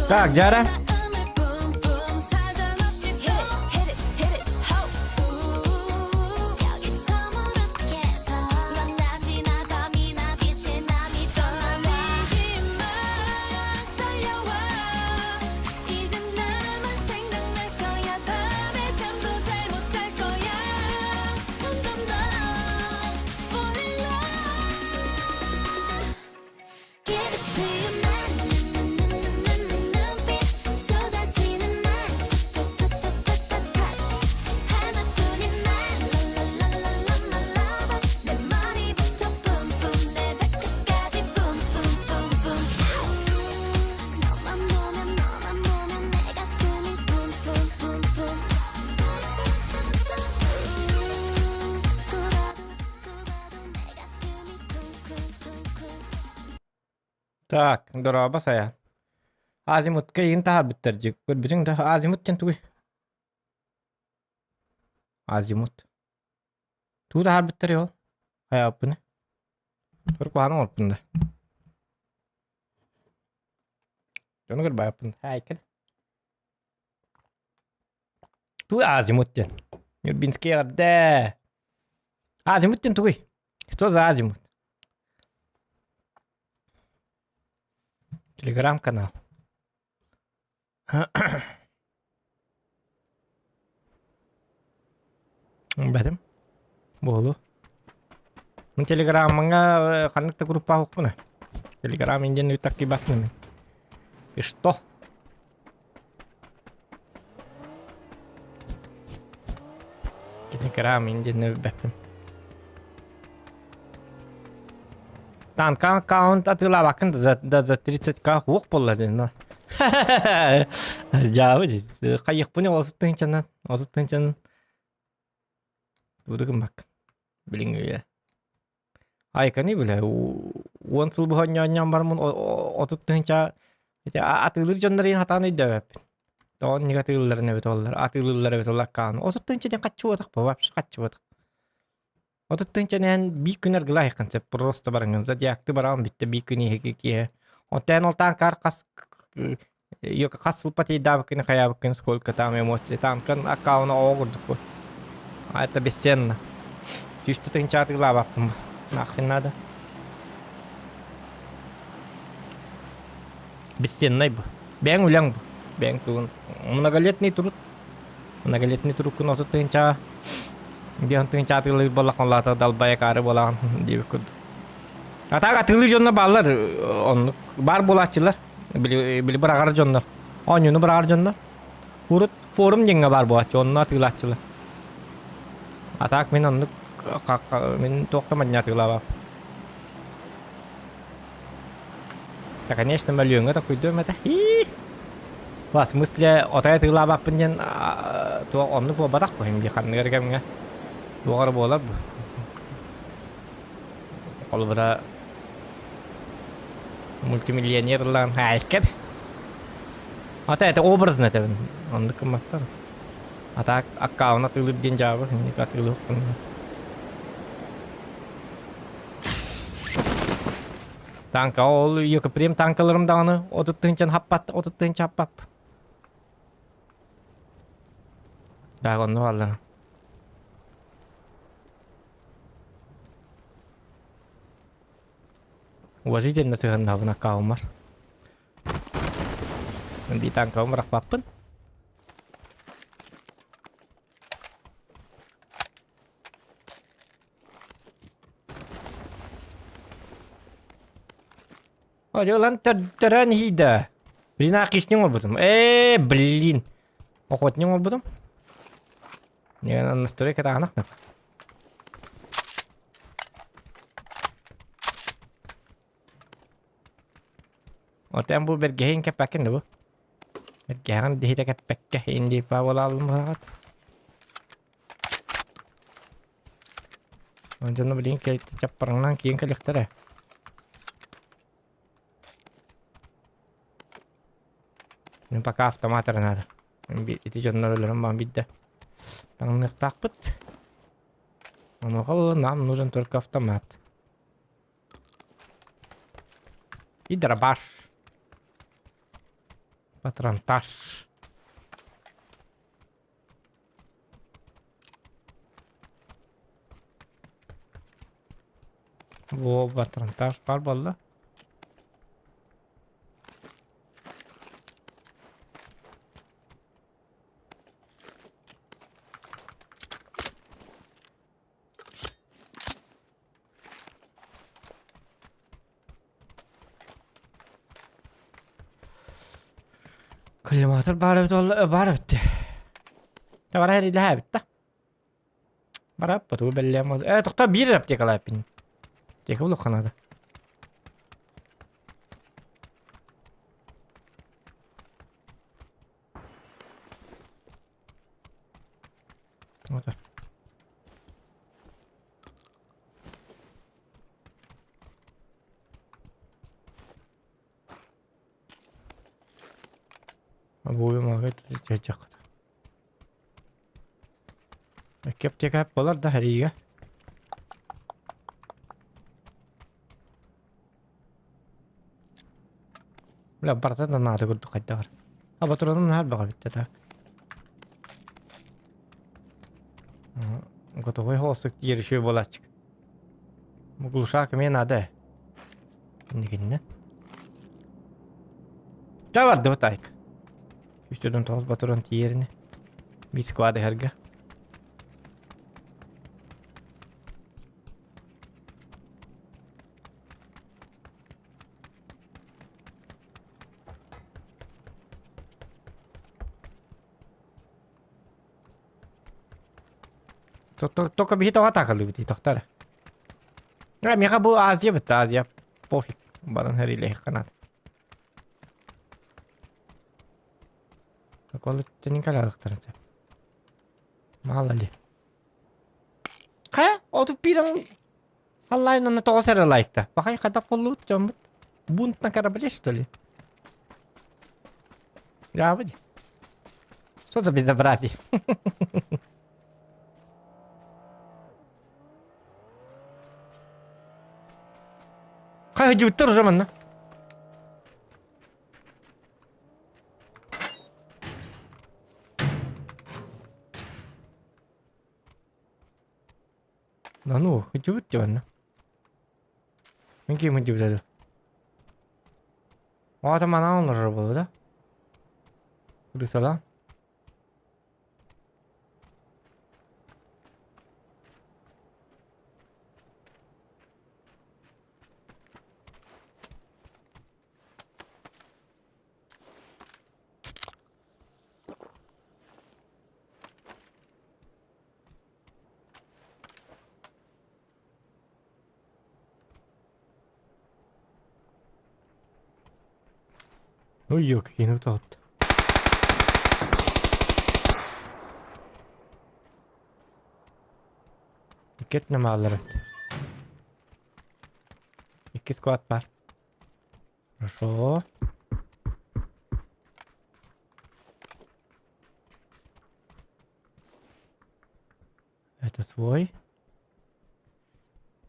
Так, Дьара. Так, дорообо сайа. Азимутка иин таһаарбыттар дьик. Көрбүтүҥ да азимут диэн тугуй? Азимут. Тугу таһаарбыттар ол? Хайааппыны? Тур куһаҕан оҥорпун да. Дьону көрбөппүн. Хайкын. Тугуй азимут диэн? Нюрбинский эҕэрдэ. Азимут диэн тугуй? Что за азимут? Телеграм-канал. Бэтим. Буолу. Мин телеграммаҥа ханнык да группа охпуна. Телеграм индиэн үтак кибатны. Ты что? Телеграм индиэн бэппин. Танка аккаунт атыылаабаккын да за, за 30к уох буолла диэн. Дьаабы хайыхпын 30 тыһыынчанан 30 тыһыынчанан тугу гыммаккын билиҥҥи үйэ. Айканы билэ уон сыл быһа оонньоон бараммын 30 тыһыынча ити атыылыыр дьоннор иһин хатаан өйдөөбөппүн. Тоҕо оннук атыылыылларын эбит оллар атыылыыллар эбит ол аккаунт 30 тыһыынча диэн хаччы буотах вообще хаччы буотах. 30 тыһыынчанан биир күн аргылаайаххын сөп просто бараҥҥын зодиакты бараҕын бүттэ биир күн иһиги киэһэ оттон ол таанкаар хас хас сыл потейдаабыккын хайаабыккын сколько там эмоций таанкан аккауна оҕо курдук бу а это бесценно сүүстэ тыһыынча атыылаабаппын нахрен надо бесценный бу бэйэҥ үлэҥ бу бэйэҥ тугун многолетний труд Многолетний туруккун 30 тыһыынчаҕа диэн тыһыынча атыылыыр буоллаххына улаата далбайа акаары буолаҕын диэбит курдук. А так атыылыыр дьоннор бааллар оннук баар буолааччылар били били быраҕар дьоннор оонньууну быраҕар дьоннор урут форум диэҥҥэ баар буолааччы онно атыылааччылар. А так мин оннук мин туох да манньа атыылаабаппын. Да, конечно, мөлүйүөҥҥэ токуйдуом этэ. В смысле, отой атыылаабаппын диэн туох оннук буолбатах бу дии ханнык эрэ кэмҥэ туох эрэ буолар бу. Холобура мультимиллионер ыллаан хаайкат. Ата это образно этэбин. Оннук гымматтар. А так аккаунт атыылыыр диэн дьаабы, инник атыылыахпын. Танка ол Екопрем танкаларым даҕаны 30 тыһыынчаны хаппат, 30 тыһыынча хаппап. Так, онно бааллар. Уважительно сыһыаннаһабын аккауммар. Би танкабын бырахпаппын. Ылан төрөөн иһийдэ. Блин, кишнин оҥорбутум. Ээ, блин. Охотник оҥорбутум. Настройка таанах да. Отен бу бэргэһин кэппэккин да бу. Бэргэһин диһитэ кэппэккэ инди паволаалым баҕат. Дьоно билигин чаппараҥнаан киин кэлиэхтэрэ. Мин пока автомат эрэ наада. Ити дьоннор өлөрөн баан биирдэ таҥныахтаахпыт. Онуоха нам нужен только автомат. И дробаш. Патронтаж. Во, патронтаж баар буолла. Коллиматор баар эбит уолла баар эбит дии. Бара эрилэһэ эбит да. Бараппа тугу бэллээн буолла. Э, тохтоо биир эрэ аптекалааппын. Аптека булуохха наада. Вот. Обои чачах. Кэптекап болар да харига. Бля, барыта да наада курдук хайдах. А батронум наһаа баҕа бүттэ так. Готовый холостук диир үчүгэй буолааччык. Глушак эмиэ наада. Инникиннэ. Та бардыбыт айк. Үстүдөн тоҕус батрон тиийэрини. Биир склад иһэргэ. Только биһи тоҕо атаакалыыбытый тохтор. А, миэхэ бу Азия бытта Азия. Пофиг. Баран хэрилэһиэххэ наада. Около калалыктарын сөп. Мало ли. Хайа, отут биир Онлайн онно тоҕус эрэ лайкта. Бахай хайдах буоллубут дьоммут? Бунт на корабле, что ли? Дьаабы Что за безобразие? Хайа дьүттэр уже манна. Да ну, идиот диванна. Мен ким идиот О, там она олорор буолуо да? Крысала. Ну ёк, кини тоһутта. Иккет намаалар эбит. Икки склад бар. Хорошо. Это твой.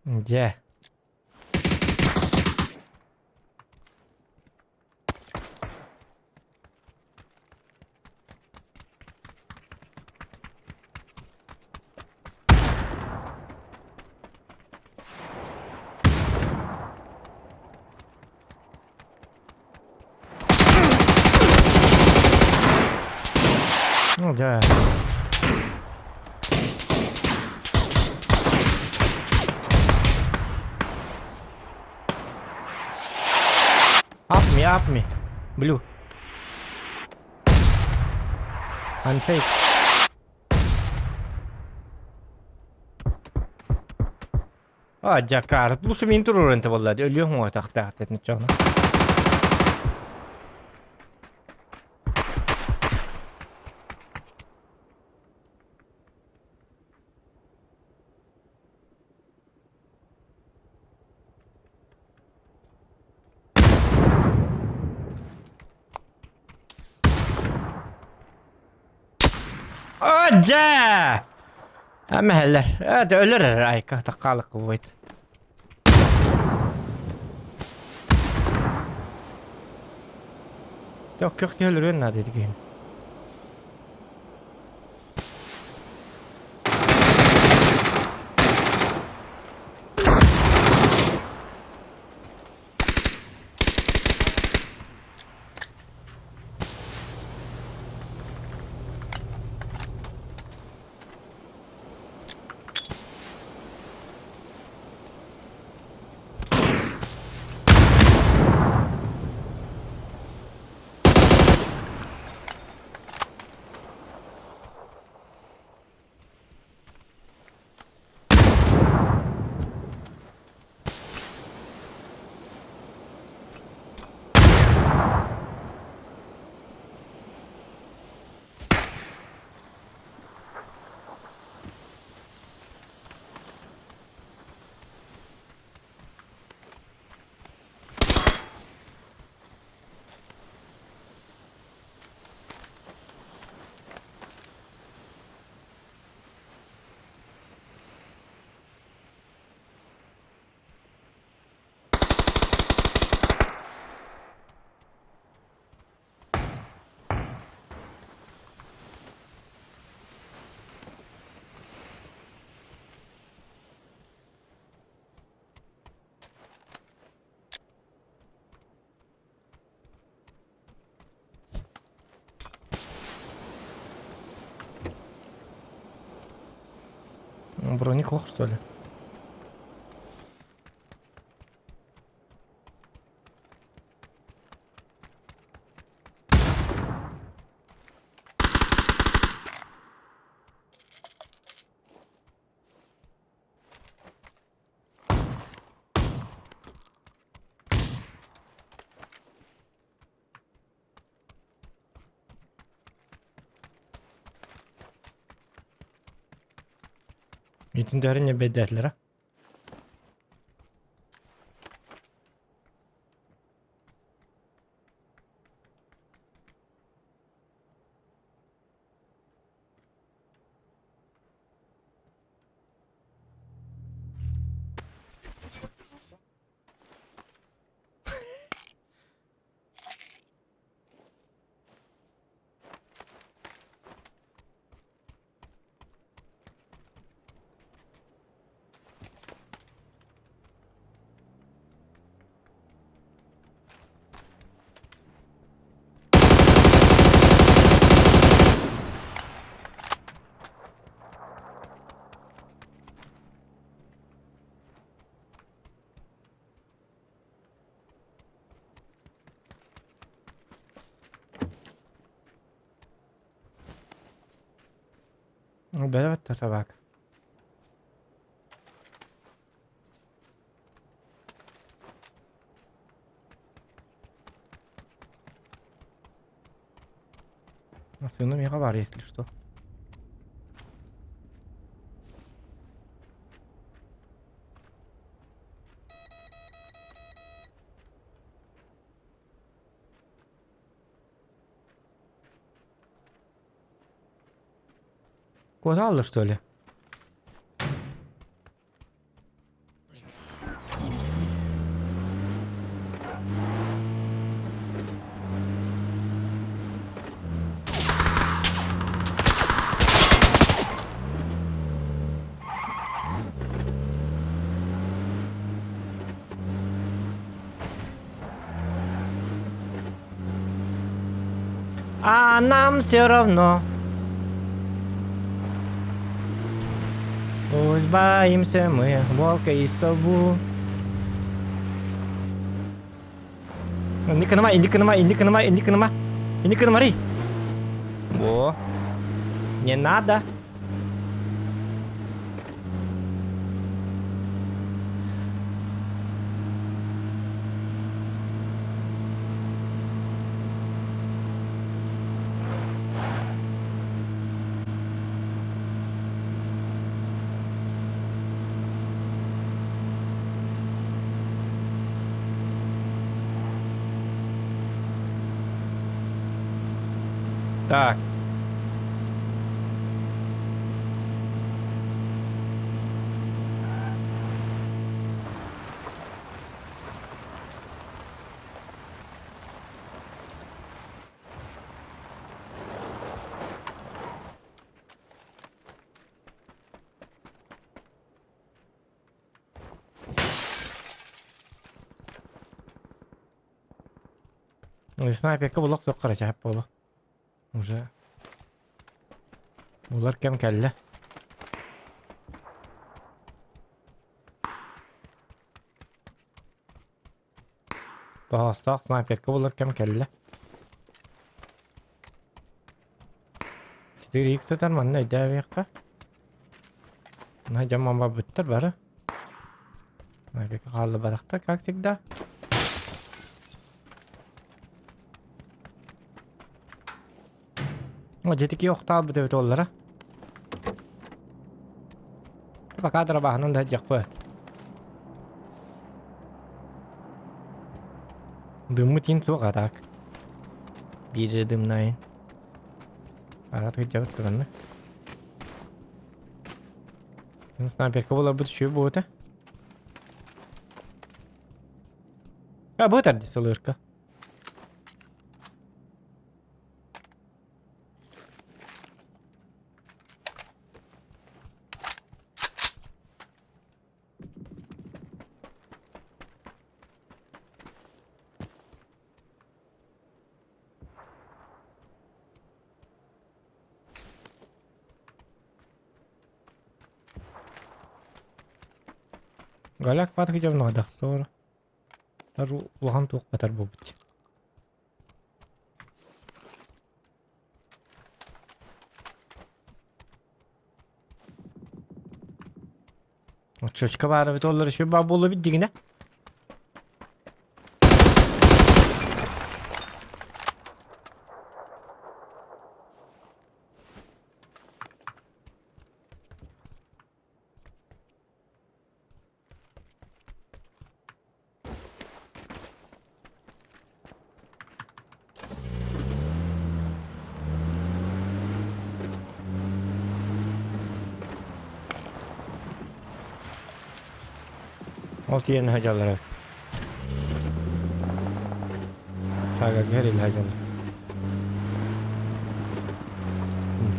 Где? Ну да. Up me, up me. Blue. I'm safe. А, дьакаар, лучше мин туруоран буолла дии, өлүөҥ уҥуотахтаах этин чоҕуна. Дьэ! Эмэһэлэр. Өлөр эрэ айка таккаалык буойт. Төх киһи өлөрүөн наада ити киһини. Броник ох, что ли? Митин не бэйдээтилэр Бэрэ собака. Массыына миэхэ баар, если что. Куоталлар, что ли? А нам все равно. Пусть боимся мы волка и сову. Инник гыныма, инник гыныма, инник гыныма, инник гыныма. Инник гынымарый. Во. Не надо. Так. Снайперка булах суох харачаап буолуо. Уже булар кэм кэллэ. Тоһостоох снайперка булар кэм кэллэ. 4x сытар манна өйдөөбүөххэ. Наһаа дьон барбыттар бары. Снайперка хааллыбатахтар, как всегда. О, дьэтики охтаалбыт эбит уоллара. Пока дробаһынан да дьахпыт. Дыммыт иин суох а так. Биир дымнайын. Ара тыгдьабыт туранна. Снайперка буларбыт үчүгэй буолуо А бу тарди сылырка. Галяк патык дьонноодох суора. Улахан туох батар буолбут. Оччочка баар эбит оллар үчүгэй баа буолла эбит дьиҥинэ. Ол тиийэн сылдьаллар эбит. Саагарга эриллэ сылдьаллар.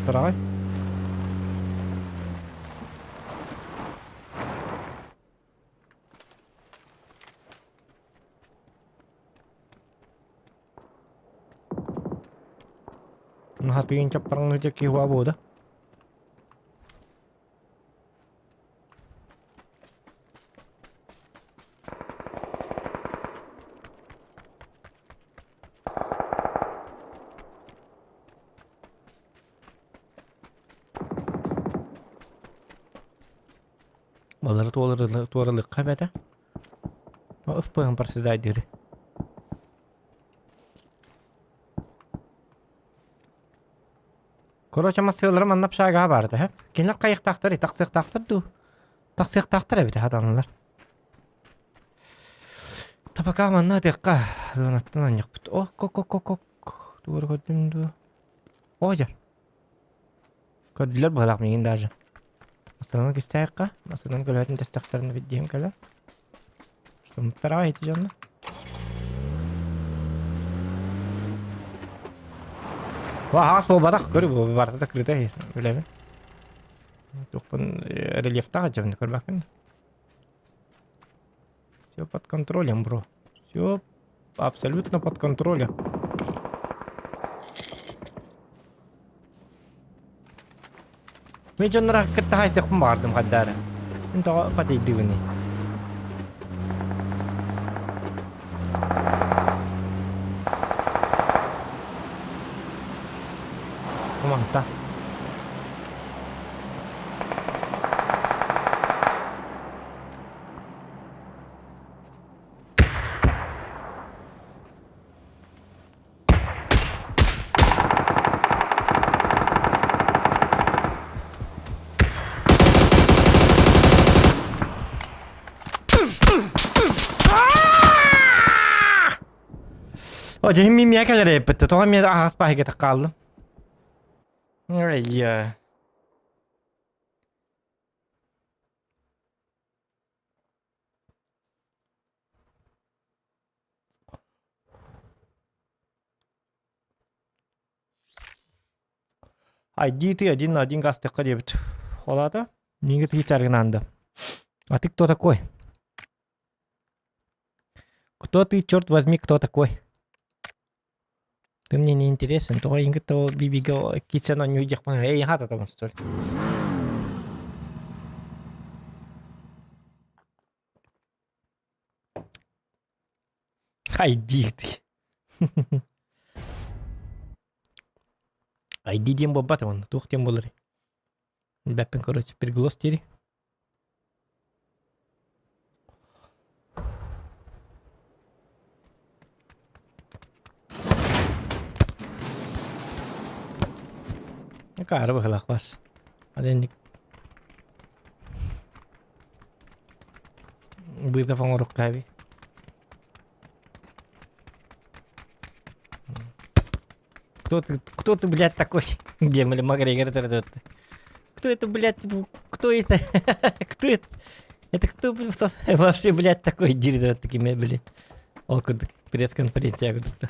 Тараҕай. Хатыйын чаппараҥныча киһи буода. Балары туоралыахха эбэтэ. Ыфпыһын проседайдыыры. Короче, массыылара манна пшагаҕа баар этэ. Кинилэр хайыахтаахтар, тахсыахтаахтар дуу? Тахсыахтаахтар эбит хатаналар. Табака манна атыахха зонаттан анньахпыт. О, ко ко ко ко Тугу көрдүм дуу? О, дьэр. Көрдүлэр быһалаах миигин даже. Массыынаны кистээххэ, массыынаны көлөһөтүн тэстэхтэрин диэн кэлэр. Штаммыттара ити дьонно. Аһаҕас буолбатах, көрү барыта закрыта билэбин. Туохпун рельефтаах дьабын көрбөккүн. Все под контролем, бро. Все абсолютно под контролем. Мин дьоннор кытта хайсыахпын баҕардым хаддаары. Мин тоҕо патыйдыбыный? Уманта. О, дьэ мин миэхэ кэлэр эппитте, тоҕо миэхэ аһаҕас баһыйга хааллым. Ай, ID ты один на один гастыкка диэбит. Ол аата миигин тиийсэргин А ты кто такой? Кто ты, черт возьми, кто такой? Ты мне не интересен, тоҕо иҥ кытта ол бибигэ киирсэн оонньуу дьахпан эй хататабын что ли? ID ты. ID диэн буолбат уонна туох диэн буоларый? Билбэппин короче, переглос диэри. Акаары быһылаах бас. Аденник Быытап оҥоруохха эбит. Кто ты, блядь, такой? Где мы Макгрегор это Кто это, блядь, кто это? Кто это? Это кто вообще, блядь, такой директор такими, блядь? Ол курдук пресс-конференция курдук.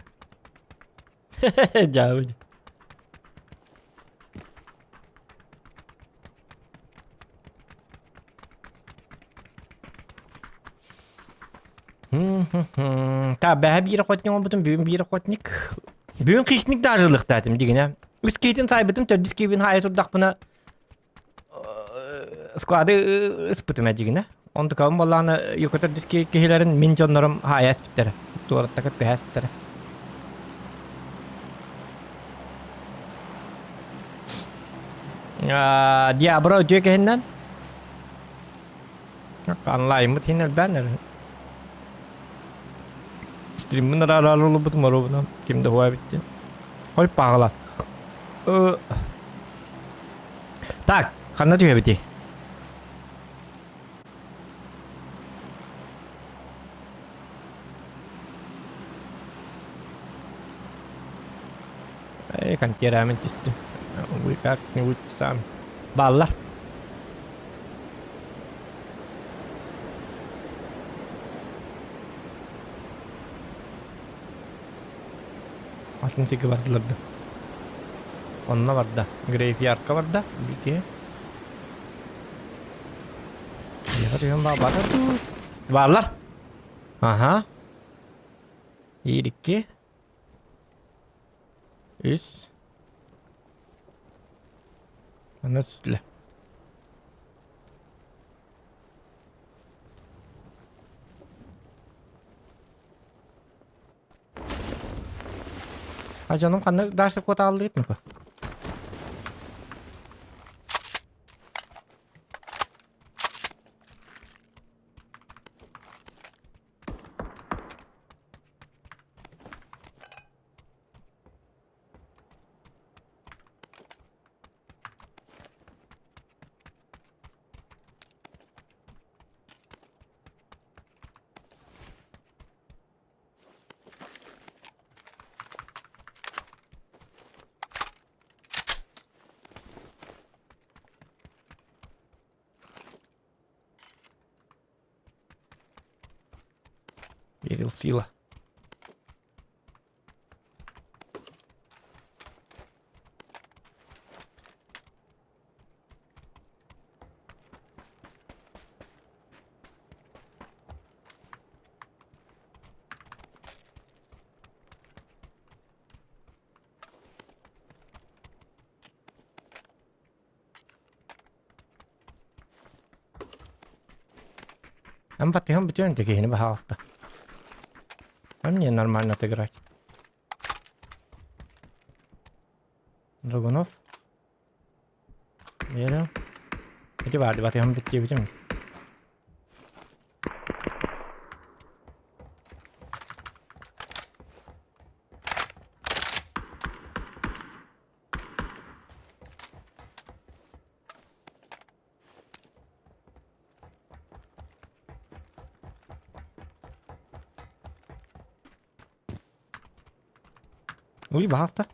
Дьаабы. Та бэһэ биир охотник оҥорбутум, бүгүн биир охотник. Бүгүн хищник даже ылыахтаатым дигинэ. Үс киһитин саайбытым, төрдүс киһибин хаайа турдахпына склады ыспытым эдьигинэ. Онтукабын буоллаҕына юка төрдүс киһилэрин мин дьоннорум хаайа эспиттэрэ. Туораттакыт түһэ эспиттэрэ. Диабро үтүө кэһиннэн онлайнмыт иһин элбээн эрэ. Стриммин араары олорбутум оруобуна ким да уһаа эбит диэн. Ой пааҕыла. Так, ханна түһэбитий? Эй, контерамин түстү. Вы как-нибудь сам. Бааллар. Атын сиргэ бардылар да. Онно барда. Грейвярдка барда. Бики. Бааллар. Аха. Биир, икки. Үс. Аны сүтлэ. А дьонум ханна дальше куотааллыгыт ну-ка? Верил сила. Эн баттыһан бүтүөн да киһини баһаалта. А мне нормально отыграть. Драгунов. Верю. Ити баар батыһан бүт диэбитим. Уй, баһаста.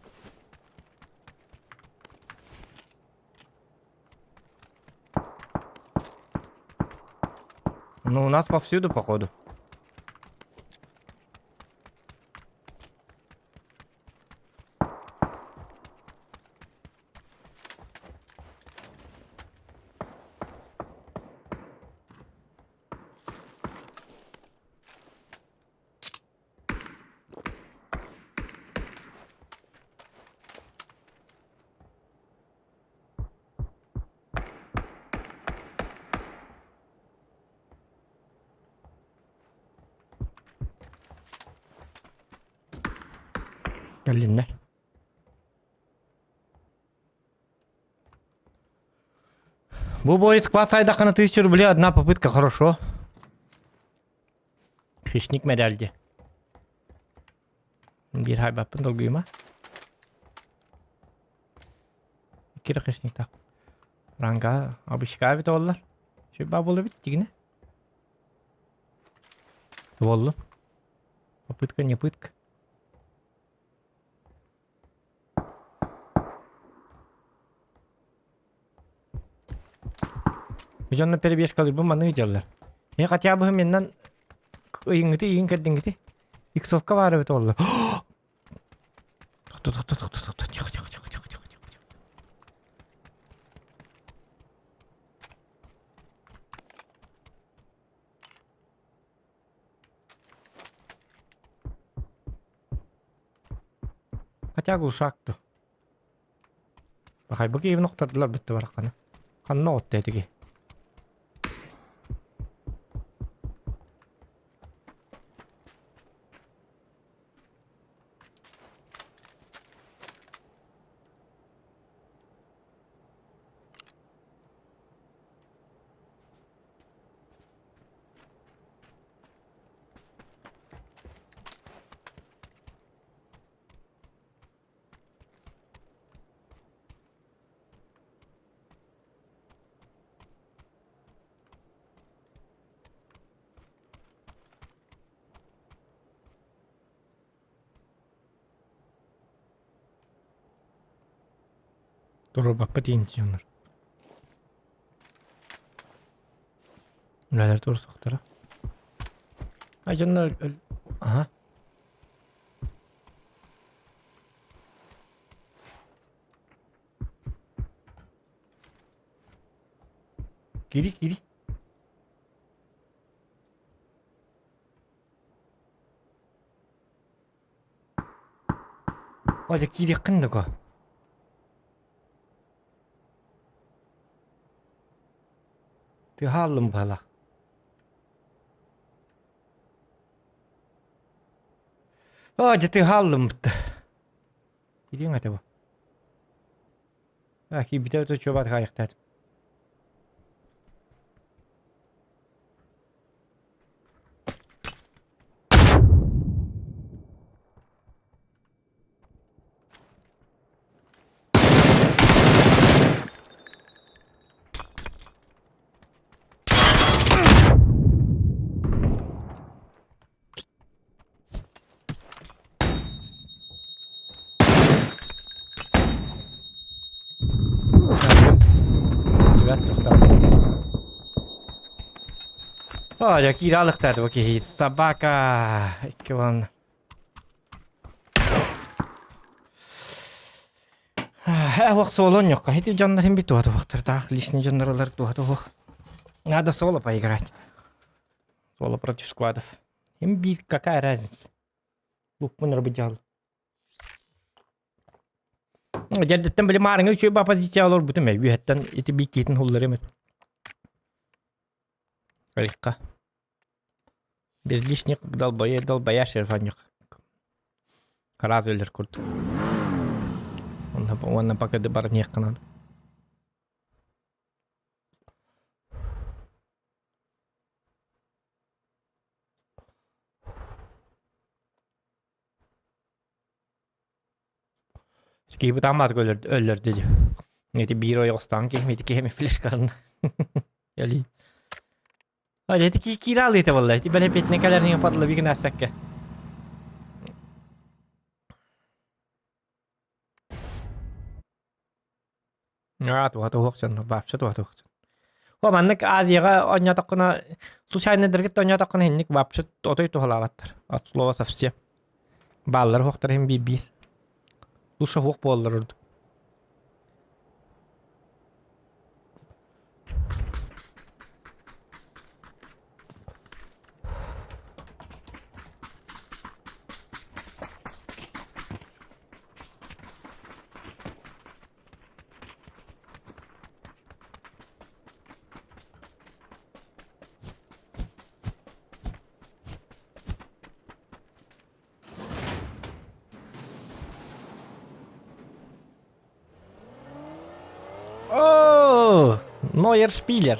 Ну, у нас повсюду, походу. Кэллиннэр. Бу будет склад сайдаххына 1000 рублей одна попытка, хорошо. Хищник медальди. Биир хайбаппын долгуйума. Кире хищниктаах. Ранга обычка эбит оллар. Сүрбаа буолла эбит дигинэ. Буоллун. Попытка не пытка. Дьонно перебежкалыырбын маннык дьаллар. Мен хотя бы меннан ыйыҥҥыты ыйын кэрдиҥҥити. Иксовка баар эбит олла. Тохто тохто тохто тохто тихо тихо тихо тихо тихо тихо. Хотя глушак то. Бахай бу киһибин охтордулар бүттэ бараххана. Ханна отто этиги? Туруорбаппыт иинтиэннэр. Үлэлэр туруорсуохтара. Ай дьонно аха. Кири кири. О, дьэ киириэххин да ко. Тыаһааллым быһалаах. Оо, дьэ тыаһааллым бытта. Киириэҥ этэ бу. А, киирбитэ өтө чуобаат хаайыктаат. Оо, дьэ киирэ алыктаата бу киһи. Собака! Икки уон. Э, соло ньокко. Эти дьоннор им бит туһа личный дьоннор ылар туһа туһух. Надо соло поиграть. Соло против сквадов. Им бит какая разница? Луппун рабыдьал. Дьэрдэттэн били маарыҥа үчүгэй ба позиция олорбутум ээ. Үөһэттэн ити бииккиитин хулларым эт. Айыкка. Без лишних долбоя долбоя шерфаньых. Раз өлөр курдук. Уонна пока да барниэххэ надо. Киһибит аамаатык өллөрдө дии. Ити биир ойоҕостоон киһим ити киһим флешкалын. Али. Али ити ки киирэ алыыта буолла. Ити бэлэпиэтинэн кэлэрин падла бигин ааспакка. Аа, туһата уһук дьон, вообще туһата уһук дьон. О, маннык Азияҕа оонньоотоххуна, случайно-дэргит оонньоотоххуна инник вообще отой туһалаабаттар. От слова совсем. Бааллар уһуктар иһин биир-биир. Лучше уһук буоллар ордук. О, Нойер Шпилер.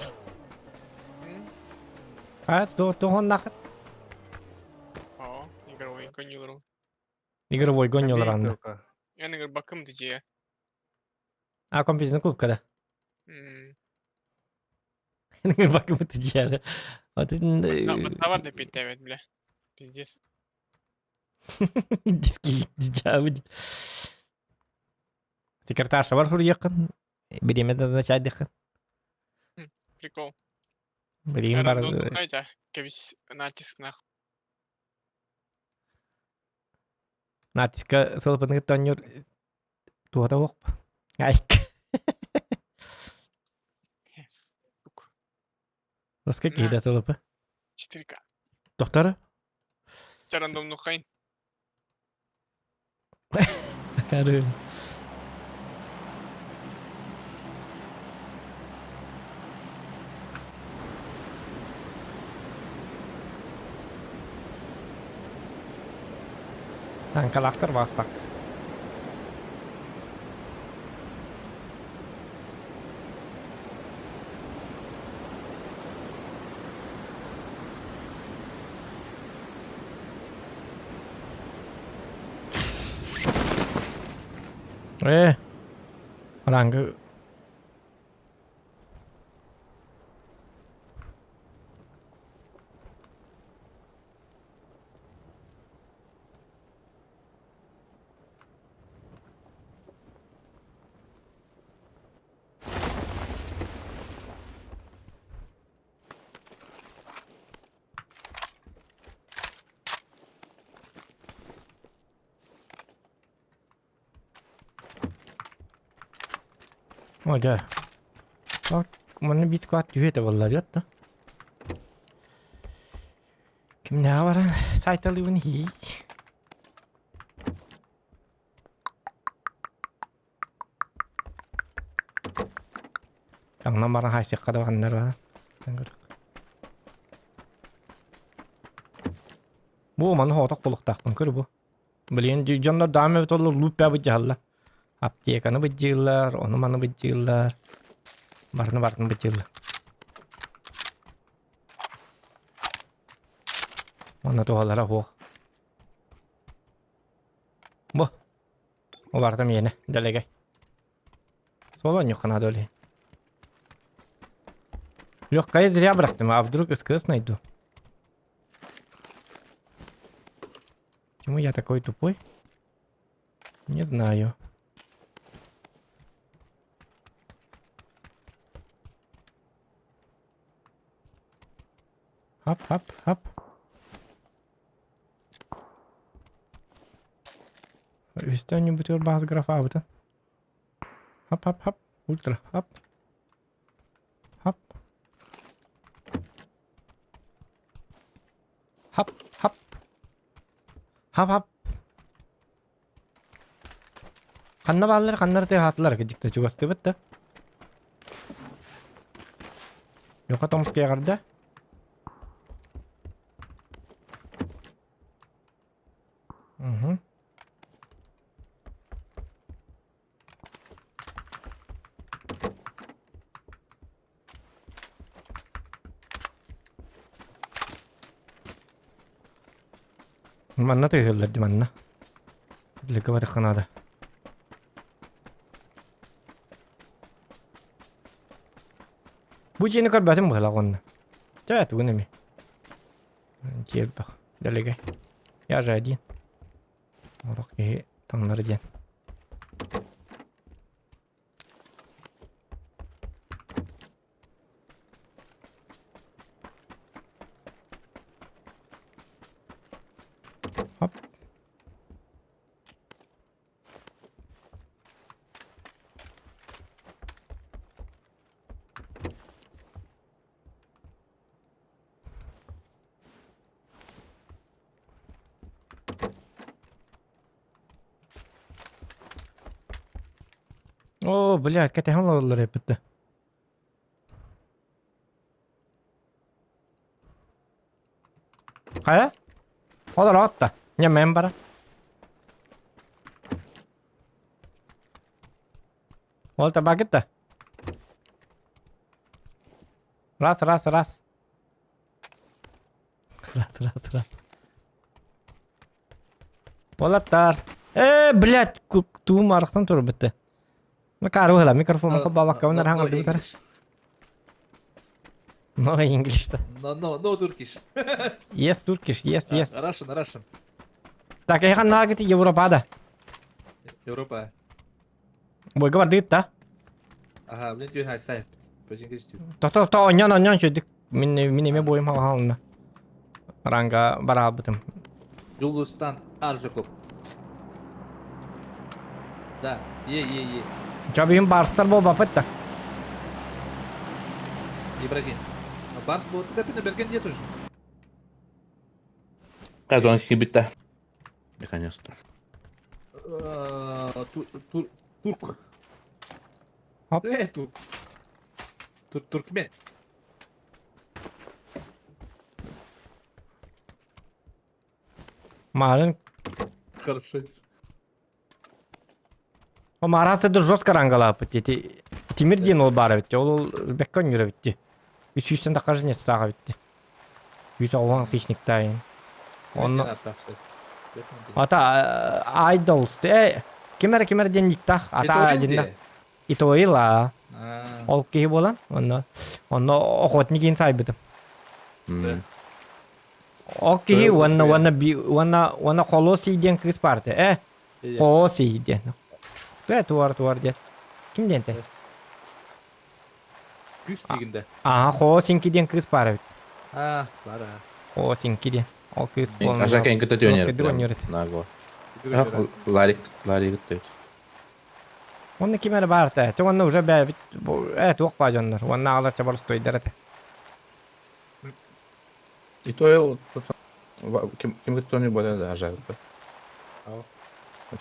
А, то туһуннахыт? О, игровой гонюлару. Игровой гонюларанна. Эн игр бакым дижие. А, компьютерный клубка да. Бакым дижие. Вот Товар да питтевет, бля. Пиздец. Дивки дижабыт. Секретарша бар суруйаххын. Бириэмэ назначайдыххын. Прикол. Билигин бар Кэбис натиск нах. Натиска сылпыны кытта оонньуур туһата суох. Айк. Носка киһи сылыпы. 4К. Доктора? Рандомнухайн. Акары. Танкалаахтар баастаахтар. Ээ, араҥгы О, дьэ. Манна биир склад түһүө этэ буолла диэт да. Кимнээҕэ баран сайталыыбын иһии. Таҥнан баран хаайсыахха да бараннар баар. Бу маны соҕотох булуохтаахпын көр бу. Блин, дьоннор даам эбит оллор лууппа быдьаһаллар. Аптеканы быдьыыллар, ону-маны быдьыыллар. Барыны барытын быдьыыллар. Уонна туһалара суох. Бу. Ол барыта миэнэ, дэлэгэй. Суол оонньуохха наада ол иһин. Легкая зря бырахтым, а вдруг СКС найду? Почему я такой тупой? Не знаю. Хап, хап, хап. Үстэн бүтүөр баас графабыта. Хап, хап, хап. Ультра, хап. Хап. Хап, хап. Хап, хап. Ханна бааллар, ханнар тыаһаатылар кыдьыкта чугастыбыт да. Йока Томская эҕэрдэ. Угу. Манна тыаһыыллар дии манна. Билэргэ барыахха наада. Бу дьиэни көрбөтүм быһыылаах уонна. Чэ, тугун эмиэ. Дьиэ элбэх. Дэлэгэй. Я же один. Олох киһи таҥнары диэн. Хоп. Оо, блядь, кэтэһэн олороллор эппит Хайа? Олор отта. Ньэмэн бара. Ол табакыт да. Раз, раз, раз. Раз, раз, раз. Уолаттар. Э, блядь, туум арахсан турбутты. Макар уһала микрофон холбообокко No, хаҥа no бутар. English. No English. No, no, no Turkish. Yes, Turkish, yes, yes. Russian, Russian. Так, я нагыты Европада. Европа. Бойга бардыгыт да? Ага, блин, түйін айсай. Бөжін кеш түйін. То то оньон оньон шөдүк. Мин мин эме бойым халалына. Ранга барабытым. Юлгустан Аржаков. Да, е, е, е. Чабыйым барстар болбапыт да. Ибрагим. Барс был тебя берген дед уже. Казан кибитте. Наконец-то. Турк. Хоп. Э, турк. Туркмен. Марын Хорошо. О Марасы жестко рангалаапыт ити Тимир диэн ол баара битти ол бэккэ онньуура битти үс сүүстэн тахха жнецтааҕа битти үс оҕуһан хищниктаайын онно ата айдолс э ким эрэ ким эрэ диэн никтаах ата дьинна итоила ол киһи буолан онно онно охотник сайбытым ол киһи уонна уонна уонна уонна холуос диэн кыыс баарта э Хоос диэн. Туя туар туар диэн. Ким диэн тэ? Күүс тигинде. Аха, хоос инки диэн кыыс баар эбит. А, бар. Хоос инки диэн. Ол кыыс буолан. Ажака инки төнер. Төнер. Наго. Ларик, Ларик төт. Онно ким эрэ баар тэ. Чэ онно уже бэбит э туох баа дьоннор. Уонна аҕалар чабар стойдар этэ. И то ким ким тони бода да ажак.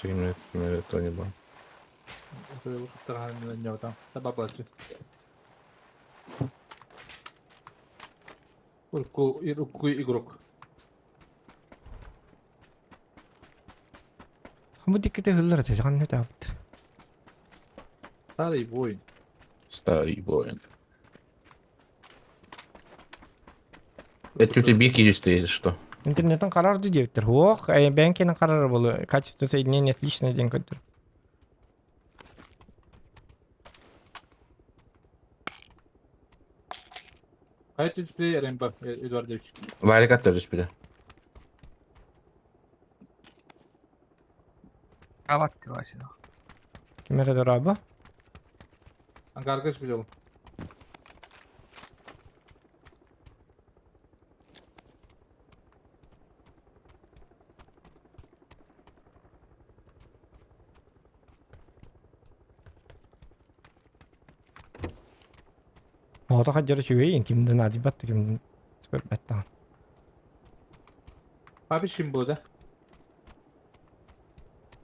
Ким ким тони бо. Урку игрок. Бу дикките хыллар этэ. Ханна таабыт. Старый воин. Старый воин. Это у тебя бики есть, если что. Интернеттен карар диэбиттэр. Ох, бэйэҥ карар буолу. Качество соединения отличное диэн көрдөр. Хайт дисплей РМБ, Эдуардович. Ларик аттар дисплей. Ким эрэ дораба? Ангарга билел. Оҕото хаддьар үчүгэй кимден адьыбат кимден көрбөт Папишим был, да?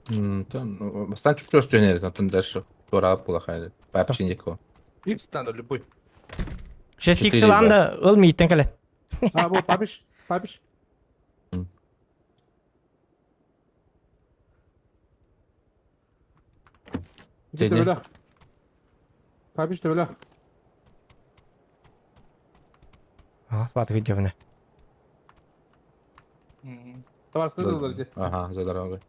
Бастан чупчу өстөнер, атын дальше тура плохая. Вообще никого. X надо любой. 6 икс ылан ыл мииттен кэлэн. А, вот папиш, папиш. Төбөлөх. Папиш төбөлөх. Аас бааты кыдьабына. Товарство дылар Ага, за дорогой.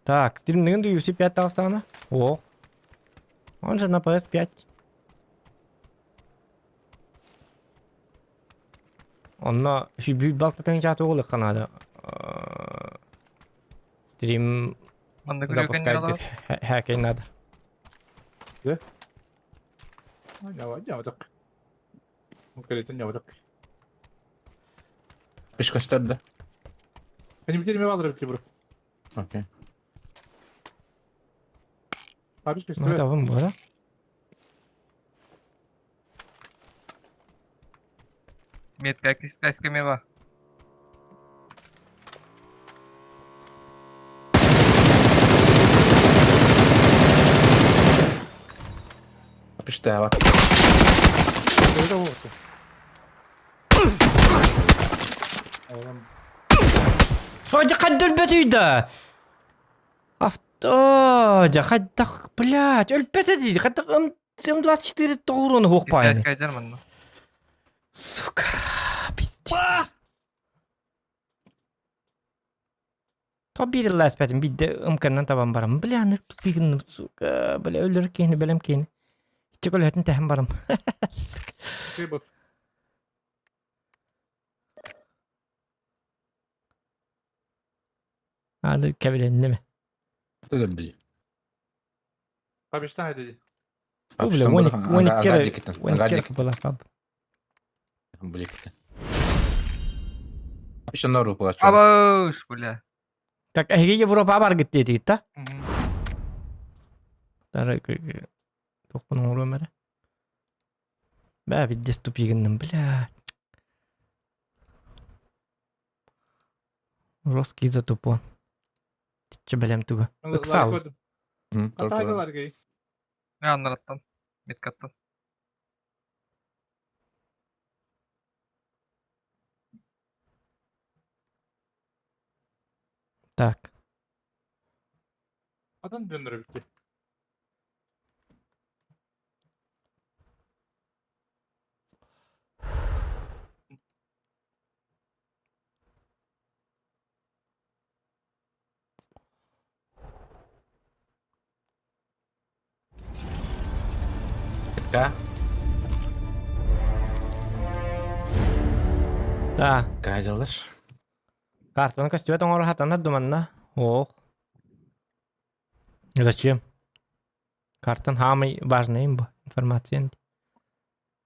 Так, стримныгын UFC 5 таҕыстаҕына. О. Он же на PS5. Онно бүт балтатын чааты оҕулукка наада. Стрим запускать хакей надо. Да? Нявадык. Нявадык. Пешкастар, да? Они теперь мне бро. Окей. Ну, это вам было. Метка кистайская Пишта, вот. Это вот. Ой, қаддыр бөтүйді. О, дьэ хайдах, блядь, өлбөтө дии, хайдах М24 тоҕуруону хуохпаайны. Китайская дьэр манна. Сука, пиздец. То биир ыллааспатым биирдэ ымканнан табан барам. Бля, аны тупигынным, сука, бля, өлөр киһини, бэлэм киһини. Иччи көлөһөтүн тэһэн барам. Сука. Требов. Аны кэбилэнним. Төлөбүй. Побеждай dedi. Бу бля, 12 12 была хаб. Еще нору плачу. Абыш, бля. Так, эһиги Европа баргыт диэтигит та? Тары тохпун оҥоруом эрэ. Бээ, бидде ступигынным, бля. Жесткий затупон. Тиччэ бэлэм туга. Ыксал. Атакалар гей. Аннараттан. Меткаттан. Так. Атын döndürü bitti. Ка? Да. Кайзалар. Картаны көстүбэт оҥоро сатанар думанна. Ох. Зачем? Картан самый важный им информация.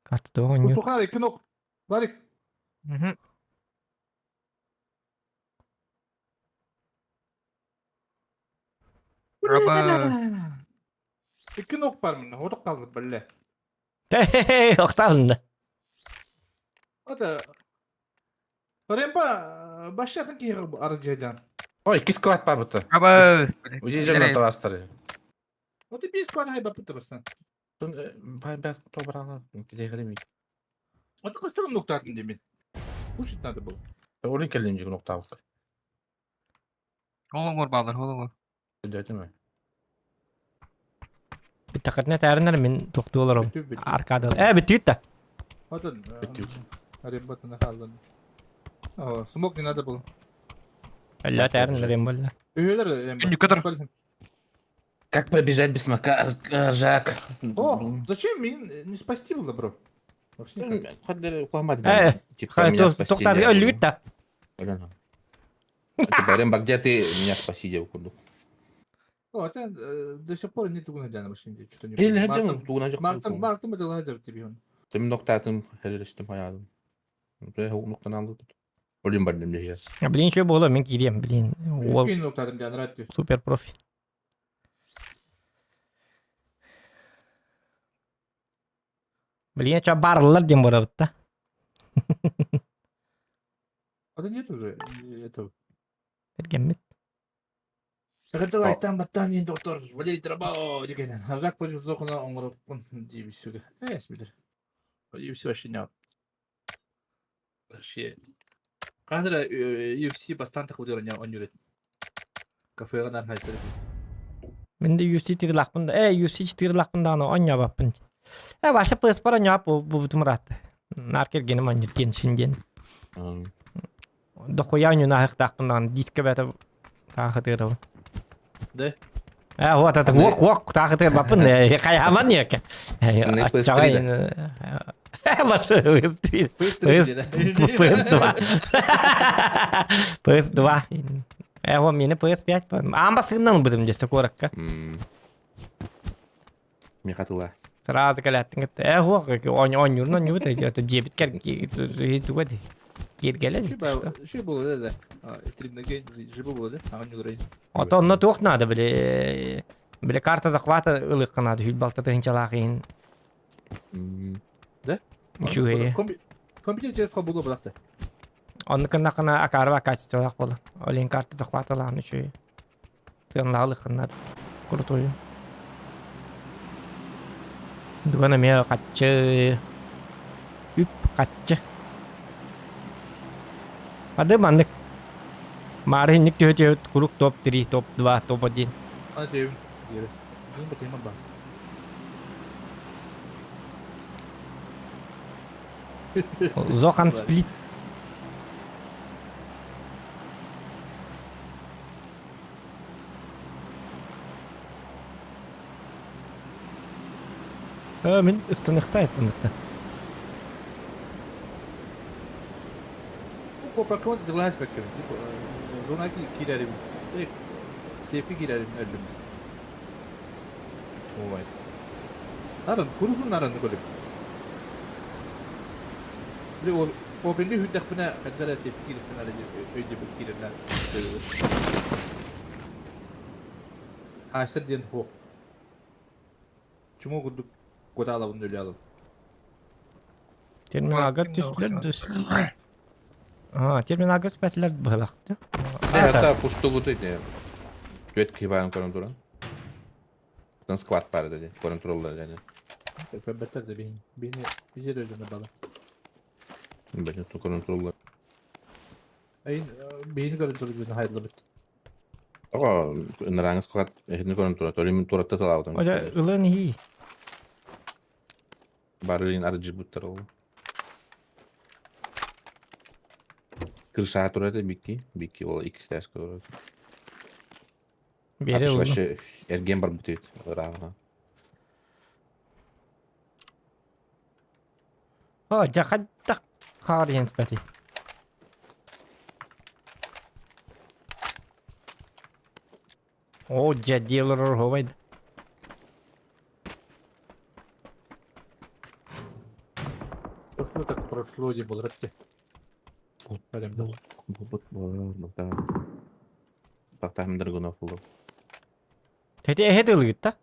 Карта того не. Тухар кинок. Ларик. Мгм. Аба. İki nok var mı? Hoduk kaldı böyle. Охталын. O da Remba başladın ki arayacağım. Ой, кискалат бар бұты. Абыш, бля. Уйди жаман таластары. O da bir skor hayba pıtırısın. Бай бай тобрала. O da kıstırım nokta demin. Кушать надо было. Олин келдим жигин октабы. Холоңор балар, холоңор. Дөтүмө. Бүтэхэтинэ таарынар мин туохтуу олором. Бүтү бүтү. Аркадал. Э, бүтүүт да. O da Бүтү. Ремба нахалдан. О, смог не надо было. Өллө таарынар им болла. Üyeler Remba. Günlük kadar. Как пробежать без смока, Жак? О, зачем меня не спасти было, бро? Вообще никак. Э, Тоқтар өллүгүт да. Типа, Ремба, где ты меня спаси, девку? О, это до сих пор не тугуна дяна машине, что-то не Или понял. хотел, тугуна жок. Мартым, Мартым это ладер тебе он. Тим ноктатым, херестим хаядым. Ноктан алды. Олин бар демде Блин, еще было, мен кирием, блин. Ол Үскейін ноктатым дяна рад супер профи. Блин, ча барлар дем барабыт да. А да нет уже этого. Бергеммит. Хотела там батанин доктор Валерий Трабао деген. Ажак против Зохана оңғырып дейбі сүгі. Э, смитер. UFC вообще не. Вообще. Қазір UFC бастан тақып не он жүреді. Кафеға нар хайсыр. Мен де UFC тирлақпын да. Э, UFC тирлақпын да аны оня баппын. Э, ваша PS пара ня бу бу тумрат. Наркер генем анюр ген шинген. Дохуя ню нахықтақпын дан диске бәті тағы тырыл. Да? Э, вот это вок вок тағы тыр баппын. Э, қайаман еке. Не PS3 Ваша PS3. PS2. PS2. Э, вот мені PS5. Амба сығынан бұдым десе коракка. Михатула. Сразу кэлэттин кытта. Э, хуох, он он юрна не вот это дебит кер тугады. Киргеле. Что было, да, да. Стрим на гейн, жибы было, да? А он не урайын. А то онно туох надо, били. Били карта захвата ылык надо, хүл балта тыгынчалаах иһин. Да? Үчүгэй. Компьютер через было бұлақты. Онны кыннакына акарба качестволаах болу. Олин карта захваталаан үчүгэй. Тыгынлаалык надо. Крутой. Дугана ме каччы. Үп каччы. Ады маннык. Мары ник төт курук топ-3, топ-2, топ-1. Аны төйөбүн диэбит. Бүгүн батыймар баас. Зохан Сплит. Мин ыстаныахтай эппин Копракон дылаас бэккэ. Зона киирэрим. Сейфке киирэрим өллүм. Бывает. Нарын, курутун нарын көрүм. Били ол опенли хүндэхпинэ хайда эрэ сейфке киирэхпинэ эрэ өйдөбүл киирэрнэ Хаастар диэн хуох. Чумо курдук кутаалабын өлө алым. Терминагар түстүлэр дус. Аа, терминагар түспэтилэр быһылахты. Это пуштугуту ити. Түөт киһи баарын көрөн туран. Тан склад баар dedi. Көрөн тураллар dedi. Көрбөттөр да биһин. Биһини биһи өйдөнө бала. Бэйэ көрөн тураллар. Айын биһини көрөн турар хайдылабыт. Тоҕо ынырааҥыс склад эһини көрөн турар. Толим туратта талаабытым. Оля ылан иһии. Барыын арыдьыбыттар ол. Кырсаа турар этэ Бикки. Бикки ол иккистэс турар. Биэрэ ылла. Вообще эргиэн барбыт эбит ырааҕына. О, дьэ хайдах хаар иһэн испэтий? О, дьэ дии олорор оһуобай да. Прошло так прошло дии буолар эбит. Бэлэмнэ. Буолбут буолар Бактаһым Драгунов булу. Тэти эһэ тылыгыт да?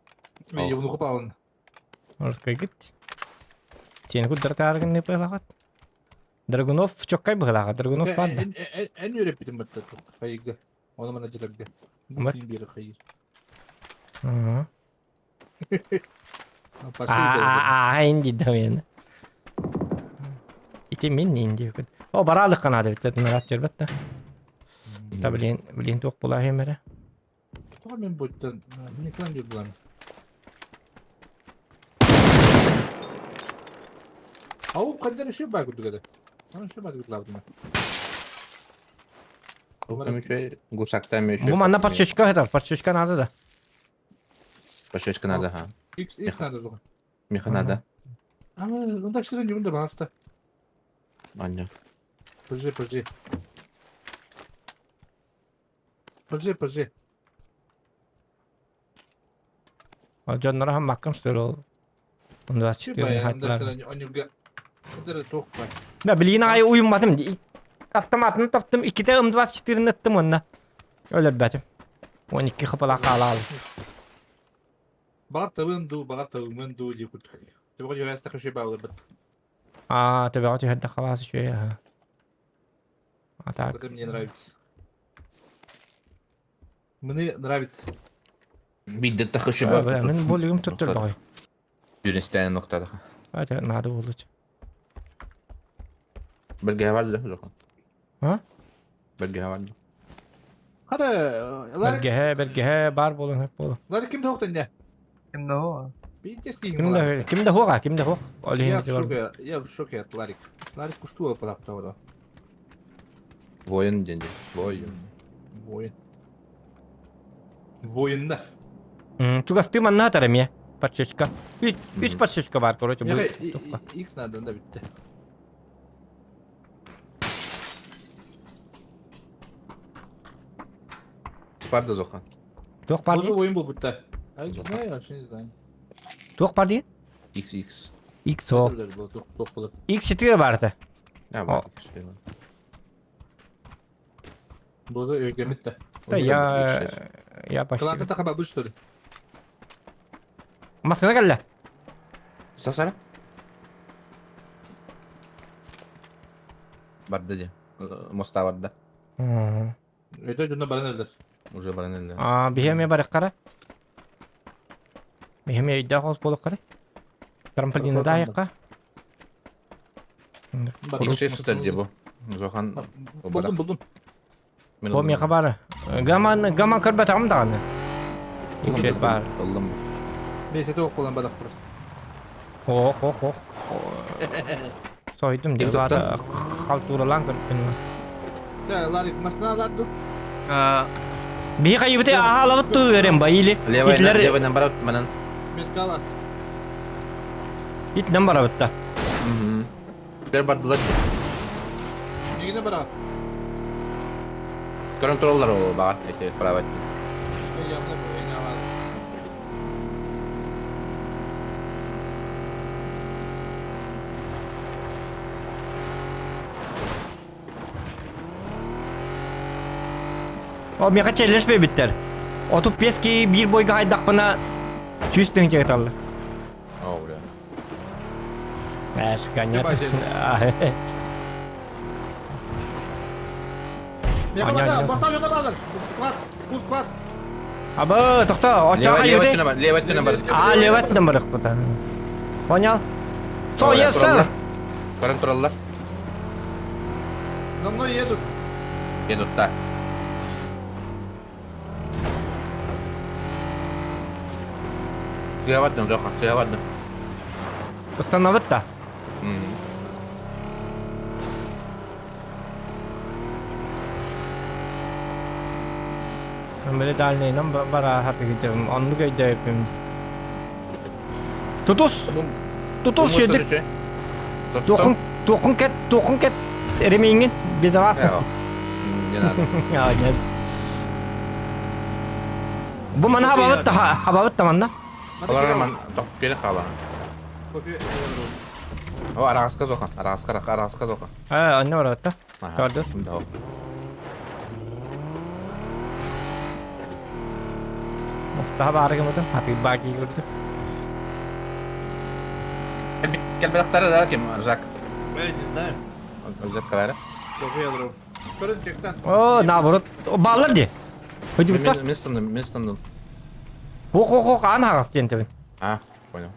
Мен ювнуку паалын. Орскайгыт. Сен курдар тааргын не пыһалаҕат. Драгунов чоккай быһалаҕа. Драгунов баар да. Эн үөрэппитим бытта хайыга. Оны мана дьыларга. Бу Мат. син биэр хайыр. Аа. Пошли дойду. Аа инди да Ити мин инди. О бараалык канаада бит. Нарат жүрбөт да. Та билин билин туох була хемере. Тоҕо мен буттан мин кылан диир булан. Ау қандар үші бар курдук эдэ. Аны үші бар курдук Үчүгэй гусакта эми Бу манна подшечка хетар, подшечка надо да. Подшечка надо, ха. X X надо зуга. Меха надо. А, ну так что не унда баста. Аня. Подожди, подожди. Подожди, подожди. Дьонноро хаммаккын что ли ол. 24 хаттылар. Да, билигин аайы уйумматым. Автоматын таптым, иккитэ М24-ны ыттым уонна өлөрбөтүм. 12 хапала хаалаал. Баҕар табын дуу, баҕар табымын дуу дии курдук. Төбөҕө түһэрээстэххэ үчүгэй бааларбыт. Аа, төбөҕө түһэрдэххэ баас үчүгэй аһа. А так. Это мне нравится. Мне нравится. Биирдэ тахы Бля, мин болигим туттар баҕай. Бүрүстээн ноктадаха. Это надо булуч. Бэргэһэ бар да жохон. А? Бэргэһэ бар да. Хара, лар Бэргэһэ, бэргэһэ бар буолан хөп буолу. лар ким тоқтан не? Ким да о. Пиздец ким Ким да ким да хуга, ким да хуг. Ол Я иһин в шоке, я в шоке от Ларик. Ларик куштуа палаптава. Воин диэн Воин. Воин. Воин да. Чугастыы манна атар эмиэ. Подшечка. Үс үс подшечка бар, короче, бу. X надо да битте. Спарда зохан. Туох бар Бозу дии? воин был будто. А не знаю, вообще не знаю. Туох бар дии? XX. X о. X4 барда. А, бар. Бозу өйгемитте. Да я я почти. Кланта таха бабы что ли? Массына кэллэ. Сасара? Барда дии. Моста барда. Өйдө жуна баран элдер. Уже баран эле. Аа, биһиэме барык Биһиэме өйдөөх хос буолук Трамплина даайыкка. X6 сытар дии бу. Зохан Булдум, булдум. Бу миэхэ баар. Гаман гаман көрбөтөҕүм даҕаны. Иксет баар. Ыллым. Бэйсэ тоқ болан бадах просто. Ох, ох, ох. Сойдум Ким деп тутта? халтуралаан көрпүн. Да, Ларик, масына алар ду. Биһи хайыбыты аһаалабыт туу берем ба или Левый итлер левый барат манан. Меткала. итнен барабытта. Дер бардылар. Дигине бара. Көрөн тураллар ол баҕар эти право. Явно бу, эне алар. О миэхэ челлеш бэбиттэр. Отуп пес ки биир бойга хайдахпына сүүс тыһыынча ыталлар. О, бля. Э, шиканят. Меха бата, жона базар. Склад, склад. Абы, тохто, оччоҕо Левый хайыты. бар, левый өттүнэн бар. А, левый өттүнэн барыахпыт. Понял? Со, yes, sir. Көрөн тураллар. За мной едут. Едут так. Сыабадым, Жоха, сыабадым. Установит да. Били дальныйынан бара хатыгычым, оннук өйдөйпүм. Тутус! Тутус шедик. Туохун, туохун кэт, туохун кэт. Ремеңин безопасности. Не надо. А, нет. Бу мана хабабыт та, хабабыт та манна. Олар ман тоқ келе қала. О, араҕаска зоха, араҕаска, араҕаска зоха. А, онно барабыт та. Көрдү. Мустаха баарыгымытым, хатыйбаа киирдим. Келбелахтары да ким, Жак? Я не знаю. Жак калары. О, наоборот, баллар ди. Хөдүбүттэр. Мен стандым, мен стандым. Хох, хох, хох, аан хаҕас диэн тэбин. А, понял.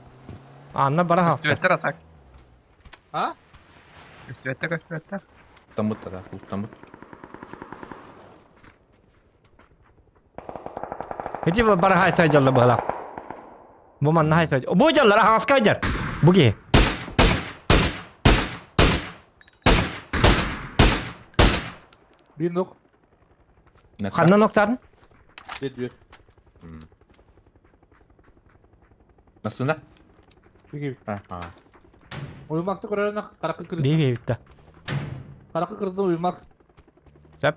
Аанна бара хаҕаста. Көстүбэттэр атак. А? Көстүбэттэр, көстүбэттэр. Таммыт тара, таммыт. Ити бара хайса дьалла быһалаах. Бу манна хайса. Бу дьаллар хаҕаска дьар. Бу киһи. Биир нок. Ханна ноктаатын? Дед Насына? Биги. А. Уймакты көрөрүнө каракы кырды. Биги битте. Каракы кырды уймак. Сөп.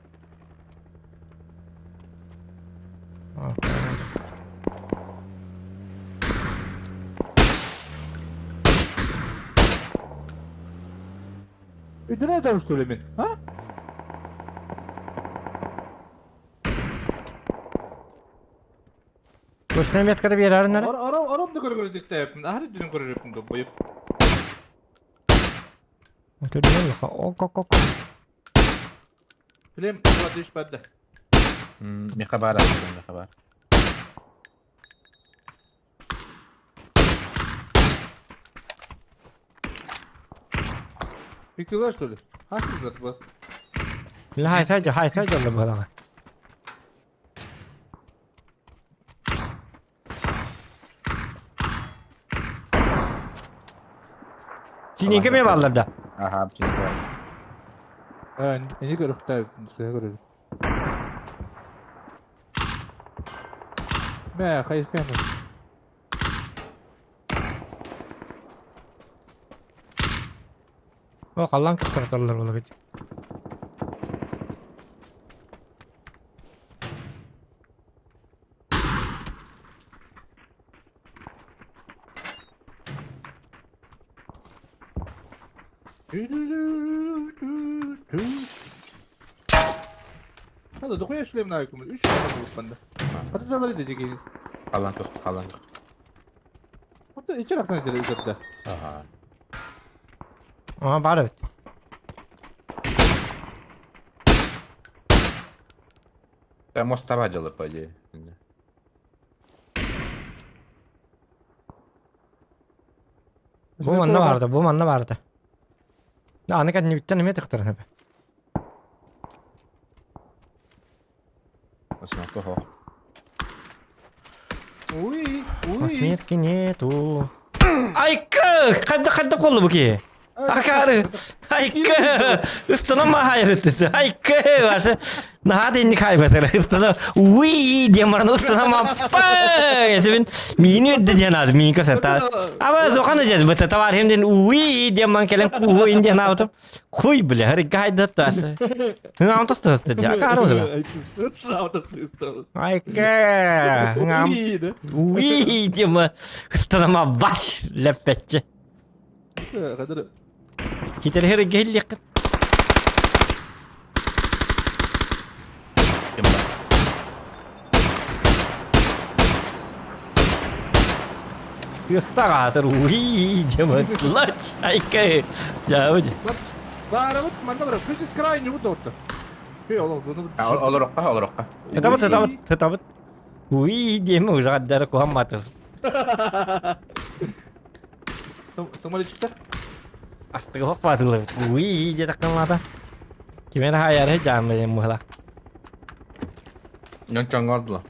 Үдүрэ там что ли мен? А? Көчмө меткада биэрэрин эрэ. Ором да көрө көрө Ахары дүнүн көрө көрө боюп. Ок, ок, ок. Билем, кладыш бадда. Меха бар, меха бар. Биктилер что ли? Хасылдар бу. Хайса хайса дьалла быһалаҕа. Синеньке ме баллар да. Аха, синеньке. А, эни көрөхтә, сэ көрөр. Мә, хайскан. О, халлан кыттырталлар була бит. Hadi дохуя шлем на кум. Үч буп банда. Хата деди. Халлан тух, халлан. Хата ичер актан деди үзөрдө. Аха. А, бар бит. Та мост таба дьалла, по идее. Бу манна барды, бу манна барды. Аны кәдімгі биттен неме тықтырын әбі. Осына хох. Уй, уй. Отметки нету. Айка! Хайда хайда буолла бу киһи? Акаары! Айка! Ыстана маһайрыттысы. Айка! Ваша наһаа да инник хайбатар. Ыстана уи диэн баран ыстана маппа! Эсибин миини үрдэ диэн аады миин көсөр. Аба зохана диэн быта товарищем диэн уи диэн ман кэлэн кууин диэн аабытым. Хуй бля, харикка хайдаттаасы. Хыңаам тостуһаста дии. Акаары быһыла. Айка! Хыңаам уи диэн ыстана баш лэппэччи. Китерһэр геллиэххин. Тыастаах аатыр уи диэмэ лач айка дьаабыт. Баарабыт манна бар. Күс из крайне вот доктор. Күй ол ол. Олорокка, олорокка. Тытабыт, тытабыт, тытабыт. Уи диэмэ уже аддара куһам матыр. Самолетчиктар. Астыга хох баатылар. Уи диэ таккамаата. Кимер хаайары жаамы муһала. Ньон чоҥҥордула.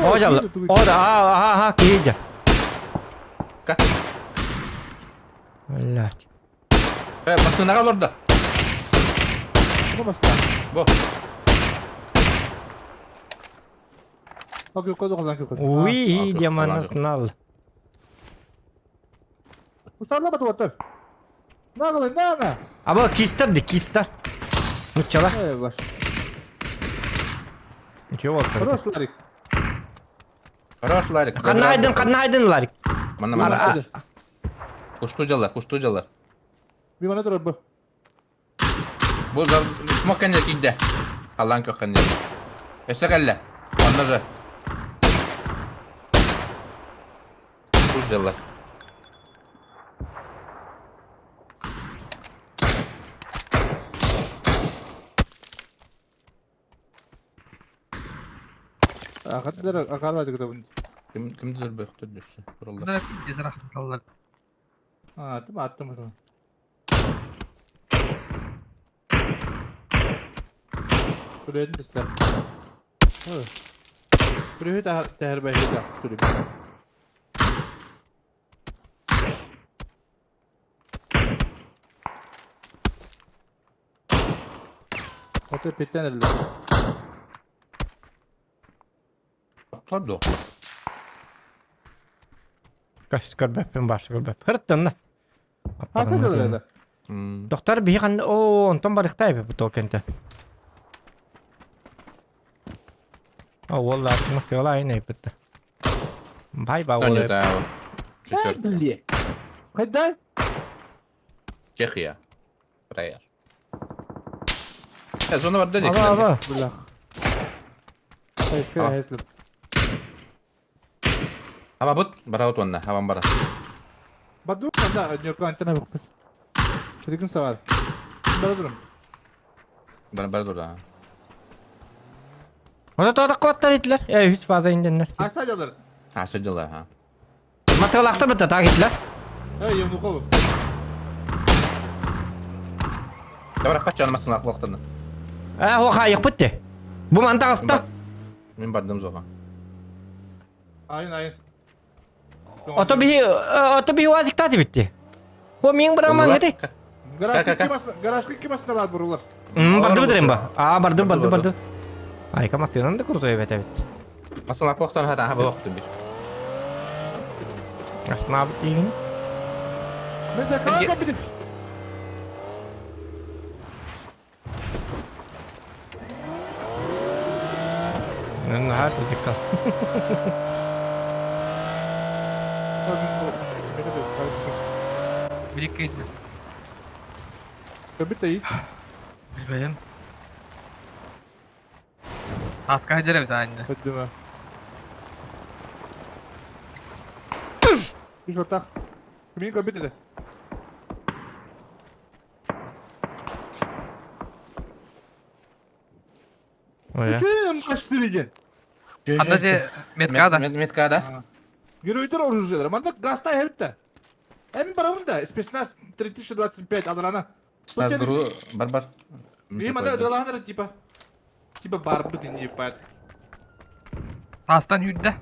О дьалла. О да, аа, аа, киһи Ка. Блядь. Э, массыынаҕа олордо. Бу баста. Бу. Уи, диаманас нал. Устарла батуаттар. Наглый, на, на. Аба кистер ди кистер. Нуччала. Э, ваш. Ничего вот. Хорош, Ларик. Хорош, Ларик. Ханна айдын, ханна айдын, Ларик. Манна, манна. Кушту дьаллар, кушту дьаллар. Бимана турар бу. Бу смок кэннэ тиийдэ. Халлаан көх кэннэ. Өссө кэллэ. Онно же. Куш дьаллар. Ахаттар акарбады кытабын. Ким кимдир бөхтөр дүссө. Тураллар. Bunlar cezara kalırlar. А, тым аттым mesela. Күрәдин бистер. Күрәһи тәһәр бәһи да сүрүм. Ото петтен эле. Тор дуо. Көс көрбөппүн баш көрбөп. Хырттынна. Хаса да. Доктор биһи ханна оо онтон барыхтай бу токентен. О уолла мастыгала айна иппитте. Бай ба уол. Чечер. Кайда? Чехия. Прайер. Э, зона бар дедик. Аба аба. Булах. Хайска хайслып. Аба бут, бара бут онна, абам бара. Баду анда ньокко антена букпут. Чедикин савар. Бара дурум. Бара бара дура. Ота тота куаттар итлер. Э, үч фаза инденнер. Аса жалар. А, сылдьаллар, ha. Масалахта бытта так итлер. Эй, Евнухов. Давай качан масына кулактан. Э, хоха йыкпытты. Бу манта аста. Мин бардым зоға. Айын, айын. Ото биһи ото биһи уазикта битти. Хо миң браман гити. Гаражка кимасына бар бурулар. Барды быдырым ба. А, барды барды барды. Айка мастынан да крутой бет бит. Масына кулактан хата хаба вакытын бир. Асна бит дигин. Mesela kanka bir Нахар битикка. Birlikte Bitti. Bilmem. Аска жеребит аанньа. Өттүмэ. Үс ортақ. Кимин көбүт этэ? Ой. Үчүн кашты диэн. Анда же меткада. Меткада. Геройдер оружиелер. Манда гаста хебитте. Эми барамын да. Спецназ 3025 адрана. Спецназ гру бар бар. И манда далаханара типа. Типа барбыт ини ебать. Таастан сүүрдэ.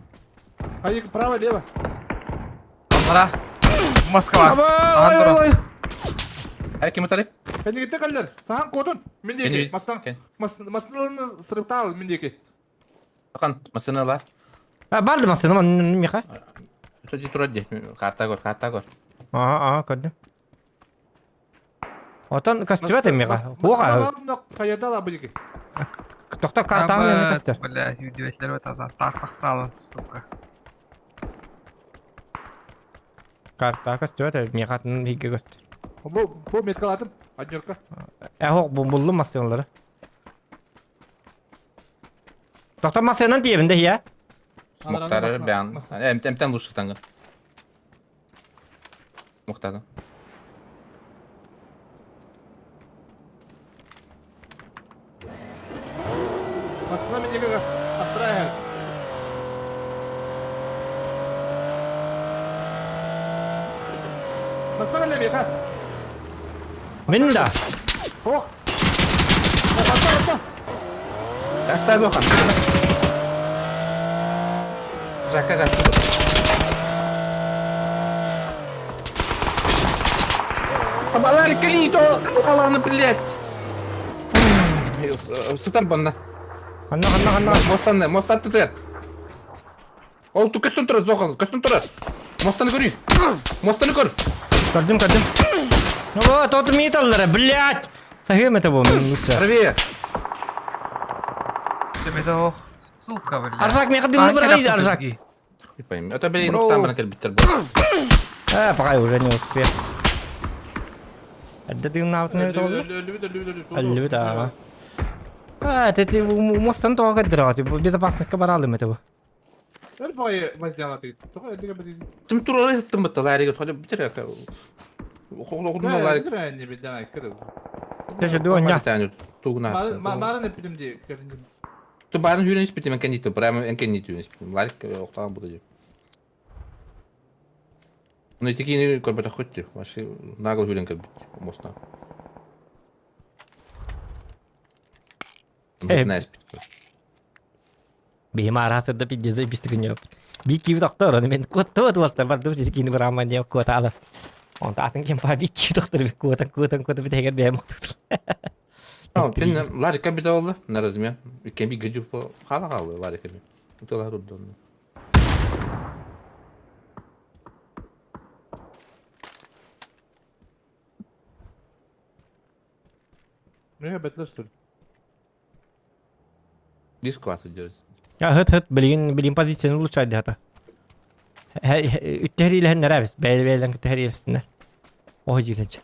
Хайык право лево. Аллара. Москва. Ахан турар. Ой, Ай ким ытарый? Кэннигиттэн кэллэр. Сахан куотун. Мин диэки. Кэннибит. Мастан. Кэн. Массыынаны сырыптаал мин диэки. Ахан массыына ылар. А, барды массыына манна миэхэ. Ити турар дии. Карта көр, карта көр. Ага, ага, көрдүм. Отон көстүбэт эмиэхэ. Хуоха. Хайадала бу диэки. Тохто картаҕын эмиэ көстөр. Бля, сүүрдүбэтлэр бата таах тахсаалан, сука. Карта көстүбэт миэхэ атын иһиггэ көстөр. Бу бу меткалаатым. Однерка. Э, буллум массыыналары. Тохто массыынан тиийэбин да иһэ. Муктары бэйэн. Эмтэн лучше Муктады. Массыына мин диэки астра Массыына кэллэ миэхэ. Мин да. Ох. Атта, атта. Гастай Зохан. Жака гасты. Абалар клинито, аланы, блядь. Сытар банна. Ханна, ханна, ханна. Мостан, мостан тытыр. Ол ту көстөн турар, Зохан, көстөн турар. Мостаны көрүй. Мостаны көр. Көрдүм, көрдүм. О, тот металлары, блядь! Сахым это был лучше. Правее. Это ох, сука, блядь. Аржак, миэхэ дымны бырҕай, Аржак. Не пойми. Это, блин, ну там кэлбиттэр бу. Э, пока уже не успел. Эрдэ дыымнаабытын эбит олду. Өллүбүт, өллүбүт, өллүбүт. Өллүбүт, ага. А, это ты мостан тоҕо көрдөрөҕүт, безопасностька баралым это бу. Өл баҕайы маздиалатыгыт. Тоҕо эдигэ бити. Тым турары сыттым бытта ларыгы тоҕо битер Ларик. Десе дуоня. Тугуна. Баарын эппитим дии көрүндүм. Ту баарын хүрен испитим энкен дитим, прямо энкен дитим испитим. Ларик оқтаған буду деп. Ну ити кини көрбөтө хөттү. Вообще нагло хүрен кэлбит мостан. Э. Найс бит. Биһим араасырда пиздезе бистигин Би киви доктор, оны мен куотта туолта бардым сизи кини бырааман диэн куотаала. Онто атын ким паа би киви доктор би куотан куотан куота бүтэһигэр бэйэм охтутур. Пин Ларика бит олла, на размен. Иккен би гыдю по хала хала Ларика би. Утала турду. Мега бэтлэс тур. Диск классы держит. Хыт хыт билигин билигин позицияны улучшать хата. Үттэһэр нэрабис бэйэ бэйэлэн кытта үстүнэр. Ох дьиилэччи.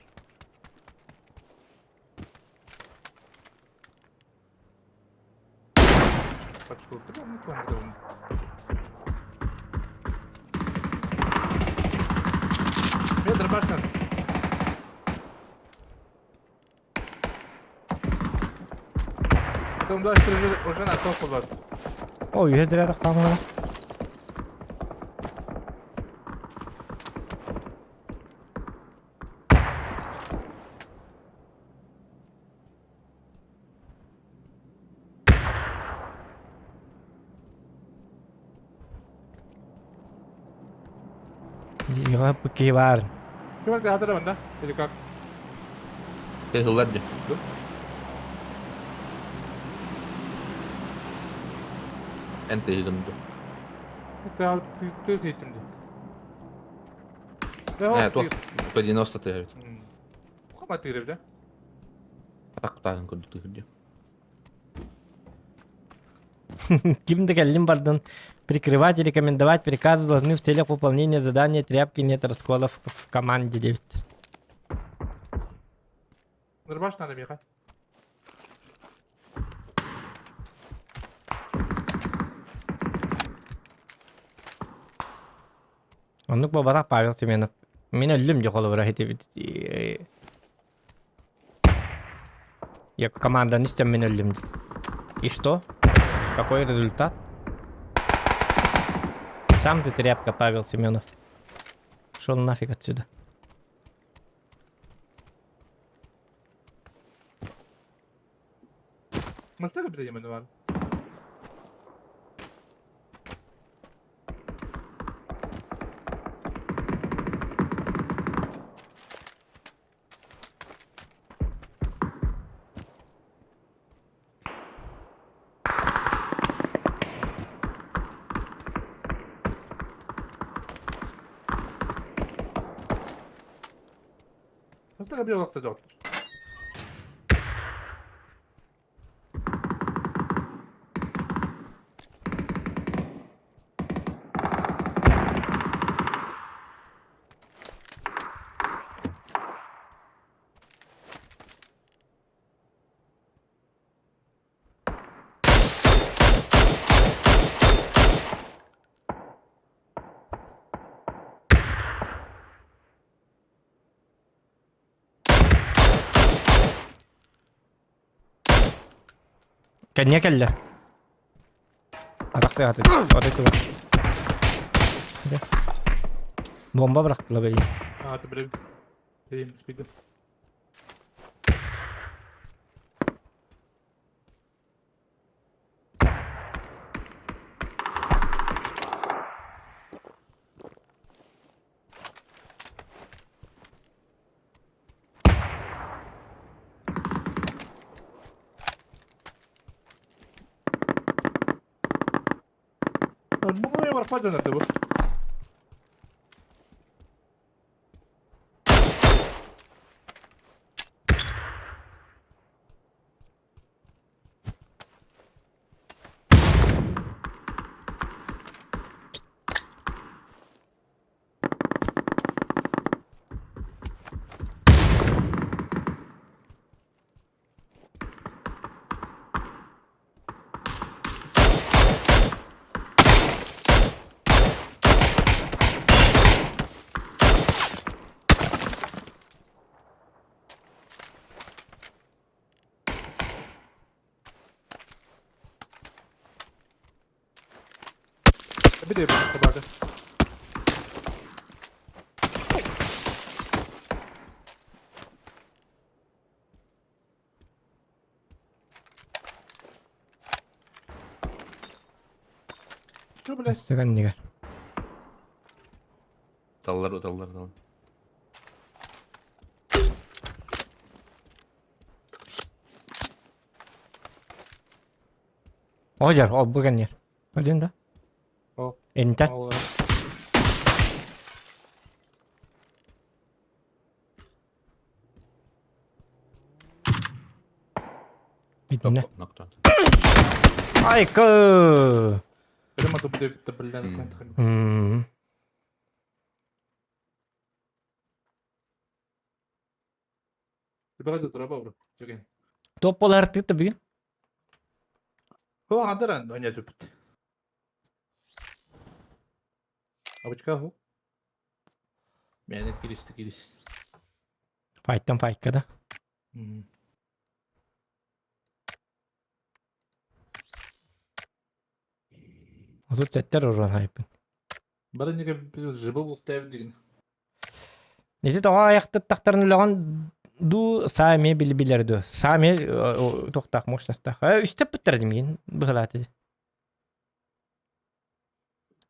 Метр башня. Потом дальше уже, уже на топ было. О, үһэ зря тахтаамала. Дьиэҕэ пыки баар. Ким хатыра да? Или как? Тезылар ди. Эн тезилим ду. Ты ты ты сейтим ди. Э, туох по 90 ты. Хама тыырып да? Так тагын көрдүк тыгырды. Ким да кэллим бардын прикрывать и рекомендовать приказы должны в целях выполнения задания тряпки нет расколов в команде диэбит. Нырбаш надо миэхэ. Оннук буолбатах Павел Семенов. Мин өллүм дьэ холобура ити Я команданы истэн мин өллүм дии. И что? Какой результат? Сам ты тряпка, Павел Семенов. Шел нафиг отсюда. Мастак бит бар. Мастак бит олохто доктор. Кэнниэ кэллэ. Атахтыы аты. Аты тула. Бомба бырахтыла били. А, ты блин. Ты спиды. Бу бар фадьанаты бу. Bir de собака. Что, блядь? Сыган Даллар, даллар, даллар. Ожар, ол бу кэннер. Көрдүн да? О. Энтер. Итинне. Ноктон. Айкы! Прямо тут будет, блин, М. Топ болар тыты бүгүн. О, адаран, да не зүпт. Абычка ху. Мени киристи кирис. Файттан файтка да. Отут сеттер уран хайпын. Бары неге біз жыбы болып тәбі деген. Нети тоға аяқты тақтарын үліған ду сами били билер ду. Сами тоқтақ мощностақ. Үстеп бүттер демеген бұғылаты.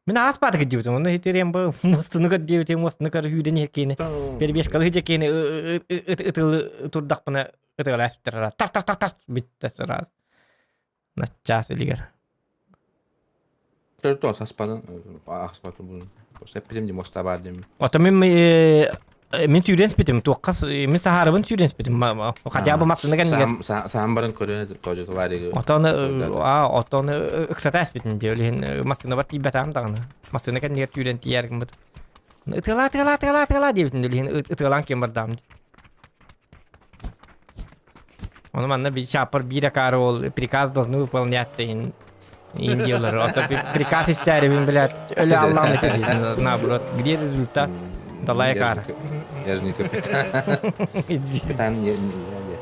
Мен аспады кедебітім. Оны хетерем бұ мостыны көр дебітем, мостыны көр хүйден екені. Перебежкалы жекені ытылы турдақпына ытылы әспіттер. Тар тар тар тар бітті сразу. На час илигер. Төрт аспанын аспатын bunu. Эппитим ди моста бар дим. Ото мен мен сүүрен спитим, туаққас мен сахарыбын сүүрен спитим. Хотя бы масыны кәнігер. Саам барын көрөнө тожотолар диги. Отоны а отоны ыксата спитим диөлин масыны бар тибетам даганы. Масыны кәнігер сүүрен тияргым бут. Ытыла ытыла ытыла ытыла дебитин диөлин ытылан кем бардам. Оны манна би чапыр бир акары ол приказ должны выполняться ин индиялар. Ото приказ истәрибин блядь, өлө Аллам дейт наоборот. Где результат? Далай кара. Я же не капитан. Капитан не не.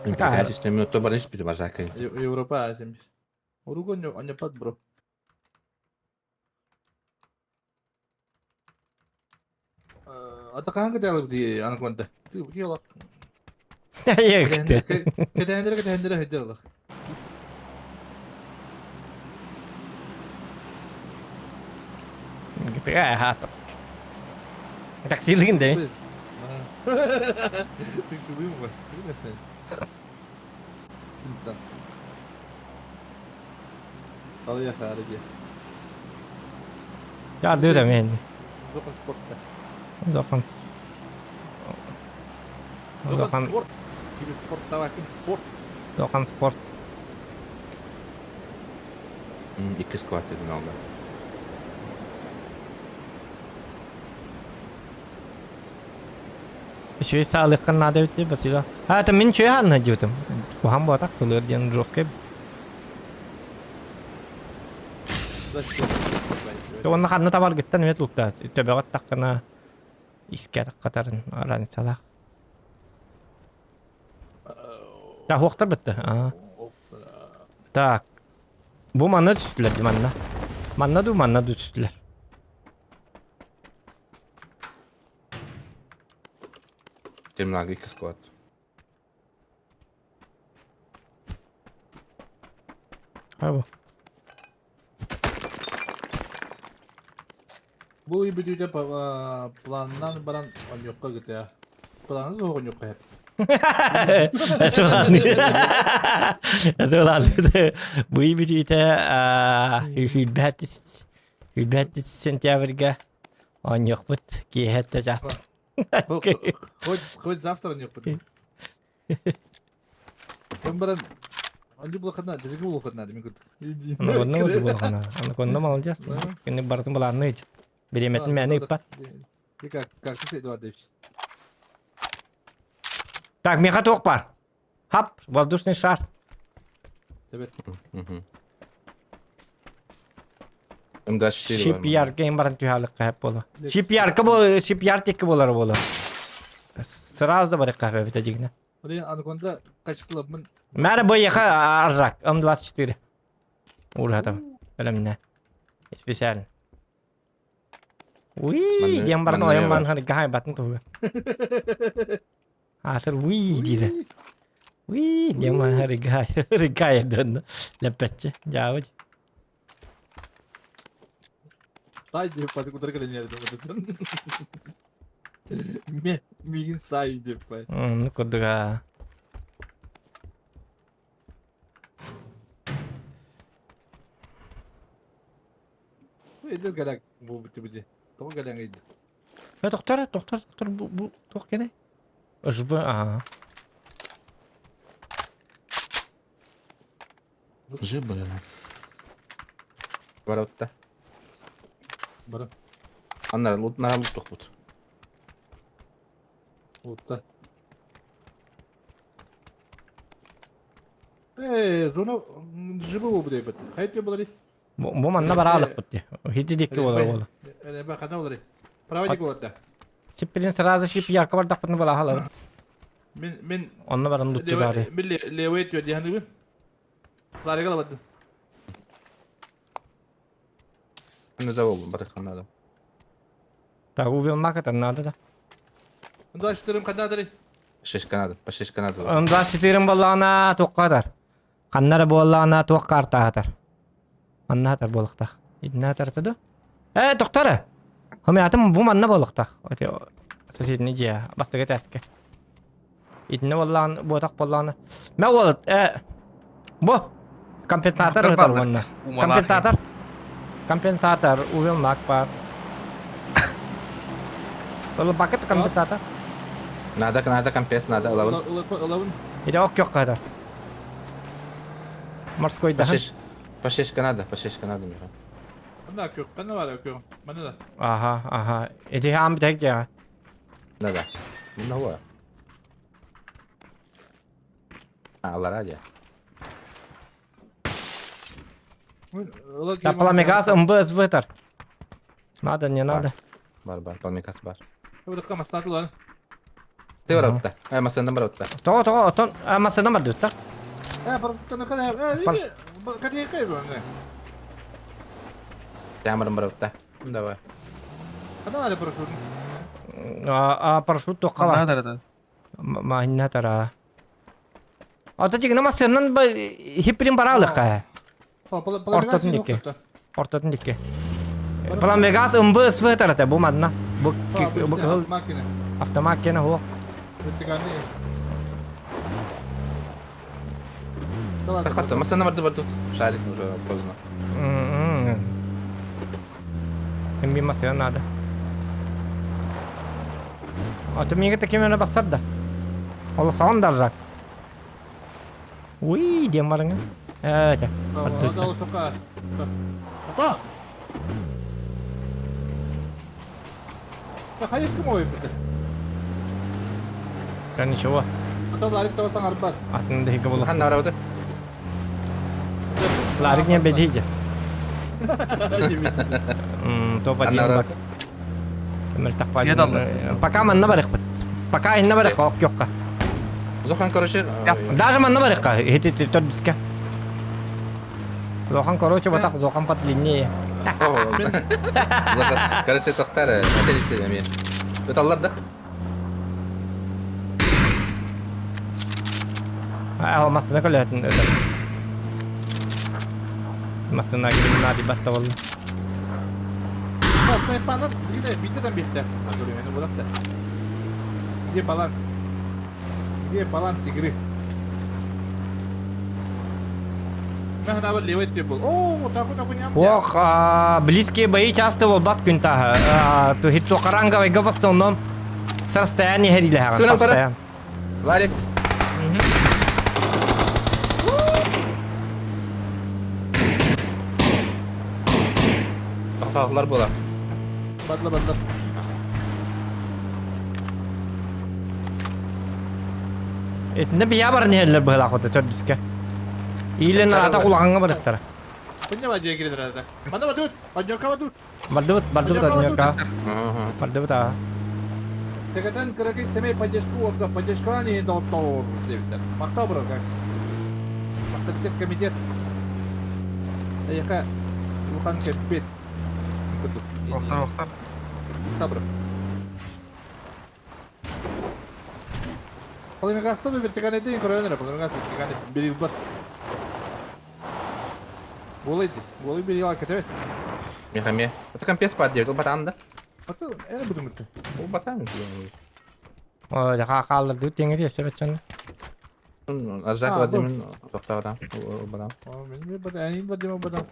Приказ системе то барын спитим ажака. Европа азембис. Уругон не пад бро. Атакан кыталып ди анаконда. Ты дело. Айыкты. Кэтэһэннэрэ кэтэһэннэрэ сылдьар Хата. Таксилыгын да? Таксилыым бар. Алыйа хаары дии. Жардыыр мен. Зохан спортта. Зохан. Зохан спорт. Киби спорт давай ким спорт. Зохан спорт. Икки скват дедин алда. Үчүгэй саалыаххын наада эбит дии, Василий. А, это мин үчүгэй хаанна диэбитим. Куһаҕан буолбатах, сылыар диэн жесткай. Уонна ханна табаргыттан эмиэ тулта. Төбөҕө аттаххына искэ таххатарын разницалаах. Да, хуохтар бытты. Так. Бу манна түстүлэр манна. Манна ду манна ду түстүлэр. Терминалга икки склад. Хайбу. Бу ый бүтүүтэ планынан баран онньукка гытыа. Планы суох онньукка хэп. Сылаанды. Бу ый бүтүүтэ сүүрбэт сентябрьга Оонньуохпут киэһэ чаас. Хоть, хоть завтра оонньуохпут. Кем баран Анди булахана, дезиги булахана, деме кут. Онно булахана. Онно молодец. Кини бартын булаанны Биреметин мэни ыппат. Как, как ты Эдуардович? Так, меха туох бар. Хап, воздушный шар. Тебе. М24 Шипьярка им баран түһалыкка хэп боло. Шипьярка бол, шипьяр текки болар боло. Сразу да барыкка хэп бите жигне. Блин, анаконда качкылабмын. Мәрі боеха аржак, М24. Урхатам. Білімне. Специально. Уи, диэн баран ойон баран гай батын туһуга. Аатыр уи диде. Уи, диэн баран гай, гай дөн леппетче. Жаабыт. Сай деп паты кутар кэлэн Ме, мигин сай деп пай. Ну кудуга. Эдер галак бу бити бити. Тоҕо галаҥ ыйды. Э, тохтор, тохтор, тохтор, бу, бу, туох кene? ЖВ, ага. ЖБ. Барабытта. Бара. Аннара лут, нара лут тохпут. Лутта. Э, зона живого будет. Хайт булари. Бу манна бараалыкпыт дии. Хити дикки буолар буола. Э, хана булари. Право дик болар Сиппилин сразу шип ярка бардахпытын балаһалар. Мен мен Онно баран луттудари. Мен левый өтүө диһаныбын. Ларыга лабадым. Не завол, барыхан надо. Так, увел маката надо да. 24 ханадары. Шишка надо, по шишка надо. 24 боллаана туққатар. Ханнара буоллаана туох картаатар. Маннаатар буолуохтаах. Итиннаатар да? Э, тохтара. Хомятым бу манна буолуохтаах. Соседний дьиэ бастакы этээскэ. Итиннэ буоллаан буотах буоллаана. Мэ уол э бу компенсатор ытар уонна. Компенсатор. Компенсатор увел нак бар. Ол бакыт компенсатор. Надо, надо компенс, надо, ылабын. Ылабын. Иде ок yok kadar. Морской да. По шишка надо, по шишка надо, Миха. Мына көк, қана бар көк. Мына да. Ага, ага. Иди хам битек я. Да, да. Мына Алла ради. Да, пламегаз МБС вытар. Надо, не надо. Бар, бар, пламегаз бар. Бырыққа мастатылар. Ты баратта. Ай, масында баратта. Того, того, отон, а масында бар дутта. Э, парашюттан кана. Э, катей кай зон. Тамырым баратта. Давай. Кана али парашют. А, парашют тоққа бар. Надо, да. Ма тара. Ото тигина массыынан хиппирин бараалыхха. Ортотун дикки. Ортотун дикки. Пламегаз ымбы ысвы тарата бу манна. Бу бу кыһыл автомат кена хуох. Хатта, масана барды барды. Шарик уже поздно. Им bir masaya надо. А то мига таким öne бассар да. Ол саон даржак. Уй, диэн барыҥа. Ээ, чэ. Ата! Хайыскым ой бит. Да ничего. Ата ларик того саңарбат. Атын да хига болу. Ханна барабыты? Ларик не бедиже. Топ один бак. Пока манна барыхпыт. Пока инна барыхха ок йокка. Зохан, короче... Даже манна барыхха. Хити төрдүскэ. Зохан, короче, вот так Зохан подлиннее. Короче, тохтар, это не Ыталлар да? Аа, массына көлөтүн өтөр. Массына гимна дибатта болду. Снайпанан битте бихте. Где баланс? Где баланс игры? Ох, близкие бои часто болбат күн таһа. Хитто каранга в основном с расстояния хериле постоянно. Ларик. Тохтоохлар була. Бадла бадла. Этне бия бар нехеллер быһылаах ота төрдүскэ. Илен ата кулаҕаҥҥа барыхтара. Куння ба жегире дырада. Мана бадут, однёрка бадут. Бардыбыт, бардыбыт однёрка. Бардыбыт аа. Секретарь кыракый семей поддержку орда, поддержкалан еndi оттоор дебиттер. Мактау бұрар как. Мактабитет комитет. Эйха улахан кеппет. Охтар, охтар. Табыр. Полымегаста вертикальный день көрөнөр, полымегас вертикальный бирил бар. Голый, голый бирил кетебет. Мехаме. Это компес под ол батам да? Аты, эне будум битте. Ол батам. О, жака калдырды теңир есе бечен. Азжак Владимир тоқтағыдан. Ол батам. О, мен бата, әйин Владимир батам.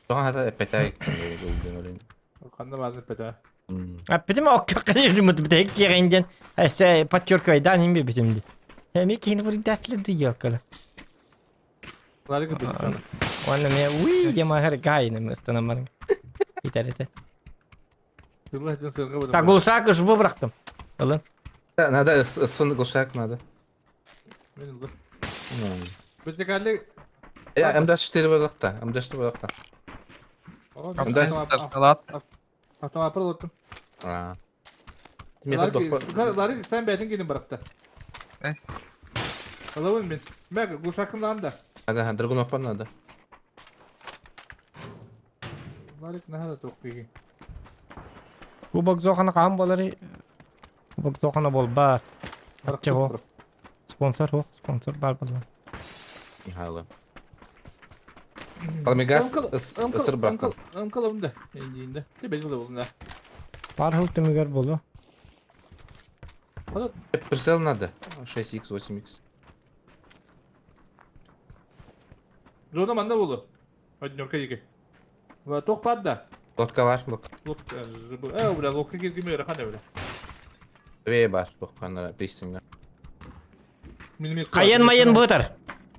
Тоған хата эпетай. Канда барды пета. А битим окка кылыр бит чегенден. Эсте подчеркивай да ним битимди. Эми кин бур даслы дүйөкөлө. Ларик бит. Оны ме уй демахар гайны мыстана Итәрете. Так, глушак уж выбрахтым. Ылын. Надо сын глушак надо. Вертикальный. Я МД-4 болақта, МД-4 болақта. Салат. Автомат пролоттум. А. Ларик сен бәтин кидин баракта. Алабын мен. Мә глушакым да. Ага, Драгунов надо. Ларик нахада тоққиги. Кубок зохана каам болары. Кубок зохана болбат. Ачча Спонсор хо, спонсор бар болла. Михайло. Алмегаз ысыр бырақтым. Ымкалымда. Эндиинде. Те бел болду да. Бар хыл түмүгер болу. Прицел надо. 6х, 8х. Зона манда болду. Однёрка жеке. Тох бар да. Лодка бар, лодка. Лодка, э, бля, лодка келгеме рахана бля. Две бар, лодканы пристинга. Кайен майын бытыр.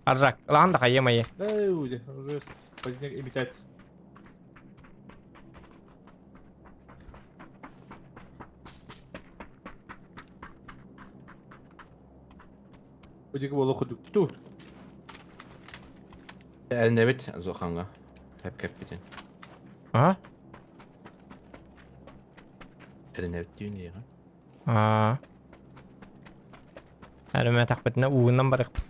Аржак, лан да кайен майын. Эй, уже, уже поздняк имитация. Удик болу кудук ту. Әліне бит, Зоханға. Хәп кәп битен. А? Әліне бит дейін еға. А. Әліме тақпытына уынан барықпыт.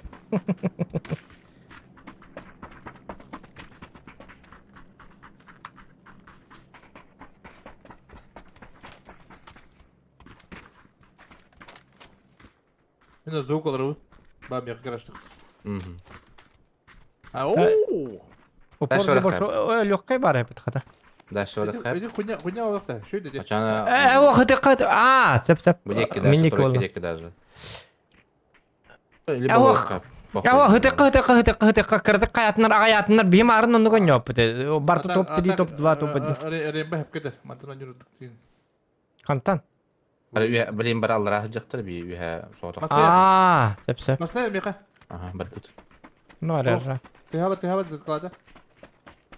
Мин звук олору. Ба мех гаражтык. Мгм. А оо. Упор Дальше больше легкой бар эпит хата. Дальше Эти орахап. хуйня хуйня олохта. Шо это? Ачана. Э, о, хаты хаты. А, сеп сеп. Будеки даже, Мини тройки колла. деки даже. Либо Ох. лохап. Я хытыкка хытыкка хытыкка хытыкка кырдык каятынар агаятынар бихим арын онну көннөппүт. Барты топ-3, топ-2, топ-1. Рембе хеп кетер. Мантан ойнур дыктын. Хантан. Блин, бар аллара жактыр би үһә соғытақ. Аа, сеп сеп. Масна меха. Ага, бар бут. Ну, арара. Тыхаба тыхаба зыклада.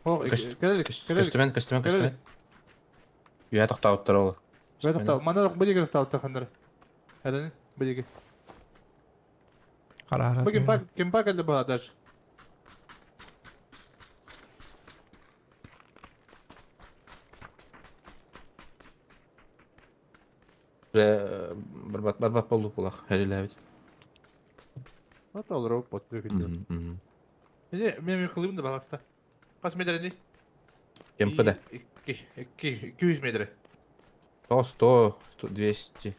О, келелик, келелик. Көстүмен, көстүмен, көстүмен. Үһә тоқтауыттар ол. Бе тоқтау. Мана бу тоқтау тахандар. Әрәне, бу Карара. Бу кем кем пак әлде бу даже. Барбат, барбат болду булах. Хәриләбит. Вот ол роуп бот дүкүндө. Мени мен кылым да баласта. Кас метр не? МПД. 2 200 метр. 100, 100, 100, 200.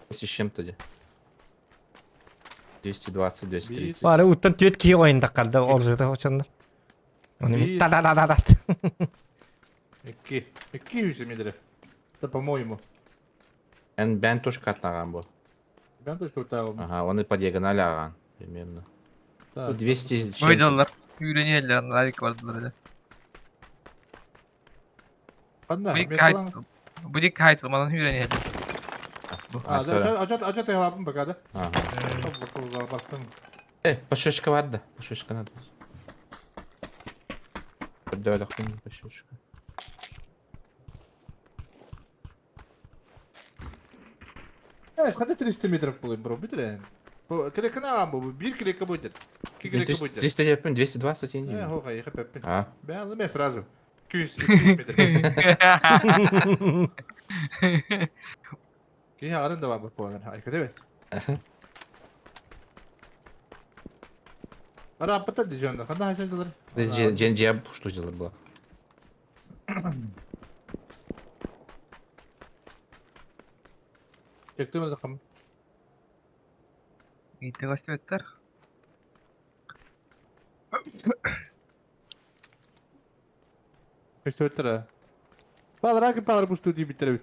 200 с чем-то де. 220, 230. Бары уттан түөт кии ойында калды ол жерде очондар. Оны та да да да да. 2 200 метр. Это по-моему. Эн бән точка атнаган бу. Бән точка атнаган. Ага, оны по диагонали аган. Примерно. 200 с чем-то. Бойдалар. Үйренелер, лайк бардылар эле. Канда? Бу дик хайт, манан үйренелер. А, да, ачат ачат хабын пока да. Ага. Бактым. Пошечка бар да. Пошечка надо. Давай пошечка. Evet, хата 300 метров булым, бро, битре. Бу кирекна бу, бир кирека будет. Ки кирека будет. 300 деппин, 220 я не. Э, хоха, я хаппин. А. Бә, алым сразу. 200 метр. Ки арын да бар бу полар. Ай, кете. Ара апта дижонда. Канда хайсалдылар? Жен жен что делать было? Чектем хам. Ити гостеветтер. Көстөттөр. Балара ким палар бу студия битеребит.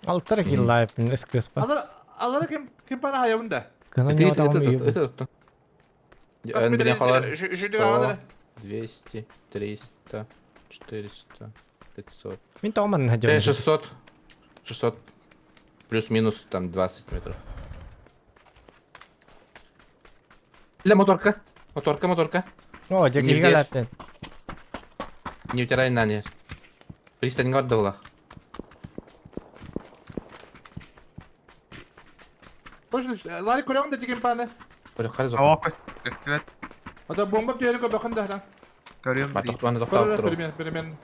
Алтар киллайп, эскес па. Алар алар ким ким пана хаябында. Это это это это. Эн халар. 200, 300, 400, 500. Мин томан хаҗа. 600. 600. Плюс-минус там 20 метров. Бля, моторка. Моторка, моторка. О, жеки галаттын. Не утирай на не. Пристань гордолах. Точно, Лари көрөң да деген паны. Ава көстүбөт. Ата бомба берип бакын да. Көрөм. Батохтуаны токтоп туруп. Примерно, примерно.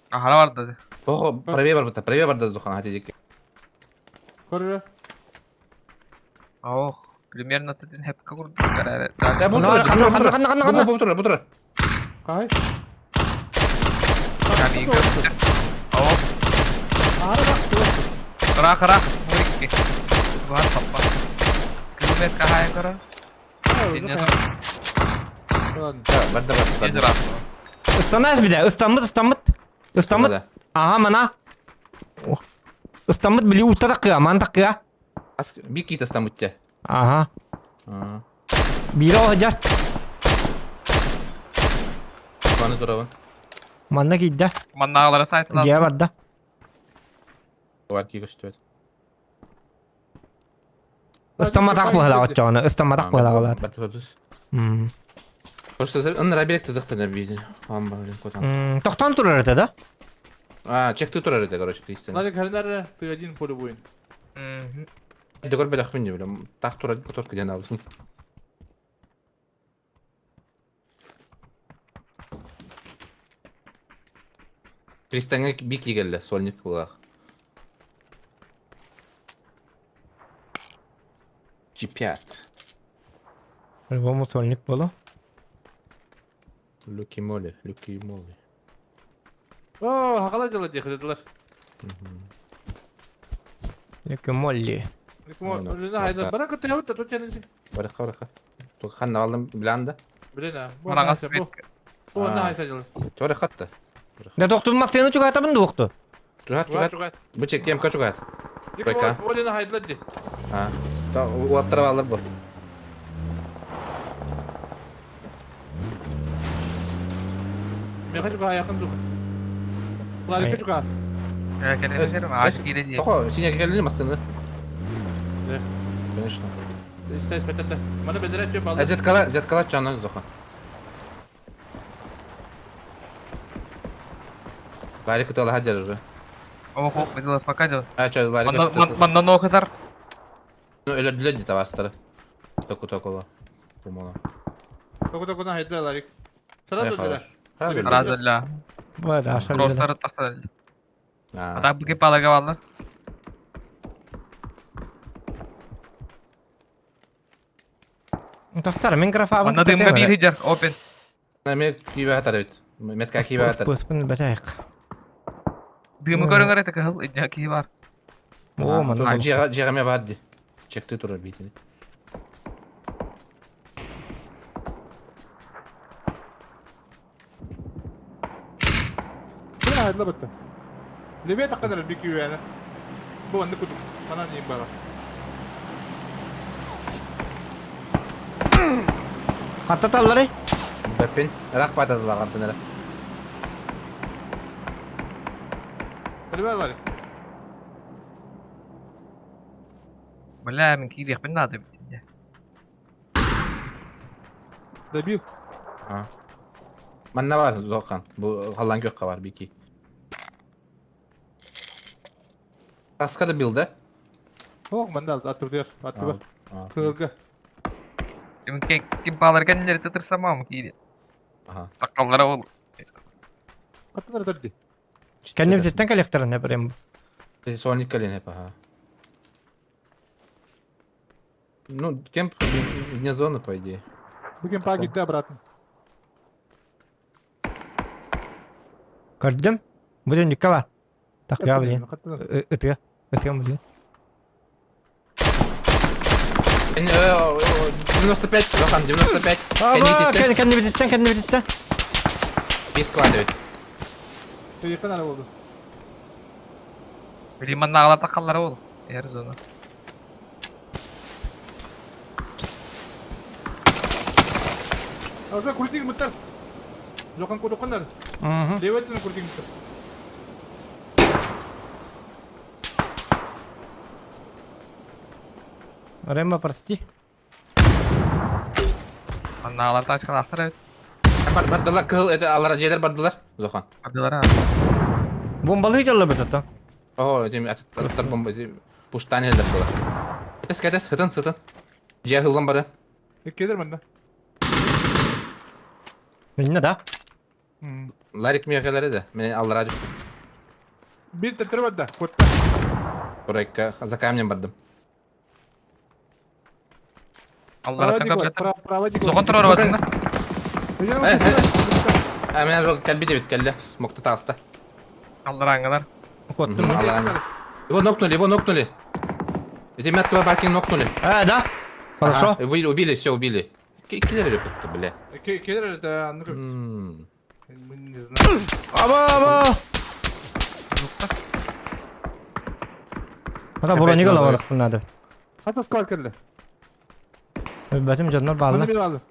Ахара барды. Ого, правее бар бата, правее бар да зохан хати дики. Көрө. Ох, примерно тетин хепка курду. Да, бу тура. Ханна, ханна, ханна. Бу тура, бу тура. Кай? Ками көстү. Ох. Ахара бак. Рах, рах, мурикки. Бар папа. Километр кахая кора. Бар да бар. Бар. Ыстанас биле, ыстаммыт, ыстаммыт. Ыстаммыт. Ага, мана. Ыстаммыт били утта такыа, ман такыа. Ас би кит ыстаммыт. Ага. Бире охжар. Маны турабын. Манна кийдэ. Маннагалара сайтла. Дьэ барда. Бар ки көстүбөт. Ыстамматах буһала отчоҕуна, ыстамматах буһала Бар Просто ын раберек тыдыктан бийди. Амба блин котан. Тохтон турар это, да? А, чекты турар это, короче, Кристиан. Ларик харнар ты один поле буин. Дөгөр бедах мен билем. Так турар которка ден алдым. Кристианга бик егелле, сольник булах. G5. По-любому сольник боло. Люки моли, люки моли. О, хакала дела дехедилер. Лүкү Молли. Бара кытта тут Барыха барыха. Тук ханна алдым билан да. Блин, Мараҥас светка. Бу онно хайса дьыл. Чоры хатта. Да тохтун массыына чугаатабын дуохту. Чугат чугат. Бу чеккем ка чугат. Байка. Олена хайдылар ди. А. Та уаттара алар бу. Меха чуга якын сук. Ларика чуга. Кэлэн ааш киирэ дии. Тохо, сине келли массыына. Да. Конечно. Истес бетелде. Мана бедерет жеп алды. Зеткала, зеткала чанан зоха. Ларик кытала хадер. О, хоп, выдала спокойно. А чё, Ларик. Манна нохытар. Ну, өлөдүлөр дии табастары. Току токула. Кумала. Току токудан хайдылар Ларик. Сразу өлдүлөр. Сразу Разылла. Бу да ашар. Ростары тахтар. А так буке палага баллар. Тохтар, мен графабын. Манна дымга бир хиджар, опен. Мен кийбе хатар бит. Метка кийбе хатар. Пыспын бәтәйк. Дымы көрүңөр эте кыһыл идя кии бар. О, мана. Жига жига бар ди. Чекти турар битини. Блин, хайдылар битте. Лебе такканар бики yani. Бу онны кудук. Мана не бала. Хатта таллары. Беппин. Рах батазлар антенера. Лебе Ларик. Бля, мен киирих бин надо бит. Добил. А. Манна бар Зохан. Бу халлан көккә бар бики. Таска да билде. Ох, манда атып дер. Атып. Кылга. Ким ким балар кеннер тытырсамам киири. Ага. Таккаллара ол. Каттар дерди. Кәннем теттен коллекторын не берем. Соник кален хеп, ага. Ну, кемп вне зоны, по идее. Бүгін па гитте обратно. Көрдүм. Бүгүн Никола. Так я блин. Ытыга. Ытыга блин. 95, Зохан, 95. Аба, кәннем теттен, кәннем теттен. И складывать. Якын ара болду. Били манна алар таккаллара ол. Эр зона. Аза куртик мыттар. Жоқан курукандар. Мгм. Леветтен куртик мыттар. Рема, прости. Манна алар тачкалар Бар, бардылар, кыл, это алар жедер бардылар. Зохан. Абдылар. Бомбалы жалла бит О, этим аттар бомба, этим пуштан елдер было. Кэтес, кэтес, хытын, сытын. Же хылдан бары. Келер мында. Минне да. Ларик мия келер edi. Мен аллара түштүм. Бир тетер бар да. Котта. Бурайка за камнем бардым. Аллара таңга Право дик. Соған турар батыңда. А мен жол кәлби деп келді. Смокты таста. Аллара аңгалар. Коттум. Его нокнули, его нокнули. Эти мятого баки нокнули. А, да. Хорошо. Ага, убили, убили, все убили. Киллеры репетті, бля. Келер это ну мы не знаем. Аба, аба. Ата броник ала барык надо. Хаса сквад келди. Бәтим жаннар Мында балны. бир алды.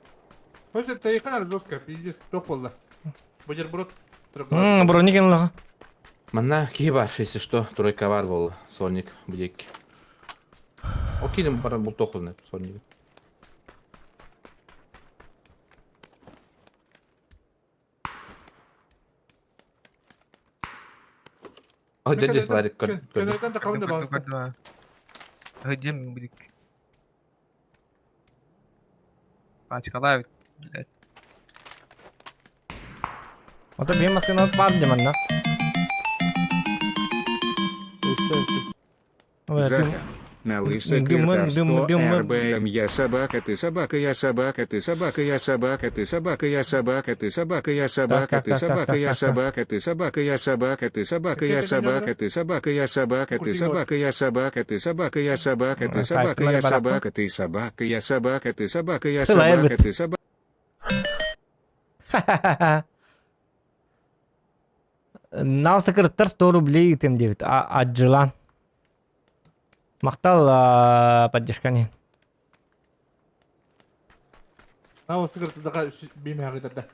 Хочет тайкан ар жестко, пиздец, ток болду. Бутерброд. Броник ала. Манна ки бар, если что, тройка бар бол, сольник, будек. Окей, бар бул тохуны, сольник. О, дядя Ларик, көр. Көнөртөн да кабында балыста. Хөдем бидик. Пачкалар блядь. Ата бир масканы бар деманна. На лысо Дымын, дым, 100 дым. РБМ я собака, ты собака, я собака, ты собака, я собака, ты собака, я собака, ты собака, я собака, Так, ты так, так, собака, так, я так, так. собака, ты собака, я собака, ты собака, я собака, ты собака, я собака, ты собака, я собака, ты собака, я собака, ты Так, собака, я барахло. собака, ты собака, я собака, ты собака, я Тылайбыт. собака, ты собака. Нал сыкырыттар 100 рублей ыытым диэбит. Адьылаан. Махтал поддержканы. Нау сыгыртыдаха биимэҕитэрдэ.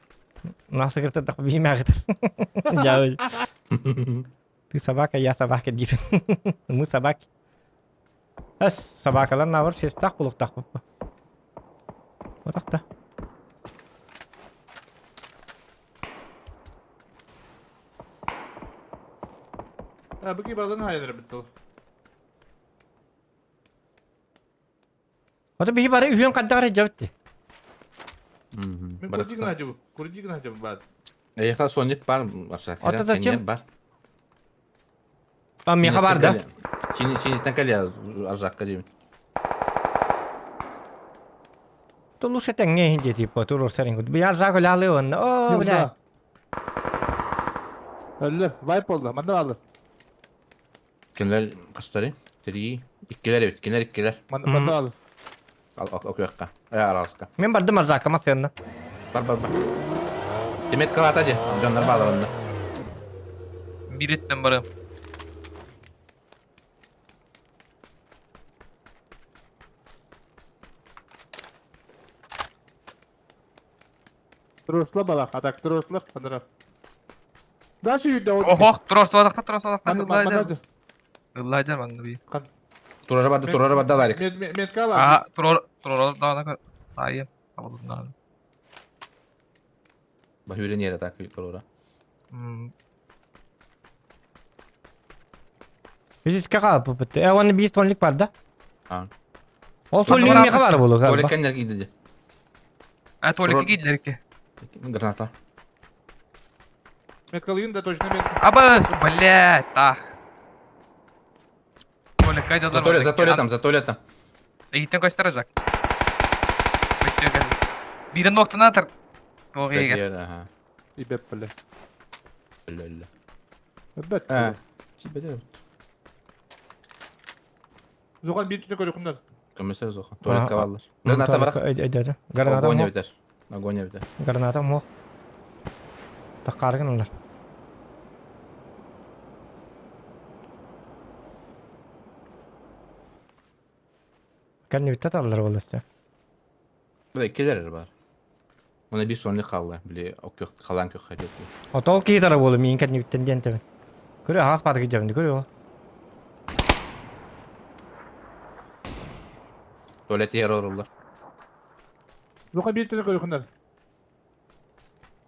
Нал сыкырыттар биимэҕитэр. Дьабы. Ты собака, я собака диир. Мы собаки. Эс, собакалар наоборот сестах булуктах буппа. Отахта. А быки бардан хайдыр битти. Ото биһи бары үһүөн хаддагар дьабытты. Мен курдигин хадьыбы, курдигин хадьыбы баар. Эйха сонник бар, Ото зачем? Бар. А меха бар да? Синиттен кэлиэ аржакка диэбит. То лучше тэҥҥэ иһин дии типа туруорсарыҥ курдук. Били аржак өлөалыы уонна оо бля. Өллөр, вайп болду, манна баалыр. Кинилэр хастары? Три. Иккилэр эбит, кинилэр иккилэр. Манна баалыр. Окуякка. Э, араска. Мен бардым аржакка массыанна. Бар бар бар. Демет калата же, дьоннор бааларында. Бириттен барым. Тросла балах, а так тросла, ханара. Дальше үйдө Охо, трос бадахта, трос бадахта. Манна Ыллайдар манна би. Турара барды, турара барды аларик. Метка бар. А, турор, турор даана Айым. Табылдым Бах үрен yere так турара. Үсүскэ хаалбыппыт. Э, уонна биир тонлик бар да? А. Ол соллуун меха бар буолуо. Туалет кэннер киирди. А, туалетке киирдилер ки. Граната. Меткалыйын да точно метка. Абыс, блядь, тах. Туалекка За дьаллар туалет, за туалетом, за туалетом. Эйиттен көстөр Биирин ноктанатыр. Туох иһигэр. Ага. Ибеп бile. Өлө. Эбет. А. Тибеде. Зохан бир түнө көрүхүннөр. Көмөсөр зохан. Туалекке баалар. Граната барах. Өйдөтө. Граната Огонь мох. битер. Огонь битер. Граната мох. Таккаргын алар. Кэнни бүтэ таллар боллар. Бу иккилер бар. Оны бир сонли халла, били оккөх халан көх хадет. Отол киитара буолу миин кэнни бүттэн диэн тэбин. Көрө хаас баатыгы дьэбин көрө ол. Туалет yer орулар. Зохан бир түнө көрүхүннөр.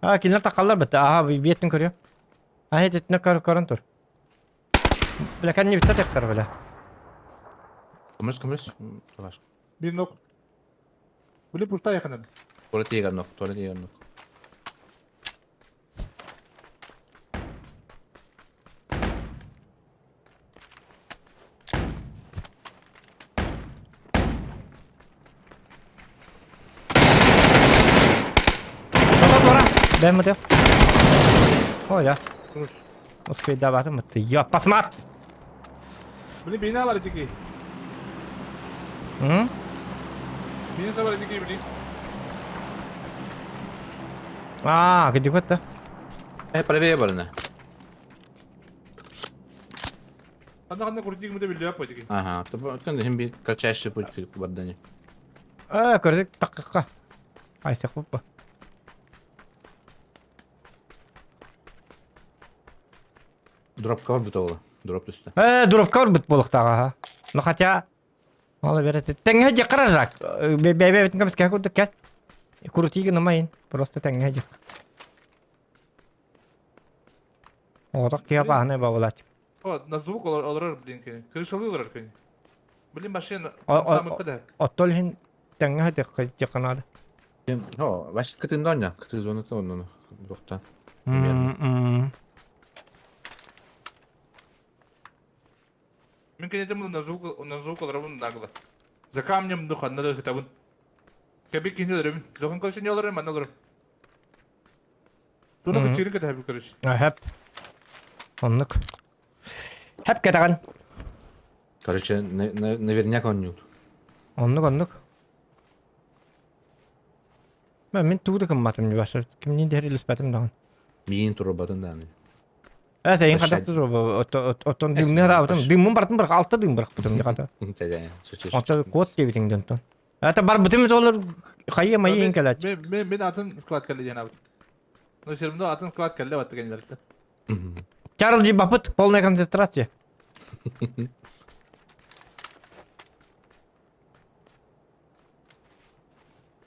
А кинилэр такаллар битте. Аха биэттин көрүө. А этитинэ көр көрөн тур. Бля кэнни бүтэ тахтар бля. Көмөс көмөс. Талаш. Бир нок. Били пушта якынын. Туалет егер нок, туалет егер нок. Тура тура. Дэм мытык. Ой да. Туруш. Успейдабатым мытты. Я пасмат. Били бина бар итики. М? Бина бар итики били. А, где это? Э, правее барына. Анда кандай курдик мыты билди апа итики. Ага, то өткөн хим бир кратчайший путь к бардане. Э, көрдүк таккакка. Айсак буппа. Дропка бар бит ола. Дроп түстө. Э, дропка бар бит болуктага, ха. Ну хотя Мало берет. Тэҥҥэ дьэ каражак. Бэйбэбитин көмүскэ курдук кэл. Крутиги намайын. Просто тэҥҥэ дьэ. Оҕотох киһи бааһынай бабылааччы. О, на звук олорор блин кини. Крышалы олорор кини. Блин машина самый пыда. Оттол иһин тэҥҥэ дьэххэ О, ваш кытын донья, кыты зоната онну. Доктан. М. Мин кинитим на звук на звук олоробун дагла. За камнем ду ханна да сытабын. Кэби кини өлөрөбүн. Зохан короче не олорор манна олорор. Суна кычырын кэтэһэбин короче. Хэп. Оннук. Хэп кэтэҕин. Короче, наверняка онньуут. Оннук оннук. Мин тугу да гымматым Ньубаша. Кимниин да илиспэтим даҕаны. Миин турбатын даҕаны. Э, сен хадах тур оттон дымны хараабытым. Дыммын бартын бырах, алта дым бырахпытым хата. Оттон кот диэбитиҥ дьонтон. Это барбытым олор хайы майы кэлээччи. Мен мен атын склад кэллэ диэн абыт. Но все равно атын склад кэллэ баттык энилэртэ. Чарльзи бапыт, полная концентрация.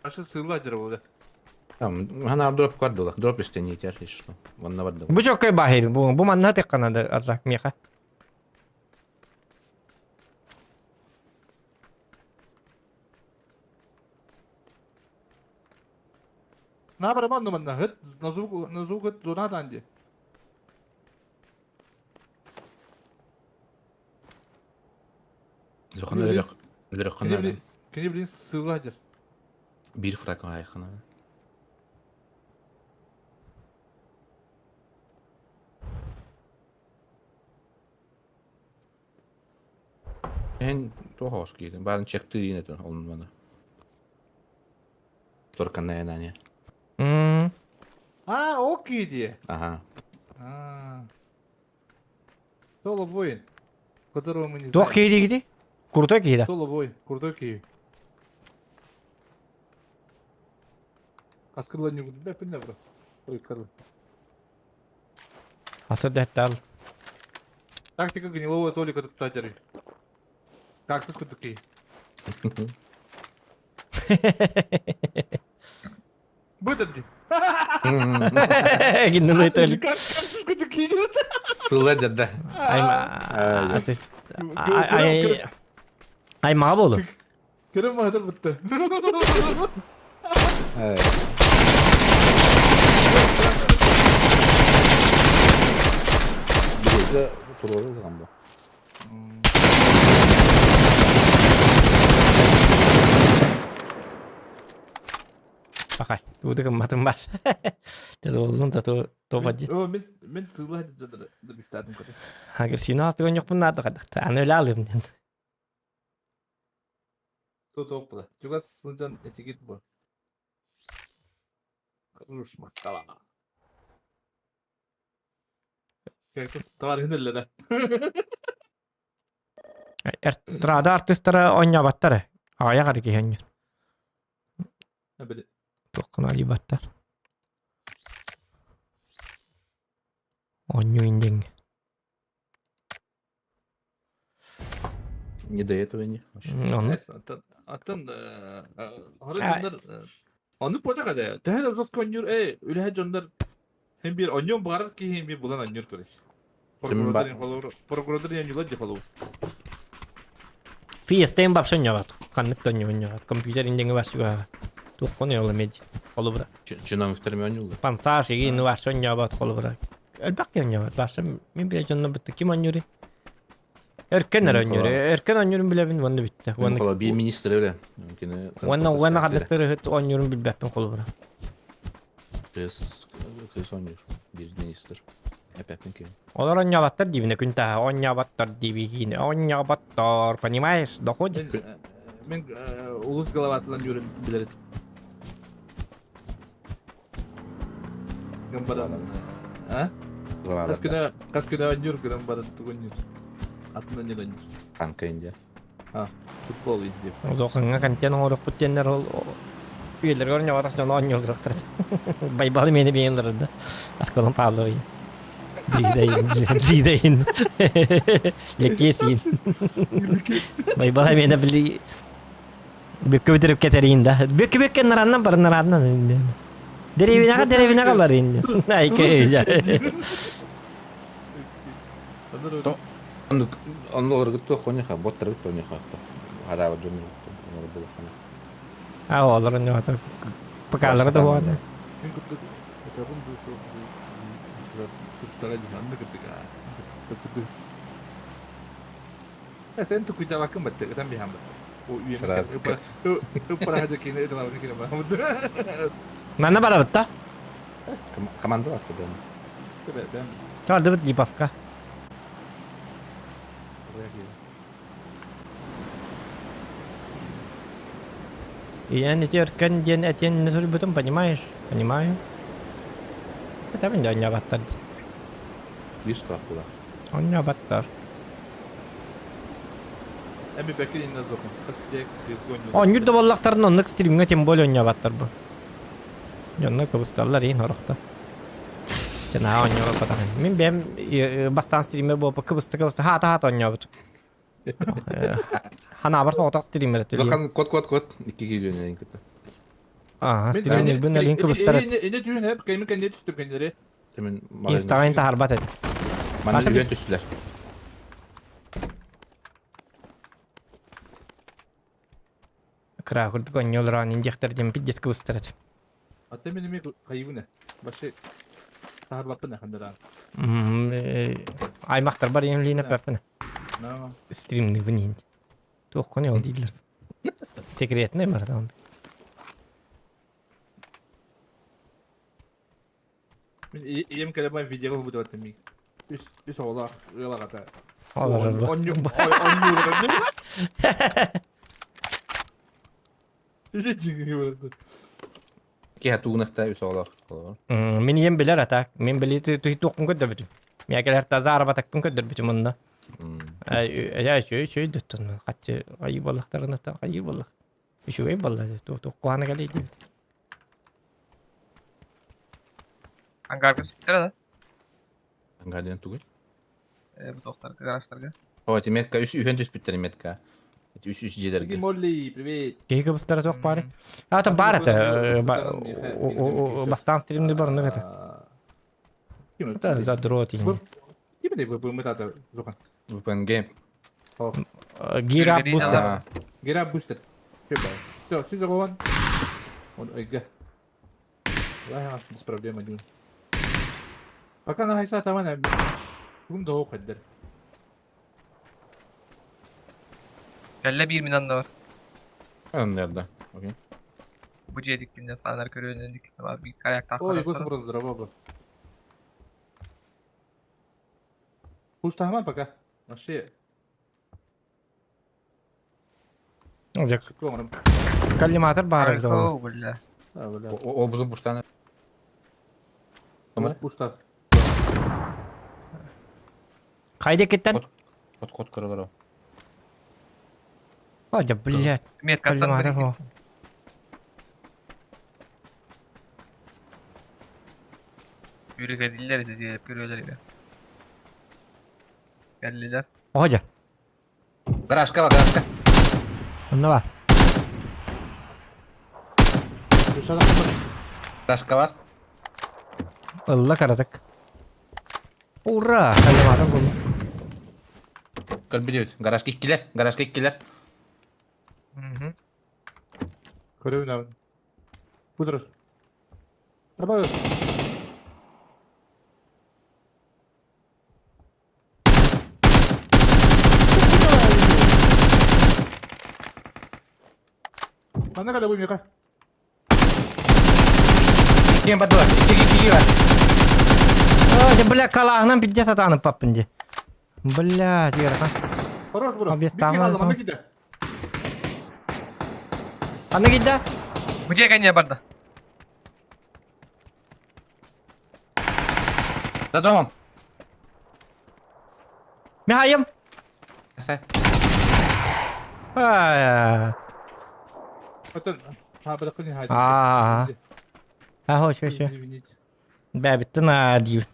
Ашы сыылла дьара буолда. Хана дроп кардыла. Дроп истэнитер что. Онно барды. Бу чоккой бахир. Бу бу манна текканады арзак меха. На бараман ну манна хыт на звук на звук хыт зона танди. Зохан өлөрөх өлөрөх Кини блин сыылла дьар. Биир фраг айхана. Эн туох оҕус киирин баарын чектыы диэн этин ол маны. Только на М. А, окей дии. Ага. А. Соло воин, которого мы не Туох знаем. кииригити? Крутой киһи да. Соло воин, крутой киһи. Аскырла не буду, да, бро. Ой, короче. Асы дэттал. Тактика гнилого Толика тут татеры. Кактус такие. Бытыр ди. Гиннулой Толик. Кактус такие. Сыла деді. Айма. Ай Аймаға болу. Кірім мағдар бітті. Биирдэ туруору ылған бу. Бақай. Туды гымматым бар. Тез болдун да то то О, мен мен сыла деді көрі. Агыр сина астыгын жоқпын нады қадақта. Аны өлі алым. То тоқ бұла. Чугас сылжан этикет бұ. Руш мақтала. Товар хүнелле да. Эртрада артистара ойнабаттары. Ая қары кейхен. Били. Тоққын алибаттар. Онню индең. Не до этого не. Оны Аттан хоры Оны пота када. Тэхэ жос конюр э үлэхэ дьоннор хем бир оньон барар ки хем бир булан оньор көрөш. Прокуратор я не холов. Фиестен бапшын яват. Қаннык тонню ойнабат. Компьютер индеңі башыға. Тоққын олы меди. Қолы бұра. Чиновниктер мен ойнуулар. Пансаж егин башын яват қолы бұра. Әлбәк ойнабат. Башы мен биле жонно бітті. Ким ойнюри? Өркен ойнюри. Өркен ойнюрын билебин онны бітті. Онны би министр эле. Онна онна қадықтары хыт ойнюрын билбәппин қолы бұра. Кыз кыз ойнуур. Бир министр. Эпеппин ким. Олар ойнабаттар дибине күн таha ойнабаттар дибигин ойнабаттар понимаешь доходит Мен улус головатылан жүрүм билер. Гамбаран. А? Кас күнә кас күнә оньор гамбаран тугуньор. Атынан не оньор. Танка инде. Футбол инде. Зоқыңа контент оңорох путтеннер ол үйелер көрүнө барас жон ойнолдурактар. Байбалы мени бейенлерди. Асколон Павловый. Жидейин, жидейин. Лекесин. Байбалы мени били Бүккө бүтүрүп кетерин да. Бүккө бүккө нараннан бар нараннан. Деревинаға деревинаға бар инде. Айка. Онны олар гытты хониха, боттар гытты хониха. Хараба дөнөр гытты. Олар булахана. А олар не ата. Покалар да бар. Мен курдук этабын бу сыттара ди анны кырдык. Sen тукуйдабаккын батты, ытан биһан бат. Сразу. Манна барабыт да? Команда лапты дом. Чардыбыт Липовка. Я не теркен диэн этиэн суруйбутум, понимаешь? Понимаю. Это мен оонньообаттар дии. Бир кылах. Оонньообаттар. Эми бэкин инна зохун. Хас кидек изгоню. Оонньуур да буоллахтарын оннук стримҥа тем более оонньообаттар бу. Дьонно кыбысталлар иин орохто. Чэ наһаа оонньообаппатах. Мин бэйэм бастаан стример буолпа кыбыста кыбыста хаата хаата оонньообутум. Ханаабар соҕотох стример этилиэ. Улахан кот кот кот икки киирүөннэрин кытта. Аа, стримербин элин кыбыстар эт. Ине түүн хеп кэми кэннэ түстүм кэннери. Тэмин Инстаграм таһарбат эт. Манна үһүөн түстүлэр. Кыра курдук онньолор индиэхтэр диэн пиздец кыбыстар этим. Ата мен эми хайыбын Башы таһарбаппын ахандарaan. Аймактар бар емлиин эппэппин. Стримныыбын иһин. Туоххун ол дииллэр. Секретный бар Мин ийэм кэлэн видео ылбыт мин. Үс үс оҕолоох ыал аҕата. Олорор. Онньу Киһи тугунахта үс оҕолоох. Мин ийэм билэр ата. Мин били туохпун көрдөрбүтүм. Миэхэ кэлэр таза арабатакпын көрдөрбүтүм онно. Ай үчүгэй үчүгэй дөттөн хаччы айыы буоллахтарына айыы буоллах. Үчүгэй буолла туох куһаҕана кэлиэй диэбит. Ангарга сүттэрэ да? Ангар диэн тугуй? Э, бу туохтарга, гаражтарга. О, эти метка үс үһүөн түспүттэр метка. Эти үс үс дьиэлэргэ. Молли, привет. Киһи кыбыстара суох баары. А, то баар это. Бастаан стримни бар, ну это. Это задрот. Ким это вы мы Зухан? VPN game. Гира бустер. Гира бустер. Все, все загован. Он ойга. Ла, без проблем один. Пока на хайса тамана. Кум да оқаддар. Кэллэ биир минан да бар. Аннарда. Окей. Бу дьиэ диккинде фанар көрүөнүн диккинде биир каряктаах Ой, гос бұрын баба. Пуштахман пока. Вообще. Коллиматор баар О, бля. О, буду буштана. Пуштар. Хайда киттен? Кот кот көрөлөр. О, да, блядь. Коллиматор. Yürükediller dedi, görüyorlar Geldiler. Оҕо Гаражка бар, гаражка. Онно бар. Гаражка бар. Ылла каратык. Ура! Коллиматор булла. Көрбүдүбүт. Гаражка иккилер, гаражка иккилер. Көрөбүн Пудрыр. Давай. Манна кэлэ миэхэ. Иккиэн бардылар. Икки икки бар. Ой, да бля, калааһынан пиздец сатаанып паппын дии. Бля, тиэрха. Хорош, бро. Объезд Бикки хаалла, манна киирдэ. Ханна киирдэ? Бу дьиэ кэннэ барда. За домом. Михаим! Сай. Аа, Аа. Аа, шо шо. Бэбиттен аа диир.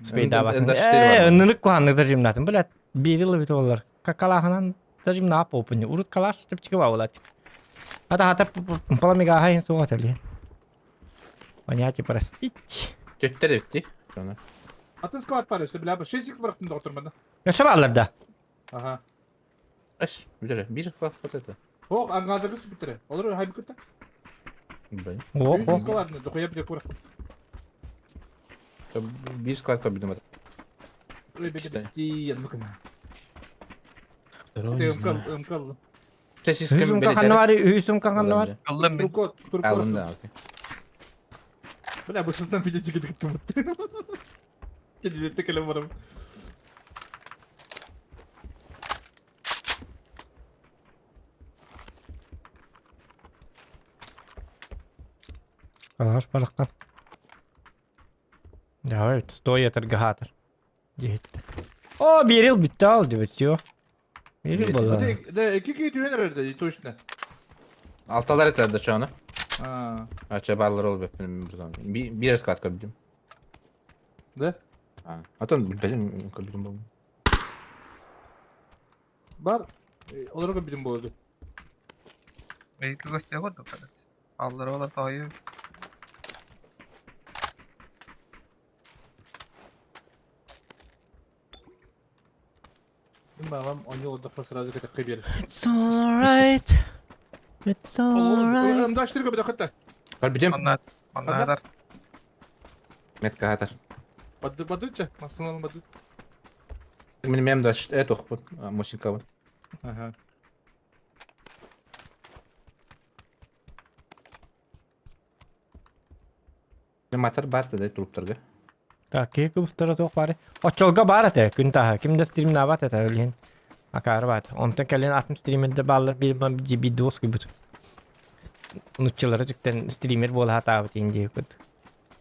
Спейдаба. Э, ынырык куһаннык зажимнатын. Блядь, биир бит олар. Калаһынан зажимна попуни. Урут калаш тепчики баулач. Ата хата паламига хайын суға төлен. Понятие простить. Төттер өтти. Атын склад бар, өсө бля, 6x барахтын доктор манда. Өсө баллар да. Ага. Эш, билер, бир склад вот это. Ох, ангадыгы битере. Олар хайбы көтә. Блин. Ох, ох. Склад дохуя бile кура. Бир склад победим. Ой, бе, Ымка ымка ыллым. Үһүс умка ханна бар? Үһүс умка ханна бар? Ыллым мин. Туркот, туркот. Алын да, окей. Бля, бу сыстан видео кыттымыт. Кэлиитэ кэлэн барам. Алаш барахтан. Давай, стой этэргэ хаатар. Диэхиттэ. О, биэрил бүттэ ал дебет, все. Биэрил буолла. Да, икки киһи түһэн эрэр да, точно. Алталар этилэр да чону. А, Ача баллар ол бэппин Биир склад көрдүм. Да? А, Атын билбэтим көрдүм бу. Бар. Олорго билим болду. Бейки көстө көрдүк. Аллары олар тойу. Мин баҕам оонньуу олордохпо сразу кэтэххэ биэр. It's alright. It's alright. Ымдаштыр көбөтө хатта. Көрбүтүм. Манна маннадар. Метка хатар. Бадды бадыча, масыналар бадды. Мин мем да э тохпут. Мосинкабын. Ага. Матар бар да труптарга. Так, киһи кыбыстара туох баары. Оччолго баар этэ, күн таһа. Ким да стримнаабат этэ өлүһүн. Акаары баат. Онтон кэлин атын стримерде бааллар биир видос күйбүт. Нуччалары түктен стример буола хатаабыт иин кут.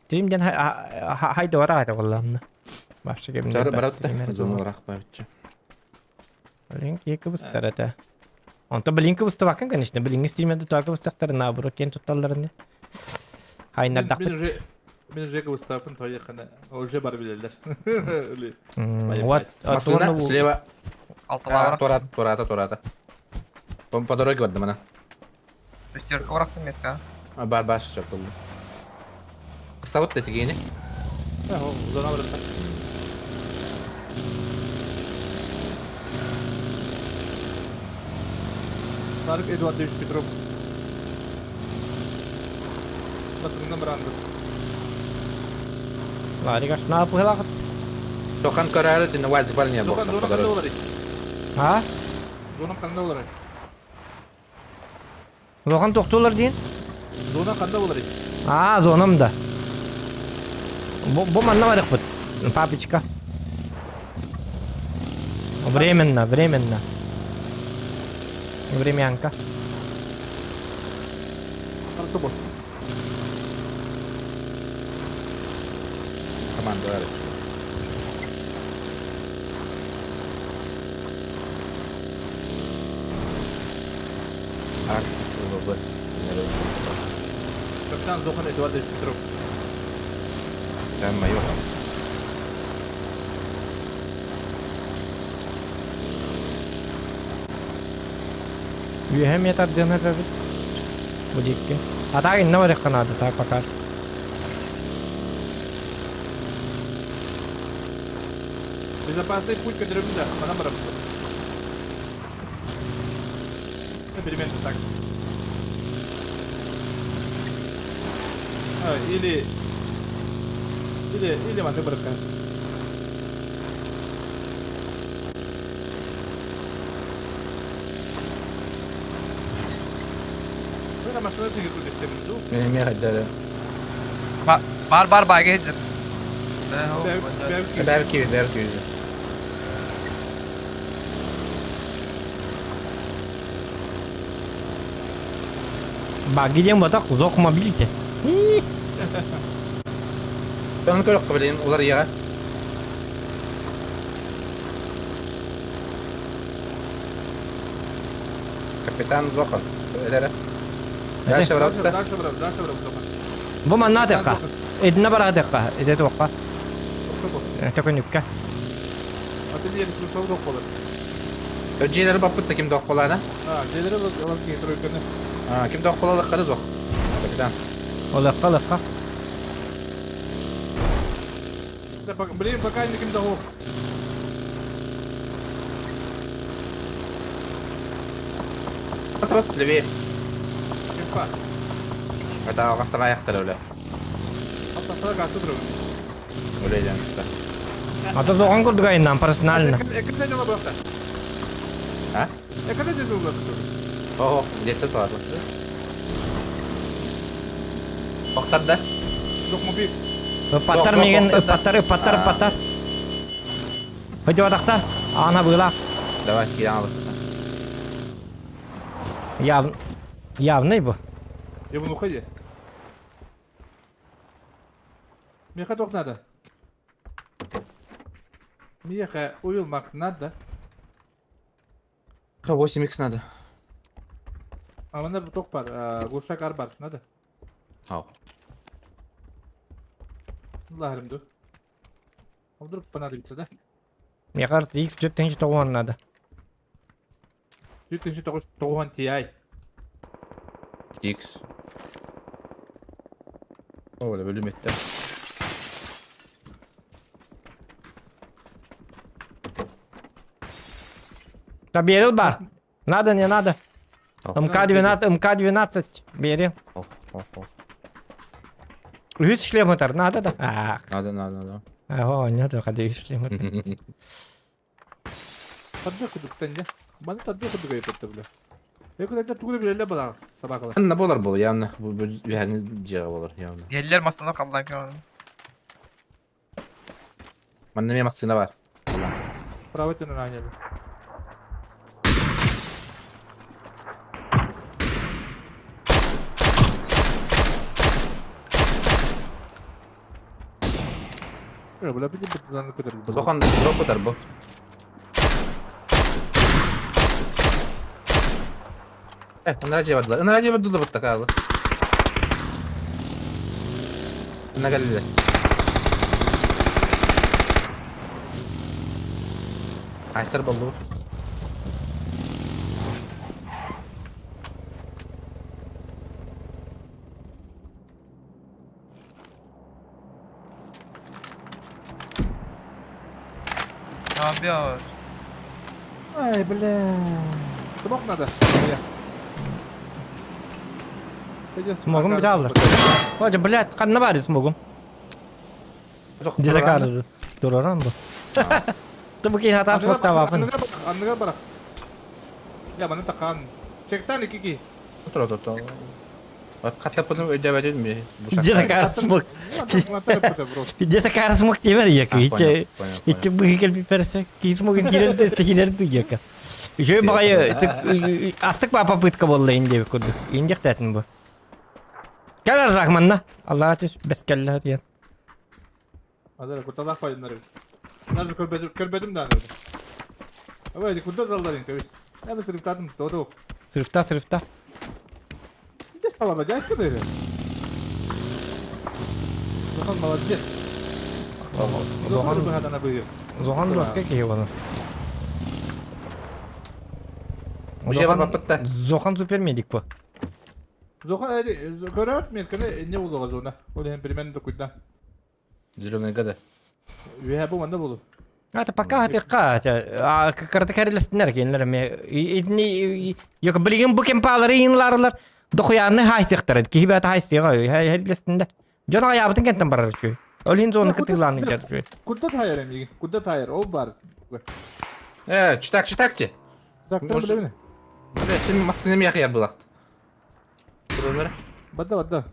Стрим диэн хайда бар аата буоллаамна. Вообще кемде Чары барат да. стример Зону рахпабытчы. Блин, киһи кыбыстар этэ. Онто блин кыбыстыбаккын, конечно. Блин стримерде туа кыбыстахтар наоборот киэн тутталларын. Хайнардахпыт. Мин уже мин уже кыбыстаппын тойяхана. Уже бар билелер. Вот, Машина слева. Алталар. Турата, турата, турата. По, по дороге барды мана. Шестерка барахтым метка. Бар бар чөп болду. Кыстабыт да тигени. Зона баратта. Тарык Эдуардович Петров. Басыңдан баранды. Ларик ашна пыхлахыт. Тохан көрәрі тені вазик бар не Зохан болды. зона канда болар. А? Зона канда болар. Лохан тоқтулар дейін? Зона канда болар. А, зонам да. Бу, бу манна барықпыт. Папочка. Временно, временно. Времянка. Хорошо, босс. Команда бар. Арктик ВВ. Капитан Зохан Эдуардович Петров. Там майор. Үөһэ метр дена бэбит. Бу дикки. А так инна барық канады, так пока что. Безопасный путь к да. Она барабан. Примерно так. А, или... Или... Или маты барака. Вы на машину ты тут истемду. Мен эме хайдары. Бар бар баге хеджер. Бәр киви, бәр киви. Баги диэн батах зох мобилите. Тоны көрөк билин, улар яга. Капитан Зохан. Элere. Дальше барат да. Дальше бараб, дальше бараб, Зохан. Бу манна текка. Эдина бара текка. Эде тоққа. Хорошо, босс. Төкөнүккэ. А ты не ресурсов жоқ болар. Өҗеләр баппыт та ким дох болана? А, желері алып кейін тройканы. А, ким дох болалы кары зох. Капитан. Олыққа, олыққа. Да, пока, блин, пока никим догох. Бас бас левее. Кемпа. Это агастага аяктар өлө. Аттақтар гасты тұру. Өлө жан. А то зоған курдук айынан персонально. Экрен жала бұяқта. А? Эката дедулла О, где-то ладно. Охтар да? Докмобил. Ыппаттар миигин, ыппаттар, ыппаттар, ыппаттар. Хоть Ана была. Давай, киирэн алыста. Яв... Явный бу. Я буду уходи. Меха тох надо. Меха уилмак надо. 8х надо. А мана тох бар, глушак арбар надо. Ау. Лахрымду. А вдруг понадобится, да? Мне кажется, их 4 надо. 490 Ti. X. О, бля, бөлүм этте. Да берил бар. Надо, не надо. МК-12, МК-12 бери. Үс шлем атар, надо да? Ах. Надо, надо, надо. Ага, нет, ходи шлем атар. Тадды кудуктан я. Бана тадды кудуга епетти бля. Экүләдә түгел биләләр бала собакалар. Анна болар бул, явно. Бу бу жыга болар, явно. Еллер масына қалды екен. Манна мен машина бар. Право төнөн аняли. Э, бля, бит бит көтөрүл. Зохан дроп көтөр бу. Э, ына жебадылар. Ына жебадылар бутта калы. Ына келди. Айсар болду. Abi ağır. Ай, бля. Смог надо. Смогум бит алыр. Hoca, блядь, канна бар смогум. Где закарdı? Дураран бу. Ты кейин хата смогта бапын. Анныга барак. Я баны такан. Чектан кики. Тура тура. Каттап кудум өйдө бәдүм. Где такая смог? Где такая смог темер яка? Иче иче бу хекел пиперсе. Ки смог кирен те хилер ту яка. Еще багай астык ба попытка болду инде куду. Индек тәтин бу. Кәләр рахманна. Аллаһ түс бес кәллә дигән. Азар куталах пайдынар. Даже көрбөдүм көрбөдүм да аны. Абай куда далдар инде өс. Я сырыптадым, доду. Сырыфта, сырыфта. Где стала дядька деді? Зохан молодец. Зохан Зохан жестко кие оны. Уже бар бапытта. Зохан супермедик бу. Зохан көрөт мен көне не болуга зона. Ол hem примерно докуйда. Зеленый года. Ве бу манда болу. Это пока ты ка, карты карилестинер кенлер ме идни yok билген бу кемпалары инларлар дохуяны хайсыктар кихибет хайсыга херлестиндер. Жона ябытын кенттен барар чүй. Олин зоны кытыланы жат чүй. Куда тайыр эми? Куда тайыр? Ол бар. Э, читак, читакчы. Жактан билебин. Бля, сен массыны мияк булакт. Турмер. Бада бада.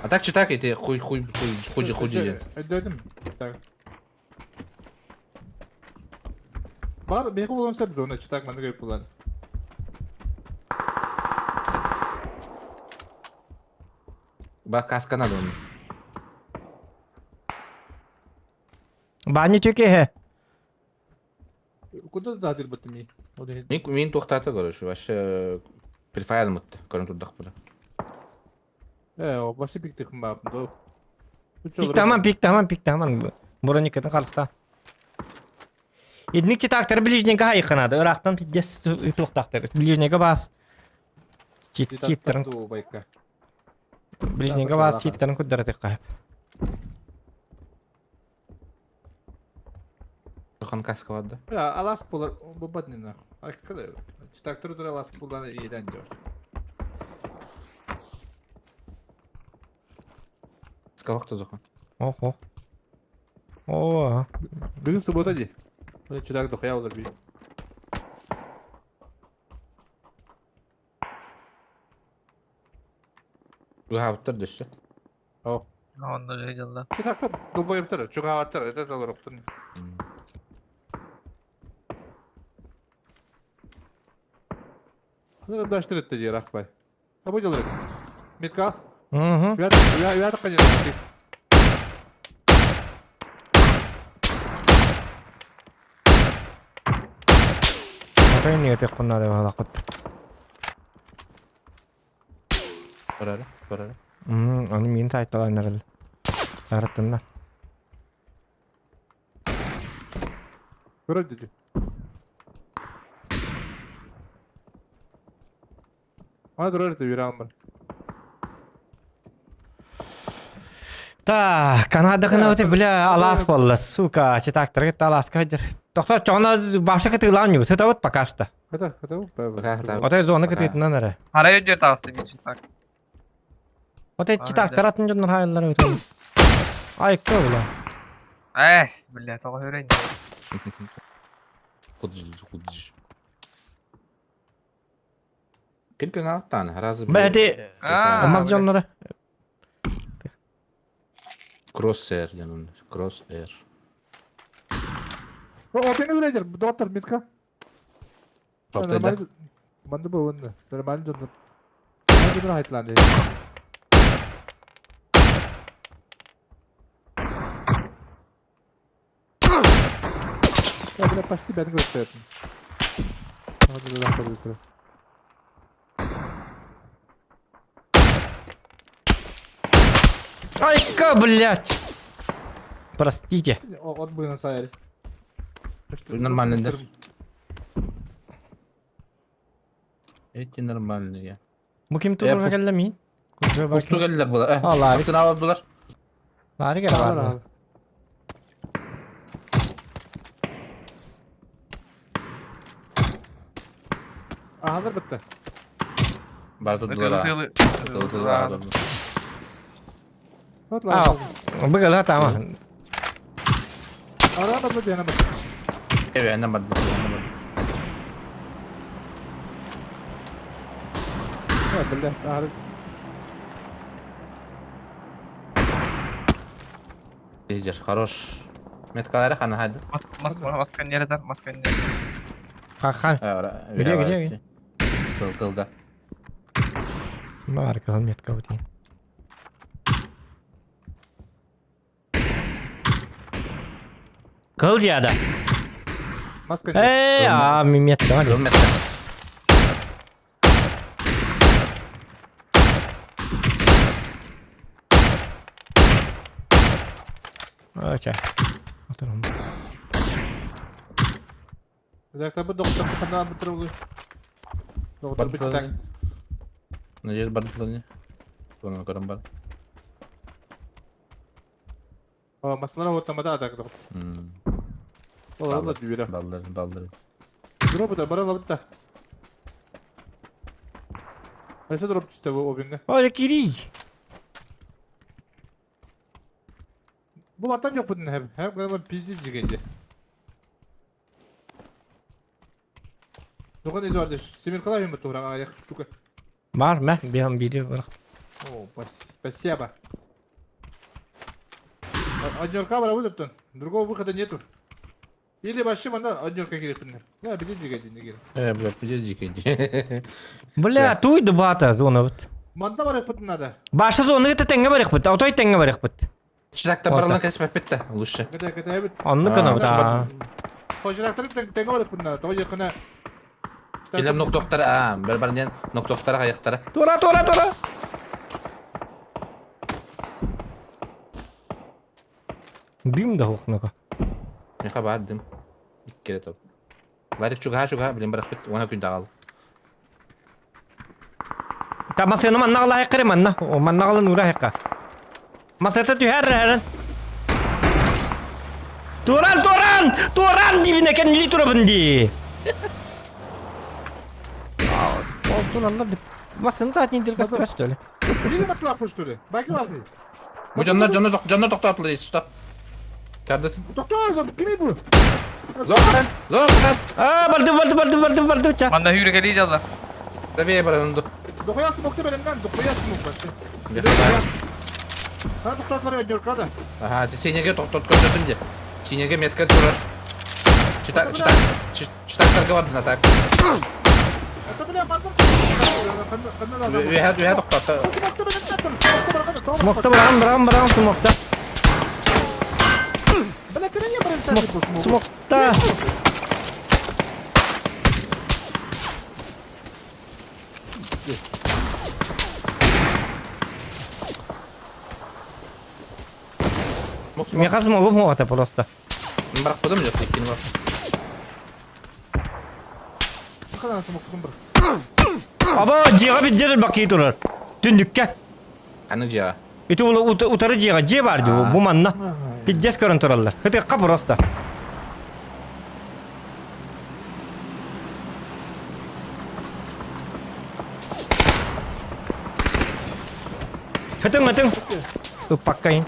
А так читак эти хуй хуй хуй хуй хуй же. Өйдөдүм. Так. Бар, беги болом сәп зона читак маны көп булар. Ба каска надо он. Бани төке хе. Куда задыр баттым Мин мин туктаты короче, вообще префайр мытты, көрүн турдак буду. Э, о башы пик тыхым бап. До. Пик таман, пик таман, пик таман. Броникатын карыста. Идник читактар ближнего хайканады. Ирактан пиздец туктактар. Ближнего бас. Чит читтерин ближнего бас читтерин куддара тыкка. Зохан каска бар да. Бля, алас булар бу бадны нах. Аккада. Читактар тура алас булар иеден дyor. Каска вакты Зохан. Охо. О. Бүгүн суббота ди. Бу читак дохуя булар би. Чугаһаабыттар дөссө. О. Онно дьылла. Кытахтар долбоебтар, чугаһаабаттар, это толоруктун. Ханар даштыр этте дии рахпай. Абы дьылыр. Митка. Угу. Уят конечно. Отой не надо балакыт. Барары, барары. Аны мин сайталанарыл. Араттынна. Көрөр дии. Ана турар этэ үөрэ бар. Так, Канада кына бля алаас буолла, сука, читактар кытта алааска сылдьар. Тохтоо, чоҕуна баша кытыылаан ньуу, сытабыт пока что. Хата, хата, Пока хата. Отой зона кытыытынан эрэ. Харай өйдүөр таҕыста биир так. Отой читактар атын дьоннор хаайыллар эбит. Айыкка бля. Эс, бля, тоҕо өрөн. Кудж, кудж. Ким күн аттан, разы Бля, эти А, Алмаз бля. дьоннора. Кроссер диэн Кросс-Air. О, опен үлэдер, доктор Митка. Топтойда. Манды бу онны. Нормально дьоннор. Нормально дьоннор хайтлаан дии. Я, бля, почти бәдін көріп қоятын. Айка, блядь! Простите. От бы на сайре. Нормально, да? Эти нормальные. Бу ким Э, турар кэллэ мин? Кусту келлер була. А, Ларик. Басына алдылар. Ларик эрэ бар. Ахалар бітті. Бар тудулар. Тудулар. Вот А, ладно. Быгала тама. Ара бітті, дена бітті. Эве, ана барды. Ана барды. Бля, ары. Пиздец, хорош. Меткалары хана хайды. Мас мас маскан нерede? Маскан нерede? Ха-ха. Где, где, Кыл, кылда. Бар кыл метка бутин. Кыл диада. Маска Эй, а, метка Кыл бар. метка. Оча. Отырым. Uzakta bu doktor хана бітір Доктор Барды бітті. Надеюсь, барды Соны көрім бар. О, масалар вот там да так доктор. Ол да дүйрі. Балдыр, балдыр. Дроп да бара бітті. Қайсы дроп түсті бұл обинге? Ой, кирий. Бұл аттан жоқ бұдың хәм. Хәм гана пиздец дегенде. Доған Эдуардович, семен қалай бітті бірақ аяқ штука. Бар, мә, биһам бири бар. О, спасибо. Однерка работает Другого выхода нету. Или вообще манда однерка керек бінер. Да, пиздец дегенде керек. Э, бля, пиздец дикий. Бля, туйды бата зона бит. Манда бар бітті надо. Башы зона гыта теңге барык бит, отой теңге барык бит. Чиракта Вот барылан кәсіп бітті. Лучше. Кәте, кәте бит. Онны А, кына бит. а. Хожирактар теңге бар бітті надо. Той якына. Илем ноктоктара, а, бір барынен ноктоктара қаяқтара. Тура, тура, тура. Дым да хохнука. Меха бар дым. Кере топ. Ларик чуга чуга, блин, барақ бит, она күн дағал. Та масыны маннагала хайкыры манна. О маннагала нура хайка. Масыта түһәр әрен. Туран, туран! Туран дивине кен турабын ди. О, туран да. Масыны та не дир кастыра что ли? Неге масала қош что ли? Бәкі барды. Бу жанна жанна ток жанна токтотулар дейсіз, стоп. Кардысын. Тоқта, кім бұл? Зорхан, Зорхан. А, барды, барды, барды, барды, барды, ча. Манда hürü geliyor Правее баранды. Дохуя смокты бэлэмнэн, дохуя смок вообще. Ха тоқтатылар өйдөркө да. Ага, ты синеге тоқтот көрдөтүм де. Синеге метка турар. Читак, читак, читак торговать на так. Это бля, мандар. Үһэ, үһэ тоқтатта. Смокты бэлэмнэн, смокты барған. Смокта быраган, быраган, быраган, смокта. Бля, кene не быраган. Смокта. Меха смогу это просто. Бірақ қойдым жоқ, екені бар. Қана смоктым бір. Аба дьиэҕэ билдьэр бакыы турар. Түннүккэ. Аны дьиэҕэ. Ити утары дьиэҕэ дьиэ баар дии бу манна. Пиздец көрөн тураллар. Ытыахха просто. Ытыҥ ытыҥ. Ыппаккайын.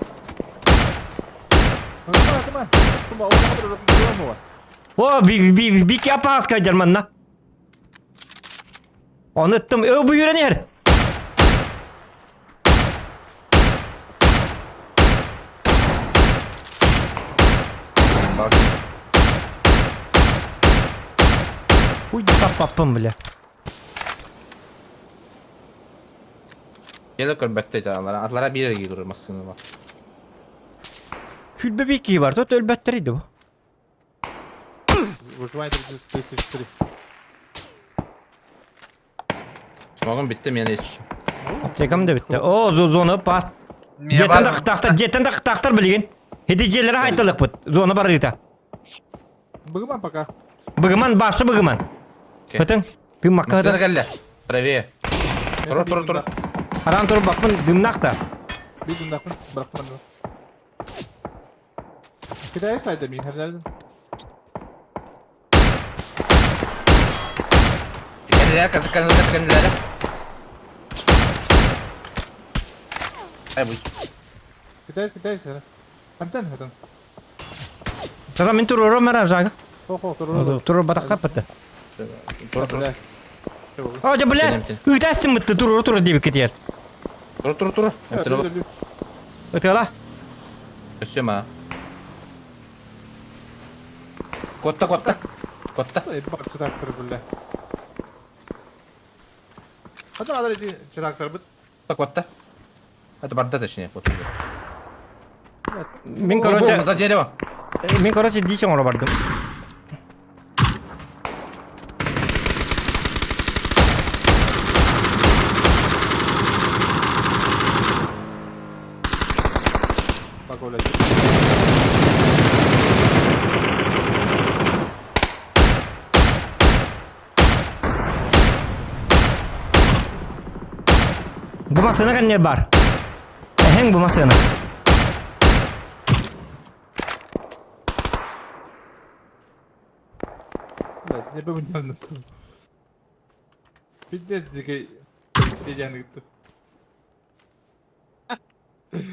О, би би би апааска дьарманна. Ону ыттым. Ö бу yürэн иһэр. Хуй таппаппын, бля. Дьэ көрбөттө атлара. Атлара биир эргии турар массыына бар. Хүлбэ бикки бар, тот өлбөттөр иди бу. Выживание 34. Смогум бүттэ мен ес. Аптекам да битте. О, зона бар. Дьиэттэн да кытаахтар, дьиэттэн да кытаахтар билигин. Хити дьиэлэри хайталыкпыт. Зона барыыта. Быгыман пока. Быгыман, башы быгыман. Хытың, тыыммакка Массыына хытың. кэллэ. Правее. Тур, тур, тур. Харан турбаппын, дымнах да. Bir dındakпын, bıraktım onu. Китайы сайда мин хәрләрден. Кэннилэр, кэннилэр, кэннилэр. Ай буй. Китайс, китайс, хәр. Хамтан хәтан. Тара мин турурум мара жага. Хо, тур. Турur батаққа бітті. Тур, тур. О, дьэ, бля, ыытастым бытты туруру тура диэбит кетиэр. Тур, тур, тур. Эмтэн Ытыала. Өссө ма. Котта, котта. Котта. Бак чырактыр бля. Хәтан алар иди чырактыр бит. Котта. Это барда точнее, вот. Мин, короче, За дерево. мин, короче, дичь оҥоро бардым. Бак оля. Бу массыына кэннигэр баар. Эһэҥ бу массыына. Блядь, не бы не насыл. Пиздец дикий. Сидян гитти.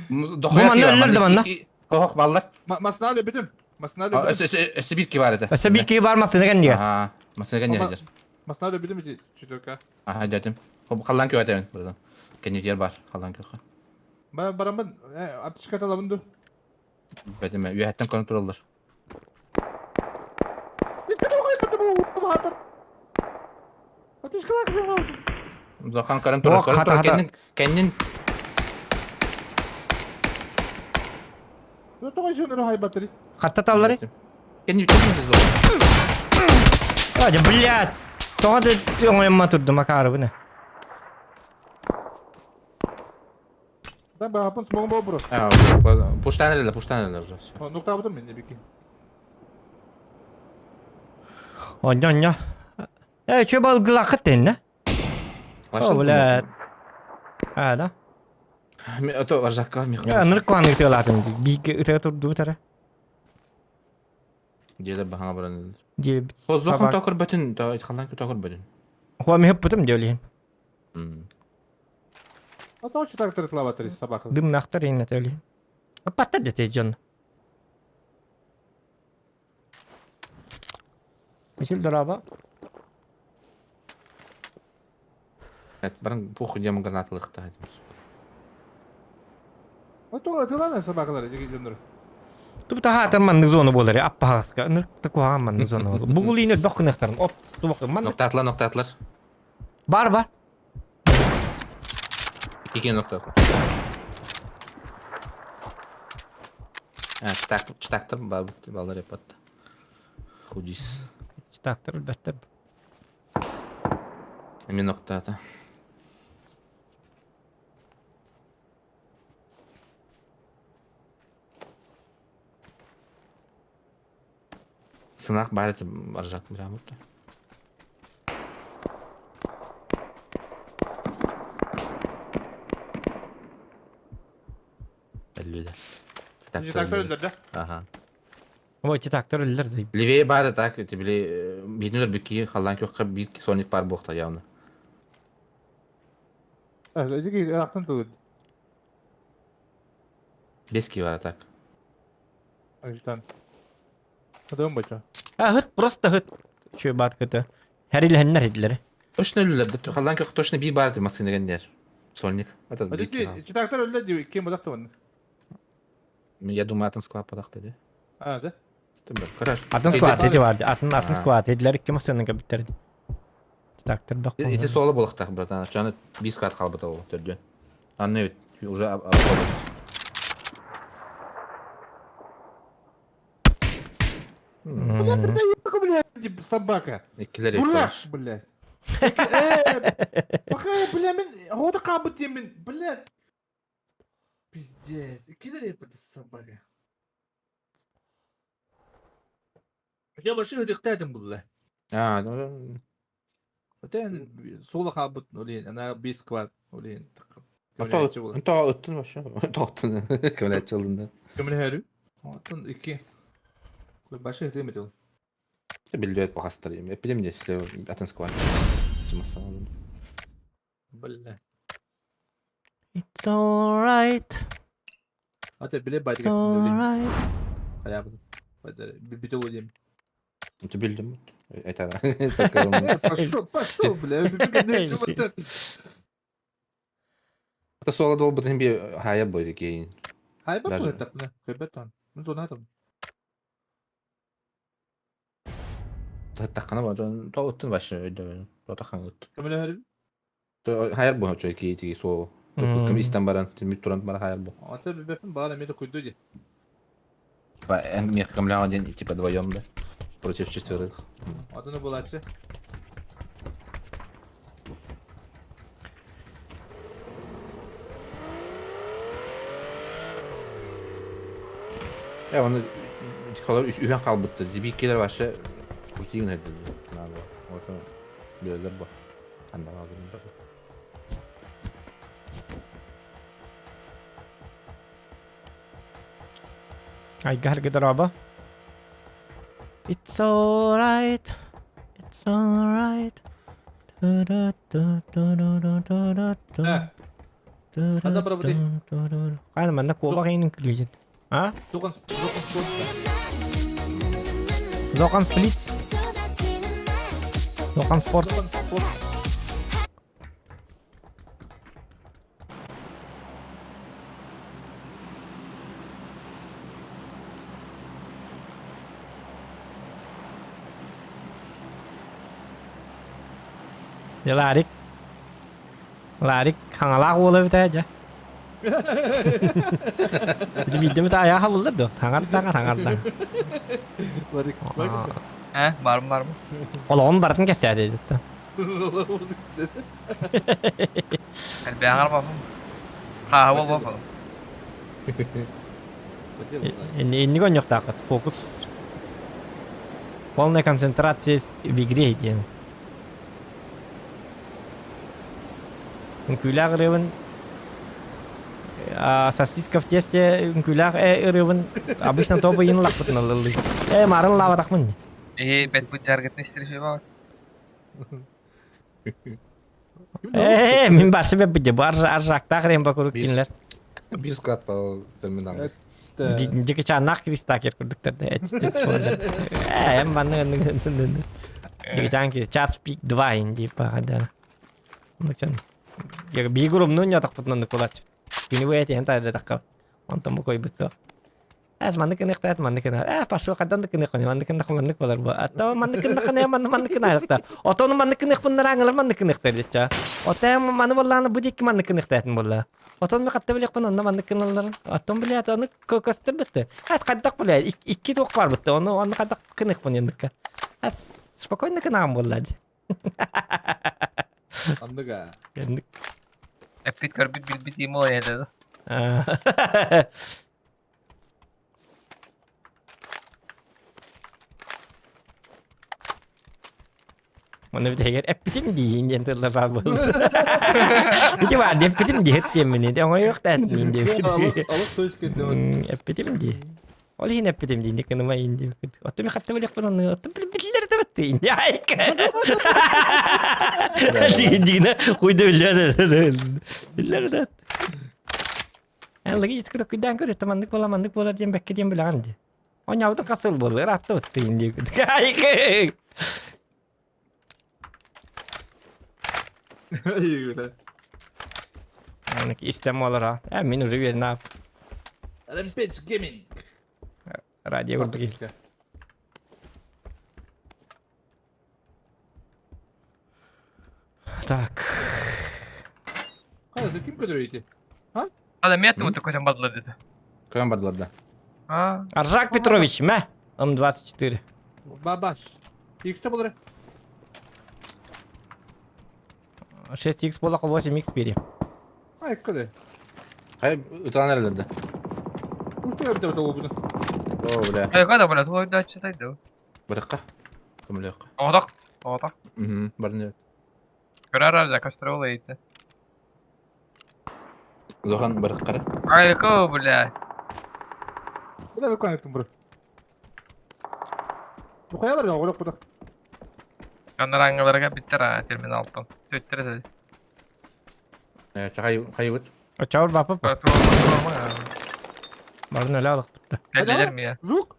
Бу манна өллөр да манна. Ох, баллар. Масна алё бүтүм. Масна алё бүтүм. Өссө бир бар это. Өссө биир киһи баар массыына кэннигэр. Ага, массыына кэннигэр. Масна алё бүтүм ити четверка. Ага, дятим. Халлан көө этебин buradan. Кэннигэр бар, халлан көө. Барамын аптечка талабын ду. Бэтиме, үһәттен көрөн тураллар. Захан көрөн турар, Ох, көрөн хата, турар. хата. Кэннин, кэннин. Хатта таллары. Кэннин кэннин зона. О, дьэ, блядь. Тоҕо да оҥойоммо турдум акаарыбын. Да, бахапын смогу бобру. А, пуштан эле, пуштан эле уже. Всё. Ну табдым мен бики. Онньо, онньо. Э, чё балгылаахыт тэннэ? О, блядь. А, да? Это варжакка мих. Ынырык куһаҕан ытыалаатым дии. Бииргэ ытыа турдубут эрэ. Дьиэлэр баһаҥа баран. Диэбит Хоздохон собак. токор бөтүн, халлан токор бөтүн. Хуа миһыппытым диэ олиһин. А то очень так трытлава собака. Дымнахтар ииннэ олиһин. Аппаттар дэтэ дьон. Мисил дорообо. Баран похуй диэн гранаталыахтаах этим. Ото атылана собакалар дьоннор. Тубу таһаатан маннык зона буолар аппаһаска ынырык да куһаҕан маннык зона буолар. Бугул иин өлбөх гыныахтарын оп тубах маннык Ноктаатылар, ноктаатылар. бар бар. Икки ноктаатылар. А, читак, читактар балар япатты. Худис. Читактар өлбөттөр. Эми ноктаата. Сынақ баар этэ баржат грамота. Өллүдэ. Читактар өллөр да? Аха. Ой, читактар өллөр да. Левее баар так, это били биирин өлбүт халлаан күөххэ биир соник баар буолта явно. Эдики ырахтан тугут. Без киһи так. Ажитан. Адам бача. А хыт просто хыт. Чү баат көтө. Хэрилэһэннэр хидлери. Точно өлүлэр. Халлаан күөх точно биир баар массыына гэннэр. Сольник. Это Эдики читактар өллөр ди ким бодак табан. Я думаю, атын склад подахты ди. А, да? Хорошо. Атын склад эти бар. Атын атын склад эдилер икки массыына кэбиттер. Читактар бак. Ити суола булахтах, братан. Чаны биир склад қалбыта ол төрдүн. Анны ведь уже обходит. Бля, блядь, собака. Иккилер Бураш, блядь. Э, Пахай, бля, мен, хода кабыт мен, блядь. Пиздец. Кидали это собака. Я машину дыктадым булла. А, ну... Отен сула кабыт, олин, ана бис квад, олин. То ыттын вообще. Тоттун. Көмөлөт чылдын. Көмөлөһөрү. Отон икки. Башы хытымет Билбэт бахастар им. Эпидем если атын склад. Чымасан. Бля. It's alright. Ата биле It's байтык. alright. Хаябын. Бите олим. Ты билдим. Это Пошел, пошел, бля. Это соло дол бутын би хая бой кейин. Хай ба бу так, бля. Хебетан. Ну зонатом. Тахкана бар. То уттун башы өйдө. То тахан ут. Көмөлөһөрү. Хайар бу чөй ки тиги со. Кым истен баран, тимит туран бар хайар бу. Ата бибепин бар эме куйду ди. Типа мех кымля один типа вдвоем да. Против четверых. Адыны булачы. Я оны колор үһен калбытты. Диби келер башы куртигин эдди. Надо. Вот билелер бу. Анда багын да. I gotta get раба. It's alright. It's alright. Хада барабыты. Хайна манна куоба кейнин күлүжет. А? Зоқан зоқан спорт. Зоқан сплит. Зоқан спорт. Зоқан спорт. Дьэ Ларик. Ларик хаҥалаах уола эбит ээ дьэ. Ити биирдэ эмит айааха буллар дуо? Таҥар-таҥар, таҥар-таҥар. Ларик. Э, барым барым. Олоҕун барытын кэпсээтэ дии. Элбэҕэр бапым. Хааһы буолбаппын. Инник оонньуохтааххыт. Фокус. Полная концентрация в игре диэн. Үҥкүүлээх ырыабын сосиска в тесте үҥкүүлээх ырыабын обычно то быйын лаппытын ыллыы. Э, марын лаабатахмын. Э, бэт бу жаргытын истер бар. Э, мин барсы бэппит бу аржактаах ремба курдук кинилэр. Биир склад по терминалу. Дьикичааннаах Кристакер курдуктар да Э, манны Дьикичаан час пик 2 инди пахада. Биир урумнуун ньотохпутунан нукулач. Күнү бу этиһэн таайдатахха. Онтон бу койбут суох. Эс маннык гыныахтаат маннык гына. Э пошел хайдан да гыныаххын маннык гыннах маннык болар бу. Ата маннык гыннаххына маннык маннык гынаайыкта. Отону маннык гыныахпыннар аңылар маннык гыныахтар дечча. Ота маны боллааны бу дикки маннык гыныахтаатын болла. Отонну хатта билиэхпин онно маннык гыналларын. Оттон билээт ону көстөр битте. Ас хайдах билээ икки туох бар битте. Ону онну хайдах гыныахпын янныкка. Ас спокойно гынаан болла ди. Анныга. Яннык. Эппит көрбүт билбит имо еді. Оны бүтэһигэр эппитим диин диэн тыллар баар буолла. Ити баар эппитим диэт диэммин оҥойуох да этмин диэбит. Алып точка диэн. Эппитим дии. Ол иһин эппитим дии никыныма иин диэбит. Оттон хатта билиэхпин онну оттон биллэр да бэтти. Айка. Дигинэ хуйда биллэр. Биллэр да. Эн логически күйдээн көр, маннык буола маннык буолар диэн бэккэ диэн билэҕин дии. Онньообутун хас сыл буолла, ыраатта быттыйын дии. Истем олора. Э, мин уже верна. Rampage Gaming. Радио курдук. Так. Хайа, ким көтөрөйти? Ада мету вот такой бадлар dedi. Көөн бардылар да. А, Аржак Петрович, мә. М24. Бабаш. Иксте болар. 6х болақа 8х бери. Ай, кыды. Хай ытан эрэлэр да. Ушта бите бите обудun. О, бля. Ай, када бля, туой да читайды. Бырыкка. Көмөлөк. Оғдақ, оғдақ. Мгм, барын Көрөр аржа кастрола ейті. Зохан бырыккара. Ай, ко, бля. Бля, дукан еттим бро. Бу каялар я, олок буда. Анар аңгаларга биттер а терминалтан. Сөттер Э, чахай хайбыт. Очаур бапып. Барын өлі алық бітті. Дәлелер ми? Звук.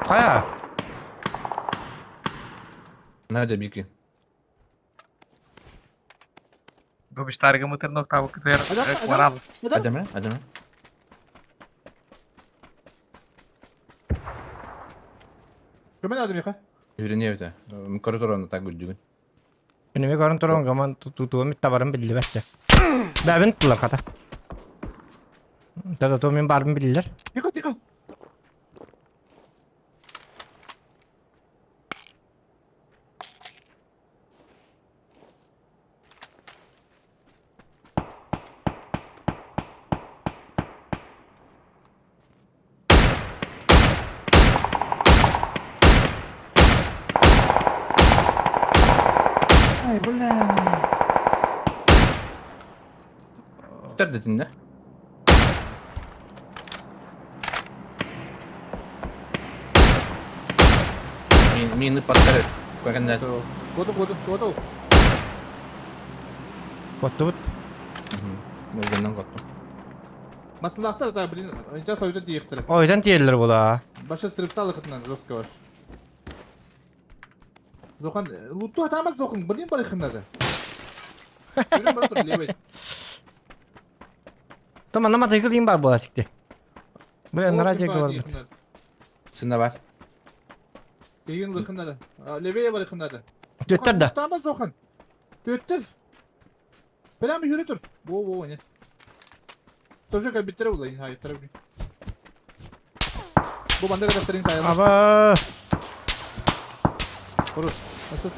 Қая? Надя бики. Губиштарга мытырнок табы кытыр. Варал. Адама, адама. Көмөн адым яха. Үрүнүө бите. Көрө туран так гүдүгүн. Үнүмө көрөн туран гаман тутуум табарын биллибэт. Бәбин тулар хата. Тата ту мен барбын биллер. Тихо, тихо. Ай, бля. Үстер дедин да? Мин мины паттары. Көгәндә. Году, году, году. Коттубут. Өзгәннән коттым. Масылахтар да, блин, сейчас ойда диехтер. Ойдан тиеллер була. Баша стрифталы хытынан жестко ваш. Зохан, луту атамаз зохан, блин, барыхыннады. Жүрем бар тұр, левый. Тома нама тыгыл бар була чикти. Бля, на радио бар бит. Сында бар. Деген лыхыннады. Левее барыхыннады. Төттер да. Атамаз зохан. Төттер. Прямо жүрі тұр. Во, во, не. Тоже как биттер була, хай, тарабы. Бу банда кадастырын сайылы. Аба. Хорош. Nasıl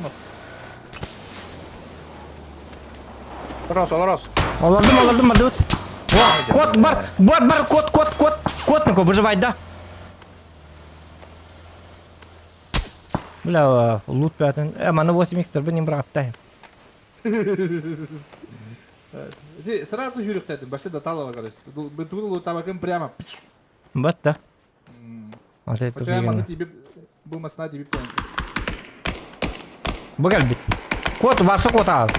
Рос, рос. Олардым, олардым, бардыбыт. О, кот бар, бар, бар, кот, кот, кот, кот, ну выживай, да. Бля, лут пятын. Э, маны 8 х бір не аттай. Ты сразу жүрүктедим, башы да талава, короче. Бытулу табакын прямо. Батта. Вот это Почему маны тебе бу масна тебе понял. Бу кэлбит. Кот, варса кот ал.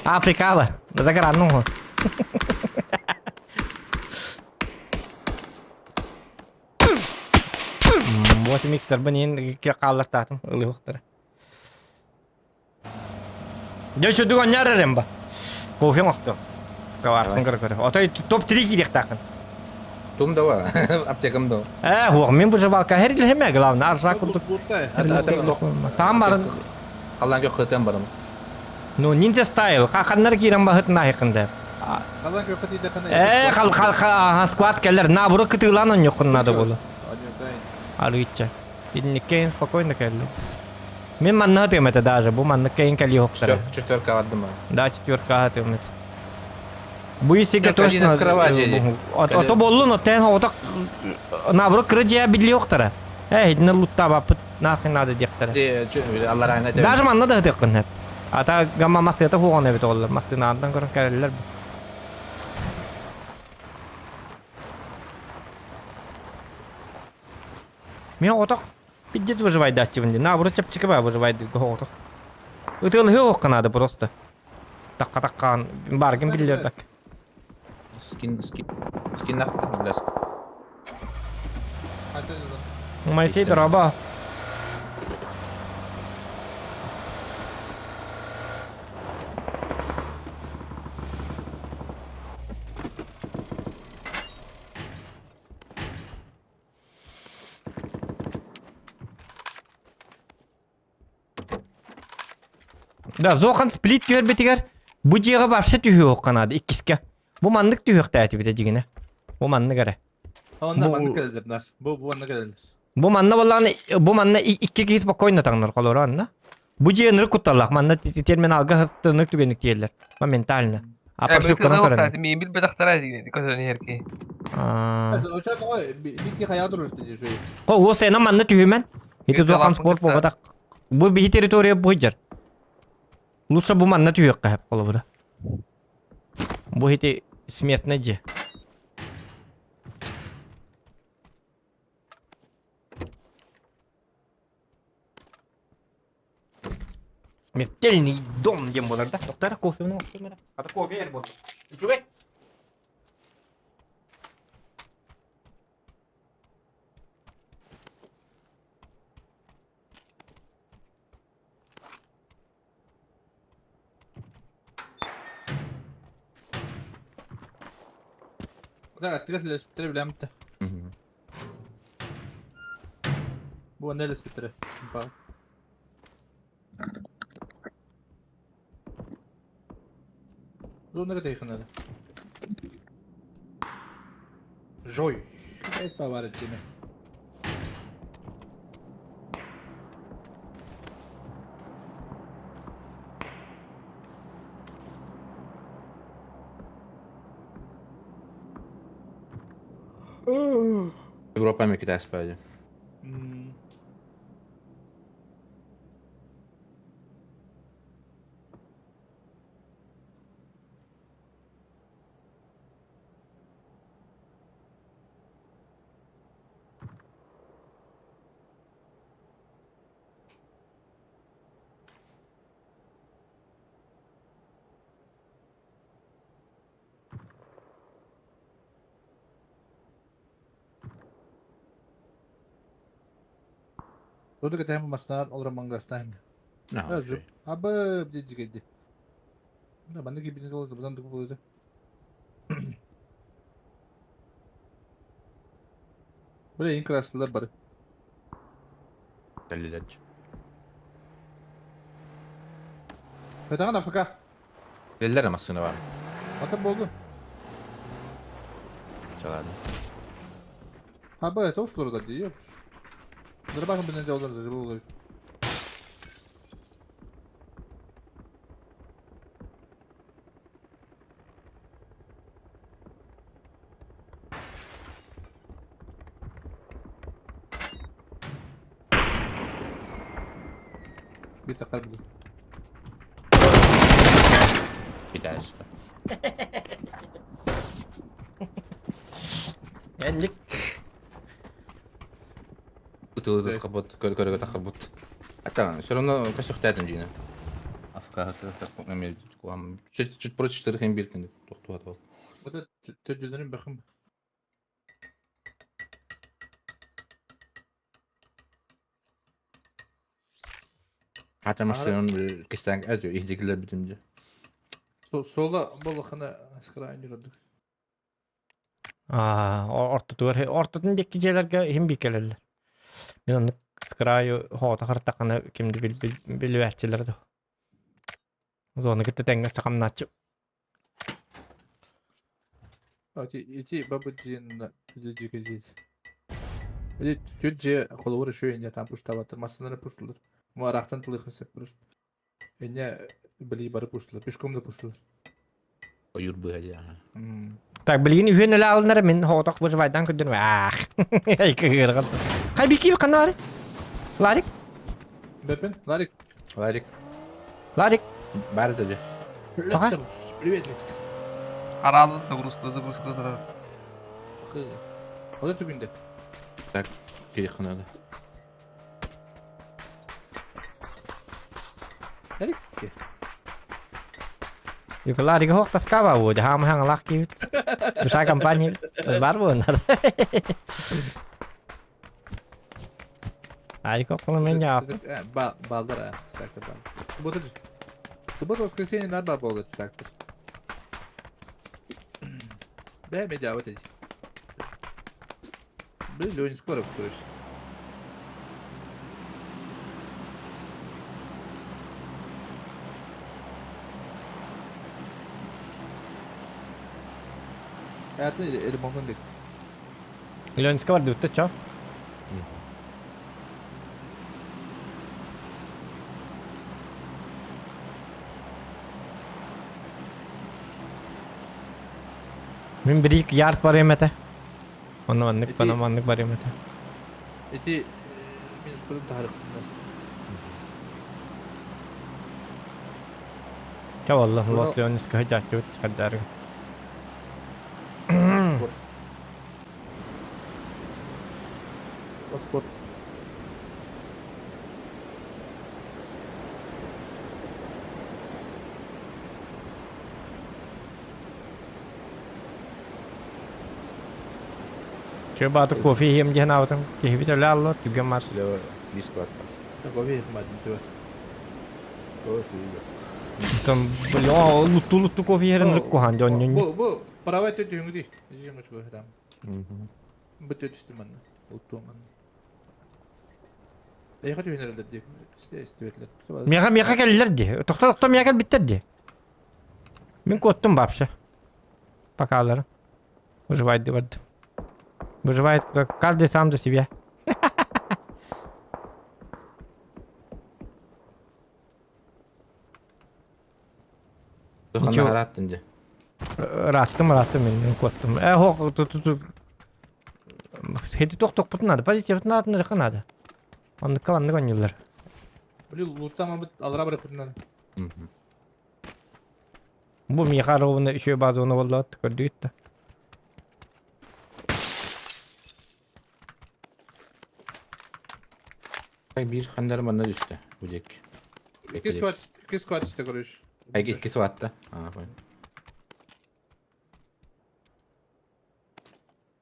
Африкала. Заграну. 8 икстарбын иин хааллартаатым ылыахтара. Дьэ сүдүг анньаар эрэн ба. Кофе оҥостуом. Каварсын көрө-көрө. Отой топ-3 киириэхтааххын. Тум да бар. Аптекам да. Ээ, хуох, мин выживалка херилэһэмэ, главное, аржа курдук. Саам барын. Халлаан көх хытыан барым. Ну, ниндзя стайл. Ханнар киирэн баһытын аһыкында. Халлаан көх хытыйдахына. Ээ, хал хал ха склад келер. На буру кытыылаан онньоххун надо было. Арыычча. Инниккейин спокойно келлим. Мин манна тыам этэ даже, бу маннык кейин кэлии Все, четверка бардым. Да, четверка тыам этэ. Бу исиге точно ото боллун, оттен ото наоборот кыра дьиэ билли охтара. Э, итинне луттаабаппыт нахрен надо диэхтэрэ. Даже манна да ытыаххын сөп. Ата гамма массыата хуоҕан эбит оллар, мастынаандан көрөн кэлэллэр. Мен отох пиздец выживайдааччыбын дии. Наоборот чэпчэки баа выживайдыырга оҕотох. Ытыалыһыы оһоххо наада просто. Такка-таккаан бааргын биллэрбэк. Скин, скин, скин ахта, бляс. Моисей дороба. Да, Зохан сплит түһэрбитигэр бу дьиэҕэ вообще түһүөххэ наада иккискэ. Бу маннык түһүөхтээтибитэ дьигинэ. Бу маннык эрэ. Онно маннык кэлэллэр наш. Бу бу манна кэлэллэр. Бу манна буоллаҕына бу манна икки киһи спокойно таҥнар холоро анна. Бу дьиэ ынырык кутталлаах. Манна терминалга тынык түгэнник тиэллэр. Моментально. А прошивканан көрөн. Мин билбэтэхтэрэ көтөн иһэр киһи. О, уос эна манна түһүмэн. Ити зохан спорт буолбатах. Бу биһи территория бу Лучше бу манна түһүөххэ сөп холобура. Бу ити смертный дьиэ. Смертельный дом диэн буолар да. Доктор кофе ну Хата кофе эр буолла. Үчүгэй. Да, аттыгар билэмтэ. Бу онно үлэспиттэрэ. Зонага тайханады. Жой. Эс бар этиме. Европа ме Китай спади. Туду кэтэһэн маснаар олорон мангастаан. Аба дии Маннык киирбитин олордубутан тугу буолуо Бля, ең красылар бары. Кэллилэр. Хатаҕын АФК. Кэллилэр массыына бар. Ата болду. Чалады. Хаба, это услуга дии. Дырбагын билен жаулар жыбы болар. بيتقلبوا Китайство. Энник. Ытылы тахабыт, көрө-көрө тахабыт. Ата, все равно көсөхтәтин жина. Афка чуть чуть против четырех имбиркин тохтуат ол. Вот это төдүлөрүн бахым. Хата машинаны кистэн иһдикилер бүтүн дьэ. Сола боллахына скрайын юрадык. Аа, ортотугар ортотун диэки дьиэлэргэ иһин биикэлэллэр. Мин оннук скрайу хоото хартаххына ким да билбээччилэр да. Зоны кытта тэҥҥэ сахамнааччы. Ити бабыдин дьикизит. Ити түт же холобур еще инне там пуштабаттар, массалары пуштулар. Муарахтан тылыхын сеп просто. Инне били бары пуштулар, пешком да пуштулар. Ойур быһа дии. Так, билигин үһүөн өлө алынар мин хоотох выживайдан көрдүн аах. Кыһыырҕан. Хай бики канары. Ларик. Бепен, Ларик. Ларик. Ларик. Бар это же. Лекстер, привет, Лекстер. Хараалын загрузка, загрузка турар. Вот это күндө. Так, кириэххэ надо. Ларик. Ларик хоох таскаба буо, хаама хаҥалаах киибит. Душа компания бар буоннар. Ларик около меня. Балдар, так, Суббота. Суббота, воскресенье, нар бар так. Дай мне вот эти. Блин, Лёнь, скоро короче. Это или могу индекс. Ленска бар дутта чо? Мин бирик ярд бар эмете. Онно маннык бана маннык бар эмете. Эти минус кодун тахарык. Ча wallah лос Леонска жачут хаддар. Паспорт. Че баты кофе ем диэн аабытым. Киһибит өлө алла түгэн мар. Слева бис бар. Кофе ем бат. Кофе. Там бля, лутту лутту кофе ерин рык кухан дьон. Бу бу правай төтө хүңди. Жиңе чуга там. Бу төтүстү манна. Лутту манна. Эйха түһүнэрэлэр дип. Истибетлер. Меха меха кэллэр ди. Тохто тохто меха кэлбиттэр ди. Мин куоттум вообще. Покалары. Выживает барды. Выживает кто? Каждый сам за себя. Туханна хараттын же. Раттым, раттым мен куоттум. Э, хок, ту ту ту. Хети тох тох путун надо. Позиция путун надо, надо надо. Оннукка маннык ойнууллар. Блин, луттама бит алра бар путун надо. Бу миэхэ ровно үчүгэй базаны буоллаҕыт көрдүгүт да. Биир ханнары манна түстэ. Бу диэки. Икки сквад, икки сквад түстэ, короче. Икки сквадта. А, понял.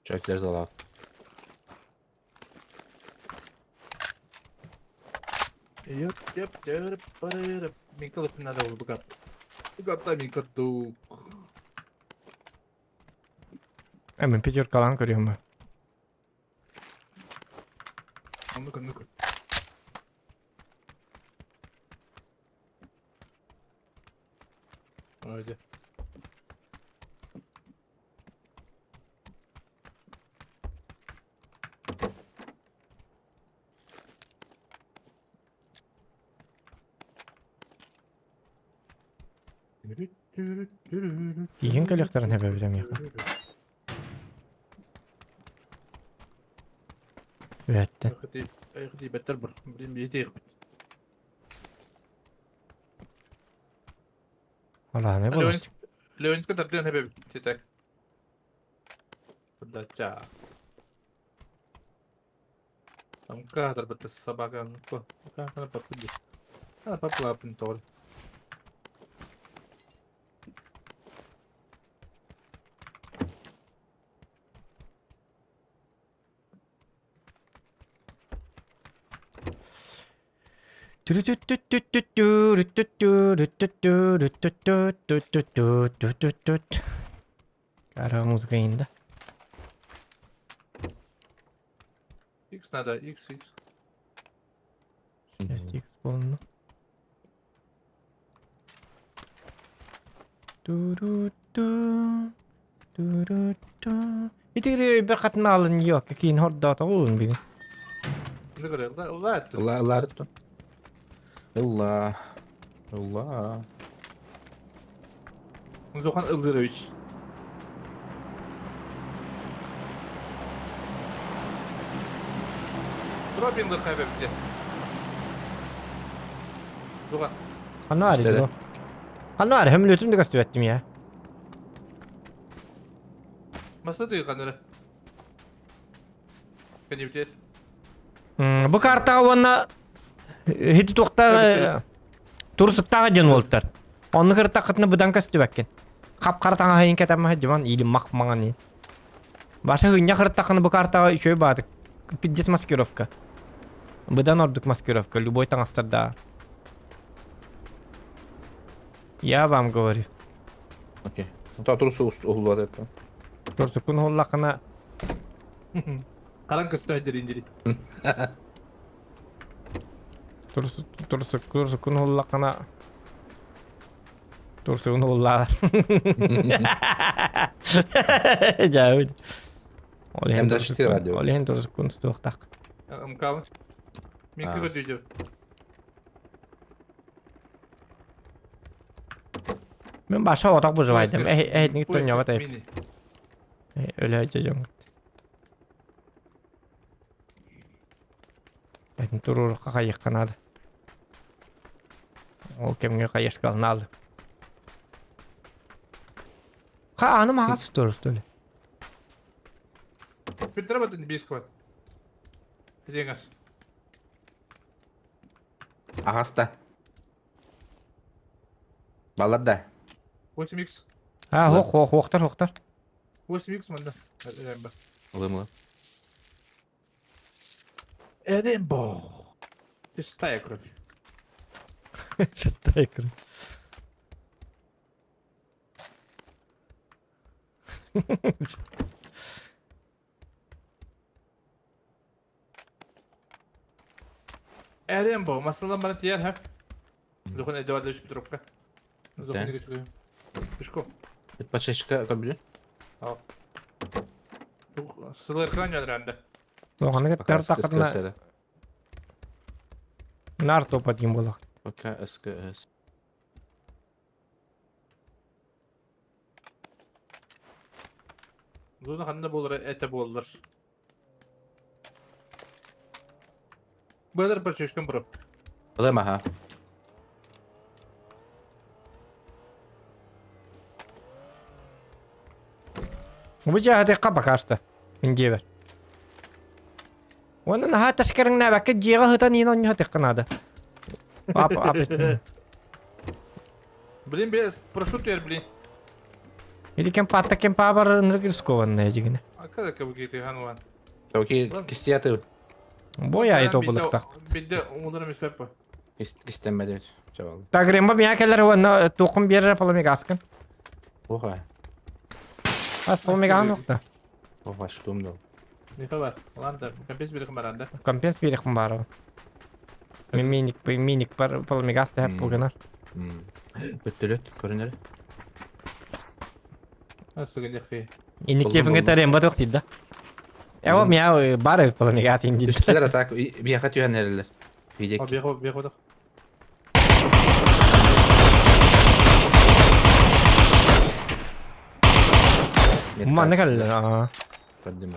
Чөктер залат. Йоп, йоп, йоп, йоп. Минка лыпын надо было бугап. Бугапта минка дук. Э, мин пятеркалаан көрүөм бу. Ну-ка, ну-ка. Ой, Иһин кэлиэхтэрин хэбэбитэ миэхэ. Үөттэн. Беттер бар. Блин, бит. Алааны буолар. Леонска тардыан хэбэбит. Так. Подача. Там кадр бит собака. Как она попади. Она попла тор. Кара музыка инде. X надо, X, X. Сейчас X болну. Итири бер хатнаалын yok. Кин хордоото улун бүгүн. Ылла Ылла ыллаарыттан. Ылла. Ылла. Зохан Ылдырович. Дробин кайбепти. Дуган. Ханна бар edi Ханна бар хөмлөтүм да көстүбэттим я. Маса дыйганыры. Кенебитер. Бу картаҕа уонна ити туохта турсуктааҕа диэн уолтар. Онну кыртаххытына быдан көстүбэккин. Хап-хара таҥаһын кэтэммэ дьиман или мах маҥан Баша хынньа кыртаххына бу картаҕа үчүгэй баатык. Пиздец маскировка. Быдан ордук маскировка, любой таҥастарда. Я вам говорю. Окей. Та турсу уһуллуот это. Турсуккун уһуллаххына Харан көстө дириндири. Турсуккун уһуллаххына Турсугун уһуллаҕар. Дьаабыт. Ол иһин ол иһин турсуккун тутуохтаах. Ымкабын. Мен көрдүйдү. Мен баша отақ бұжыбайдым. Эһитник тонньобот эбит. Өлө дьоҥ. Этин туруорукка хайыахха наада. Ол кэмҥэ хайыскалнаалы. Ха, аны маҕас турур что ли? Петр бискват. Деньгас. Аҕаста. Баллар да. 8x. А, хох, хох, хохтар, хохтар. 8x манна. Рембо. Ылым ылым. Рембо. Чистая кровь. Чистая кровь. Рембо, масалан бана тиер ха. Зохон эдварда үш петровка. Зохон неге Пешком. Подшечка көбүлү. Сылыркан янранда. Оҕону кытта тахатына нар топа диэн буолар. Пока СКС. Зона ханна болар это болар. Бөдер подшечкам бро. Ылым аха. Бу дьиэҕэ пока что. Мин дьиэбэр. Уонна наһаа ташкарыҥнаабакка дьиэҕэ сытан иин онньуһа тыхха наада. Ап, ап, Блин, без прошу теперь, блин. Или кем патта кем пабар рискованная дигине. А когда кабыки хануан? Окей, кистияты Бой ай тобулуктах. Бидде умударым испеппа. кистеммедит. Чабал. Так ремба мия келер уонна туқым берер паламигаскын. Оха. Ас паламиган оқта. Оха, штум дал. Миха бар. Ланда, компенс берих баранда. Компенс берихм бар. Мен миник миник бар паламигас та хеп бугынар. Өттөлөт көрүнөр. Асыгын яхи. Инник кепинге таремба тоқ дейді да. Эво мия бар паламигас инди. Түстүлөр атак бияха түһэнерлер. Видек. Бихо бихо Манна калла. Көрдүм.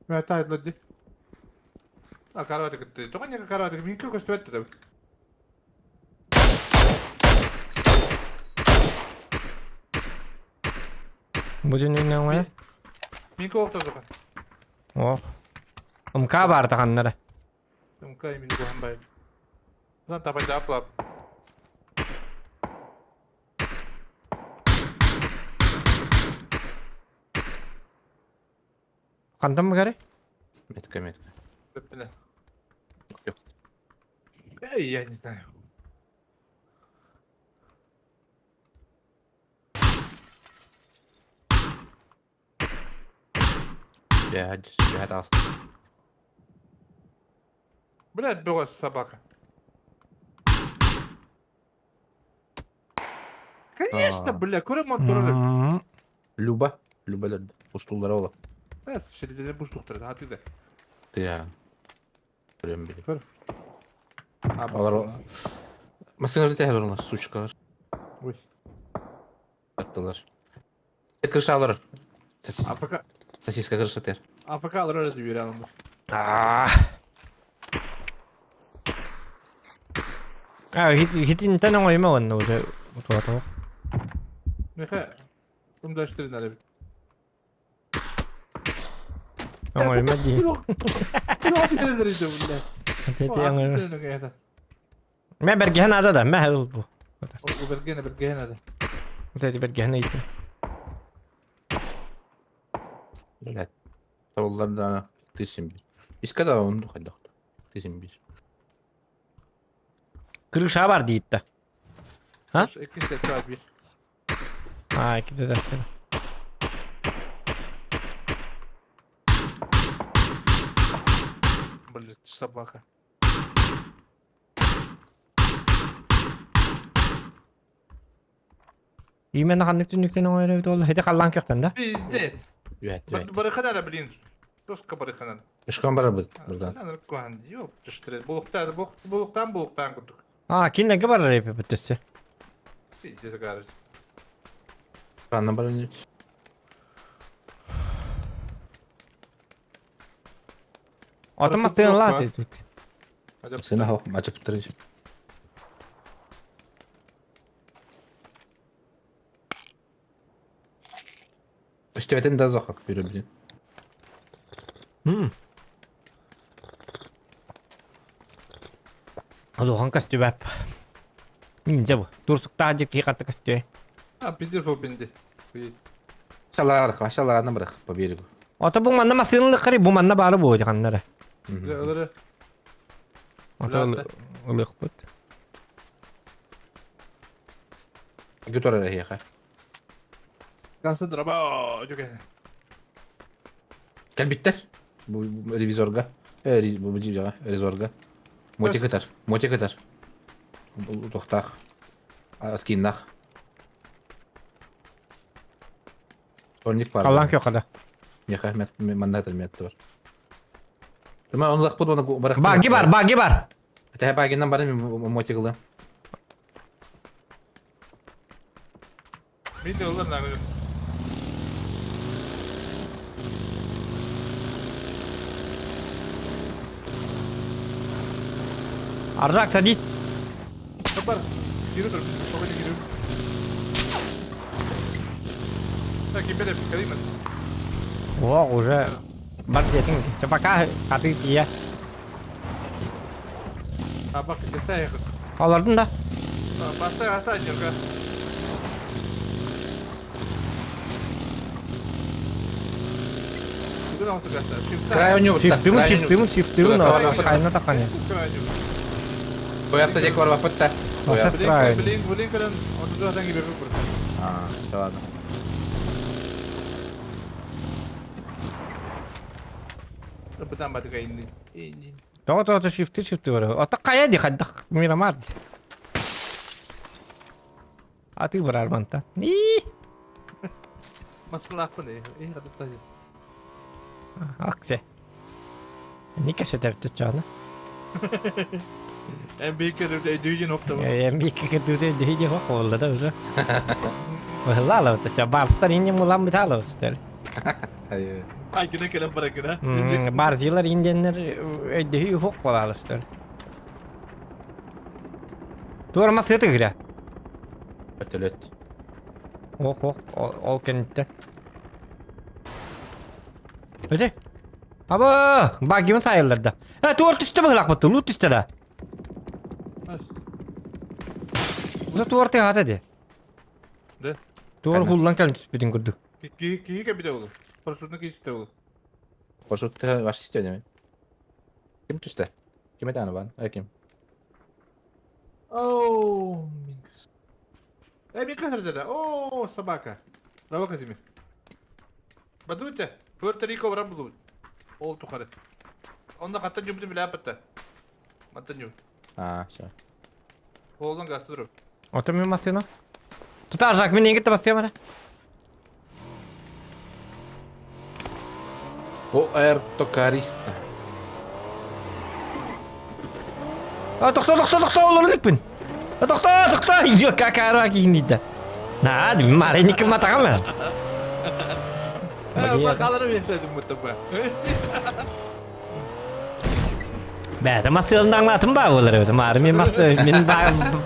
Mä taidladi. А карватик ты. Только не карватик, минки көстөбөт да. Бу дүнүн оңой. Минки охта зохан. Ох. Умка бар таханнара. Умка имин гухан бай. Зан тапай да аплап. Хантан багары? Метка метка. Беппине. Эй, я не знаю. Дьэ, дьэ таҕыста. Блядь, бөҕөс собака. Конечно, бля, көрө монтурар. Люба, Люба устуллара ола. Эс, шеридене бушлуктар, а ты да. Тыа. Көрөм били. Көр. Алар Массыына тэһэр олар, сучкалар. Ой. Аттылар. Крышалар. АФК. Сосиска крыша тер. АФК алар öyle diyor yanımda. А, хитинтэн оҥойума уонна уже утуатох. Меха, умдаштырын әлі бит. Оҥойума дии. Тete оҥойума. Мэ бэргэһэн аада да, мэ ыл бу. Бергene бергene да. Тete бэргэһэн ыйдым. Блядь. Табыллар да тысяча бир. Иска да он хайдах. Тысяча бир. Крыша бар диитта. А? Иккис этап бир. А, иккис этааска. Блядь, собака. Именно ханнык түннүктэн оҥоро эбит буолла. Ити халлаан көхтөн да? Пиздец. Үһэт, үһэт. Барыханара, блин. Жестко барыханара. Үшкөн барабыт buradan. Анар Ёп, түштүрэ. Булуктар, булуктан булуктан курдук. А, кинилэргэ барар эбит өссө. Пиздец, гараж. Ранна баран. Отон мастыын лаат. Сена хох, ачып тұрын. Үстөтен да зохак бирө билин. Улухан көстүбэп. Инде бу. Турсуктаа дьикти карта көстүө. А, пиздец ол бенде. Шалаа шалаа барах по берегу. Ото бу манна масыынлык кари бу манна баары бу дьаханнара. Ылыры. Ото ылыхпыт. Гүтөр эрэ Гасы драба, жөке. Кэлбиттэр. Бу ревизорга. Бу жига, ревизорга. Мотик ытар, мотик ытар. Тохтах. Скиннах. Торник бар. Халлаан көхада. Меха маннатыр метті бар. Мен оны лақпыд оны барақ. Баги бар, баги бар. Тәһә багиннан бар мен мотик ылым. Мен де олар нагы. Аржак, садись. Бар. Кире тұр, спокойно кире. Так, кимбеде, калима. О, уже бар диэтиҥ. Чэ, пока аты тиийэ. А, бак, кесай. Олордун да? Бастай, бастай, нерка. Шифтымын, шифтымын, шифтымын. Хайна тақаны. Оякта дек бар бапытта. Сейчас край. Блин, блин, кэлэн, отудан кибер бur. А, ладно. Бытан батыга инди. Инди. Тоҕо тоҕо шифты шифты бар. Ото хайа ди хайдах мирамар. Аты барар манта. И Маслаппын э. Э, хадытта. Аксе. Нике сетепти чана. Эм бикке дүйден опта. Эм бикке дүре дүйде хок болду да уже. Лала вот барстар инде мулам битала стел. Ай. Ай, гына келем бара гына. Барзилар инденнер өйдөһү хок болалар стел. Туарма сеты гря. Өтөлөт. Ох, ох, ол кенитте. Өте. Аба, багимын сайылларда. Ә, туар түсті бұғылақ бұтты, лут түсті да. Уса туар те хата де. Да. Туар хуллан кәлін түспеден көрді. Ки ки кебиде ол. Парашютны кисте ол. Парашютты ваш исте деме. Ким түсті? Ким этэ бан? Ким? Оу, Минкс. Э, Минкс разряда. О, собака. Браво, Казимир. Бадуйте. Пуэрто-Рико баран булубут. Ол тухары. Онно хаттан ньубутун билээппэтэ. Мантан ньубут. А, все. Олдан газ туруп. Ото мин массыына. Тута Жак, мин эйигин бастыам эрэ. Пуэрто Кариста. А, тохто, тохто, тохто, олорун иликпин. А, тохто, тохто, йо, какара киинниде. На, маленький матаҕам. Бакалары бехтедим будто бы. Бэйэтэ массыылын аҥлаатын баа буолар эбит. Маары мин массы мин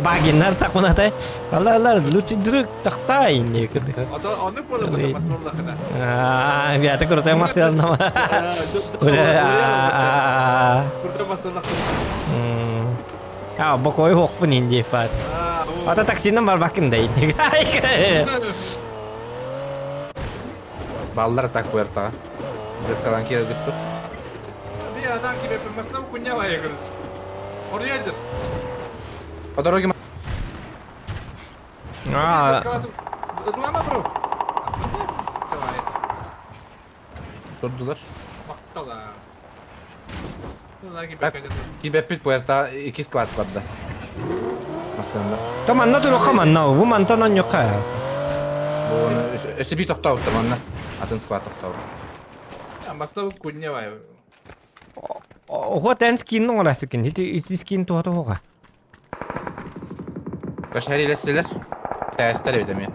багиннар такунатай. Алла лучший друг тохтой инни кыды. Ото онук буолар бу массыыллахына. Аа, бэйэтэ куртай массыылынама. Куртай массыыллахына. Аа, бокой хуохпун инди фат. Ата таксинан барбаккын да инни. Баллар так пуэртаҕа. Зеткалан киирэ бүттү. Би атан кире пырмасына куня бая короче. Орьядер. По дороге Аа, Ытлама бро. Давай. турдулар. Мактала. Так, кибеппит пуэрта икки сквад барда. Массыында. то манна туруха манна, бу мантан онньукка. Бу өссө би тохтообуттар манна. Атын сквад тохтообут. Амбасна куня бая. Ого тэн скин оҥоро сүкин. Ити ити скин туһата хуга. Башарилэстилэр. Тээстэр эбит эмиэ.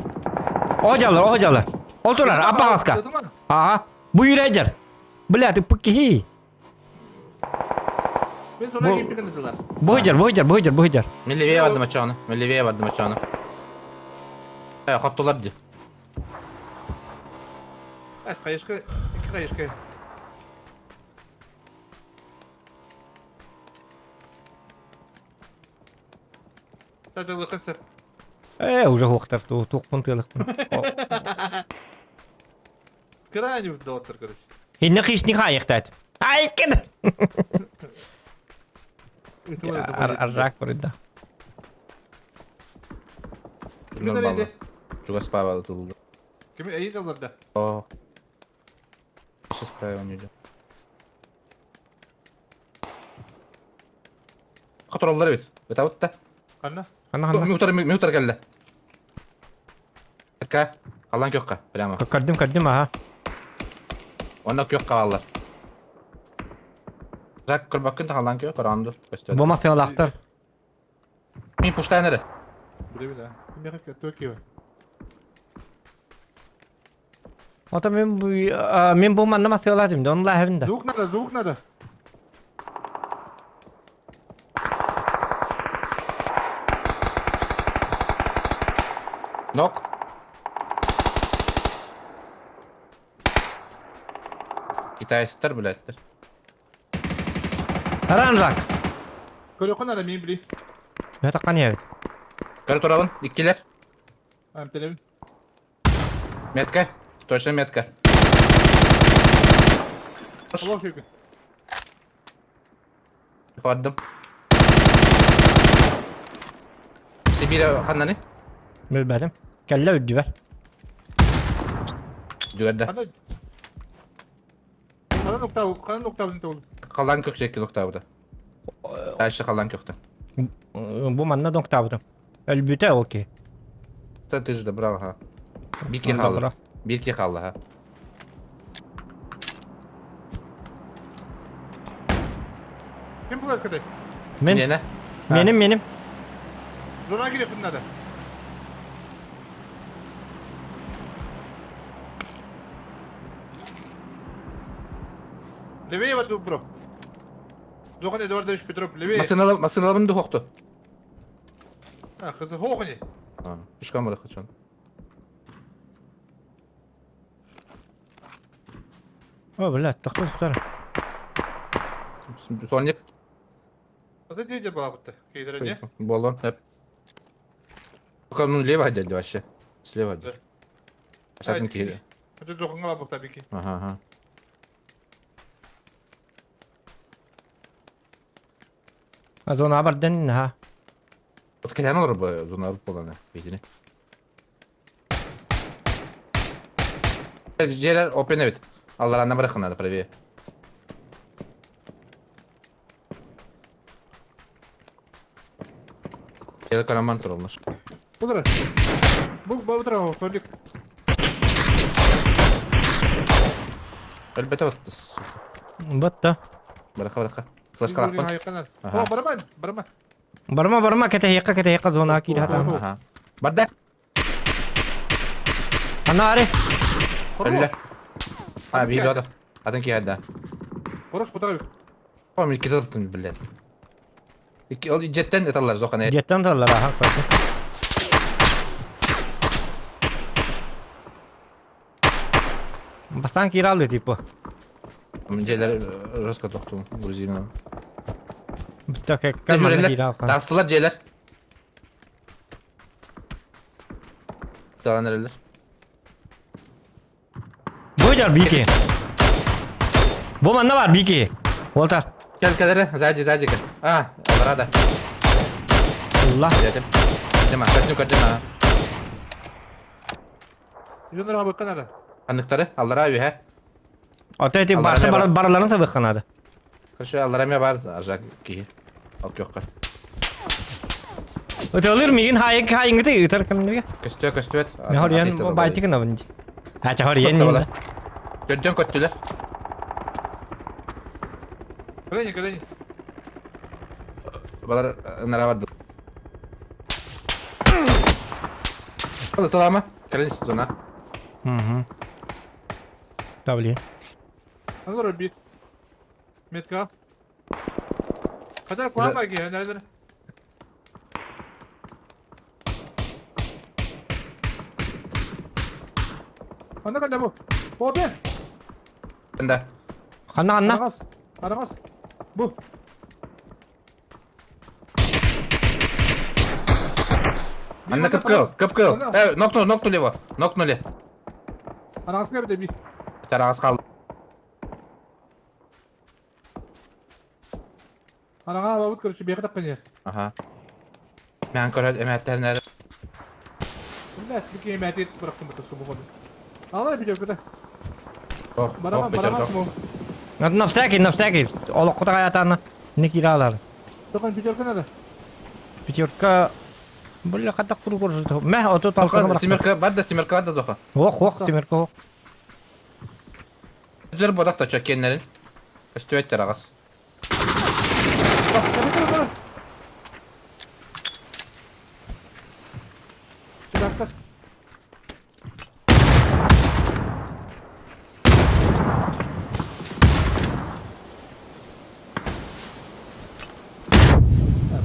О дьаллар, о дьаллар. Ол турар, аппаҕаска. Ага. Бу юрайдер. Бля, ты пыкки. Мен сона кийбит кындылар. Бу жар, бу жар, бу жар, бу жар. Мен левее бардым очоҕуна. Мен левее бардым очоҕуна. Э, хоттулар дии. Ас кайышка, икки кайышка. Татылыкын сөп. Э, уже хуохтар, туохпун тыалыкпын. Крайне доттор, короче. Инне хищник хайыктат. Ай, кед. Аржак барыда. Нормально. Чугас Павел тулду. Ким эйит аларда? О. Сейчас краю он идет. Которалар эбит. Бетабыт да. Ханна? Ханна ханна. Мютар мютар келди. Ка. Алан көккө прямо. Көрдүм, көрдүм, ага. Онда көк кабаллар. Жак көрбөккүн да алан көк каранды. Бу масыалаахтар. Мин пуштайын эрэ. Биле биле. Ким яхы Токио. Ото мен бу мен бу манна масыалаатым, да онла хабин да. Звук надо, звук надо. Нок. Китайстар блядь. Ранжак. Көрөкөн надо мен били. Мен таккан ебит. Көрө турабын, иккилер. Ам телебин. Метка. Точно метка. Аллах шүкүр. Хаддым. Сибире ханнаны? Билбэтим. Кэллэ үрдүбэр. Дүгәрдә. Ханна Ханна нокта, ханна нокта билин тол. Калан көк жекки нокта буда. Дальше калан көктө. Бу манна доктабытым. Өлбүтэ окей. Ты же добрал, ха. Битки халла. Битки халла, ха. Ким булар кадай? Мен Нене? меним меним. Зона кире надо. Левее вот бро. Зохан Эдуардович Петров, левее. Масыналап, масыналабын духокту. А, хызы хохни. Пешком бар хочу. О, блядь, тохтор тохтор. Соник. А ты где была будто? Кейдер не? Болон. Только ну лево одели вообще. Слева одели. Шатын кири. Это зоханга бакта бики. Ага, ага. Зона бардан наха. Вот кэтээн олорор бу зона буолана битини. Дьиэлэр open эбит. Алларанна барыахха надо правее. Дьиэлэр караман тураллар. Утра. Бу бу утра солик. Өлбөтө вот. Батта. Барыха барыха. Флешкалаахпын. О, бараман, барама. Барма барма кэтэһиэххэ кэтэһиэххэ зонаҕа киирэ сатаама. Аха. Барда. Анаары. Өллө. А, биир да. Атын киһи да. Хорош, куда? О, мен икки таптым, блядь. Икки ол жеттен эталлар зоқан. Жеттен таллар аха короче. Бастаан киирэ алды типа. Дьиэлэр жестко тохтум грузина. Бүттэ кэлмэнэ киирэ алхан. Тастылар дьиэлэр. Талан эрэллэр. Бу дьар бики. Бу манна бар бики. Уолтар. Кел кэлэрэ, сзади, сзади кэл. А, аллара да. Алла. Дядя. Көрдүм, көрдүм, көрдүм. Дьоннор абыкка наада. Анныктары, аллара үһэ. Ото эти Аллара барса эмиэ бар. бараларын сабыахха наада. Короче, аллара эмиэ бар аржак киһи. Ол күөххэ. Ыталыр мигин хайык хайынгыты ытар кэмнерге. Көстүө, көстүбэт. Мен хориан байтык гынабын дии. Ача хориан инде. Төрдөн көттүлэр. Кэлэни, кэлэни. Балар нара барды. Ыталама. Кэлин зона. Угу. Табли. Анар бир. Метка. Kadar kuan var ki nerede? Anda kadar bu. O bir. Да. Ханна ханна. Арагас. Арагас. Бу. Анна кып-кыл, кып-кыл. Э, нокнули, нокнули его. Нокнули. Арагаска бите бир. Тарагас қалды. Арага бабыт короче бияка тапкан жер. Аха. Мен көрөт эмәттернер. Бля, бики эмәти бырактым бу субу году. Алай бижер көтө. Ох, Барама ох, бетер барама ох. смо. На всякий, на всякий. Олоххута хаятаана. Не кииралар. Токон бижер надо. Пятерка. Бля, хатак куру куру. Мә, ото талканы барак. Семерка, бадда, семерка, бадда зоха. Ох, ох, темерка ох. Түлер бодақ та чөккеннерин. Өстүөттер ағас. Бас, кere кere. Чыдактар.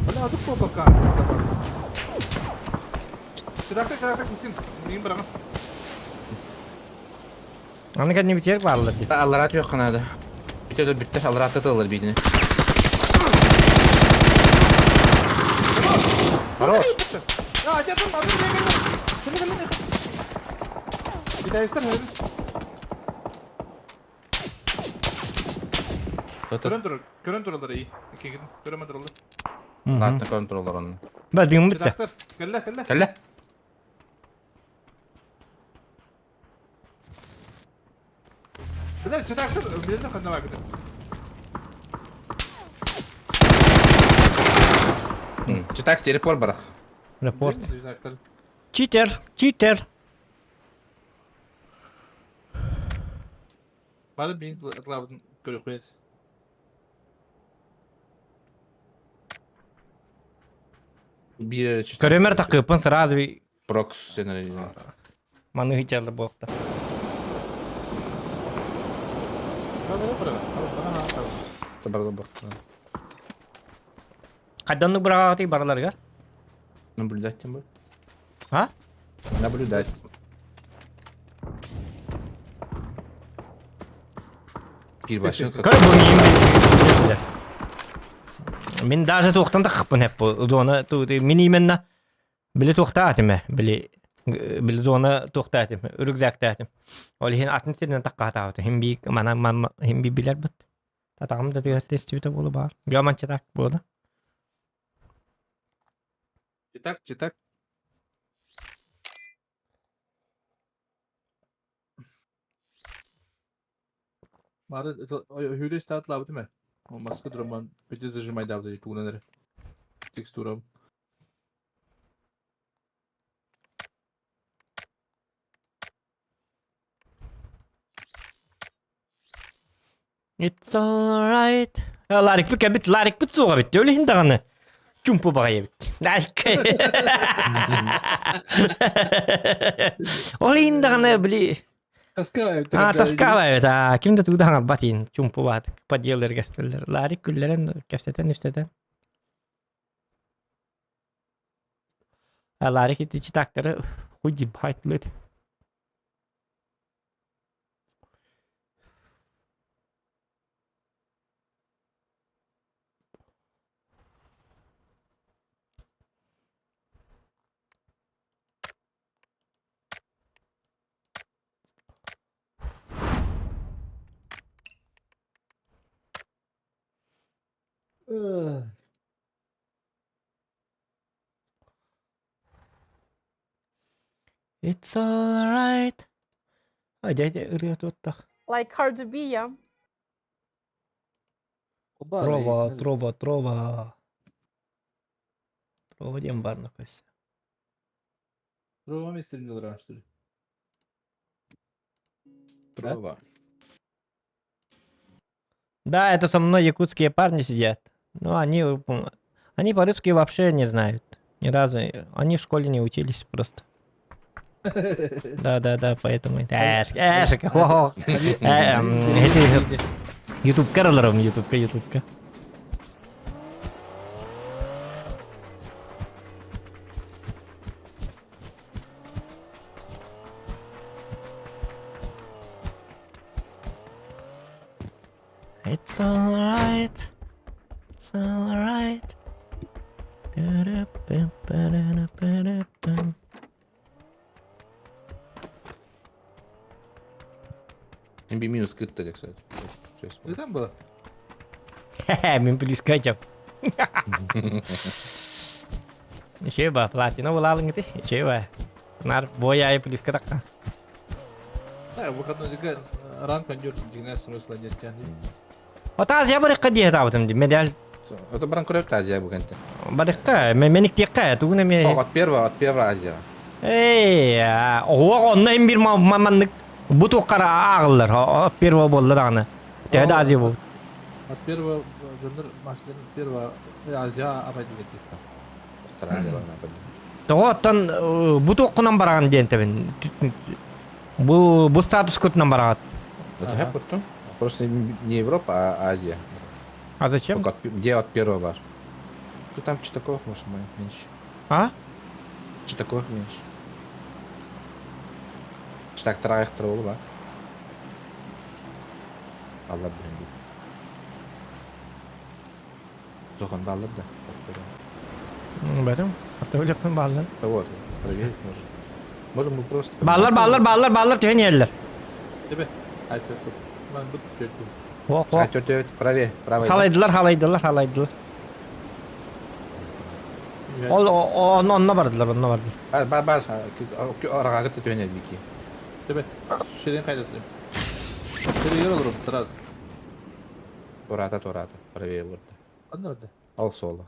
Бля, адык болбакка. Чыдактар, чыдактар кисин. Мин барамын. Аны кәдне битер барлар ди. Аллара түйөк қанады. Бүтеді бүтті, аллара тытылыр бейтіне. Хорош. Ya acadın adın ne geldi? Geldi geldi. Bir daha ister misin? Көрөн турар, көрөн тураллар iyi. Икки көрөн тураллар. Латтын контроллар оны. Ба, дигин битте. Чыдактар, кэллэ, кэллэ. Кәлі. Билер чыдактар, билер ханна бар кете. Читак, телепорт барах. Репорт. Чыдактар. Читер, читер. Бары бин атлабын көрө кует. Бир читак. Көрөмөр такыппын сразу Прокс сен маны хичерлі болықты. Бары бары. Бары Табар Қайданны бұрағаты бараларга? Наблюдать тем более. А? Наблюдать. Бир башын Көр бу мин. Мин даже туохтан да хыппын хеп бу зона ту мин именно били туохта атиме били били зона туохта атим рюкзакта атим. Ол хин атын сиринен такка хим би мана мама хим би билер бит. Татагым да тегетте истибите болу бар. Гаманча так болду. Читак, читак. Мары hüyle istatlabı değil mi? O maske durumun bütün зажимайдабы тугунан эрэ. Текстура. It's alright. Ларикпыт кэлбит, ларикпыт суоҕа эбит. Ол иһин даҕаны чумпу баҕайы эбит. Ол иһин даҕаны били Таскала А, таскала эбит. А, ким да тугу да хаҥарбат иһин чумпу баатык подъелларга көстөллөр. Ларик күллэрэн кэпсэтэн үстэтэн. Ларик ити читактары хуй дибхайтлыт. It's alright. А дядя ырыа туттах. Like Cardi B, yeah. Трова, трова, трова. Трова диэн баар нохойся. Трова мистер что ли? Трова. Да, это со мной якутские парни сидят. Ну, они по-русски вообще не знают. Ни разу. Они в школе не учились просто. Да, да, да, поэтому. Эш, хо-хо. Ютубка аларым, ютубка, ютубка. It's alright. It's alright. Та-ра-пам-па-ра-ра-па-ра-пам. МБ минус скрыт кстати. Ты там было? Хе-хе, мин плюс катя. Чеба, платина булалың ити. Чеба. Нар боя плюс катакка. Да, выходной дигә ранг кондер дигән смысла нет. Ота Азия барыкка дие табытым ди. Медаль Это баран көрөп Азия бүгенте. барыкка, мен текка, тугуна ме. От первого, от первого Азия. Эй, оҕо онно им бир маманнык бу туққара ағыллар, от первого боллар аны. Төһө да Азия бу. От первого дьоннор машина первого Азия абайдын кетти. Азия бар. Тоҕо оттон бу туққунан бараган диэн тебин. Бу статус кутунан барагат. Это я потом. Просто не Европа, а Азия. А зачем? Только от, где от первого бар? Ну там Читаков, может, меньше. А? Читаков меньше. Читак траих травол, ба. Алла блин бит. Зохан баллар да. Бәрім. Ата өлөкпен баллар. Вот, проверить можно. Можем мы просто... Баллар, баллар, баллар, баллар төһөн иэллэр. Тебе. Айса тут. Ман бут чөтү. О, о. А, правее, правее. Салайдылар, халайдылар, халайдылар. Ол онно онно бардылар, онно бардылар. Бар, бар, бар. Араға кітті төне бики. Тебе. Шерен кайда тур. Шерен olurum сразу. Тората, тората. Правее борды. Анна орда. Ал соло.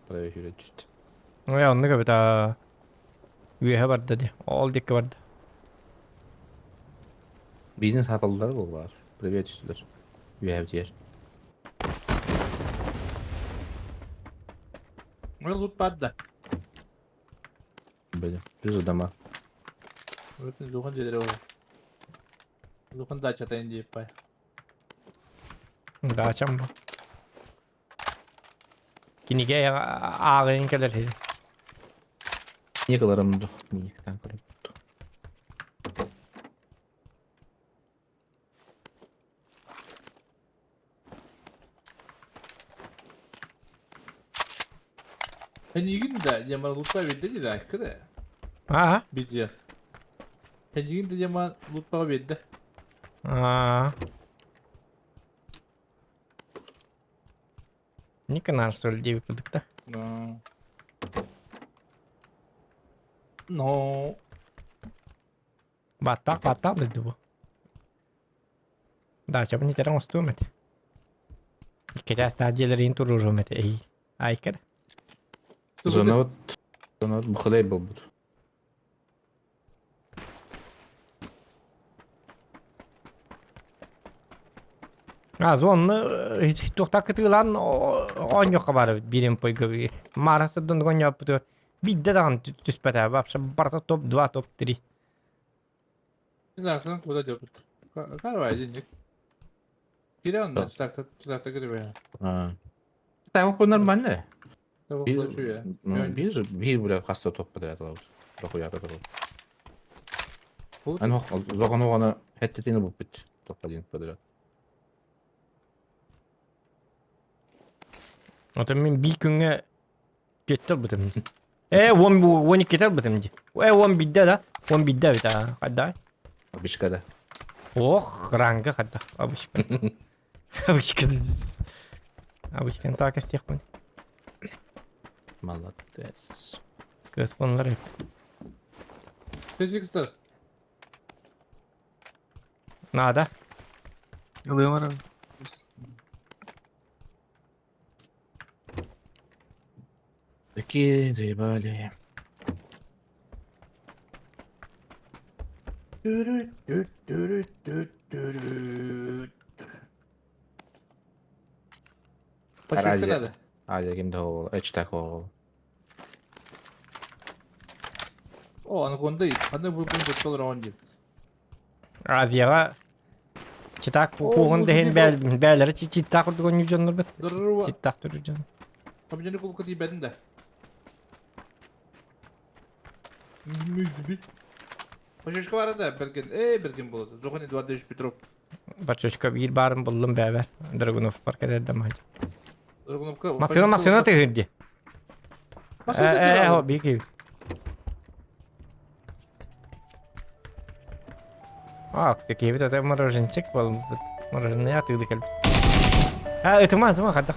Правее жүрет түсті. Я онны көбүт а. Үйе барды ди. Ол дикке барды. Бизнес хапалдар бұл бар. Правее түстілер. Үйе дер. Мен лут падда. Блин, плюс дома. Өтін зухан жерлер ол. Зухан дача тайын деп бай. Дачам бу. Киниге аагын келер. Не қыларымды. Миниктан көріп. Хәнигин да яман лутпа бедде дейді айқы А? Бидже. Хәнигин да яман лутпа бедде. А. Никона, что ли, девять продукта? Ну. Но. Баттах баттах дойду бу. Дачабын итэрэн оҥостуом этэ. Иккитээс дьиэлэрин туруоруом этэ эһии. Айкар. Зона вот, зона вот бухалай буолбут. А, зонны туохта кытыылаан оонньуохха баар эбит биирин пойга Маара сырдын оонньооппутугар биирдэ даҕаны түспэтэ вообще барыта топ-2 топ-3 Арсен куда делает? Карвай денег. Кирилл, так, так, так, говорю. Так, ол нормально. Того Биир, хочу я. ну, биир, биир бля хаста топ подряд алабыт. Дохуя который. Вот. Аны зоҕону оҕону хэттэтини буппут топ-1 подряд. Оттон мин биир күҥҥэ түөттэ ылбытым. Э, 12 ылбытым дии. Э, 11 да? 11 эбит аа. Хайда? Обычка да. Ох, ранга хайда. Обычка. Обычка. Обычканы так истиэхпин. Молодец. Кыыс буоллар эбит. Физикстер. Надо. Ылыам Такие заебали. Почти Разве- надо. Азия ким да ол, эч так ол. О, анаконда, аны выполнить доллар он деп. Азияҕа читак О, куоҕун музыка дэһин бээлэри читтаах курдук оонньуур дьоннор бит. Здорово. Читтаах турар дьон. Победили кубка тиийбэтин да. Мүзби. Хочешка бар да, Берген. Эй, Берген болады. Зохан Эдуардович Петров. Бачочка биир баарын буллум бэбэр. Драгунов парк эдэрдэ махадьа. Драгуновка. Массыына массыына тыһыр дии. Массыына Э, э, тыһыр. биир киһи. А, киһибит ата мороженчик буолбут. Мороженое атыылыы кэлбит. А, ытыма, ытыма, хайдах.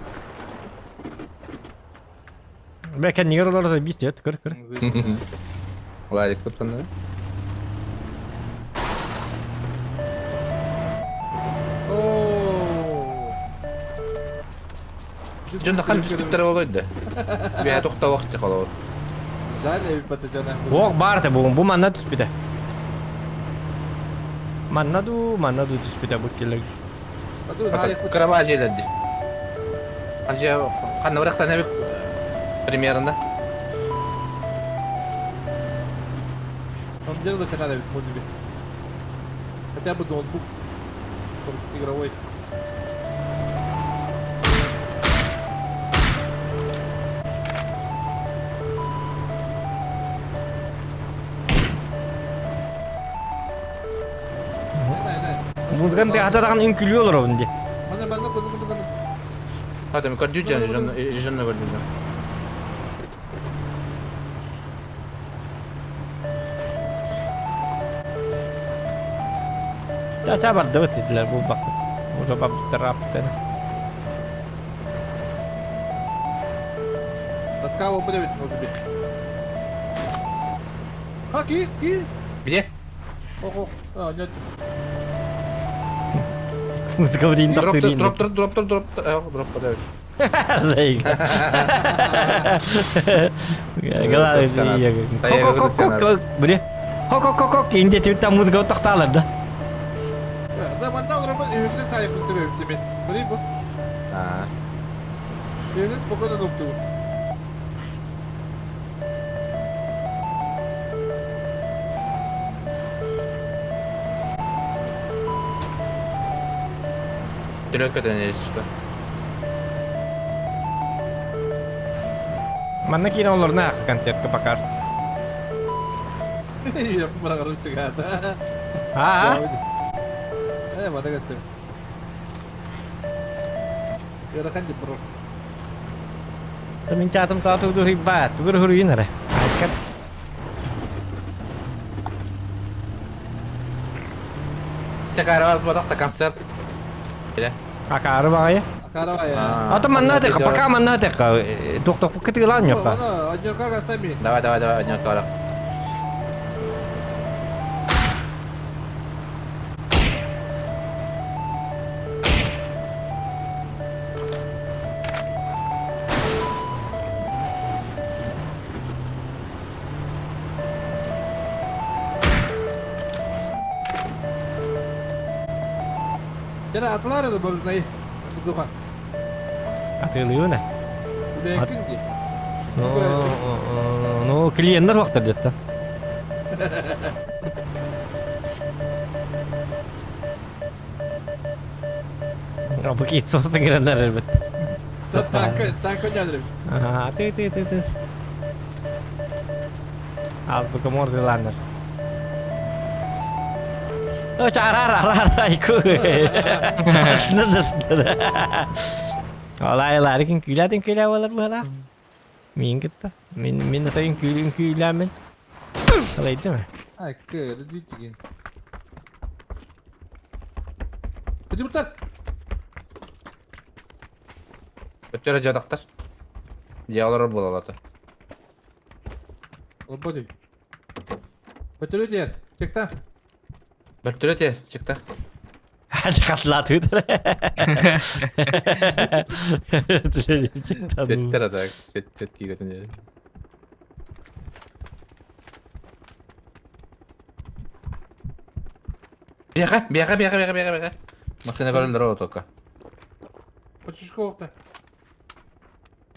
Бэ, кэннигэр олорор биис диэт, көр, көр. Лайк патроннары. О. Дьон хан түспүттэр болойду. Бэйэ тохтоох холоор. Жаль, эбит Ох, баарта бу, бу манна түспүтэ. Манна ду, манна ду түспүтэ бу келер. Кыраба дьиэлэрди. Анжа ханна барахтан эбит примерно. Он делал канал эбит музыки. Хотя бы ноутбук игровой. Музыканы хатадаҕан үҥкүлүү олоробун дии. Манна манна манна манна. Хата мен көрдүү жан жан жан көрдүү. Ча-ча бардыбыт диэтилэр булбаппыт. Уже бабыттар аптан. Тоска будет, может быть. А, ки, ки. Где? Ого, а, нет. Музыка блин Дроп тохтуурин. дроп дроп дроп дроп дроп дроп подавит. Бля. Хок-хок-хок, инде там музыка тохтаалар да. Да, манна олороммун үһүнү сайыппын сөбөбүт Били бу. А. Үһүнү спокойно нуктугу. Вертолет если что. Манна киирэн олорно концертка пока что. Я быраҕарым чыгаата. А? Э, мана көстөр. Ыарахан деп бро. Та мин чатым таату дури баат, тугур хуруйун эрэ. Айкат. Такая вот концерт. Акаары баҕайы. Акарабай. Ата манна тэкка, пока манна тэкка. Тохтох кытыылаан ньоха. Ана, однерка гастами. Давай, давай, давай, однерка. Кere атылар edi боржнай. Бузуха. Атыылыыбын ээ. Үлэкин ди. Ну, клиеннэр уохтар деттэ. Бу соусын киреннер эрбит. Танка, танка нядырым. Ага, ты ты ты ты. Азбука морзиланнар. О, чарар, арар, айку. Астына да Олай, ларикин күләдин күлә болар була. Мин кытта. Мин мин атайын күлүн күләмен. Алай дими? Айкы, дитигин. Hadi buradan. Өттөрө жадактар. Дьиэ буолалата. Олбоди. Бөтөрө диэр. Чекта. Бөртөлө те чыкта. Hadi katlatıyor. Теттер ата. Тет тет кийгетин. Бияка, бияка, бияка, бияка, бияка, бияка. Масына көрөлдөр о тока. Почушка окта.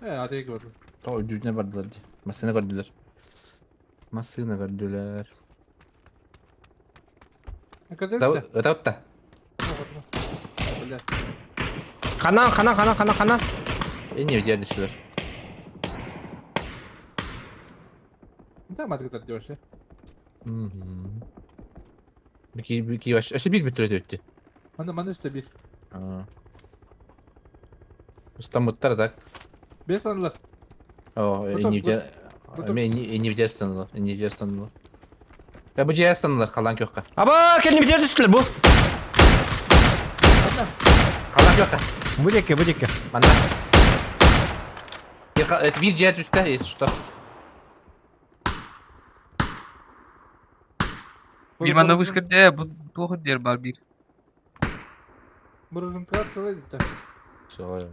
Э, аты көрдүм. То үдүнө бардылар ди. Масына көрдүлөр. Масына көрдүлөр. Казар. Өтөттө. Бля. Канан, канан, канан, канан, канан. Эмне жердишилер? Да, матык деваше. Мгм. Бики бики баш. Өсө бир бүтүрөт өттү. Маны маны үстө бир. Устамыттар так. Бес танылар. О, энивде. Мен энивде станылар. Энивде станылар. Я бу жер станылар калан көккө. Аба, кенdim жер түстүлөр бу. Калан көккө. Бу деке, бу деке. Мана. Бир жер түстө, если что. Bir manna kuşkırdı, bu tohur der var bir. Буржун кацылы дейт. Всё.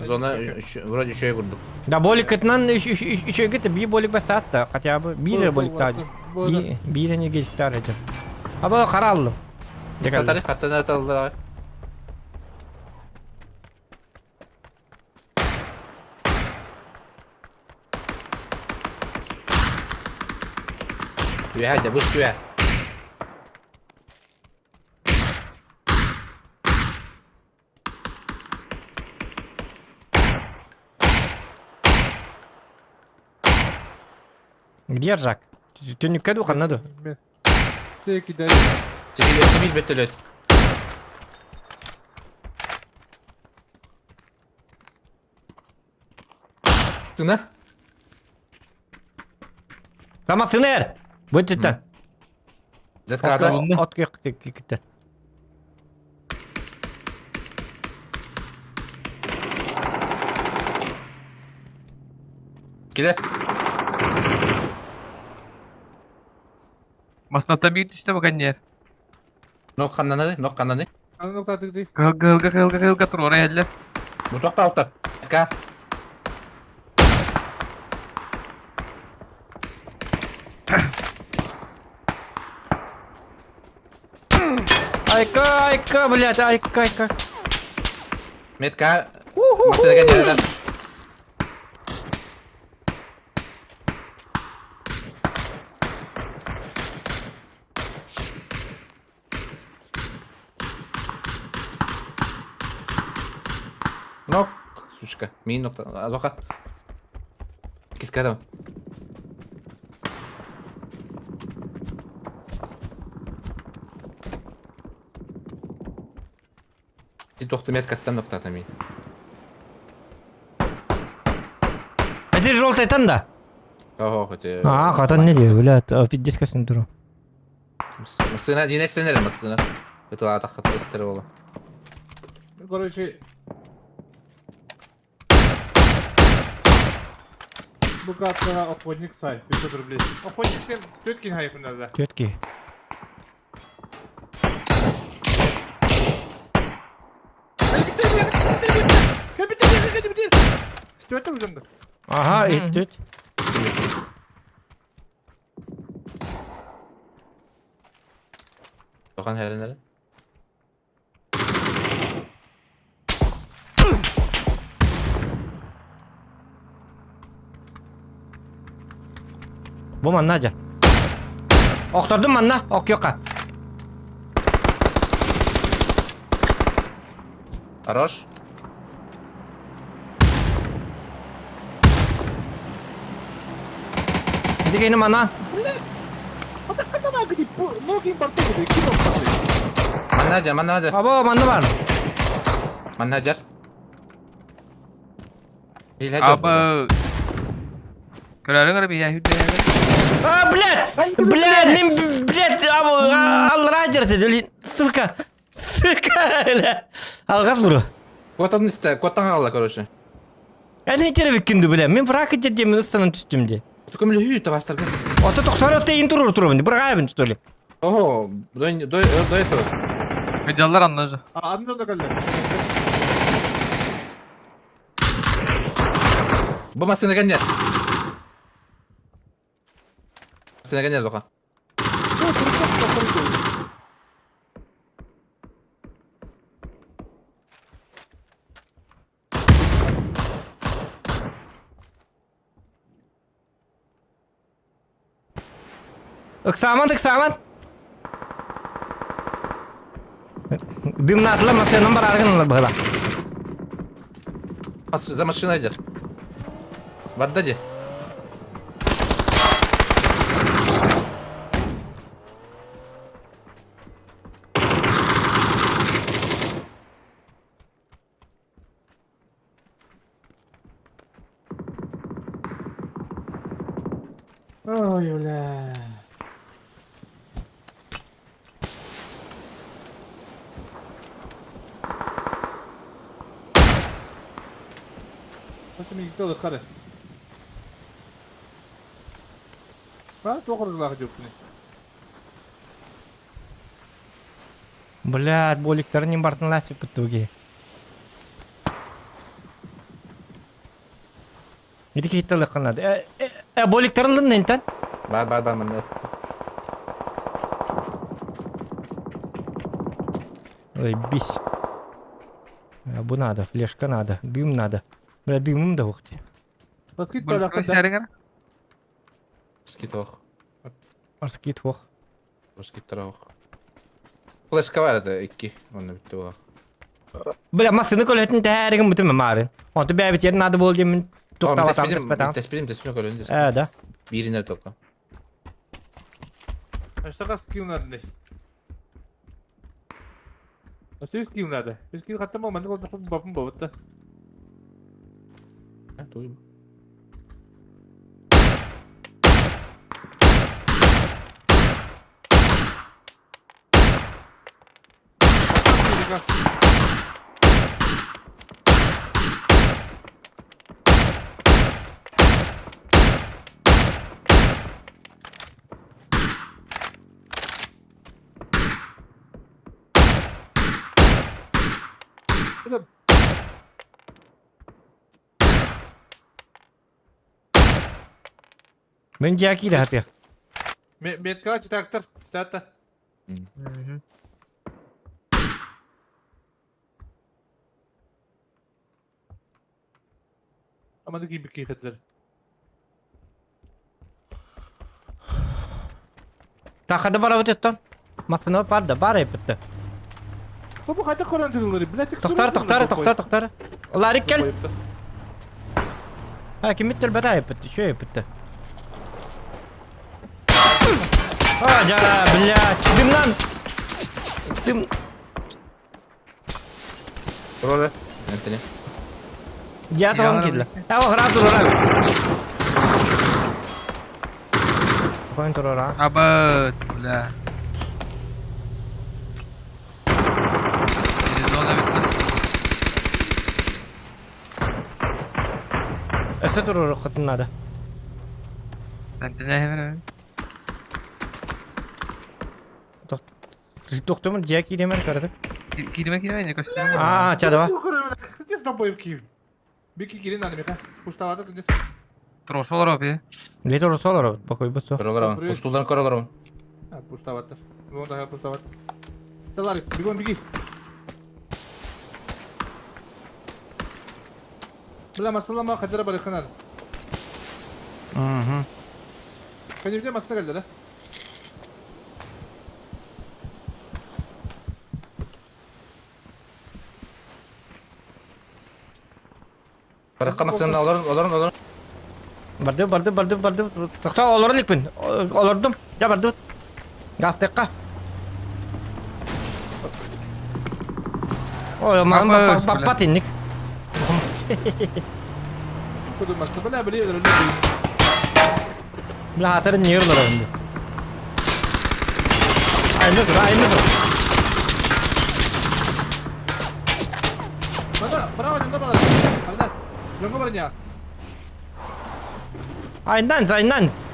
Зона вроде еще и курдук. Да болик кытынан үч өйгө бир болик басат да, хотя бы бир болик та. Бир не гектар эти. Аба кара алдым. Татары хаттан аталдыр. Күә, жабыш күә. Где ржак? Түнүккө ду канна ду. Теки дай. Сибил, сибил бөтөлөт. Сына? Тама сынер. Бөтүттен. Заткада. От кеттен. Келе. Masnata bir düştü bak anne. Нок каннаны, нок каннаны. Аны нокта тыгды. Kılga kılga kılga kılga tur oraya eller. Бутакта алта. Ка. Айка, айка, блядь, айка, айка. Метка. Масына келе. Нок, сучка. Мин нокта. Азоха. Киска там. Ти тохты меткаттан ноктата мин. Эти желтый танда. Ого, хоть. А, катан не диyor, блядь, пиздец касын туру. Масына жинестенер масына. Это атакка тестер боло. Короче, Бу каткага охотник сай 500 рублей. Охотниктен төткин хайпын да. Тетки. Что это уже? Ага, эт. Тохан хэрэнэрэ. Бу манна дьэ. Охтордум манна, оккиокка. Хорош. Ити киһини манна. Манна дьэ, манна дьэ. Або манна бар. Манна дьэр. Аба. Көрөрүҥ эрэ биһиэхэ үрдээбит. А, блядь! Блядь, мин, блядь, аллараа дьэртэ, сука! Сука, бля! Алгас буру. Куотан истэ, куотан хаалла, короче. Эн итеребиккин ду, бля, мин враг итер мен ыстанан түстүм ди. Көмөлөһүү табастарга. Ото тохтор тейин турur турабын, быргаайбын что ли? Ого, до до до этого. Медиалар аннажы. Анны да кэллэ. Бу массыына кэннэ. Массыына кэннэ Зоха. Ыксааман, ыксааман! Дымнаатыла массыынан барааргын ылар быһыла. За машиной идет. Барда ди. Ой, бля. Хата мигитэ ылыхха эрэ. А, туох ордулаах дьоппуный? Блядь, боликтарын не бартын ласиппыт туги. Ити киһиттэ ылыаххын наада. Э, э, э, боликтарын ылын интэн. Бар бар бар манна. Ой, бись. А, бу надо, флешка надо, дым надо. Бля, дымым да ухти. Баскет Бөлкө бөлөккө сэригэр. Скитох. Арскит хох. Скитох. Флешка бар это икки. Онно бүттү буолар. Бля, массыны көлөтүн тэһээригин бүтүм маарын. Онту бэйэбит ер надо бол диэмин туктабатам теспетам. Теспидим, теспидим көрөн десем. Э, да. Бииринер только. Аштака скилл надо. Асы скилл надо. Скилл хаттам манны болдuk бапым болот. Туй. Мин дьиэ киирэ хатыах. Метка читактар, читата. Аманы кийбит киихэтилэр. Тахада барабыт оттон. Массыына бар да, бар эппитте. Бу хайдах көрөн тыгыллары, блядь, Тохтар, тохтар, тохтар, тохтар. Ларик кел. А, кимит төлбөтө эппитте, чё эппитте. А, жа, блядь, дымнан. Дым. Турары. Энтони. Дьиэ соҕон киирдилэр. Э, ол храм турара. Қойын турара. Абыт, бля. Зона битте. Өссө туруоруккутун надо. Энтони хэмэр. Тохтомун дьиэ киириэмэр көрдүк. Киирмэ киирмэ не көстүм. Аа, ча давай. Где с тобой Киев? Бики кирин надо меха. Пуштавата ты Трошолор опи. Литр солар покой бу. Көрөлөр. Пуштулдан көрөлөр. А, Пуставаттар. Вон да пустават. Ларик, бегом беги. Бля, масалама хадара барыханар. Угу. Кенибде масына келді да? Барыққа масына олорун, олорун, олорун. Барды, барды, барды, барды. Тоқта олорон иликпин. Олордум. Жа барды. Гастыкка. Ой, ман баппат инник. Куду масына, бля, бля, бля. Бля, хатырын не олорон. Айны тур, айны тур. Бана, браво, дьоҥҥо балар. Арда, дьоҥҥо барыня. Айнанс, айнанс.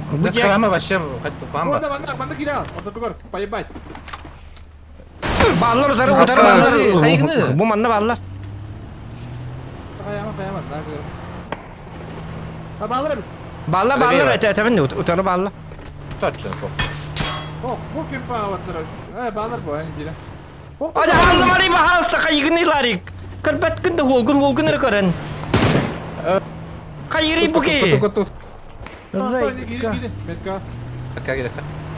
Бу Бу дьэ вообще, хоть Манна, манна, манна киирэ. Ортотугар, поебать. Бааллар утары, утары бааллар. Бу манна бааллар. Хайама, хайама, на Бааллар эбит. Бааллар, бааллар, этэбин утары бааллар. Точно, О, бу ким бааллар. Э, бааллар бу, эн диле. Ада алларый баһаалыста хайыгыный ларик. Көрбөт күндө хуолгун хуолгун эрэ көрөн. Хайырый бу ки. Зайка. Метка.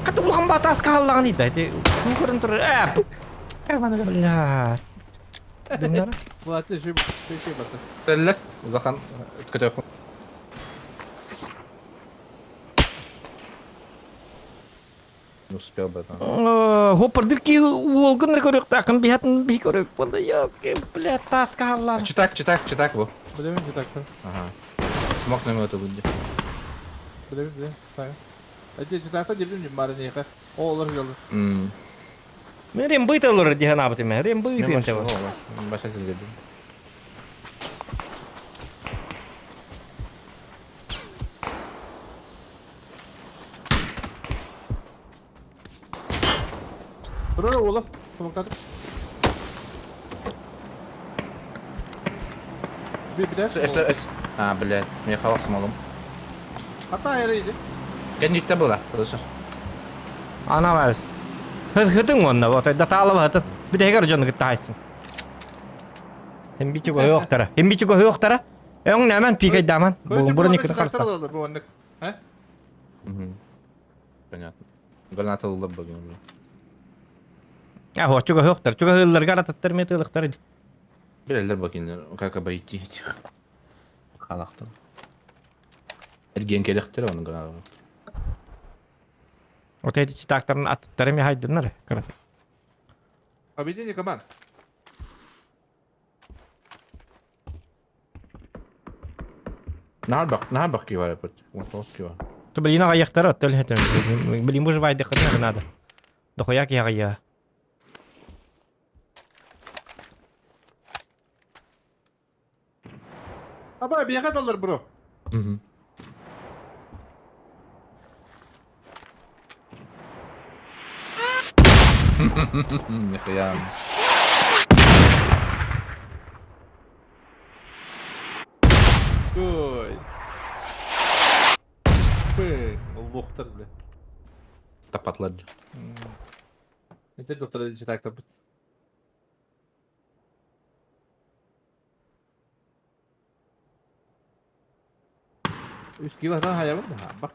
Каты улахан батаас хааллаҕын ыйда. Ити көрөн турар. Э. Бля. Дымнара. Молодцы, шиб, шиб, Теллек, Захан, көтөөхүн. Не успел бы там. Хоппардыр ки уолгун эрэ көрүөхтааххын биһатын биһи көрүөх буолла. Ёк, бля, таас хааллаҕын. Читак, читак, читак бу. Блин, не так. Ага. Смог на минуту выйди. Блин, блин, знаю. Эти читакта дебим не марнеха. О, олар geldi. Мм. Мен рембыт олорор диһэн аабытым. Рембыт инте. Баша теледи. Бро, oğlum. Smokladım. Bir bir de. С, С, С. А, блядь, мне хавах смолом. Hatta ayarıydı. Я не было, слышишь? Ана барыс. Хытың онна, вот да таалаба хытын. Бүтэһигэр дьону кытта хайсын. Хим бичүгө хөөхтара. Хим бичүгө хөөхтара. Эң нәмән пикайдаман. Бу броникны харста. Bu onluk. He? Угу. Понятно. Граната лылып бүгін. А, чуга хөөхтар. Чуга хылларга арататтар метылыктар. Билелер бакин, как обойти этих халахтар. Эрген келехтер оны граната. Вот эти читактарын аттары ми хайдыннар. Карат. Объединение команд. Нахар бак, нахар бак кивар апыт. Вот кивар. То блин, аяқтары оттөл хетем. Блин, выживай дыхать надо. Дохуя я. Аба, бияға далар, бро. Угу. Нихуя. Ой. Пы, лохтар, бля. Тапатлар. Это доктор читак там. Үс килодан хаябын да, бак.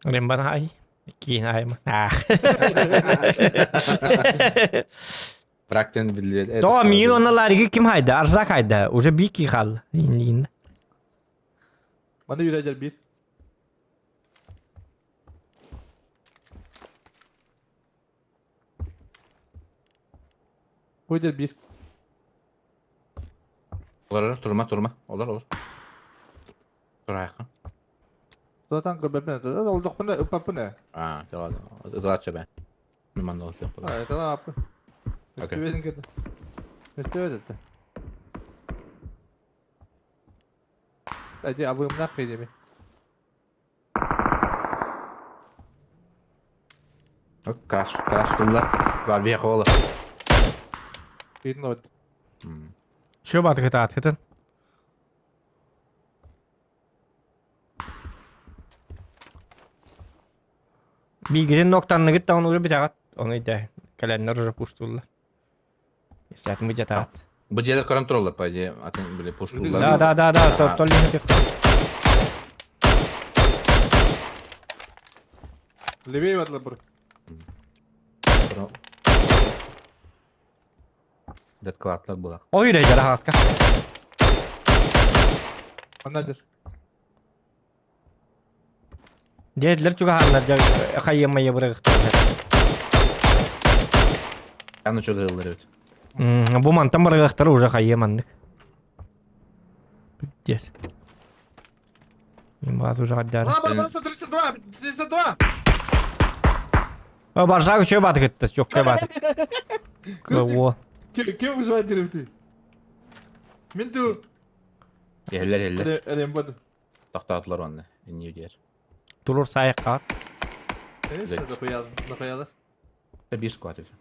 Рембан ай. Киин айма. А. Практен билет. То мир оны лариги ким хайда? Аржак хайда. Уже бики хал. Ин. Мана юрәдер бир. Койдер бир. Олар турма турма. Олар олар. Тур аяққа. Zaten көбөпнө. Олдок буна ыппаппына. А, ладно. Ызлатчы бә. Мен манда алып А, это аппы. Окей. Үстүбедин кетти. Үстүбед это. Әди абымнак кыйдеби. Краш, краш тулар. Бар бия хола. Кыйдын от. Шо батык атат хытын. Биигитин ноктанныгыт даҕаны уже бүтэҕит. Ону өйдөө. Кэлэннэр уже пуштууллар. Естественно, быдьатаат. Бу дьиэлэр көрөн тураллар, по идее, атын били пуштууллар. Да, да, да, да, толлин Левее бардылар бу. Дед клатлар була. Ой, рейдер хаска. Анна дыр. Дьиэлэр чугаһааннар дьэ хайыамайа бырагыктар. Аны чугаһыллар эбит. Бу мантан бырагыктар уже хайыаманнык. Пиздец. Мен баз уже гаддары. А, бар, 32, 32. О, баржа күчө батык этти, жокка батык. О. Кем выживать деревти? Мен ту. Еллер, еллер. Элем бады. Тоқтатылар оны. Не дер. Турur сайыққа. Дохуялар. Bir squad это.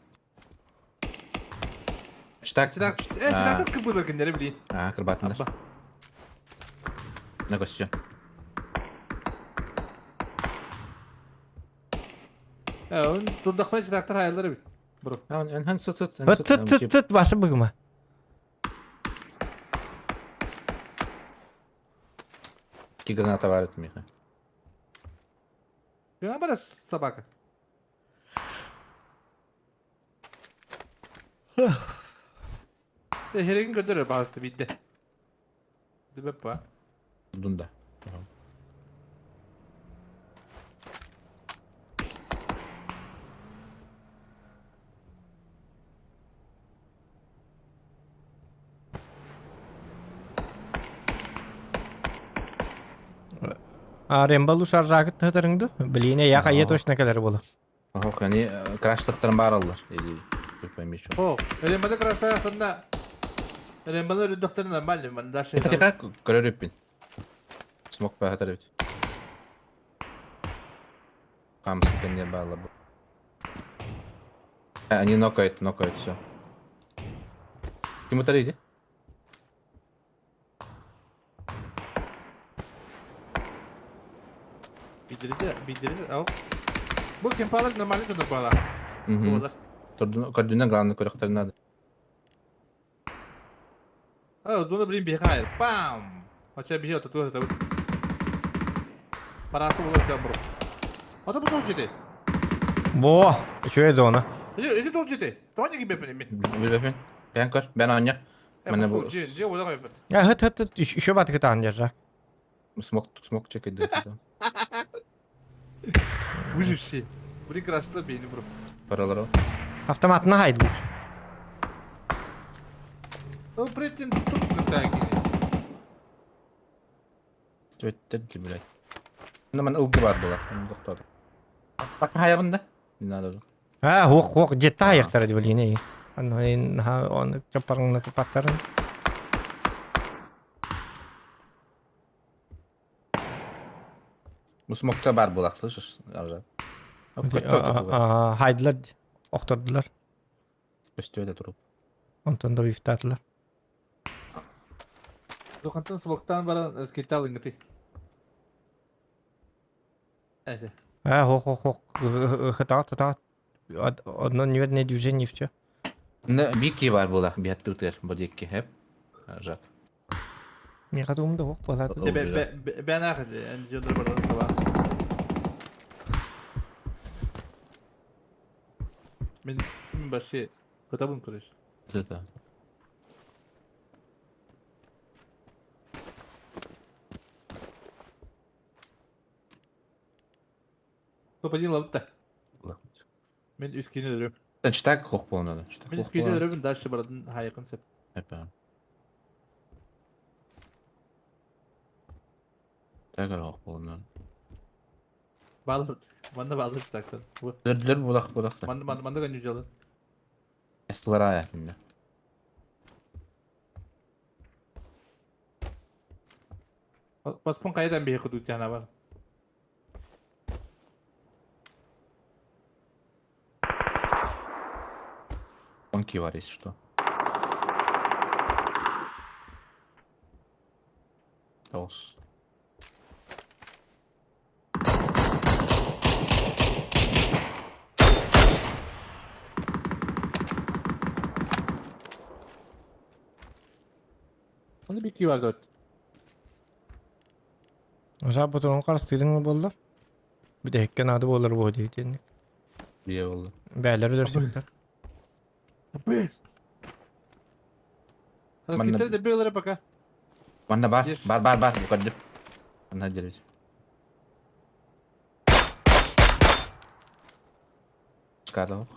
Штак. Читак, читак кыбылыр күннәре билин. А, кырбатындар. На костю. Он тудахмай читактар хаялар бит. Бро. Он сыт сыт. Ыт сыт сыт сыт башы бүгүмө. Ки граната бар это миха. Я бара собака. Херегин көтөрөр баасты бидде. Дебеп ба. Дунда. А Рембалу шаржагыт тытырыңды. Билине я хайы точно келер болу. Ох, они краштықтарын бар алар. Или пойми что. О, Рембалы краштықтарында Рембалы рүддөхтөр нормально, мен дальше. Это как көрөрүппүн. Смок баатар бит. Камсы не бала. Они нокают, нокают, все. Ким утар иди? Бидириде, бидириде, ау. Бу кемпалар нормально тұныр бала. Угу. Көрдүнен главный көрөктөр надо. А, зона блин бихайр. Пам! Хотя бихе это тоже это. Парасы болар тебя бро. А то потом жити. Бо, еще зона. Иди, иди тол жити. Тони gibi benim. Билбеппин. Бен көр, бен оня. Мене бу Же, же ода койбет. Я хыт хыт еще батык таан держак. Смок, смок чекет. Выживший. Блин, крашлы бейни бро. Паралар. Автоматына хайдылыш. О, преттин тут дуртан Өттөдү, блядь. Ну, мен ылгы бар була. Токтоду. Бак хаябында. Не надо. А, хук хук жетти аяктары деп билине. Аны ха оны чапарыңны тупаттарын. Бу смокта бар була, слышишь? Аржа. Хайдылар, октордулар. Өстөдө туруп. Онтон да бифтатылар. Духантан смоктан баран скитал ингти. Эсе. А, хук хук хук хыта хыта. Одно неверное движение все. Бики бар була, биаттытыр, бу дикки хеп. Жак. Не кадумда хук болат. Бен ахд, эн жодр баран сала. Мен баши кытабын көрөш. Это. Топ-1 лабытта. Мен үскені өрөм. Читак хох болнады. Мен үскені өрөмүн дальше барадын хайыкын сеп. Эпа. Так хох болнады. Балыр. Манда балыр читактан. Дөрдүлөр булак булак. Манда манда манда гönю жалын. Эстылар аятында. Баспын кайдан бейхи худут жана бар. Тонкий бар, если что. Тоғыз. Оны бикки бар дот. Ожа ботуруҥ харыстыырыҥ буоллар. Бүтэһиккэ наада буолар буо диэтинник. Бие болду. Бээлэр өлөрсүктэр. Бэс. Раскиттер да белые пока. Манна бар, бар, бар, бар, бу көрдүм. Манна деревья. Скадов.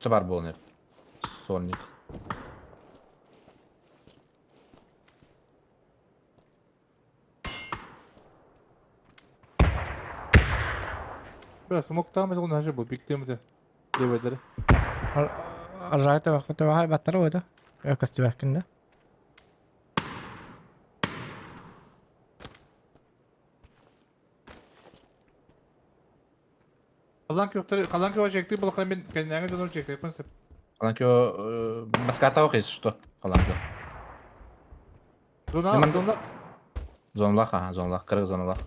Бар буолан Сорник. Бля, смок там это он даже был, биг тем это. Левый Аржай төбө баттара ойда. Көстүбэккин да. Халан көхтөр, халан көх чекти бұл мен кәнәңе донор чекти пын сеп. Халан кө маската ох что? Халан кө. Зона, зона. Зонлах, ага, зонлах, кырык зоналах.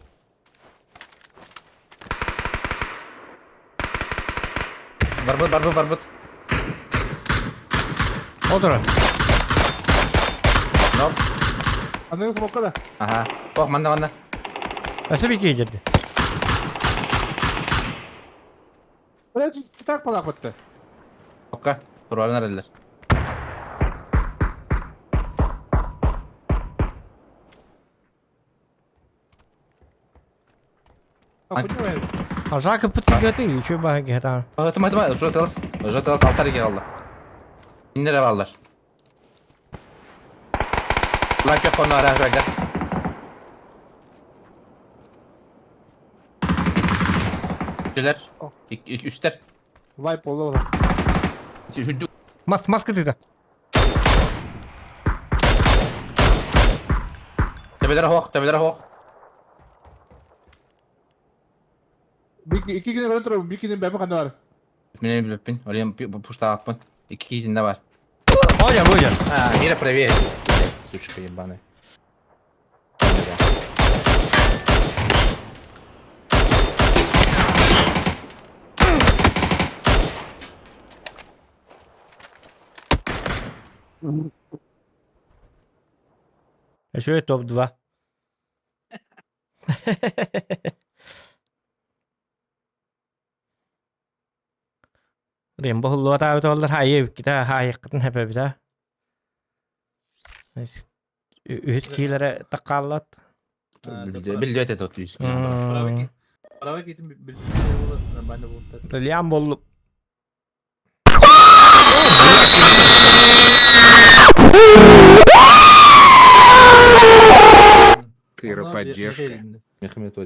Барбыт, барбыт, барбыт. Отура. Ноп. Аныгы смокка да. Ага. Ох, манна, манна. Өсө бики жерде. Бля, так палак бітті. Окка, турарын аралар. Ажака пытыгаты, еще баги это. Тыма, тыма, уже тылыс, уже тылыс, алтар еке қалды. Индере балдар. Лайк көп қоны ара жайда. Үстер. Үстер. Вайп болду ола. Мас, маска ты Төбелер хоқ, төбелер хоқ. Iki күнү көрөн турабын, бир күнү бәбі қанда бар. Мен билеппин, олем пуштааппын. Икки киитинде бар. Оя, оя. А, Мира проверь. Сучка ебаная. Еще и топ-2. Рембо hulluata оллар хайы кита хайыккытын хэпэбита. Үһүс киилere таккааллат. Билдет это вот лично. Права кетим нормально болуп Лиам болду. Кыра поддержка. Мехмет var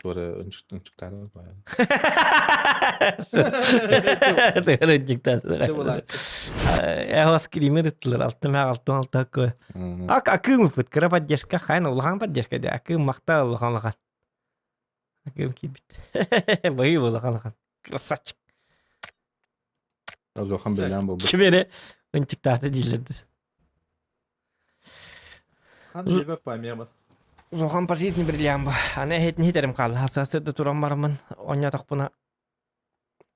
Sonra ынчыктары баягы. Эхо скример ыттылар алтын алтын алты акы. Ак акым ыпыт кыра поддержка хайна улахан поддержка де акым макта улахан улахан. Акым кибит. Быйы улахан улахан. Красавчик. Азохан белән булды. Кибере ынчыктаты дийлерди. Хан себеп памемас. Зохан по жизни бриллиант бу. Аны эһитин хитерим калды. Хасасы туран барамын. Оня тохпуна.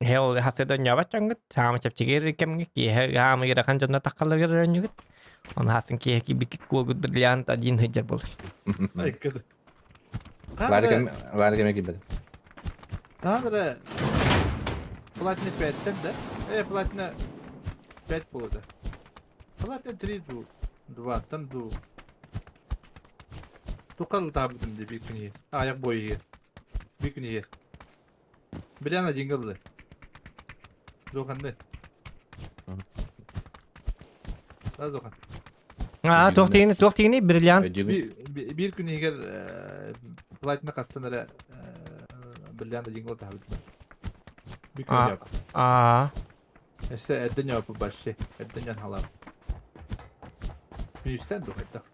Хел хасыда нябат чаңгыт. Саамы чепчигер кемге киһэ хаамы герахан жонно таккаллар өрөнүгүт. Он хасын киһэ ки бикит куогут бриллиант один хыджар болар. Айкыды. Ларик эме килбеди. Танры Платина 5-тен да? Э, платина 5 болду. Платина 3 ду. 2 тан ду. Тукал табдым ди бир күн Аяк бойы. Бир күн Биляна дингылды. Зоханды. Да Зохан. Аа, туох тигини бриллиант. Бир күн егер платина кастан эле бриллиант дингыл табдым. Бир күн Аа. Эссе эдден япы башшы. Эдден ян халар. Күнүстен ду хайдак.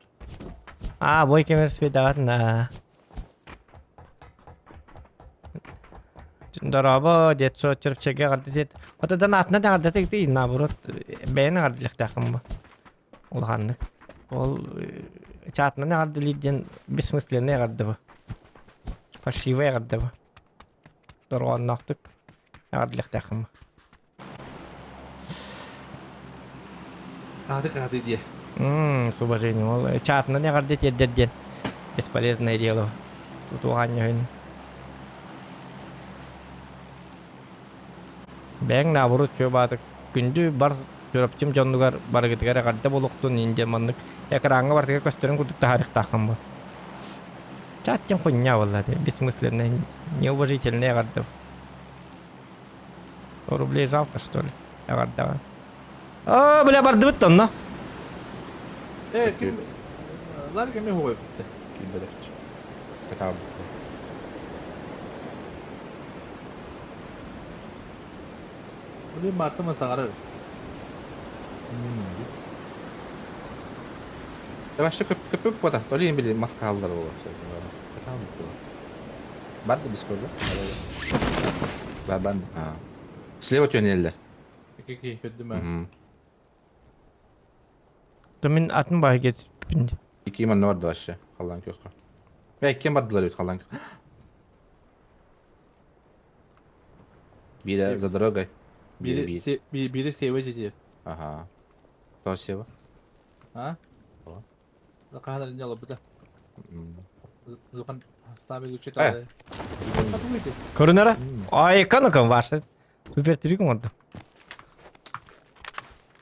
Аа, бой кемер спедават на. Дорабо, детсо чырпчеге гарды дет. Отадан атына да гарды тегти, наоборот, бэйне гарды лихтахым бу. Улханнык. Ол чатына гарды лиден бессмысленный гарды бу. Фальшивый гарды бу. Доргоннохтук. Эҕэрдэлиэхтээххин. Ааты ааты диэ. С уважением. Ол чаатынан эҕэрдэ тиэрдэр диэн бесполезное дело. Тутуоҕаанньаһын. Бэйэҥ наоборот чуо баатык күндү бар Чурапчым дьонугар барыгытыгар эҕэрдэ буолуохтун индия маннык экраҥҥа барытыгар көстөрүн курдук таһаарыахтааххын бу. Чат диэн хуйня буолла бессмысленная, неуважительная эҕэрдэ. 100 рублей жалко что ли? Эҕэрдэҕэ. Аа, бля, бардыбыт онно. Э, ким Лар кими хугай битте. Килбэдэхчи. Катаабыт. Блин, Мартыма саҥарар. Вообще көппүк буотах, то ли били маска хааллар буолар. Катаабыт буолар. Бар да Дискорда? Бар бар. Слева төнеллер. Кики көрдүм аа. То мин атын баһы кетпин. Ики манна барды вообще. Халлан көркө. Бэ ким бардылар бит халлан. Биирэ за дорогой. Биирэ биир. Биирэ сева дьиэ. Ага. То сева. А? Хаһан не алабыта. Зухан сами лучше тады. Көрүнэрэ? Ай, канакан ваша. Супер трюк оҥордум.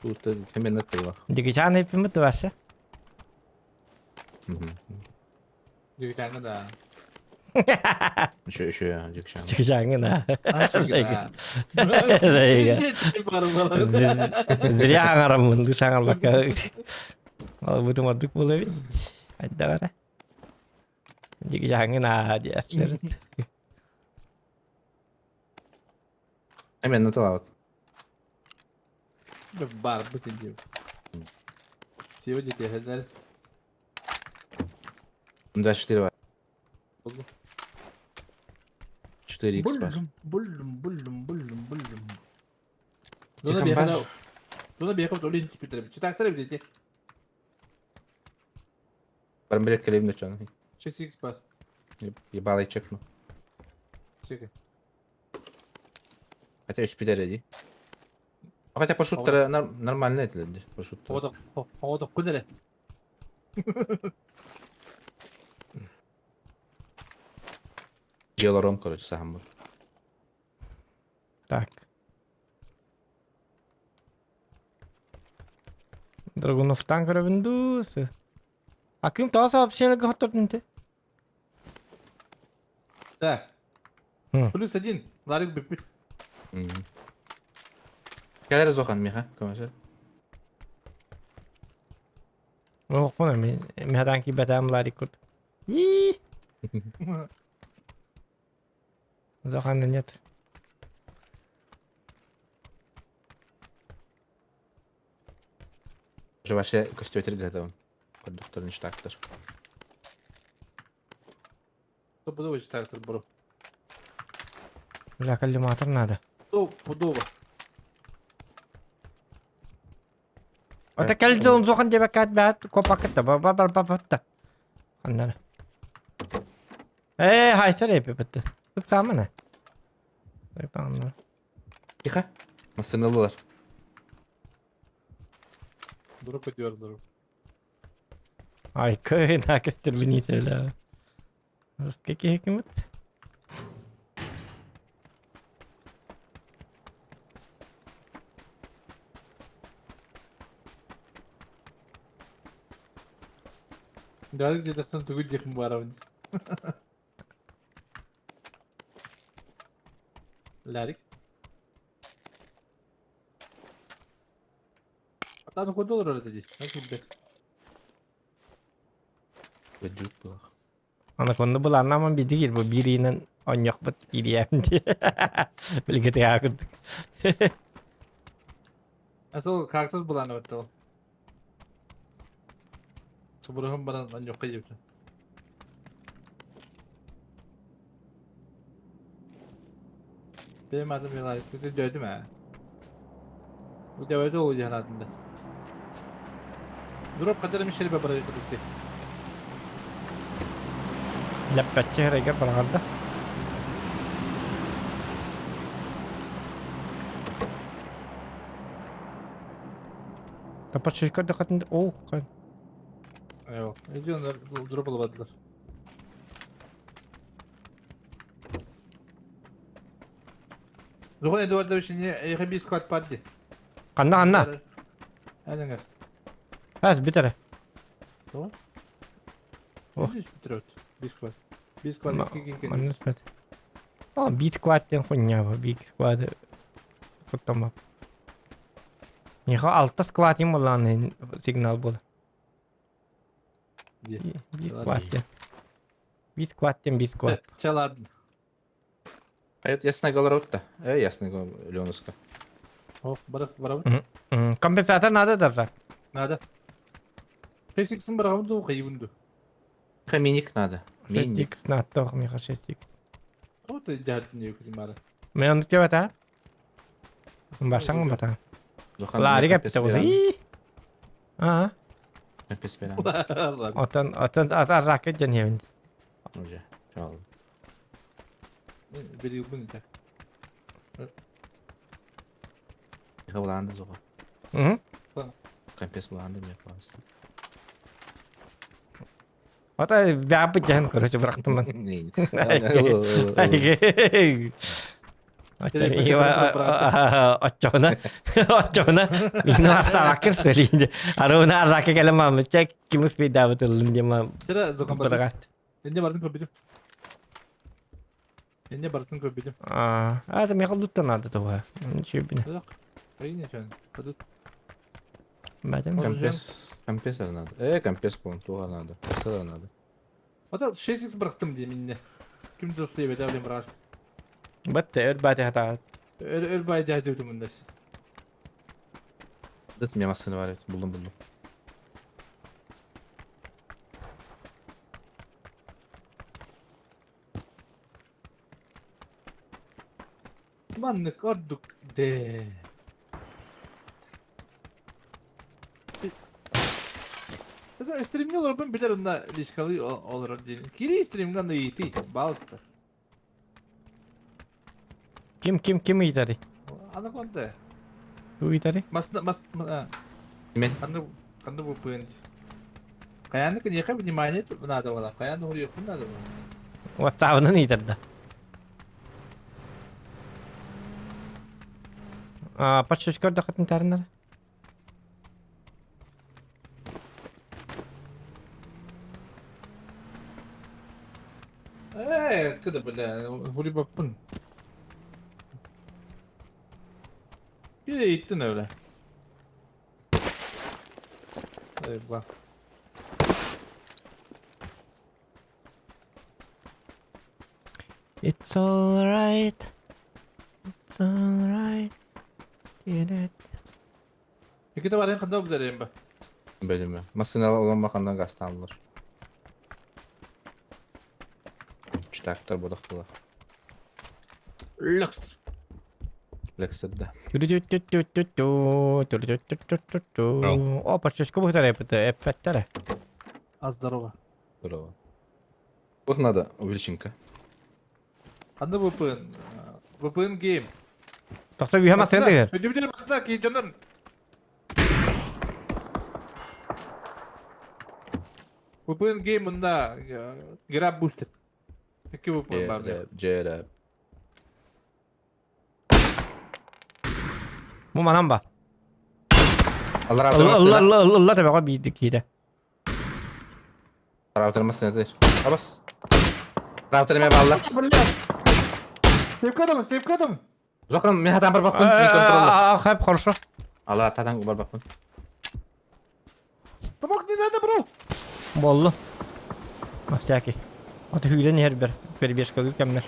Тут именно тыла. Дигичан эппимит ваша. Дигичаҥҥа да. Еще еще дикчан. Дигичаҥҥа да. Зря аҥараммын душаҥаллакка. Бутум ордук буола эбит. Айдара. Дигичаҥҥын аа диэслэр. Именно тылабыт. Бар бутин дип. Сева детей 24 4 х бар. Буллум, буллум, буллум, буллум. Дона биэхэ Дона биэхэ толин түспүтэр. Читактар эбит эти. Барым билет кэлэбин да чон. 6 х бар. Ебалай чекну. Чеки. Хотя үс питер эди. Хотя пошуттара нормально этилер. Пошуттара. Оҕото күн эрэ. Дьиэлором, короче, саһаммыт. Так. Драгуновтан көрөбүн дуу? А ким тоҕо сообщение хоттордун те? Так. Плюс один. Ларик бүппүт. Кэлэр Зохан миха, көмөсөр. Оохпун эми миһадан киирбэтэҕим Ларик курдук. Ии! Зохана нет. Уже вообще көстүөтер готовым. Кондуктор ништактыр. Стопудово читактыр, бро. Бля, коллиматор надо. Стопудово. Ата кэлдьон зохан диэбэккэ бэт копаккыта ба ба ба ба ба Аннара. Ээ, хайсар эпипетте. Ыксаамана. Тихо. Массыналылар. Дуруп көтүөр дуруп. Ай, кыына кестер бини сөйлө. Русский киһикимит. Дали где-то тугу дихм барабын. Ларик. Атаны кодол олорор этэ дии. Бөдүк буолах. Анаконда былааннааман биирдэ киир бу биир ыйынан онньохпут киириэм дии. Билгэ тыгаа курдук. Асыл кактус былаана баттал. Субуруһун баран онньоххо диэбитин. Benim adım Yılay. Dövdüm ha. Bu dövdü o adında. Drop kadar bir şey bari кудукти. Лэппэччи хэрайга бараҕарда. Тапаччыка да О, Yok. Ne diyorlar? Drop alamadılar. Дуган Эдуардович не эйхэ склад парди. Ханна ханна? Әлеңер. Хас бүтэр. Тоҕо? Ох. Здесь бүтэрөт. Бискват. Бискват икки Манна спэт. А, бит сквад диэн хуйня бу, бит сквад куттаммап. Миэхэ алта сквад им буоллаҕына сигнал буолар. Бит сквад диэн. Бит сквад диэн бит сквад. Чэ ладно. А это ясная голород-то. Ясная Ленуска. О, барах барабын. Компенсатор надо даже. Надо. Песиксин барабын ду кыйбын ду. Миник надо. Миник. 6x надо, миэхэ 6x. Вот и дядь не күтүм ара. Мен оннук диэбэт аа? Башаҥ бата. Ларик эппитэ буолуо. Аа. Отон отон аракы дьон иһэбин. Уже. Чал. Бери так. Булаанды зуға. Мм. Компес булаанды мне классно. Ото бяпы дьон короче бырахтым мен. Оччоҕуна оччоҕуна мин астаабакка столин Аруна аракы кэлэн маамычча ким успейдаабыт ыллын диэн ма быраҕаст. Инде бардын көрбүтүм. Инде бардын көрбүтүм. Аа, это миэхэ луттан наада туга. Ничего Бэтим. Компес, компрессор надо. Компресс буолан туга надо. Компрессор надо. Ото 6x бырахтым дии минне. Ким да успейбэтэ билин быраас. Бэтте өр баати хатаат. Өр өр бай дьаһдыбытым мындас. Дэт мне массыны бар эбит. Булдум булдум. Маннык ордук дээ. Это стримни олорбун билэр онно личкалыы олорор диэн. Кири стримҥа ыйытый, баалыста. Ким ким ким ыйытарый? Анаконда. Ту ыйытарый? Мас мас Мен. Ханны ханны буппуйун. Хайааны киниэхэ внимание надо буолар. Хайааны уруйуохпун надо буолар. WhatsApp'ынан ыйытар да. А, почти көрдөхөтүн тарынар. Ээ, кыда бля, хули баппын. Yine gittin öyle. Eyvah. It's alright. It's alright. Did it. Иккитэ баран ханна билэрим ба. Бөлүмэ. Массыына олон бакандан гастааллар. Читактар бодох була. Лакстр. Лексерде. Түрүтүттүттүттү, түрүтүттүттүттү. О, почти быһытар эппэтэ, эппэттэрэ. А здорово. Здорово. Вот надо увеличинка. Ханна VPN? VPN game. Тохто үһэ массыына тыгар. Өдүбүтэр массыына ки дьонор. VPN game мында Grab boosted. Икки VPN бар. Джераб, Джераб. Бу манан ба. Алар Ылла ылла ылла төбөҕө биирдик киирэ. Раутер массыына Абас. Раутер эме баллар. Севка адам, севка адам. Зоқан мен хатан бар бақпын. Мен контролла. Хап, хорошо. Ала татан бар бақпын. Помог не надо, бро. Боллу. На всякий. Вот hüylen иһэр бер. Перебежкалыыр кэмнэр.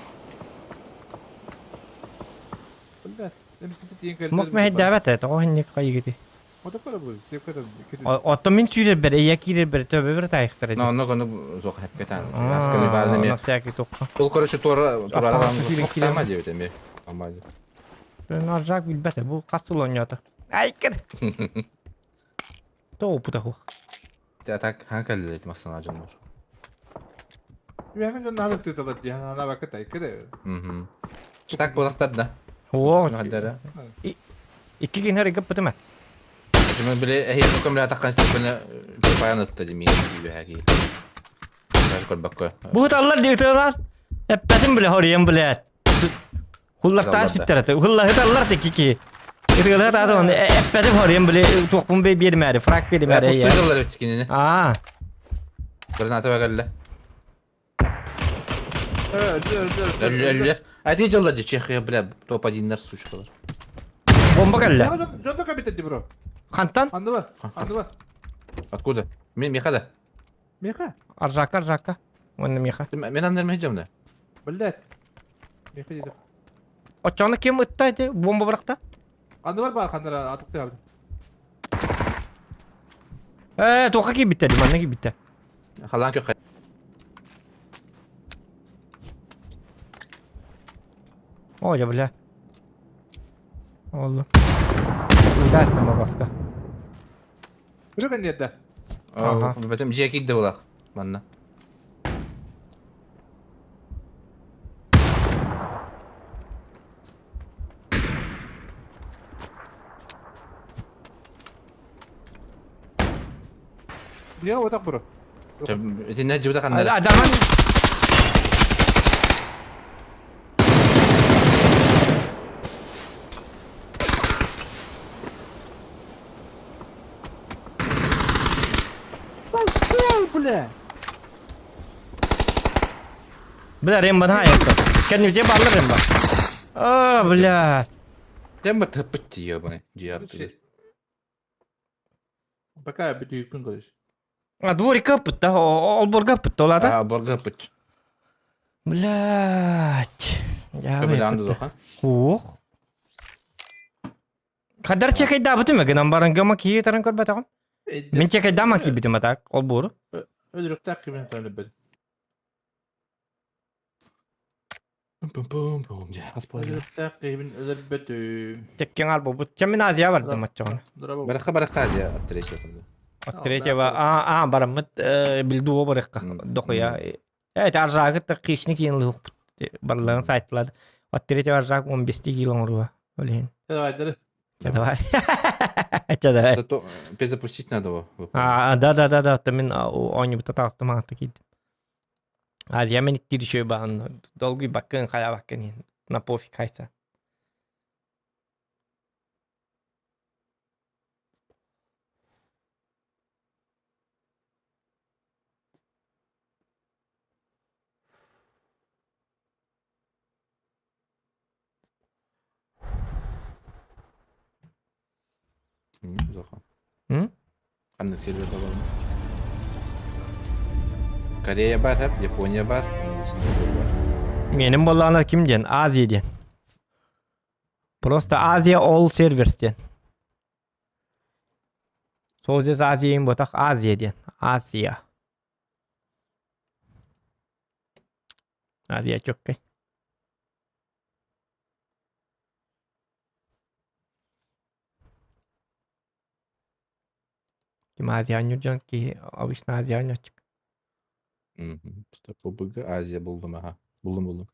Бля, эмискити тиийэн Мок мэһэйдээбэт ээ, тоҕо инник хайыгыты. Отоккоро бу, севка адам. Оттон мин сүүрэрбэр, эйэ киирэрбэр төбөбөр таайыхтар Но, ди. но, но, зоқ хәпкетан. Асками барын эме. На всякий тухха. Ол, короче, тура тура Аппарат сүүрэн киирэн. Тама деп эме. Амады. Наржак билбэтэ, бу хас сыл оонньоото. Айкыр! Тоҕо путахух. Та так хан кэллэ массыына дьоннор. Үһәген дьон наһаа тыыталар дии, ана бакка тайкы Мгм. Так болақтар да. Оо, Хаддара. икки кинер икки пытыма. Короче, мен били эһиэхэ көмөлөтөххөн истэхпинэ паян ытта дии миигин үөһэ киһи. Даже көрбөккө. Бу ыталлар дии ыталлар. Эппэтим бile хоруйан билээт. Хуллартаас биттэр Хуллаһыталлар ти кики. Ытыалаһыт аата оны эппэтим хоруйан биле туохпун бе биэрмээри, фраг биэрмээри. Пустыдылар өтчикинини. Аа. Граната бәгәлле. Өлдү, өлдү, өлдү. Өллү, өллү. Ати дьылла дьэ Чехия, бля, топ-1 сучкалар. Бомба кэллэ. Дьон кабитет бро. Хантан? Анды бар, анды бар. Откуда? Мен меха да. Меха. Аржака, аржака. Уонна меха. Мен аннар мехе да. Блядь. Меха дейді. Оччону ким ытта ити? Бомба бырахта? Анды бар бар хандара атык табы. Э, тоқа кийбиттэ, манна кийбиттэ. Халан көх. О, я бля. Оллу. Ыытаастым баласка. Үрүгэн диэдэ. Ага. Бэтим дьиэ киирдэ булах. Манна. Дьиэ отак бро. Итиннэ дьыбыта ханнара. Адаман. Пошел, бля! Бля, ремба на это. Кәнүте барлар ремба. А, бля. Тем тыппыт ебаный. Дьиэ аттыгар. Пока бүтүйүкпүн короче. А, дворик ыппыт да, олборга ыппыт олата. А, борга ыппыт. Блять. Я Бля, анды дохан. Ух. Хадар чекайдаабытым гынан баран гама кии таран көрбөтөҕүм. Мин чекайдаама киирбитим атак олбуору. Өлүрүктаах кимин төлөбөт. Пум-пум-пум. Дьэ, Өлүрүктаах кимин өлөрбөтүм. Теккен албобут. Чэ мин Азия бардым оччоҕуна. Барахха барахха Азия от третьего. От третьего а а бараммыт билдуо барыхха дохуя. Э, аржаагыт кишни киин лыхпут барларын сайтлар. От третьего аржаак 15 кило оҥоруа. Ол иһин. Давай, давай. Чэ давай. Чэ давай. Зато перезапустить надо его. А, да, да, да, да, то мин оонньубута таҕыстым аата киирдим. Азия мен иттиир үчүгэй баҕан долгуйбаккын, хайаабаккын на пофиг хайса. М? Ханнык сервер табалым. Корея бар, хап, Япония бар. Менин боллаҕына ким диэн? Азия диэн. Просто Азия all servers диэн. Сол здесь Азия ботах Азия диэн. Азия. Азия чөккэй. Ким Азия дьон киһи обычно Азия оонньооччук. ПБГ Азия булдум аха. Булдум булдум.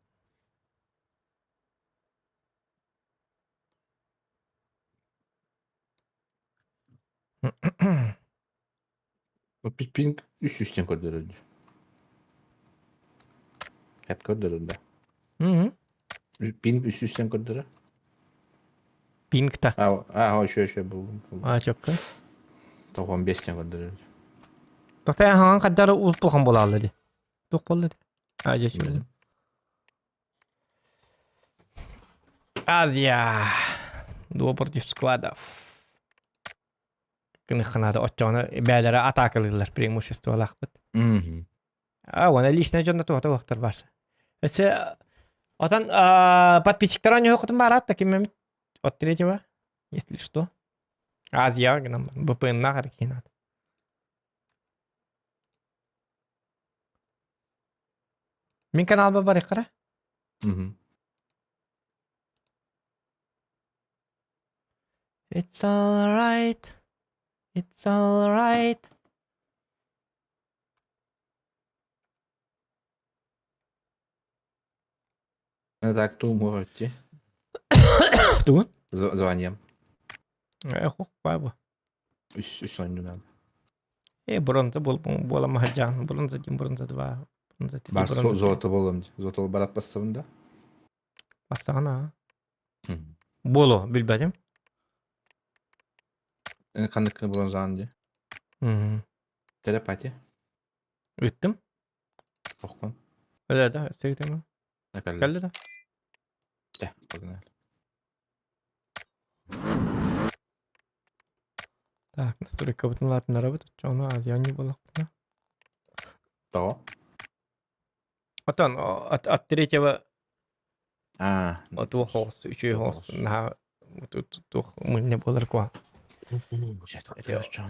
Пинг үс үстен көрдөрөр. Hep көрдөрөр да. Пинг үс үстен көрдөрөр. Пингта. А, а, еще еще булдум. А, чөккө. Тоҕон бестен көрдөрөр. Тоқтай хаҥан хаддары улпулхан буолаалла дии. Туох буолла дии? А, дьэ, үчүгэй. Азия. Дуо против складов. Кыныхханаада оччоҕуна бээлэрэ атаакалыыллар преимуществолаахпыт. А, уонна личное дьонно туһата уохтар барса. Өссө отон подписчиктара ньуһукутун баараат да ким от третьего, если что. Азия гынан ВПН-наах эрэ киһи наада. Мин каналба барыххара. It's all right. It's all right. Так, ту можете. Тугун? Званием. Эх, бу. Үс үс оонньуу Э, бронза буолан маһырдьаан. Бронза один, бронза два, бронза три, Бар бронза пять. золото буолуом дии. Золото барат бассабын да? Бастаҕына. Буолуо, билбэтим. Ханнык бронзаан дии? Телепатия. Ыттым. Охкон. Öyle да, өстө Кэллэ да. Чэ, погнали. Так, настройкабытын улаатыннарабыт, оччоҕуна азия буоллахпына. Тоҕо? Отон от третьего Аа. туох оҕус, үчүгэй оҕус, наһаа туох мунньа буолар куа.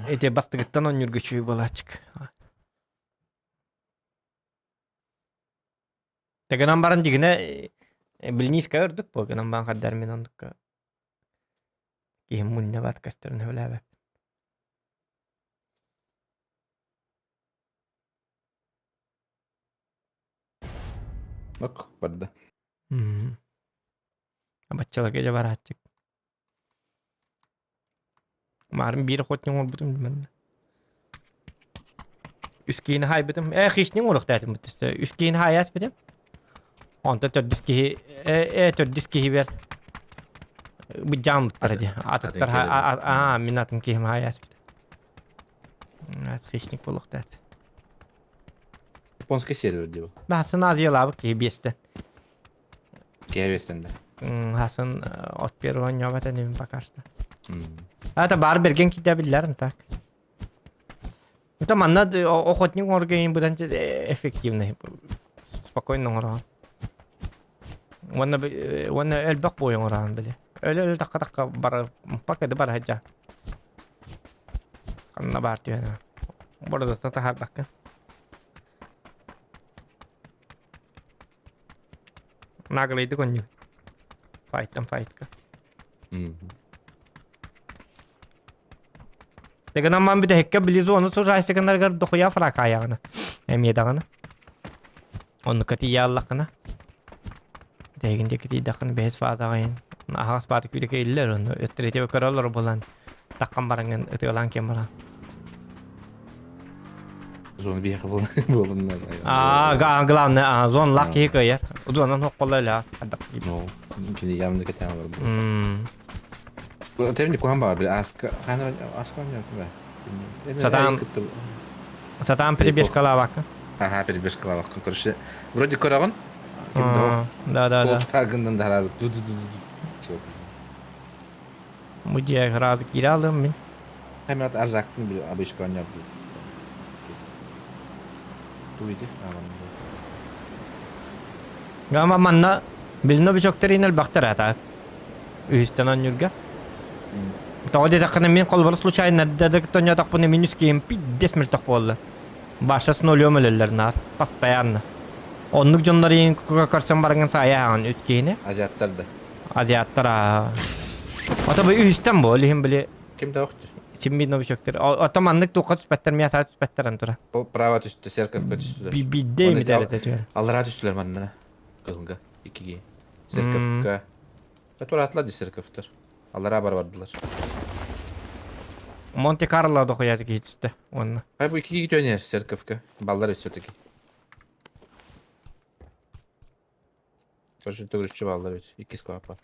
Эти бастыгыттан онньурга үчүгэй буолааччык. Тыгынан баран дьигинэ билниискэ үрдүк буо гынан баран хардар мин оннукка киһим мунньабат көстөрүн сөбүлээбэппин. Ок, барда. Баччаларга дьэ барааччык. Маарым биир охотник оҥорбутум манна. Үс киһини хаайбытым. Ээ, хищник оҥоруохтаатым бүттүстэ. Үс киһини хаайааспытым. Онто төрдүс киһи ээ, төрдүс киһибэр быдьааммыттара дии. Атыттар аа, мин атын киһим хаайааспыт. Хищник буолуохтаат. Японский сервер дии. Баһасын Азиялаабыт киһи биэстэн. Киһи биэстэн да. Хасан от первого ньоба тэним пока что. Это бар берген китә билләрен так. Это манна охотник оҥоргейн быдан эффективный. Спокойно оҥороон. Уонна уонна элбэх бой оҥороон били. Өлө-өлө такка-такка бар пока да бар хадьа. Ханна бар түһэн. Бородота таһаарбакка. Наглыйдык оонньуу. Файттан файтка. Дэгынан ман бүтэһиккэ близону сужайсыгынаргар дохуя фракаяҕына. Эмиэ даҕаны. Оннукка тиийэ аллаххына. Дэһигин диэки тиийдэххинэ бэһис фазаҕа иһин аһаҕас бааты күүдэкэ иллэр онно өттүрэтиэ көрөллөр буолан таххан бараҥҥын ытыалаан киэн баран. Зона биһиэхэ буолунна. Аа, главное, а, зоналаах киһи кыайар. Зонан хоххолло өлө. Ну, кини явно кэтээн олорбут. Тэбини куһан баҕар били аска хаанар аска оонньоотум Сатаан сатаан перебежкалаабакка. Ага, перебежкалаабакка. Короче, вроде көрөҕүн. Да, да, да. Гыннан да разы. Бу дьиэ разы киирэ алым мин. Hemen аржактын били обычка оонньоп. Туйди. Гама манна билно бичоктер элбахтар ата. Үһүстэн оонньуурга. Тоҕо диэтэххинэ мин холобура случайно тонньоотохпуна минус киһим пиздец мөлтөх буолла. Баша с нулем өлөллөр наар. Постоянно. Оннук дьоннор иин көрсөн бараҥын саайа аҕан үс киһини. Азиаттар да. Азиаттар аа. Ото бу үһүстэн бу, ол иһин били Ким да охтур. Симми новичоктар. Ото маннык туохха түспэттэр, миэхэ саа түспэттэр антура. Право түстэ, церковка түстүлэр. Бидде имитэр этэ. Аллараа түстүлэр манна. Кыһылга. Иккиге. Церковка. Тураатылар ди церковтар. Аллараа бар бардылар. Монте-Карло дохуя киһи түстэ уонна. Хай бу иккиге төнер церковка. Баллар все-таки. Короче, төгүрүччү бааллар эбит. Иккис клапан.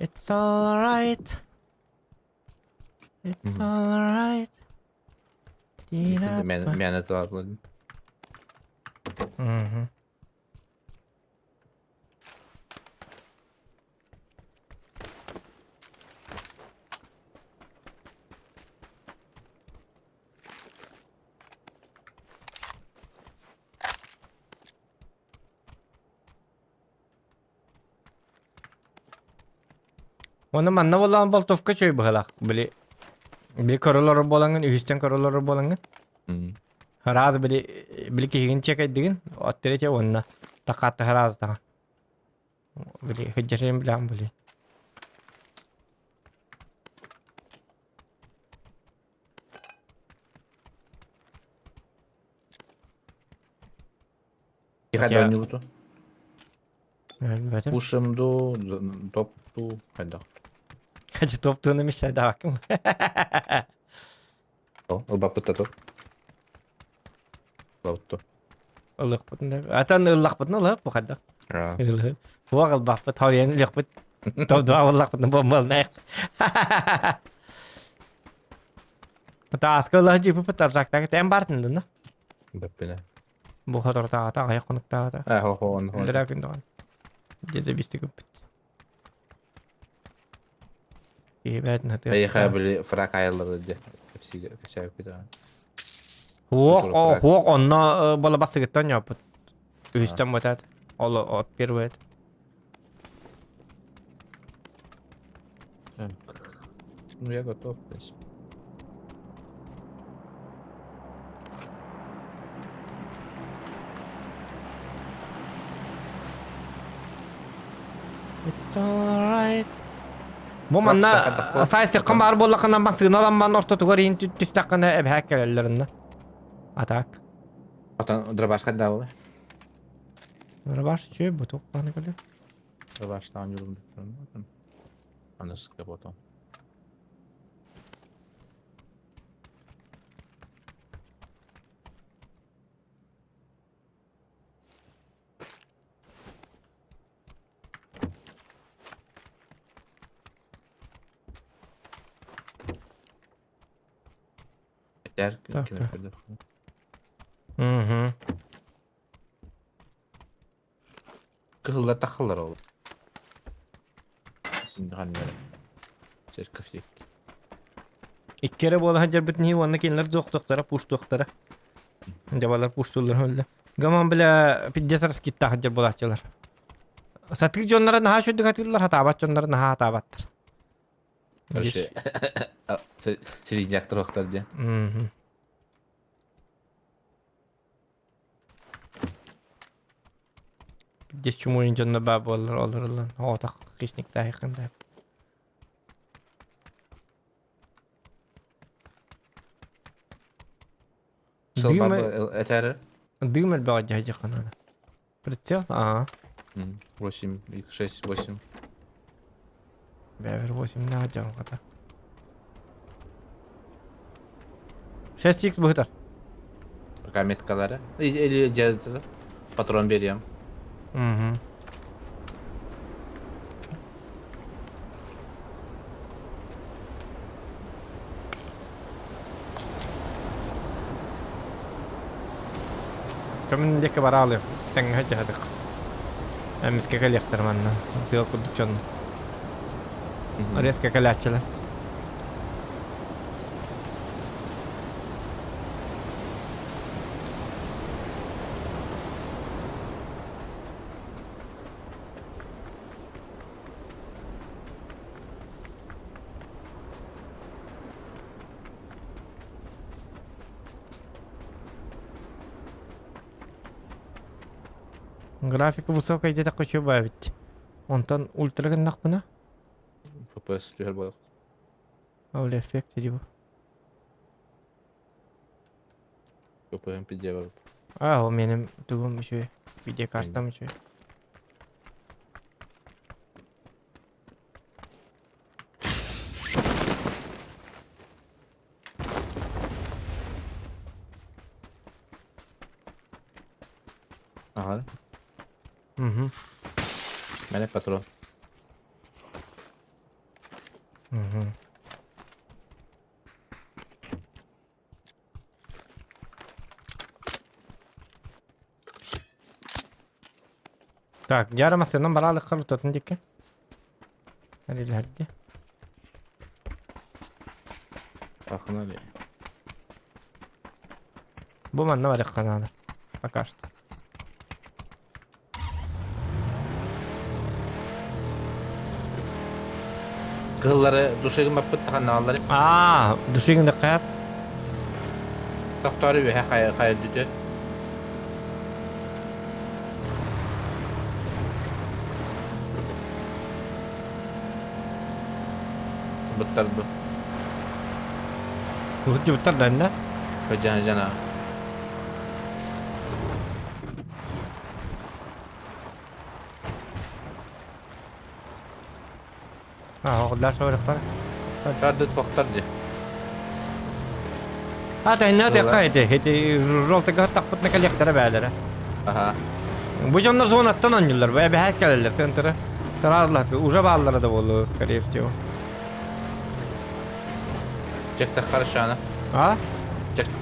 It's alright. It's alright. Мээнэ тылаатылар. Мгм. Уонна манна буоллаҕына болтовка чөй быһалаах били. Били көрөлөр буолаҥын, үһүстэн көрөлөр буолаҥын. Хараас били били киһигин чекайдыгын, оттер уонна такаатта хараас таҥа. Били хыджашын билэҕин били. Хотя... оонньуубуту? Билбэтим. Пушим ду, топ ду, хайдах. Хачы топ туону мешайдаакым. Ылбаппыт да топ. Ылбаппыт. Ылыахпытын да. Атан ыллахпытын ылыах бу хайдах. Хуак ылбаппыт, хоруйан ылыахпыт. Топ два ыллахпытын бомбалнаах. Тааска ылаһы дьиэппит таржактаах тэн бартын дына. Бэппинэ. Бу хоторутааҕыта аҕыйах хонуктааҕыта. Э, хо хо он Иллэрээ күн даҕаны. Дьэ бистик ыппыт. Киһи бээтин хатыах. Эйиэхэ били фрак айаллары дьэ кэпсиигэ кэпсээбиппит аҕа. Хуох, хуох онно бола бассыгыттан ньооппут. Үһүстэн бутаат. Ол от первый. Ну я готов, в принципе. It's alright. Бу манна сайсыккын баар буоллаххына массыына ламман ортотугар иин түстэххинэ эбэһээк кэлэллэр А так. Отон дробаш хайда буолар? Дробаш үчүгэй бу туох даҕаны кэлэ. Дробаштаан дьулум бүтүн. Аны сыкка потом. Этэр Так, ким так. көрдөх. Угу. Кыһыллар тахаллар ол. Ханнары. Церковь Икки эрэ буола сылдьарбытын иһин уонна кинилэр дуохтуохтара, пуштуохтара. Дьабалар пуштууллар өллө. Гаман бля пиздец раскиттаах сылдьар буолааччылар. Сатыы дьоннора наһаа үчүгдүк атыыллар, хатаабат дьоннора наһаа атаабаттар. Короче, середняк туруохтар диэн. Мгм. Пиздец чумуйун дьонно баа буоллар олоруллан оҕотох хищниктаахын да. Сылбар этэр. Дым элбэҕи дьаһайдьахха наада. Прицел? Ага. 8, 6, 8. Бэбэр 8 наҕа дьаҥхата. 6 х быһытар. Пока меткалары. Или дьаһайдылар. Патрон берем. Угу. Көмүн диэки бараалыам, тэҥҥэ дьаһадых. Эмискэ кэлиэхтэр манна, тыал курдук дьонно. Резко кэлээччилэр. Графика высокая диэтэххэ үчүгэй эбит. Онтон ультра гыннахпына FPS түһэр буолуох. Ол эффект дии бу. FPS пиздец барбыт. А, ол меним тугум үчүгэй. Видеокартам үчүгэй. Ага. Угу. Мене патрон. Угу. Так, дьара массыынан бараалыкка тутатын диэки. Эрилэрди. Пахнали. Бу манна барыахха наада. Пока что. Кыһыллары душигын баппыт таханнааллары. Аа, душигын да кап. Тохтору үөһэ хайа хайа дүтү. Буттар бу. Буттар да инна. Жана жана. Оҕолор соруктар. Тардыт тохтор дии. А тэһиннэ тыакка ити. Ити желтыга тахпытна кэлиэхтэрэ бээлэрэ. Аха. Бу дьоннор зонаттан оонньууллар. Бу эбэһээт кэлэллэр центра. Сразу уже бааллара да буолуо, скорее всего. Чектаххара шана. А?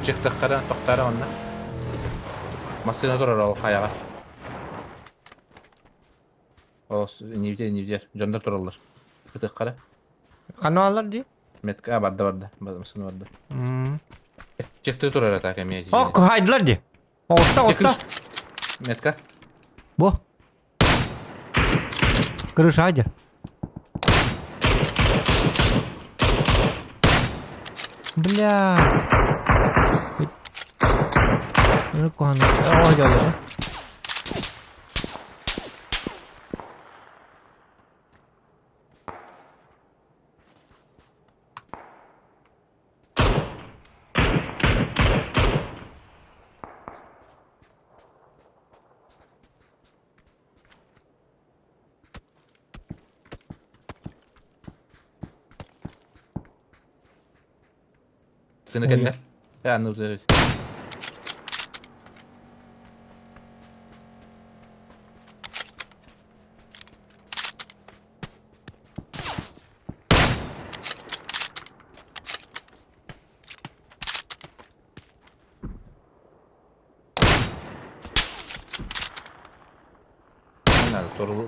Чектаххара тохтара онна. Массыына турар ол хайаҕа. Ол нивдер нивдер дьоннор тураллар. Ытыххара. Ханна бааллар дии? Метка барда барда. Массыына барда. Чекты турар атака эмиэ. О, кухайдылар дии. Отта, отта. Метка. Бу. Крыша дии. Бля. Ну, куһаҕан. О, дьоллоро. Сыны кэннэ. Э, аны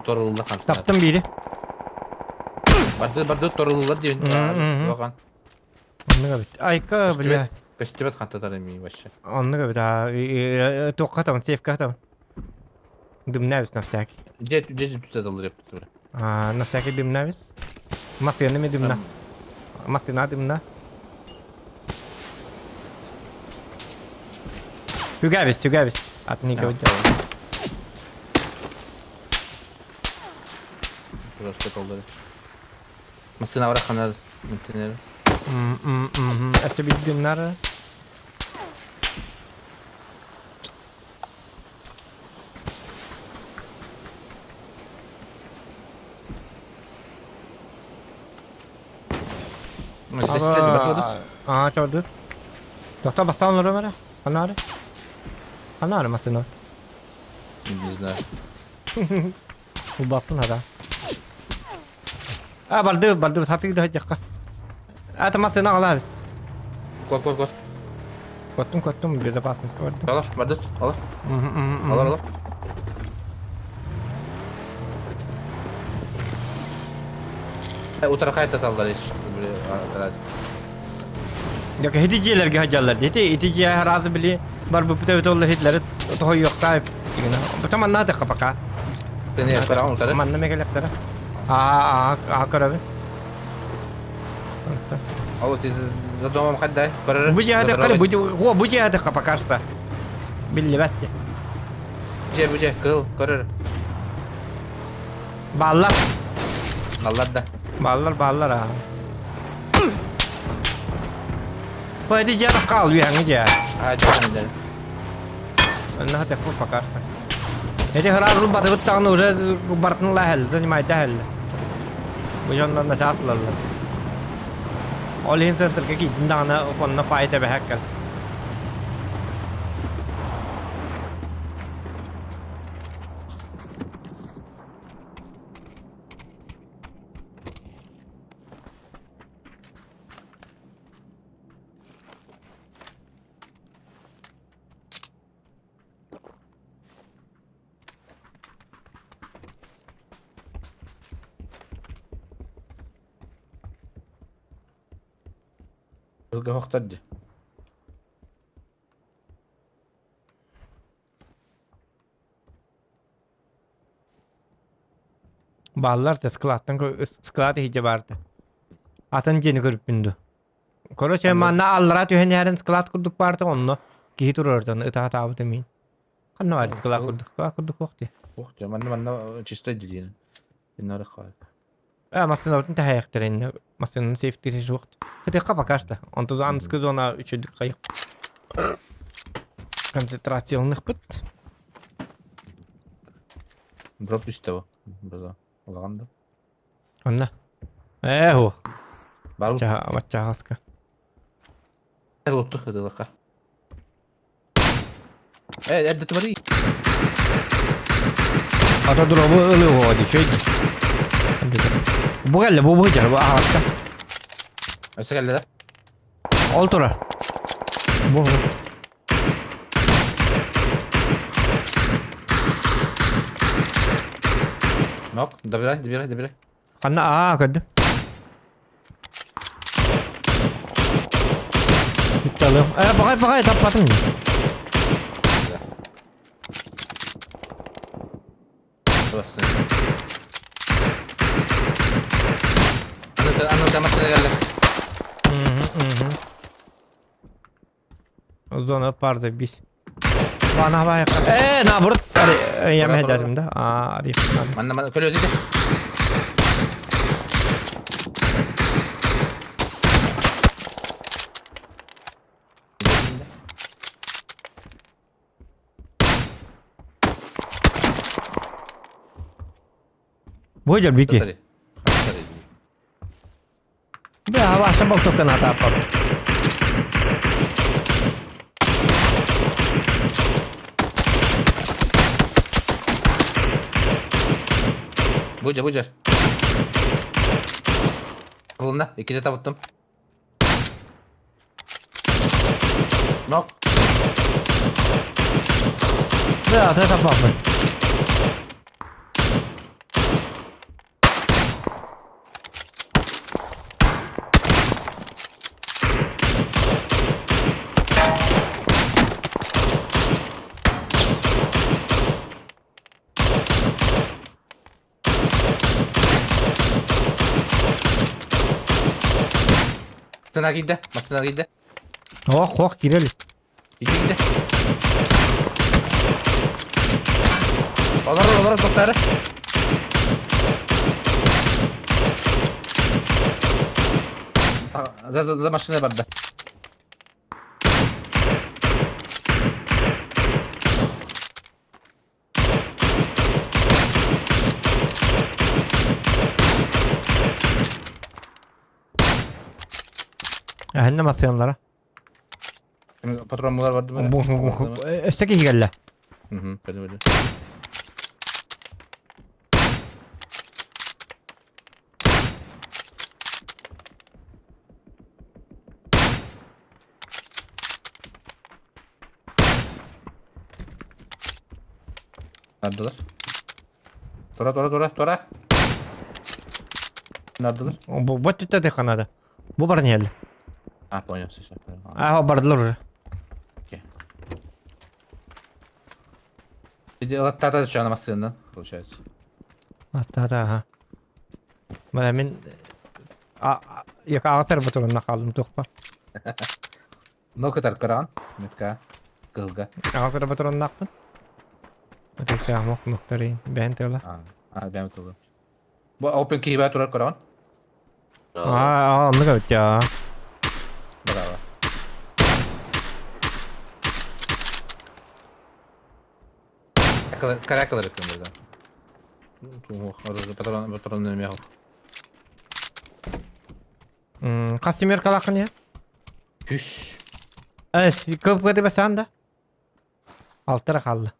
Торулла хантан. Таптым биири. Барды барды торулла диэн. Улахан. Оннук эбит. Айка, блядь. Көстүбэт хантатар эми вообще. Оннук эбит. А, туохха табын, сейфка табын. Дымнабис на всякий. Дьэ дьэ тутадаллар эппит. А, на всякий дымнабис. Массыына ми дымна. Массыына дымна. Түгэбис, түгэбис. Атын ике Просто толдыры. Массыына барахана интернет. Өссө биир дымнар. Аа, чордур. Доктор бастаан олорор эрэ? Ханаары? Ханаары массыына? Не знаю. Убаппын хата. А, барды, барды, хатыгы да хатьякка. А, массыына аҕалабыз. Кот, кот, кот. Коттум, коттум, безопасность бардым. Алар, барды, алар. Алар, алар. Утара кайтаталлар иш. Yok ити дьиэлэргэ сылдьаллар дии. Ити ити дьиэ араас били барбыппыт эбит ол иһитлэри тоһуйуохтаах Бата манна атыхха пока. Манна мекелектара. Аа аа көрөбүн. Ол за домом хаддай. Бу дьиэ атыхха бу бу дьиэ атыхха пока что. Биллибэт. Дьиэ бу дьиэ кыл көрөр. Бааллар. Баллар да. Бааллар бааллар аа. Бу ити дьиэ хаал үөһэҥи дьиэ. Аа дьиэ Онно хатыхпыт пока что. Эти сразу батыбыт даҕаны уже бартын лаһэл, занимайда хэл. Бу дьоннор начаас ылаллар. Ол иһин центрга киирдин даҕаны онно файт эбэһэккэл. Ылга дии. Бааллар да складтан склад иһдьэ баарда. Атын дьиэни көрүппүн дуу. Короче, манна аллара түһэн иһэрин склад курдук баарта онно киһи турардан ытаатаабыта мин. Ханна баар склад курдук, склад курдук суох дии. Ох, дьэ, манна манна чисто дьиэн. Иннары хаал. Э, массыынабытын тэһэйэхтэр иннэ массыынаны сейфтири суох. Кытыахха пока что. Онто аныскы зона үчүдүк хайых. Концентрацияланыхпыт. Дроп түстэ бу. База. Улахан да. Онно. Ээ, хуох. Бар Чаха, баччаҕаска. лотту хыдылаха. Э, эрдэ тыбарый. Ата дробу ылыы ди чөй. Бу кэллэ, бу бу бу аҕаска. Өссө кэллэ да? Ол турар. Бу. Нок, добирай, добирай, добирай. Ханна аа көрдүм. Бүтталым. Э, баҕай, баҕай, таппатым. Бассын. Аны аны тамасына келді. Зона парды бис. Бана бай. Э, наоборот, я дядим, да? А, Манна манна көрө деді. Бу бики. Да, ваша болтовка на тапал. Бу бу Кылында, иките табыттым. Нок. Да, это тапаппын. Сына кийдэ, массына кийдэ. Ох, ох, кирел. Кийдэ, кийдэ. Олорор, олорор, тоқтары. За, за, за машина барда. Эһэннэ массыаналара. Патрон булар барды mı? Өстө киһи кэллэ. Көрдүм көрдүм. Neredeler? Тура, тура, тура, тура. Neredeler? Бу бу түттэ канада. Бу баран иһэллэ. А, понял, все, все. понял. Аа, бардылар уже. Тата чана массыына, получается. Ата ага. Мана мин а яка ағасар бутурунна қалдым туқпа. Ну кытар кыран, метка, кылга. Ағасар бутуруннақпын. Өтөккә амок нуктары бән тела. А, а, бәм тылы. Бу open key бә турар кыран. А, а, онны көттә. Браво. Каракалар өткөн да. Патрон, патрон неме Кастимер калакын я? Күс. Э, көп көтө басан да. Алтыра қалды.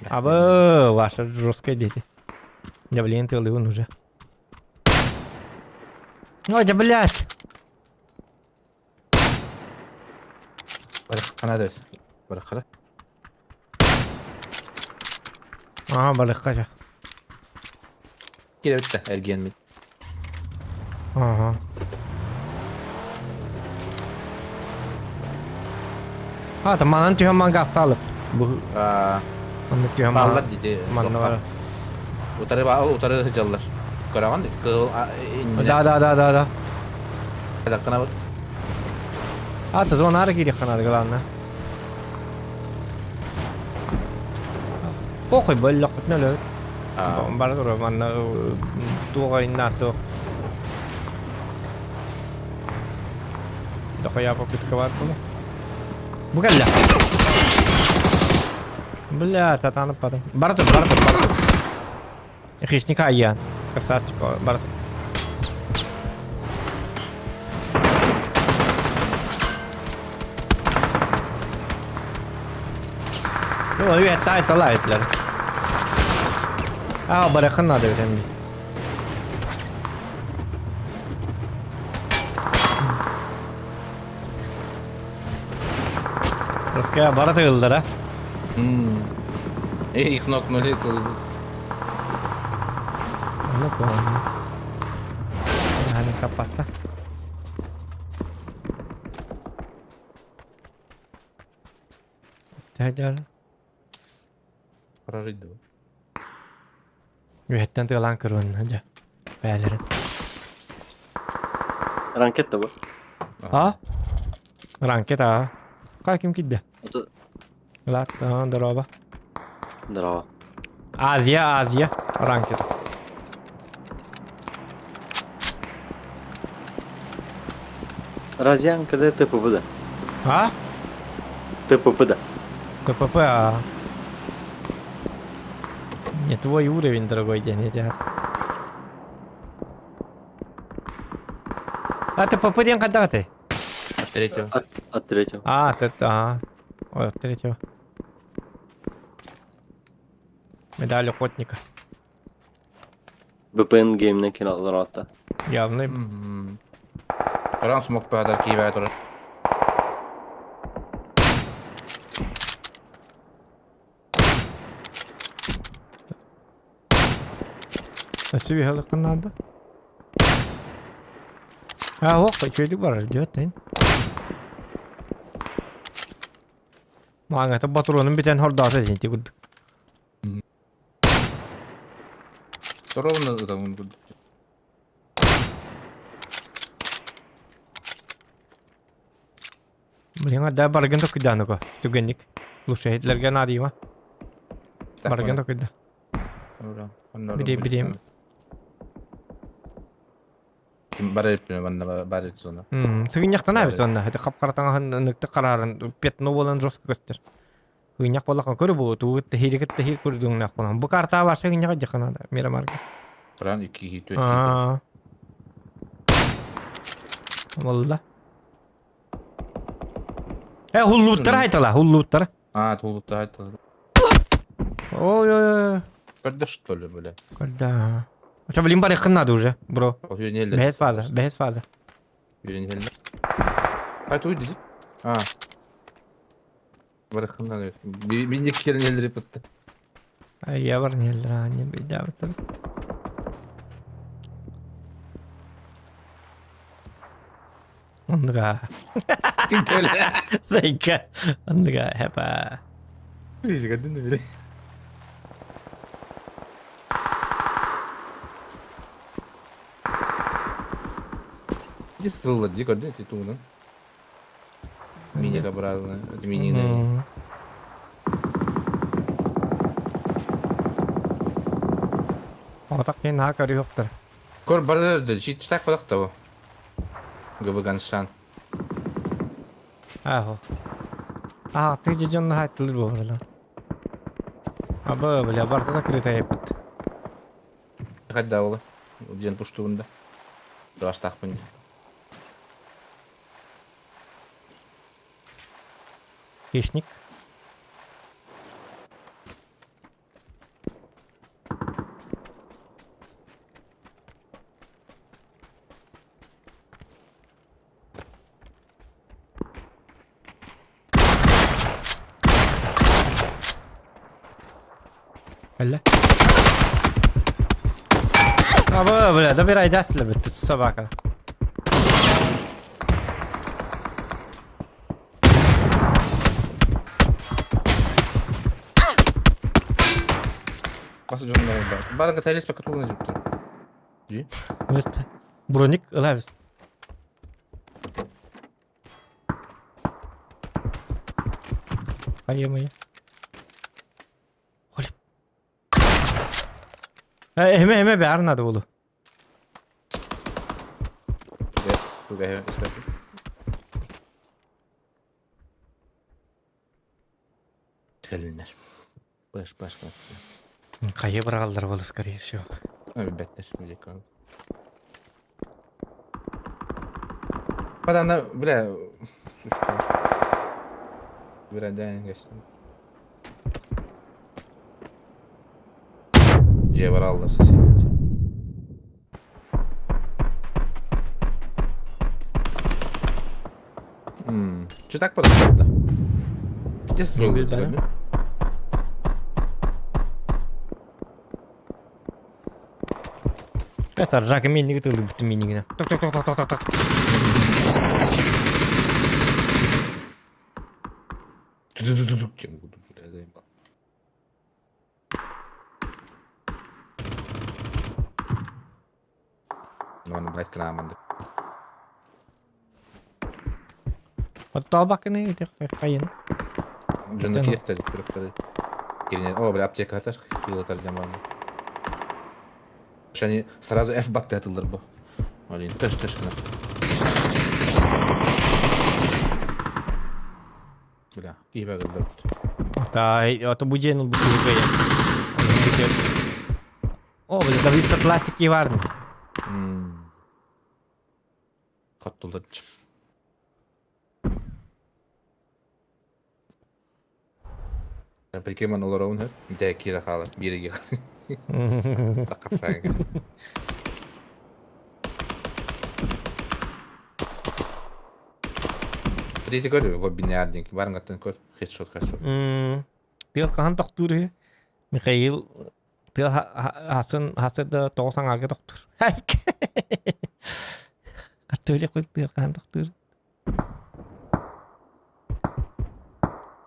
Абы, ваша жесткая дети. Я, блин, ты он уже. Ой, да, блядь. Барых қана дөс. Барых қара. Ага, барых қажа. Келе бітті, әрген мен. Ага. А, там манан түйен манга асталып. Бу Манны түйен Баллар дейді. Манна бар. Утары ба, утары жаллар. Көраған дейді. Кыл Да, да, да, да, да. Дакканабыт. А, то зона киириэххэ наада главное. Похуй, бөллөхпүтүнэ өлөбүт. Бара турар манна туох айыннаах туох. Дохуя попытка бар буолуо. Бу кэллэ. Бля, татанып бардым. Бара тур, бара тур, бара тур. Хищник айян. Красавчик, бара тур. Ну, үһэтте айтала этилэр. Аа, барыаххын наада эбит эмби. Русская бара тыгыллара. Эй, их нокнули. Ону помню. Аны капатта. Стадион. Прожить дуо. Үһэттэн тыалаан көрүөн дьэ. Бээлэрин. Ранкет да бу. А? Ранкет а. Хай ким кидде? Это Лат, здорово. Здорово. Азия, Азия. Ранкет. Разьян когда ТПП да? А? ТПП да. ТПП, а. Не твой уровень, дорогой день, ребят. А ТПП день когда ты? От третьего. От третьего. А, ты, ага. Ой, от третьего. Медаль охотника. VPN геймнен киналар атта. Явный. Туран смог падар киеве турар. Өссө үһэлэххин наада. А, ох, үчүгэйдик барар диэбэт эн. Мааҥата ботуруонун бүтэн хордоото ити курдук. Ровно там курдук. Блин, да баргын токуйдаануко түгэнник. Лучше итлерге наадыйма. Баргын токуйда. Бири бирим. Ким бар эппине манна бар зона. Сыгынньахтана эбит онно. Это хап-харатаҥаһын ыныкты харааран пятно буолан жестко көстөр. Сыгынньах буоллахан көрү бу тугут тэһиирикит тэһиир курдуҥнаах буолан. Бу картаа барса сыгынньаҕа дьаханаада Мирамарга. Пран 2 4 Валла. Э, хуллуттара айтала, хуллуттара. А, хуллуттара айтала. Ой, ой, ой. Көрдө что ли, бля? Көрдө. Оча блин бар надо уже, бро. Бэһэс фаза, бэһэс фаза. А ты уйди. А. Барыхыннан Минник кернелери бытты. Я бар неллер, не бейдәбітір. Оннуга. Зайка. Оннуга, хепа. Иди сылла, дико, ди ты тугунан. Миникообразная. Это мини. Отак диэн наһаа көрүөхтэр. Көр бары өрдө, читак балак того. Гыбыганшан. Ахо. Аа, ты дьон наһаа тылыр буолла. Аба, бля, барта закрытая эппит. Хадда ола. Ден пуштугунда. Дуаштахпын. Хищник. Кэллэ. Аба, бля, добирай дастла бит, собака. Бас дьоннор Барга тәрес пока тугуна жүптүн. Вот. Броник ылабыз. Хайымый. Оля. Эме эме баар надо болу. Кэлиннэр. Баш баш Хайы быраҕаллар буолу, скорее всего. Билбэттэр биликкэ. Падана, бля, сучка. Бля, да, geçtim. Дьиэ бараллар соседи. Че так подошел-то? Где Не билбэтим. Саржака минниги тылды бүтүн миннигинэ. Ток ток ток ток ток ток. Чем буду, бля, заебал. Ну, аны брать к нам, Оттообаккыны хайын. Дьону кииртэлик көрөктөрү. Киринен, о, бля, аптека атар, хилатар жаман. Они сразу F батты атылар бу. Блин, төш төш гына. Бля, киһибэ гыллыбыт. Ата, ата бу дьиэн ылбыт киһи О, бля, давидка классики варны. Хоттулар. Прикинь, олороун хөп. Дэ кира хаалар, бириге. Таққасаң. Прийти көр, вот бинярдинг, барыңаттан көр, хедшот, хедшот. Тыал хаһан тохтуур үһү? Михаил тыал хасын хасы да тоҕус аҥаарга тохтуур. Хаттыылык тыал хаһан тохтуур.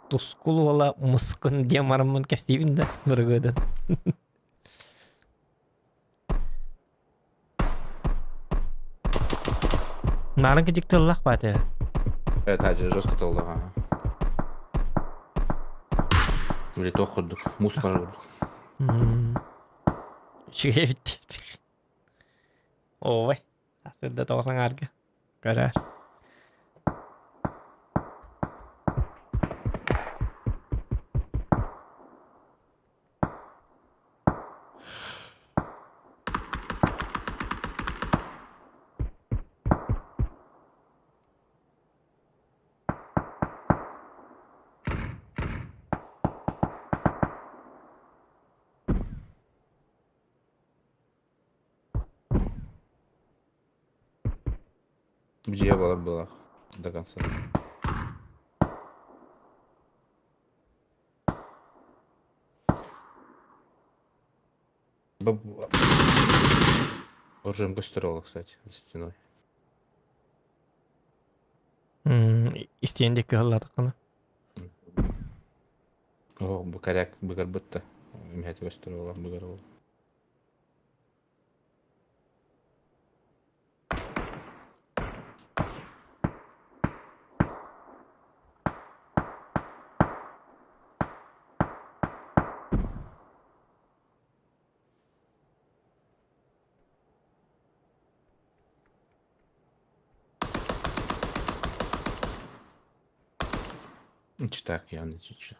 Тускул уола мускун диэн бараммын кэпсиибин да бырыгыдан. Нарын кыдьык тыллах бааты. Это жестко тыллах, ага. Или тох курдук, мус бар курдук. Үчүгэй эбит. Ой, сырда тоҕус аҥаарга. Көрөр. Дьиэ буолар буолар до конца. Оружием көстөр кстати, за стеной. Истиэн диэки кыһаллаатаххына. О, бу коряк быгар бытта. Имэти көстөр олар быгар ол. Так, я не чуть.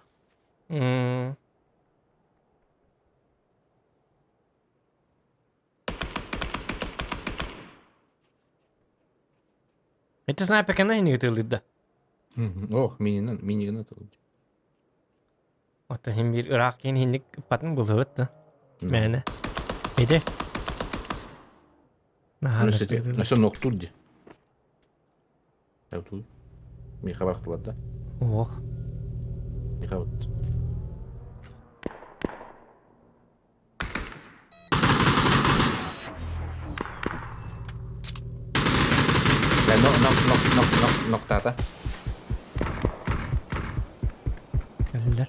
Это снайпер не да. Ох, мининен, минигин атылды. Ота хим бир ыраах киин хинник патын булыбыт да. Мээнэ. Иди. Өссө ноктур ди. Миха барахтылар да. Ох. Миха вот. Нок нок нок нок нок ноктата. Кэллэр.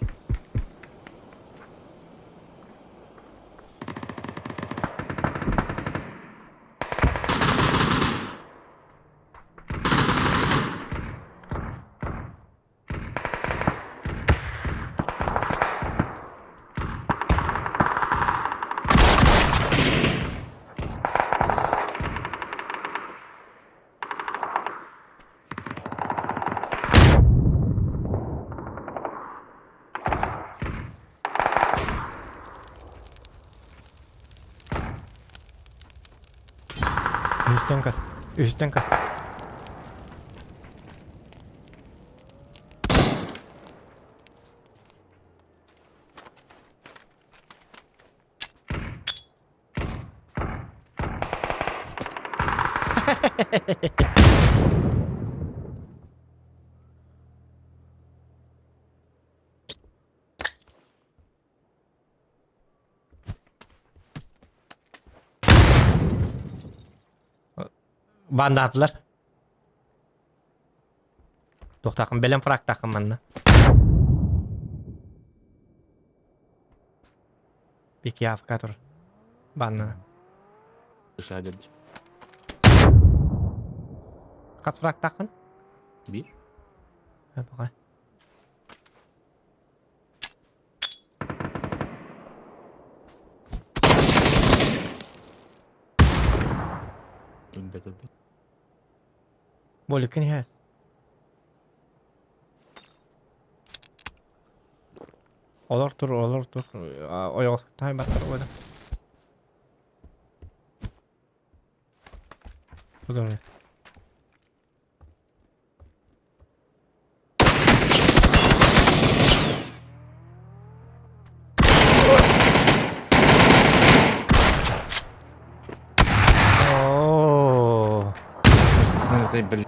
Үстэн көр. Үстэн көр. Бандаатылар. Туохтааххын бэлэм фрактааххын манна. Пикиавка тур. Банна. Хас фрактааххын? Биир. Пока. Өлбөт өлбөт. Боликин иһээс. Олор тур, олор тур. Ойоҕос таайбаттар уода. Тудары. Оо. Блин.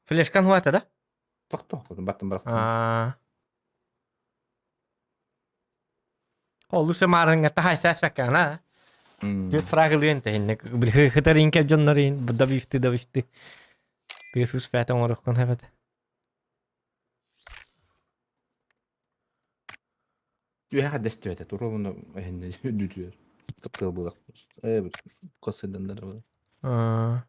Флешкан хуата да? Тохто, баттым барахтым. Аа. Олус маарыҥҥа таһайсааспаккаҕына а? Түөрт фрагылыан тэһиннэ хытар инкэ дьоннорун добивты добивты тыас успета оҥоруоххун эбэтэ. Үөһэ дэстибэтэ туруобуна эһиннэ дүтүөр. Кыптыл булах. Э косыданнар было. Аа.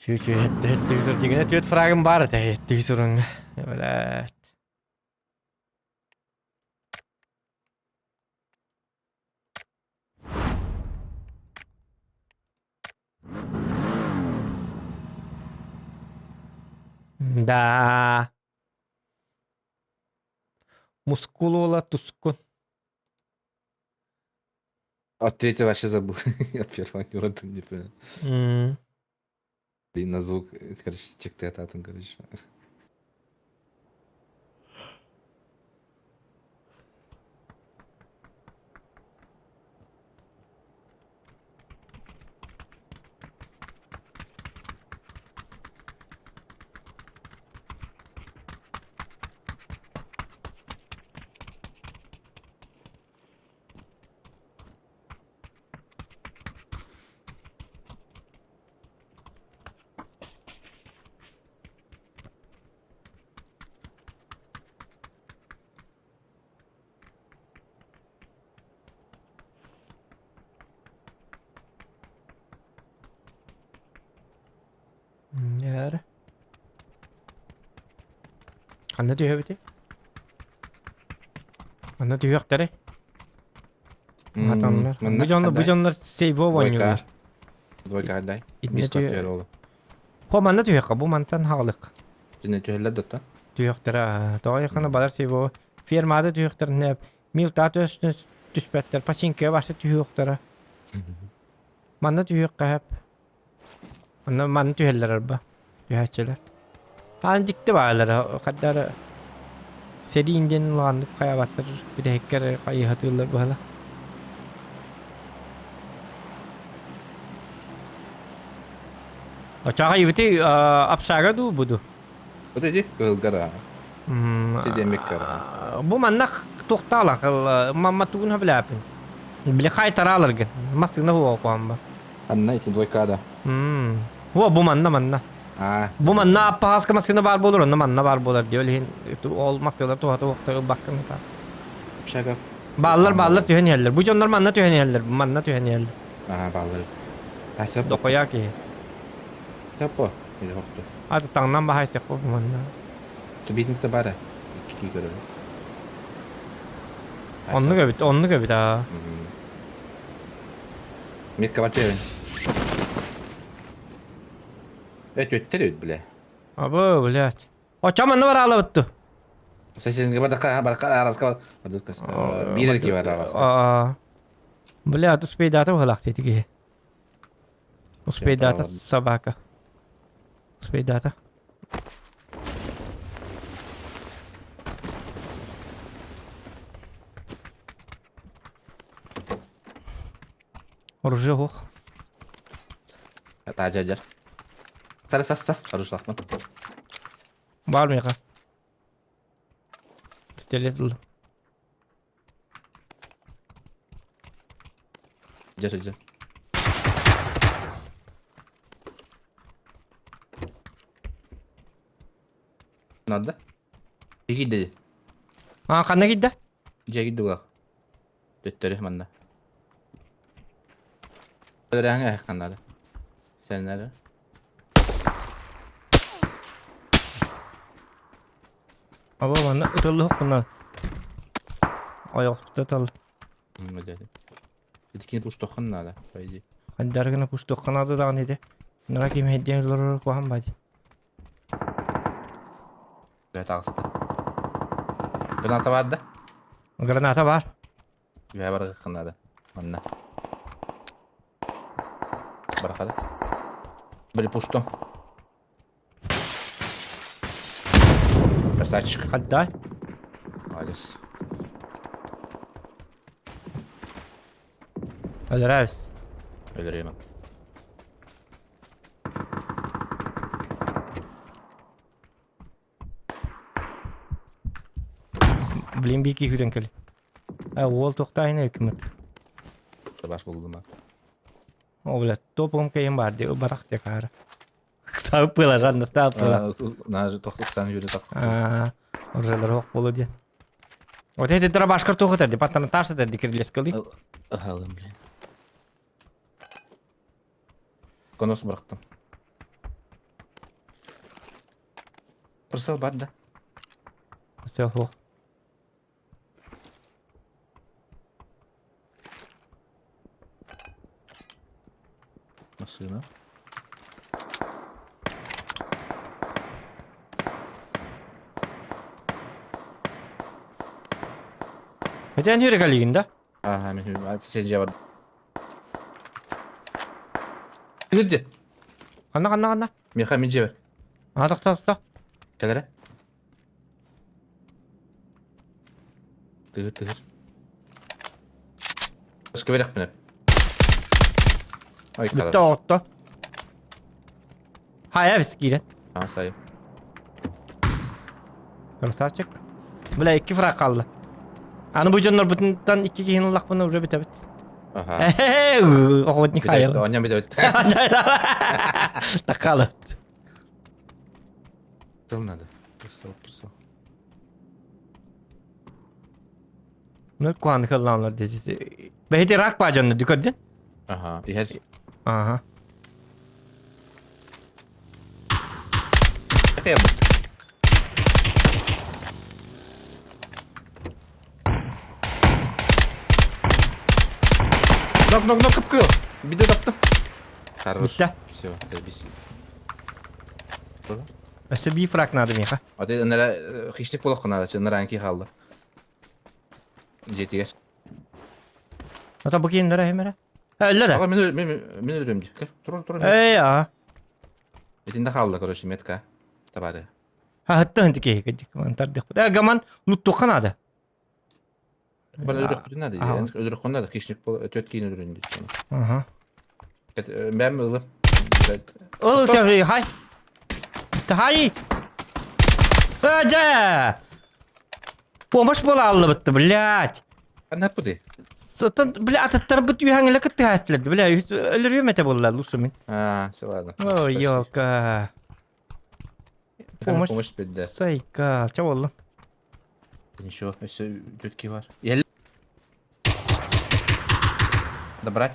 Чү-чү һэттэ һэттэ үсүр дигинэ түөрт фрагым баар этэ һэттэ үсүрүҥ. Блядь. Да. Мускулуола тускун. От третьего вообще забыл. От первого не роду не понял. Ты на звук, короче, чек ты там, короче. Нээр. Ханна түһэбитий? Ханна түһүөхтэрэй? Атаннар. Бу дьоннор бу дьоннор сейво оонньуулар. Двойка дай. Итиннэ Бис түһэ түһэр ол. Хо манна түһүөххэ бу мантан хаалык. Дьине түһэллэр да Түһүөхтэрэ. Тоҕо хана барар сейво. Фермада түһүөхтэринэ милта түһүс түспэттэр. Пачинка башы түһүөхтэрэ. Манна түһүөххэ хэп. Онно манна түһэллэр арба. Түһээччилэр. Таан дьикти баалара хардара сэриин диэн улааннык хайаабаттар бүтэһиккэр хайыһатыыллар быһала. Оччоҕо ибити апсаага дуу буду? Вот иди кыһылгара. Тидемиккара. Бу манна туохтаалах мамма тугун билээпин. Били хайтарааларгын. Массыына хуа куамба. Анна ити двойкада. Хуа бу манна манна. Аа. Бу манна аппаһаска массыына баар буолар, онно манна баар буолар диye. Ол иһин ол массыылар туһата уохта ылбаккын та. Общага. Бааллар бааллар түһэн иһэллэр. Бу дьоннор манна түһэн иһэллэр, манна түһэн иһэллэр. Аа бааллар. А сөп. Дохуя киһи. Сөп Или хохту. Аты таҥнан баһайсыах бу манна. Тубитинг бара. Икки көрөр. Оннук эбит, оннук эбит аа. Микка бачевин. Э, төттер бля. Абы, блядь. Оччо манна бараалабытту. Сесенге бардака барка араска бар. Биир ки бар араска. Бля, успейдата быһылаах диэти киһи. Успейдата собака. Успейдата. Оружие ох. Таажа Сар сас сас оружлахмын. Бар миэхэ. Пистолет ыллым. Дьэ дьэ. Надо? Киирдэ. А, ханна киирдэ? Дьэ киирдэ була. Төттөрү манна. Өлөрөҥ э ханнада. Сеннere. Аба манна ытыллыһыкпына. Ойохпута тал. Итикини пуштоххун надо, по идее. Хайдары гына пуштуохха наада даҕаны ити. Нара ким хэддиэн олорор куһаҕан бади. Бэт аҕыста. Граната бар да? Граната бар. Үһэ барыаххын наада. Манна. Барахада. Били пустом. Красавчик. Отдай. Молодец. Понравился. Өлөрүөм. Блин, бики хүрэн кэл. А, уол тохтаайын өкмөт. Баш булдум. О, бля, топовым кайым бар де, барах те кара. Стал пыла, жадно стал пыла. Нажы тохтуксан жүрі тақ. Оржалар ох болу ден. Вот эти дробашкар тухат эди, паттан таш эди кирлескали. Алым, блин. Конос бырақтым. Прысал бар да. Сел ох. Машина. Хотя не регалин, да? Ага, мен сен же бар. Кирди. Анна, анна, анна. Меха мен же бар. А, тохто, тохто. Кэлэрэ. Тыгыр, тыгыр. Скверяхпин. Ой, Бүтте оҕотто. Хайа бис киирэн. А, сай. Красавчик. Бля, икки фраг қалды. Аны бу дьоннорбутунтан икки киһини ыллахпына уже бүтэбит. Ага. Охотник хайа. Оня бит. Такалыт. Тыл надо. Присыл, присыл. Ну, куан хыллаанлар деди. Бэйти рак ба дьонно дүкөрдүн? Ага. Иһэр. Ага. Это Нок, нок, нок, кып Биде таптым. Хорош. Бүтте. Все, добись. Өссө бии фраг надо миэхэ. А ты нара хищник болох надо, че наранки халды. Жетигер. Ата бу киин нара хемere. Өллөр. Ала мен мен мен өлөм. Тур тур. Эй, а. Этинде халды, короче, метка. Табары. Ха, хаттан тики кедик. Ман тардык. Э, гаман луттука надо. Бар өлөрөх бүтүн надо. Өлөрөх надо, хищник бол төт кийин өлөрүн дейт. Ага. Мен ылым. Ол чабы хай. Хай. Ажа! Помощь буола аллыбытты, блядь. Ханна пути. Сотон, бля, атыттар бут үйәңілі кытты хәстілерді, бля, өліргем әте болла, лучше мен. А, все ладно. Ой, елка. Помощь Помощь. бедде. Сайка, ча болла. Ничего, все тетки бар. Я Добрать.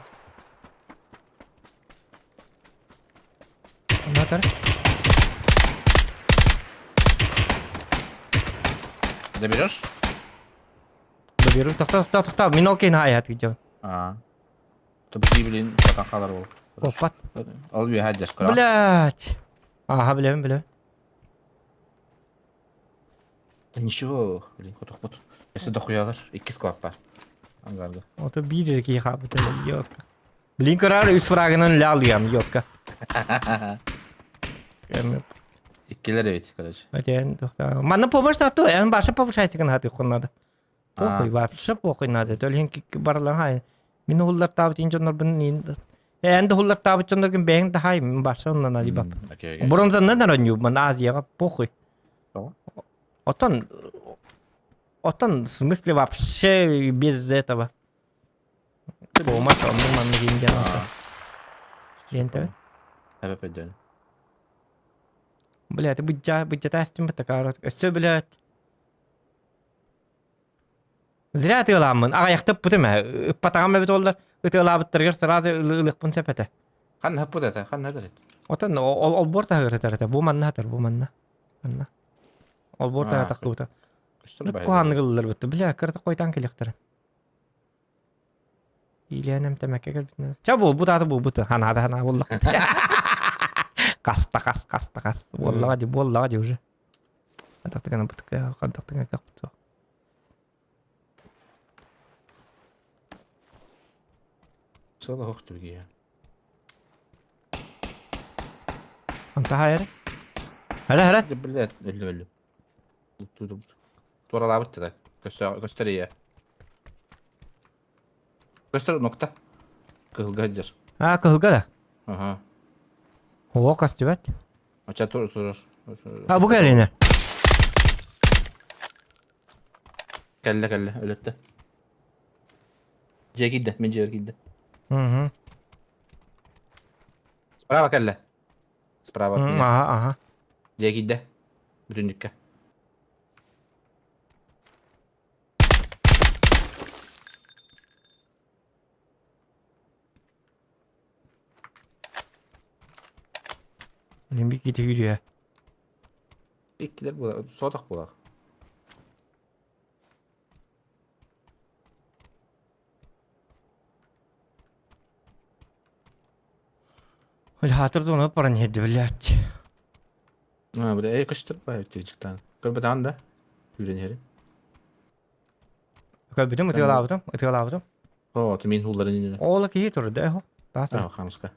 Натар. Доберешь? Доберу. Тоқта, тоқта, тоқта. Мен ол кейін хаят где. А. Тобы блин, пока халар бол. Опат. Ал би хаджаш кара. Блядь. Ага, білемін, білемін. Да ничего, блин, хотохпут. Өссө дохуялар, иккис клаппа. Ангарга. Ото биир эрэ киһи хаалбыта, ёпта. Блин, көрөр үс фрагынан үлэ алыам, ёпка. Иккилер эбит, короче. Этен, Манна помощь тату, эн баша повышайся гына хатыххун надо. Похуй, вообще похуй надо. Төлһин барылан хай. Мин уһуллартаабыт ин дьоннорбун эн да уһуллартаабыт дьонноргун бэйэҥ да хай, мин баша оннан алибап. Бронзаннан оронньуубун Азияҕа похуй. Оттон оттон в смысле вообще без этого. Буолмас оннук маннык индиан Диэн Эбэ пөйдөн. Блядь, быдьа быдьата астым такаар өссө блядь. Зря ытыалааммын аҕайахтыппытым ээ ыппатаҕым эбит уоллар ытыалаабыттарыгар сразу ылыахпын сөп этэ. Ханна хаппыт этэ, ханна этэр? Отон ол олбуор таһыгар этэр этэ, бу манна этэр, бу манна. Манна. Олбуор таһа таххыбыта. Куһааннык ыллылар бытты, бля, кырата хойтаан кэлиэхтэрин. Илиэн эмтэмэккэ кэлбитинэ. Чэ буолбут аата буолбут. Ханаата ханаа буоллах. Хаста хас хаста хас. Буоллаҕа дии буоллаҕа дии уже. Хантахтыгана бутка хантахтыгана кахпыт. Сала хох түгия. Анта хайыр. Хара хара. Блядь, өллү өллү. Туоралаабыт да. Көстөр ийэ. Көстөр нокта. Кыһылга сылдьар. А, кыһылга да? Аха. Оо, көстүбэт. Ача тур турар. А, бу кэлинэ. Кэллэ кэллэ, өлөттө. Дьиэ киирдэ, мин дьиэбэр киирдэ. Угу. Справа кэллэ. Справа. Ага, ага. Дьиэ киирдэ. Бүтүннүккэ. Мин bir кити yürüyor. Иккилер була, сотох була. Хатыр зона паран хедди, блядь. А, бля, эй, көстөр бай тигжиктан. Көрбөтөн да. Хүрен хери. Көрбүтүм, ытыалаабытым, ытыалаабытым. О, ты мин хулларын инне. Ола киһи турда, эхо. Таас. А, хамска.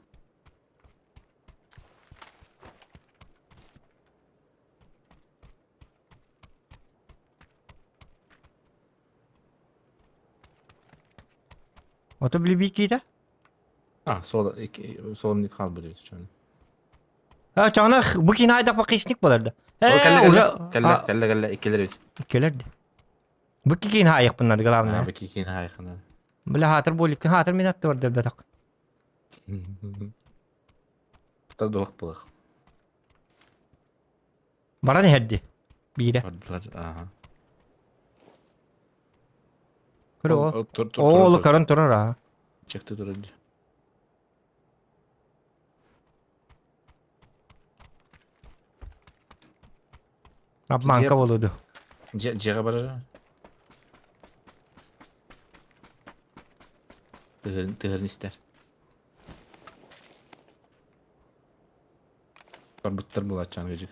Ото били киитэ? А, сол сол калбы дейт чон. А, чана бу кин айдак бакышник боларды. Э, уже кэллэ кэллэ кэллэ иккилер бит. Келерди. Бу кин хайыкпыннады главное. А, бу кин хайыкпыннады. Бля хатыр болик хатыр мен атты бар бетак. Тадылык булах. Баран хедди. Бире. Ага. Көрө ол. Ол көрөн турар а. Чыкты турар. Обманка болуду. Жега барар. Тыгын истер. Барбыттар булачан гыжык.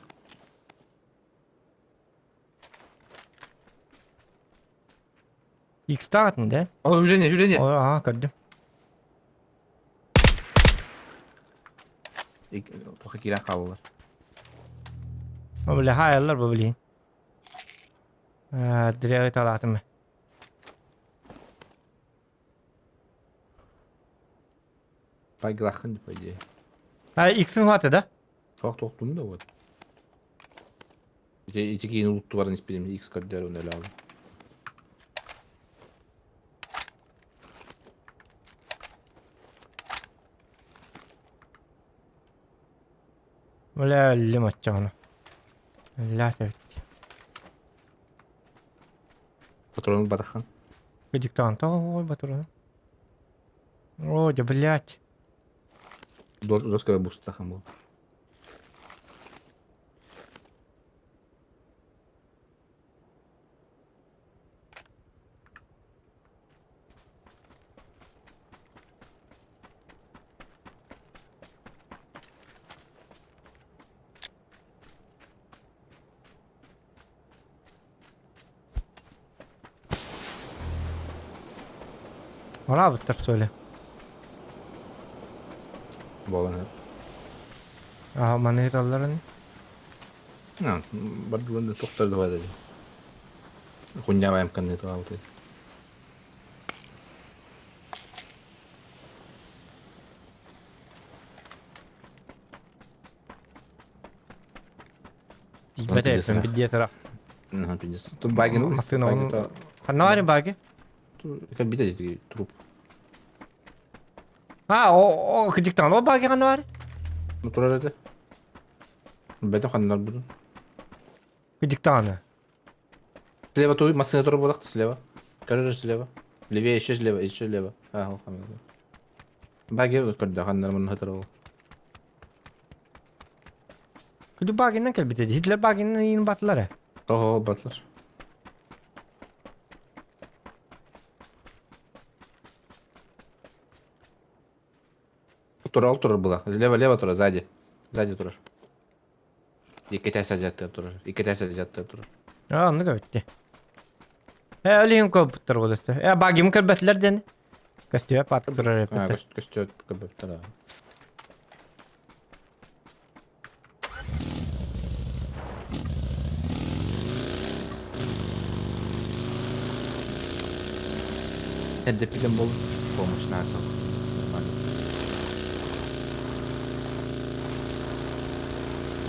X-тан да? О, үрение, үрение. Ага, көрдүм. Тоха киирэн хааллылар. Бля, хайаллар бу блин. Дыряга талаатым. Пайгылахын по идее. А, X-ин хваты, да? Тоқ тоқтум да вот. Ити ити кийин улутту испидим X көрдөр оны эле алдым. Бля, өллүм оччоҕуна. Ля төбүт. Патрон батахан. Диктант, ой, патрон. О, да блядь. Жестко бустахан был. Араабыттар что ли? Буолан Аа, маны ыыталларын. Бардылын тохтор да дии. Хунньаабайым канны туаабыты. Тиийбэтэ эппин бидиэ сара. Багин Массыына Ханна баар баги? Кэлбитэ труп. А, о, о, кыдьыктаҕын ол баги ханна баар? Ну турар этэ. Бэтэ ханнар будун. Кыдьыктаҕаны. Слева ту массыына турар буолах слева. Короче, слева. Левее, еще слева, еще слева. А, ол ханна. Баги көрдө ханнар мунна хатар ол. Күдү багиннан кэлбитэ. Хитлер багиннан иин батылар э. Ого, батлар. Турар, турар была. Лево, лево турар, сзади. Сзади турар. Икки садьяттар турар. Икки садьяттар турар. Аа, оннук эбитти. Э, өлүһүн көбүттэр буолуста. Э, багим көрбөтүлэр диэн. Көстүө паатык турар А, эппиттэр. көстүө көбөттөр. Эрдэппитин бол помощь надо. Нормально.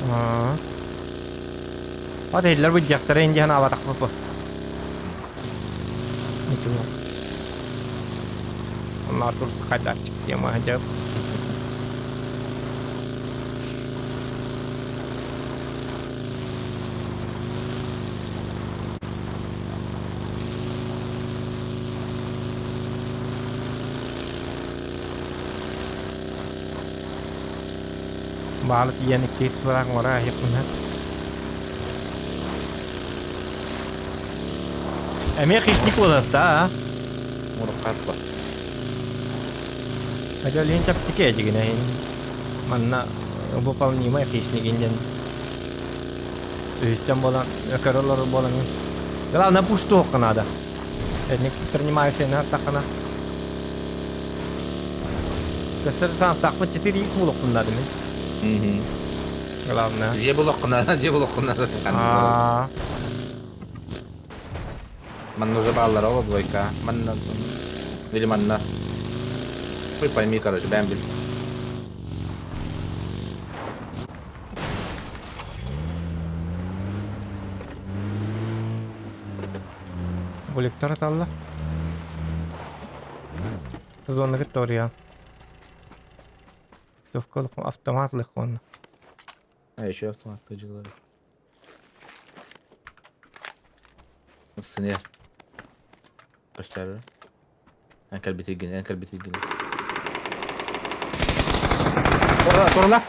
Аа. Ата хиллер быдьахтара инди ханаабатахпыт бу. Ничего. Онноор турсу хайдааччык диэн маһа Баалы тиийэн икки тураах оҥоро аһыахпын Эмиэ хищник буоласта а? Муруккаппа. Хотя лин чэпчэки эдьигинэ иһин. Манна выполнимай хищник диэн үһүстэн буолан өкөр олорор буолан Главное пуштуохха наада. Этник принимающий тахана. Көстөр саастаахпын 4 х булуохпун наада мин. Главное. Дьиэ булуоххуна, дьиэ булуоххуна. Аа. Манна уже бааллара ол двойка. Манна или манна. Хуй пойми, короче, бэм бил. Буликтар аталла. Зона Виктория. Автомат легко. А еще автомат тоже говорю. Сыне. Көстөр. Эн кэлбитигин, эн кэлбитигин. Торла, торла.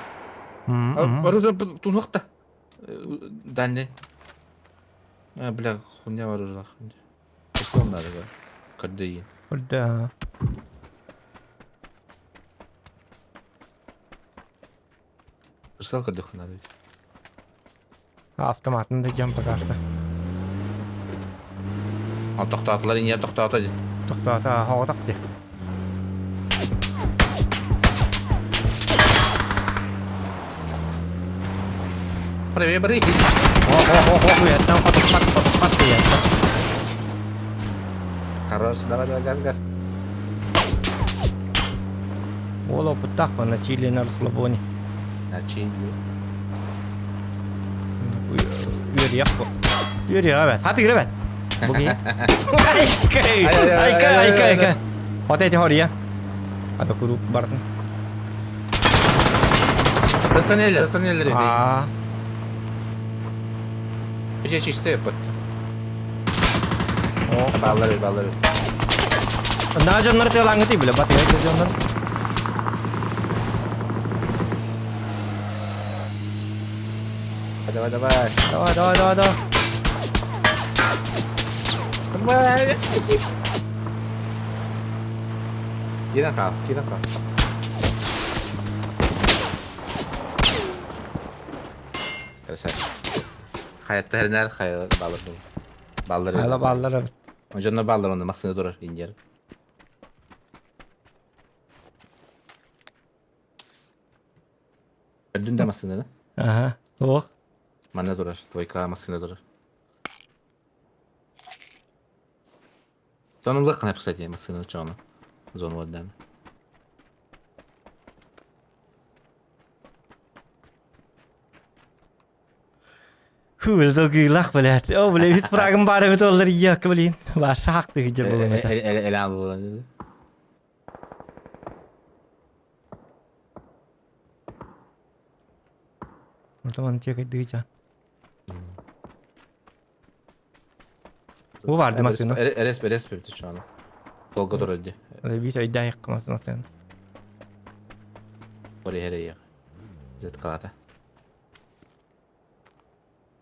Оружие тунухта. Дальний. А, бля, хуйня оружие. Прицел надо, да. Көрдөйін. Да. Прицел көрдөх надо. Автоматын да дьон пока что. А тохтоотулар иния тохтоото дии. Тохтоото хоҕотох дии. Привет, бри. Ох, хотуппат, хотуппат диэн. Хорош, давай, давай, газ, газ. Уол опыттаах на чили на расслабоне. На чили. Үөрүйэх бу. Үөрүйэх эбэт. Хатыгыр эбэт. Бу киһи. Айка, айка, айка, айка. Вот эти хория. А то куруук бардын. Расстанели, расстанели. Аа. Бije чистые под. О. Баллары, баллары. На дьоннор тыалааҥҥыт биле батыга дьоннор. Давай, давай. Давай, давай, давай, давай. Давай. Киран кал, киран кал. Красавчик. Хайаттарынар хайа баллар. Баллар. Ала баллар. Дьоннор баллар онно массыына турар индер. Көрдүн да массыынаны? Ага. Ох. Манна турар, твойка массыына турар. Сонун кына, кстати, массыына чону. Зону отдан. Фу, долгуйлах, блядь. О, бля, үс фрагым бар эбит олар иякы, блин. Ваша хакты хиджа болон это. Эле болон. Ортаман чекай дыйча. Бу барды массыына. Эрес эрес бепти чону. Долго турар ди. Бис өйдә массыына. Бори хере Зет калата.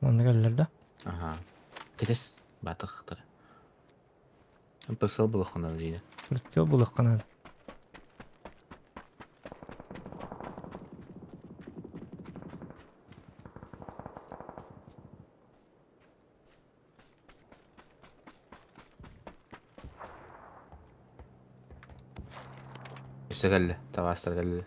Онны келлер да. Ага. Кетес батыктыр. Пысыл булыхына дейdi. Прицел булыхына. Üste geldi. Tavaslar geldi.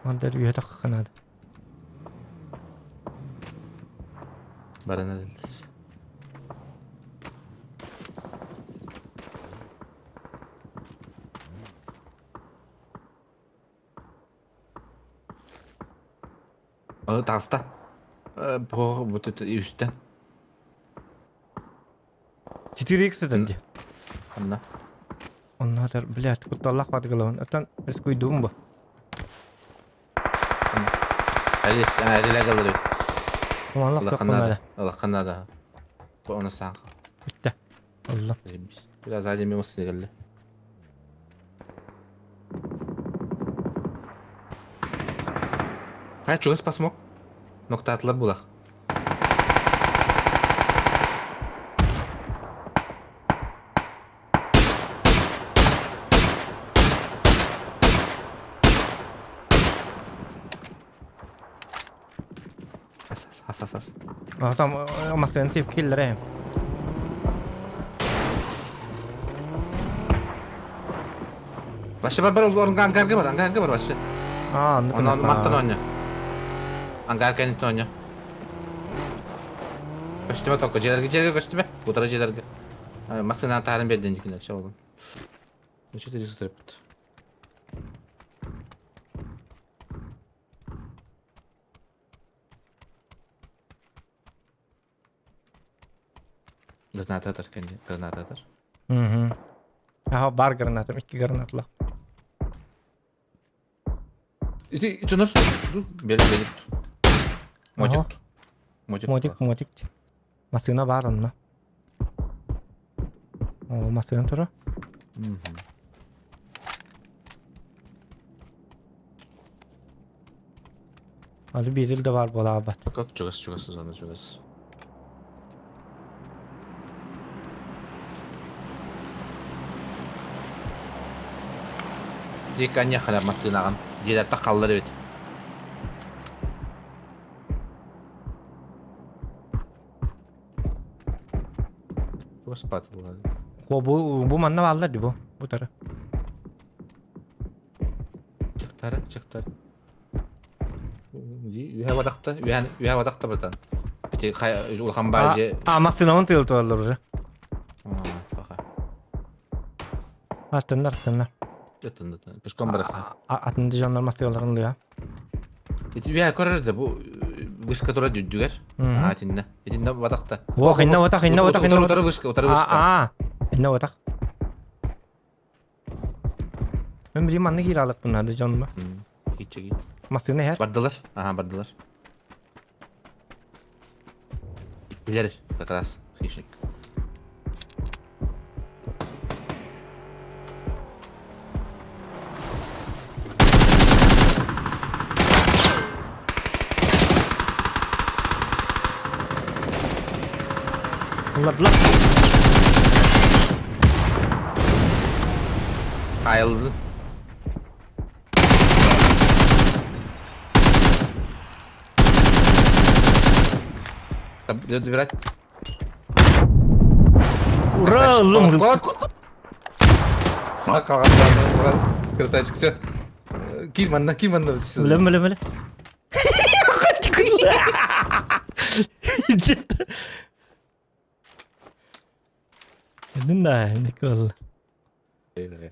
Мандар үйе таққанады. Барана geldi. Таста. Бу бу үстен. 4x деді. Анна. Оннатар, блядь, кутталлах бадыгылавын. Оттан рискуйдуум бу. Әлес, әлелер жалыр. Уманлах тоққанады. Аллах Бу оны сақ. Битте. Алла. Biraz acemi mısın geldi. Ha, чугас пасмок. Нокта атылар булах. Ас, ас, ас, ас, ас. Там массыын сип киллер Вообще бар бар ангарга бар, ангарга бар вообще. А, Оны маттан ойна. Ангар кенит ойна. Көстүмө только жерге жерге көстүмө. Утара жерге. Масына тарын берден дикине чабылын. Нече регистрировать. Граната атар кенди, граната атар. Угу. Аха, бар гранатым, икки гранатла. Ити чунур. Бери бери. Мотик. Мотик. Мотик, мотик. Массыына бар онна. О, массыына тура. Алы бирил да бар бола абат. Как чугас чугас зона чугас. Диканя хала массынаган. Дилатта қаллар бит. Господи. О, бу бу манна баллар ди бу. Бу тара. Чыктары, чыктары. Үһә вадакта, үһә үһә вадакта братан. Бити улхан бажы. А, массынаын тыйыл туалар уже. Баха. Аттыннар, аттыннар. Аттын, аттын. Пешком барах. Атынды жандар массыналарын лыга. Ити үһә көрөр бу вышка тура дүдүгер. А, тинне. Итинне вадакта. О, хинна ватак, хинна ватак, хинна Утары вышка, утары вышка. А, хинна ватак. Мен билим анны киралык bunlarda жаныма. Кичеги. Массына хер. Бардылар. Ага, бардылар. Билер, как раз хищник. Ладлар. Ayrıldı. Забирать. Ура, лум. Красавчик, все. Киир манна, киир манна. Билем, билем, билем. Да, Никол.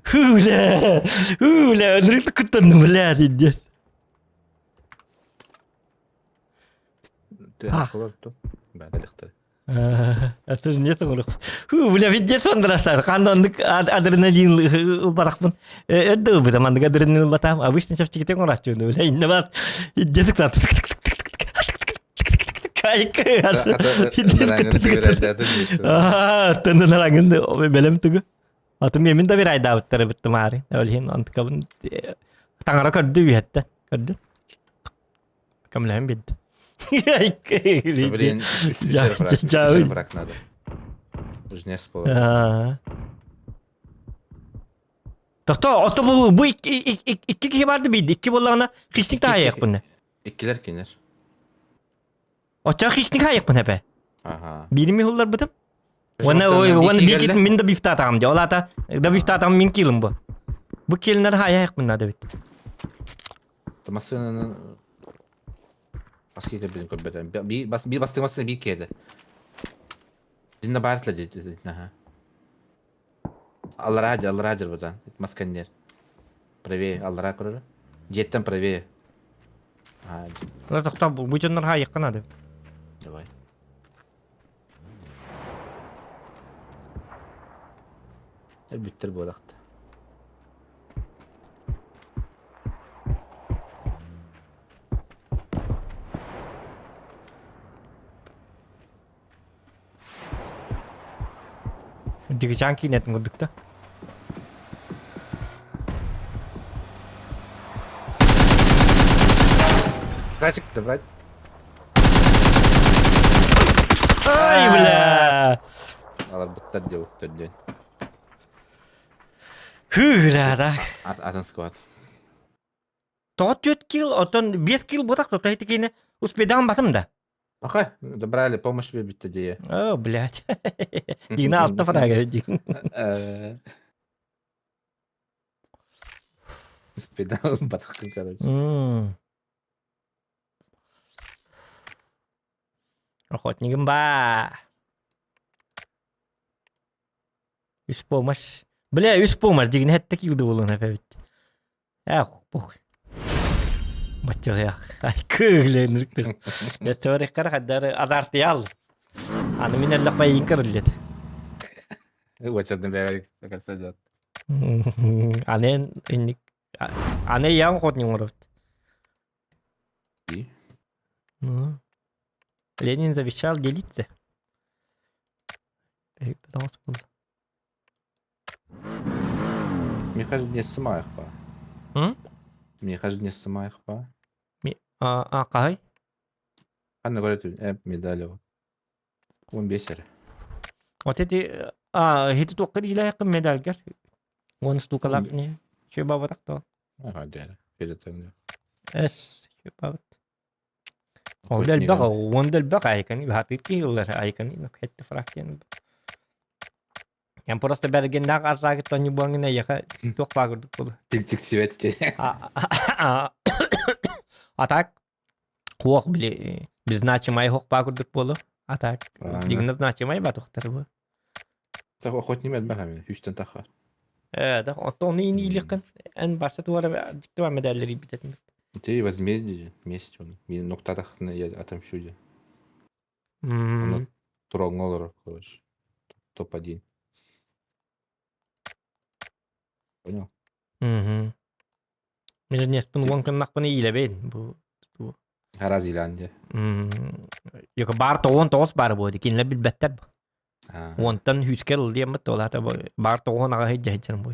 Фу, бля, фу, бля, ынырык куттанным, бля, пиздец. Это же не Фу, бля, пиздец ондрастар. Ханда оннук адреналин ылбарахпын. Өрдө ылбытам, маннык адреналин ылбатам. Обычно чэпчэкитик оҥорааччыбын, бля, иннэ баар. Пиздец Тыннараңын бэлэм тугу. Атын мин да бир айдаабыттары быттымаары. Ол иһин онтукабын таҥара көрдү үһэттэ. Көрдү. Көмлөһөн билdi. Блин, брак надо. Жнес Тохто, ото бу бу икки киһи барды биирди. Икки буоллаҕына хищник таайыахпын. Иккилэр кинилэр. Оччоҕо хищник аайыкпын эпэ. Аха. Биирими hulларбытым. Уонна уонна биир мин да бифтаатаҕым дии. Ол аата да бифтаатаҕым мин киилим бу. Бу киилинэр хаайаайыкпын наада эбит. Массыынаны Аскига билин көрбөтөм. Би бас би бастыҥ массыына биир киэдэ. Динна баар этилэ дии. Аллараа дьэ, аллараа дьарбытан. Масканнер. Правее, аллараа көрөрө. Дьиэттэн правее. Аа, Ла тохтоо бу дьоннор хаайыахха наада. Давай. Бүттэр буолахта. Дигичаан киинэтин курдук да. Зайчик, давай. Ай, бля! Аларбыттар диэ төрдүөн. Хүү, бля, да. Атын сквад. Тоҕо 4 килл, оттон 5 килл буотах то киинэ успедаан батым да. Аха, добрали, помощь биэрбиттэ дии. О, блядь. Дина алта фрага дии. Успедаан батахтын, короче. Охотнигым ба. Үс помощь. Бля, үс помощь дигин хэтте килди буолуон эбит. Эх, пох. Баччалыах. Кыглэнирктир. Ястыбарыккар хаддары азартыял. Аны мин эллэх байын көрүллет. Уочадын бэбэрик касажат. Аны инник аны ян хот нюңурут. И? Ленин завещал делиться. Миэхэ не сымаайах ба. М? Миэхэ не сымаайах ба. А, хаһай? Ханна көрө медаль ол. 15 эрэ. Вот эти а хити туохха диилээххин медальгар. Уон штукалаах не. Чү бабатах то. Ага, дээрэ. Перетөҥнө. Эс, чү бабат. Ол да элбэх, уон да элбэх айканы, баһатыыр киһи ылар айканы, хэтти фракцияны. Я просто бэргэннээх арсаагыттан ньубуоҥҥун эйиэхэ туох баа курдук буолуо. Тиксибэт А так хуох били беззначимай хуох баа курдук буолуо. А так дигнэ значимай ба тухтар бу. Охотник элбэх эми үстэн тахар. Э да оттон ону иниилиххин эн барса туора дьикти бар медаллери битэтин. Ты возмездие, месть он. Мин нуктатахна я отомщу дии. Ону туроҥҥа олорор, короче. Топ-1. Понял? Мгм. Мин дьиэспин уон гыннахпына иилэбин бу Гараз Зеландия. Йока баар 99 баар буо кинилэр билбэттэр бу. Уонтан хүүскэ ыл диэммит ол аата баар тоҕуон аҕа сылдьа сылдьарым буо.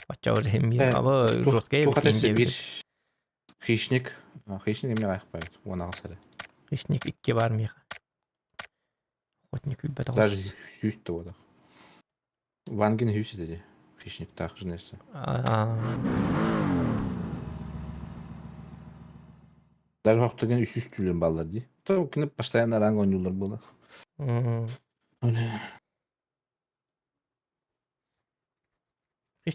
Оччо аба жесткай Туох өссө биир Хищник. Хищник эмиэ аахпайт. Уон аҕыс эрэ. Хищник икки баар миэхэ. Охотник билбэтэх. Даже сүүс да буолар. Вангин сүүс этэ дии. Хищниктаах жнеса. Даже хохтуган үс үс түүлэн бааллар дии. То кини постоянно ранг оонньууллар буолар.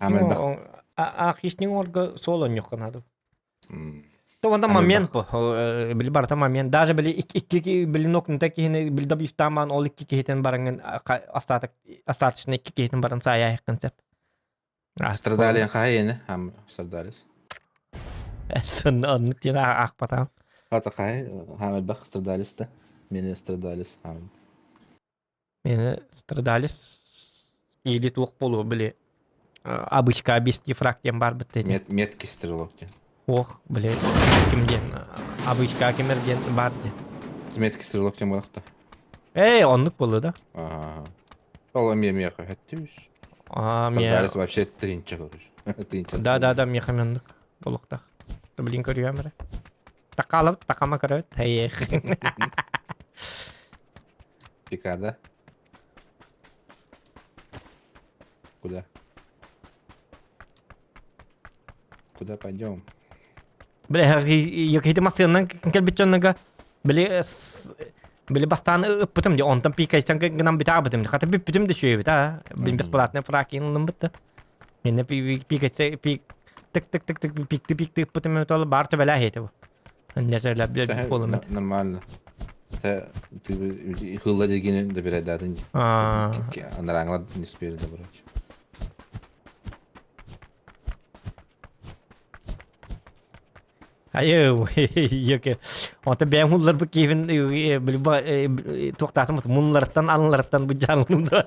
А хищник оҥорго суол онньуохха наада. То онда момент бу. Били барыта момент. Даже били икки били нокнута киһини били добивтаамаан ол икки киһитин бараҥын остаток остаточно икки киһитин баран саайаайаххын сөп. Страдалиен хаһай ини? Страдалис. Сын оннук диэн аахпатаам. Хата хаһай хаамайбах страдалис да. Мени страдалис хаам. Мени страдалис или туох буолуо били обычка без дифраг диэн баарбыт дии. Мет меткий стрелок диэн. Ох, били ким диэн обычка кимер диэн баар диэн. Меткий стрелок диэн буолахта. Эй, оннук буолла да. Ага. Ол эмиэ миэхэ хэттибис. Аа, миэ. Страдалис вообще тыынча короче. Тыынча. Да, да, да, миэхэ оннук буолуохтаах. Блин, көрүөм эрэ. Такалабыт, такама көрөбүт. Эйэх. Пикада. Куда? Куда пойдем? Бля, якити массыынан кэлбит дьоннорго били били бастаан ыппытым дии, онтон пикайсан гынан бүтаабытым дии. Хата бүппүтүм да үчүгэйбит аа. Блин, бесплатный фракин ылыммыт да. Менне пикайса пик тык тык тык тык пикти пикти ыппытым ол баар төбөлөөх этэ бу. Буолум Нормально. Ты хылла дегени добирайдатын. Анараңлар не успели добрать. Айы, еке. Ота бэйэм хулларбыт киһибин туохтаатым муннарыттан алынларыттан бу дьаалым да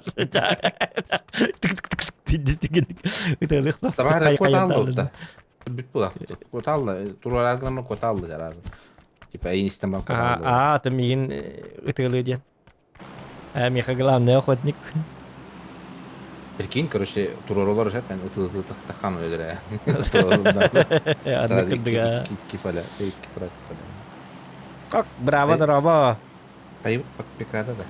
Табаар коталды Бүт була. Коталды. Туруарагынан коталды жаразы. Типа эйин истен бар коталды. А, ты миигин ытыалыы диэн. Э, миэхэ главный охотник. Прикинь, короче, туруорулар уже мен ытылы тахтахан өлөрө. Анны кырдыга. Икки фаля, икки фраг фаля. Как браво, дороба. Пайып пикада да.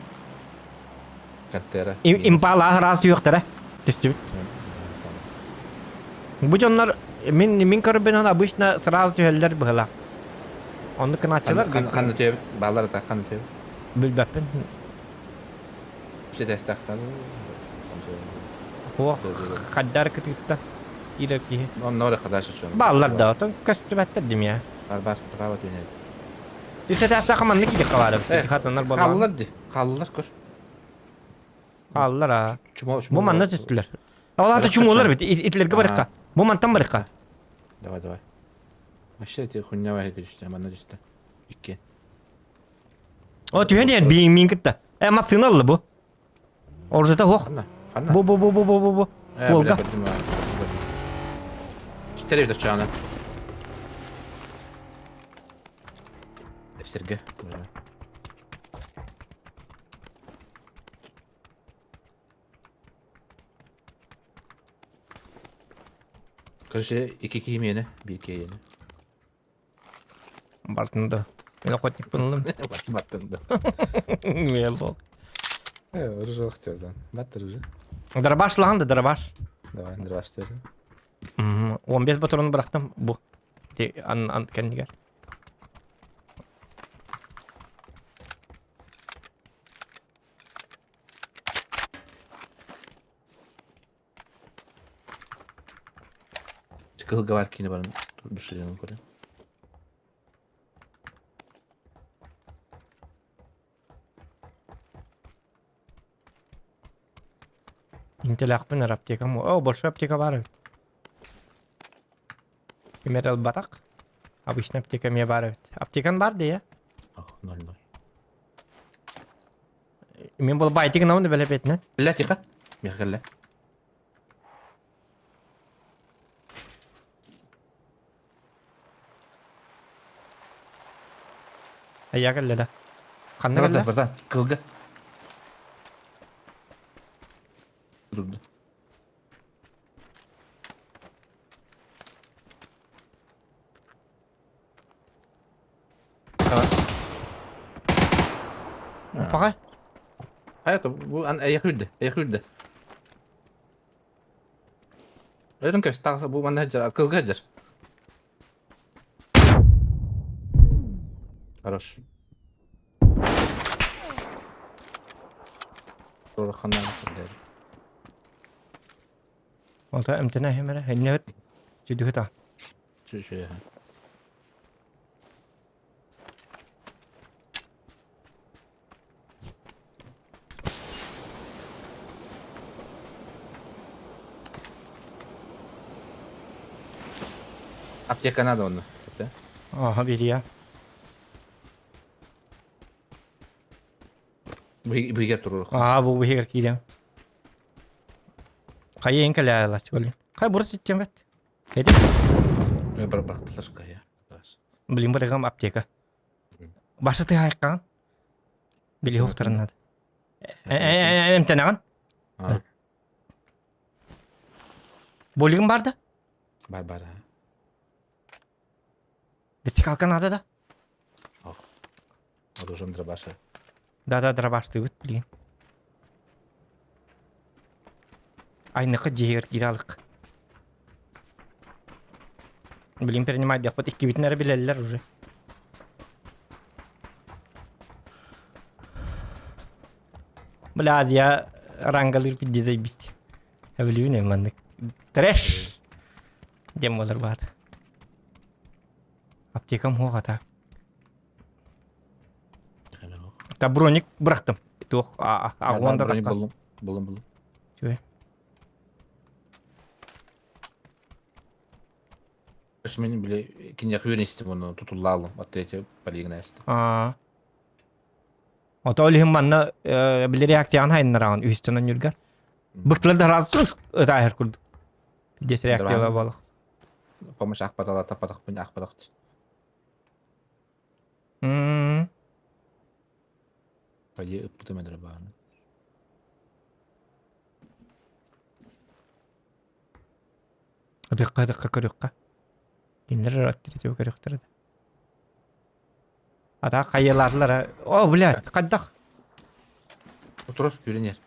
Каттера. Импала раз түйөктөрө. Түстүбүт. Бу дьоннор мин мин көрбүнэн обычно сразу түһэллэр быһыла. Онну кынааччылар Ханна төбүт, балар та ханна төбүт. Билбэппин. Ситестахсан. Ох, хаддар кытыттан киирэр киһи. Онно хадаш чон. Баллар да, отон көстүбэттэр дим я. Арбас право түнэ. Үсэтээстэхэ маннык киһи хабары. Хатаннар болар. Халлар ди. Халлар көр. Халлар а. Чумо Бу манна түстүлэр. Ол ата чумулар бит. Итлерге барыкка. Бу мантан барыкка. Давай, давай. Вообще эти хуйня вай түстэ, манна түстэ. Икки. О түһэн диэн биин мин кытта. Э массыына алла бу. Оржата хох. Ханна, ханна. Бу бу бу бу бу бу бу. Волга. Четыре чана. Эпсерге. Короче, икки киимиэне, биир киэйиэне. Бартын да. Мен охотник пынылым. Бартын да. Мен бол. Оружие хотел, да. Баттыр уже. Дробаш лахан да дробаш. Давай, дробаш теперь. 15 патроны бырахтым. Бу. Ан ан кэннигэр. Кылгавар кини баран душилен көрө. Интеллектпин аптекам. О, большой аптека бар эбит. Кимер албатак. Обычный аптека ме бар эбит. Аптекан бар дии. Ах, 0-0. Мен бол байтигин ауны бэлэпетинен. Бля, тихо. Михаил. Айа кэллэ да. Ханна кэллэ? Братан, кылга. Турду. Давай. Пока. Hayat bu an ayak үрдэ, ayak үрдэ. Өрүн көс тағы бу манна жар, кылга жар. Хорош. Ханна. Ото эмтэнэ иһим эрэ. Иннибит сүдүһүт а. Чү-чү. Аптека надо онно. Ага, бирия. Быйга турur. Аа, бу быһыгар киирэн. Хайа эн кэлээ блин. Хай бурус иттем бет. Эти. Бар бактылар кая. Блин, барыгам аптека. Башы ты хайкан. Били хохтарын надо. Эмтенаган. Болигин бар да? Бар бар. Вертикалка надо да? Ох. Оружие дробаша. Да-да, дробаштыыбыт билигин. Айныкы дьиһигэр киирэ алык. Билин принимать диэхпит иккибитин эрэ билэллэр уже. Бля, Азия рангалыыр пиддизэйбист. Эбилүүн маннык. Трэш! Диэн буолар баата. Аптекам хуох атак. Та броник бырахтым. Туох агуан да Броник буллум. Буллум буллум. Чүө. Мен биле киньях үйренистим оны тутуллаалым. Ответе полигнаст. Аа. Ото ол иһин манна били реакцияҕын хайыннараҕын үһүстэн онньургар. Быктылар да хараал тур ытааһар курдук. Дес реакцияла буолах. Помощь ахпатала таппатахпын ахпатахт. М. Пойди ыппытым эдэр бааны. Ытыкка ытыкка көрүөххэ. Кинилэр аттыр көрүөхтэрэ да. А так хайалаатылар О, блядь, хайдах? Отурар, үрүнер.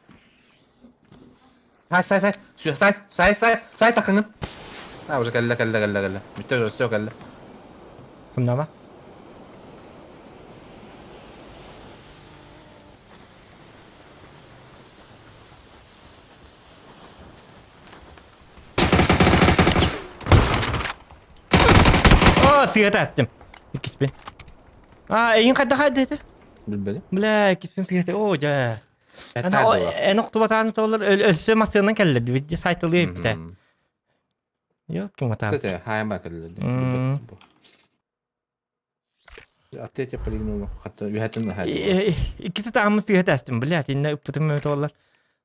Сай, сай, сай, сай, сай, сай, сай, сай тахыңын. А, уже кэллэ, кэллэ, кэллэ, кэллэ. Бүттэ уже, все кэллэ. Кымнама? О, сыата астым. Иккиспин. А, эйин хайдах хайда этэ? Билбэдим. Бля, иккиспин сыата. О, дьэ. Эн охтубатаан толор өссө массыынан кэллэр виде сайтылыы эппитэ. Ёлки-моталки. Кстати, хайма кэллэр. Аттете полигнула. Хатта үһэтин хаай. Иккиси тааммы сыыһа тэстим, блядь, инне ыппытым өтө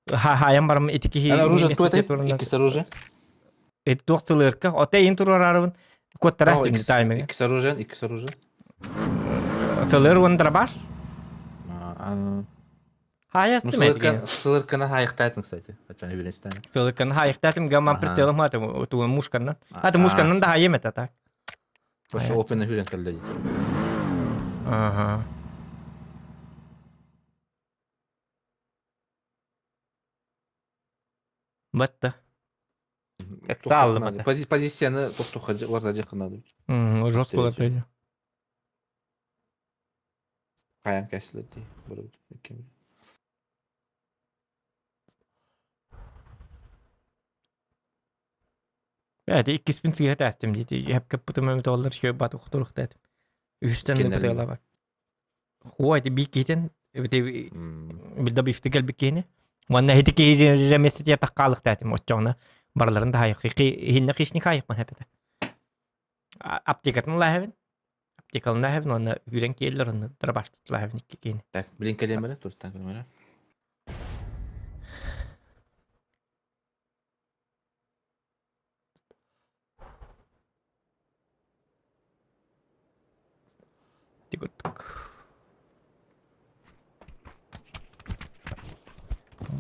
Хаайан барым ити киһи Оружие туэтэй? Иккис оружие. Эти туох сылырка, оте ин турарарыбын куоттарас тим тайминг. Иккис оружие, иккис оружие. Сылыр уон драбаш? Хаайастым Сылырканы хаайыктаатым, кстати. Ачан үбүрестен. Сылырканы хаайыктаатым, гамман прицелым хатым, тугун мушканнан. Аты мушканнан да хаайым это так. Вообще опен хүрен кэллэ дии. Ага. Батта. Сааллым Позицияны тохтуха орда жакынады. Жестко болар Каян кесилет дии. Бәді иккиспин сыйа тәстим дейді. Хәп кәп бутым өміт олар шөй бат ухтурух дәдім. Үстен бутыла бак. Хуа ити бик китен, бите билда бифти кел биккени. Уанна хити ки жемесит я таккалык дәдим отчоңна. Барларын да хайык. Хинне кишни хайык ман хәпете. Аптекатын лахабин. Аптекалын лахабин, онна үрен келлер, онна дырбаштыт лахабин икки кени. Так, блин келемере, турстан келемере. Тигуттук.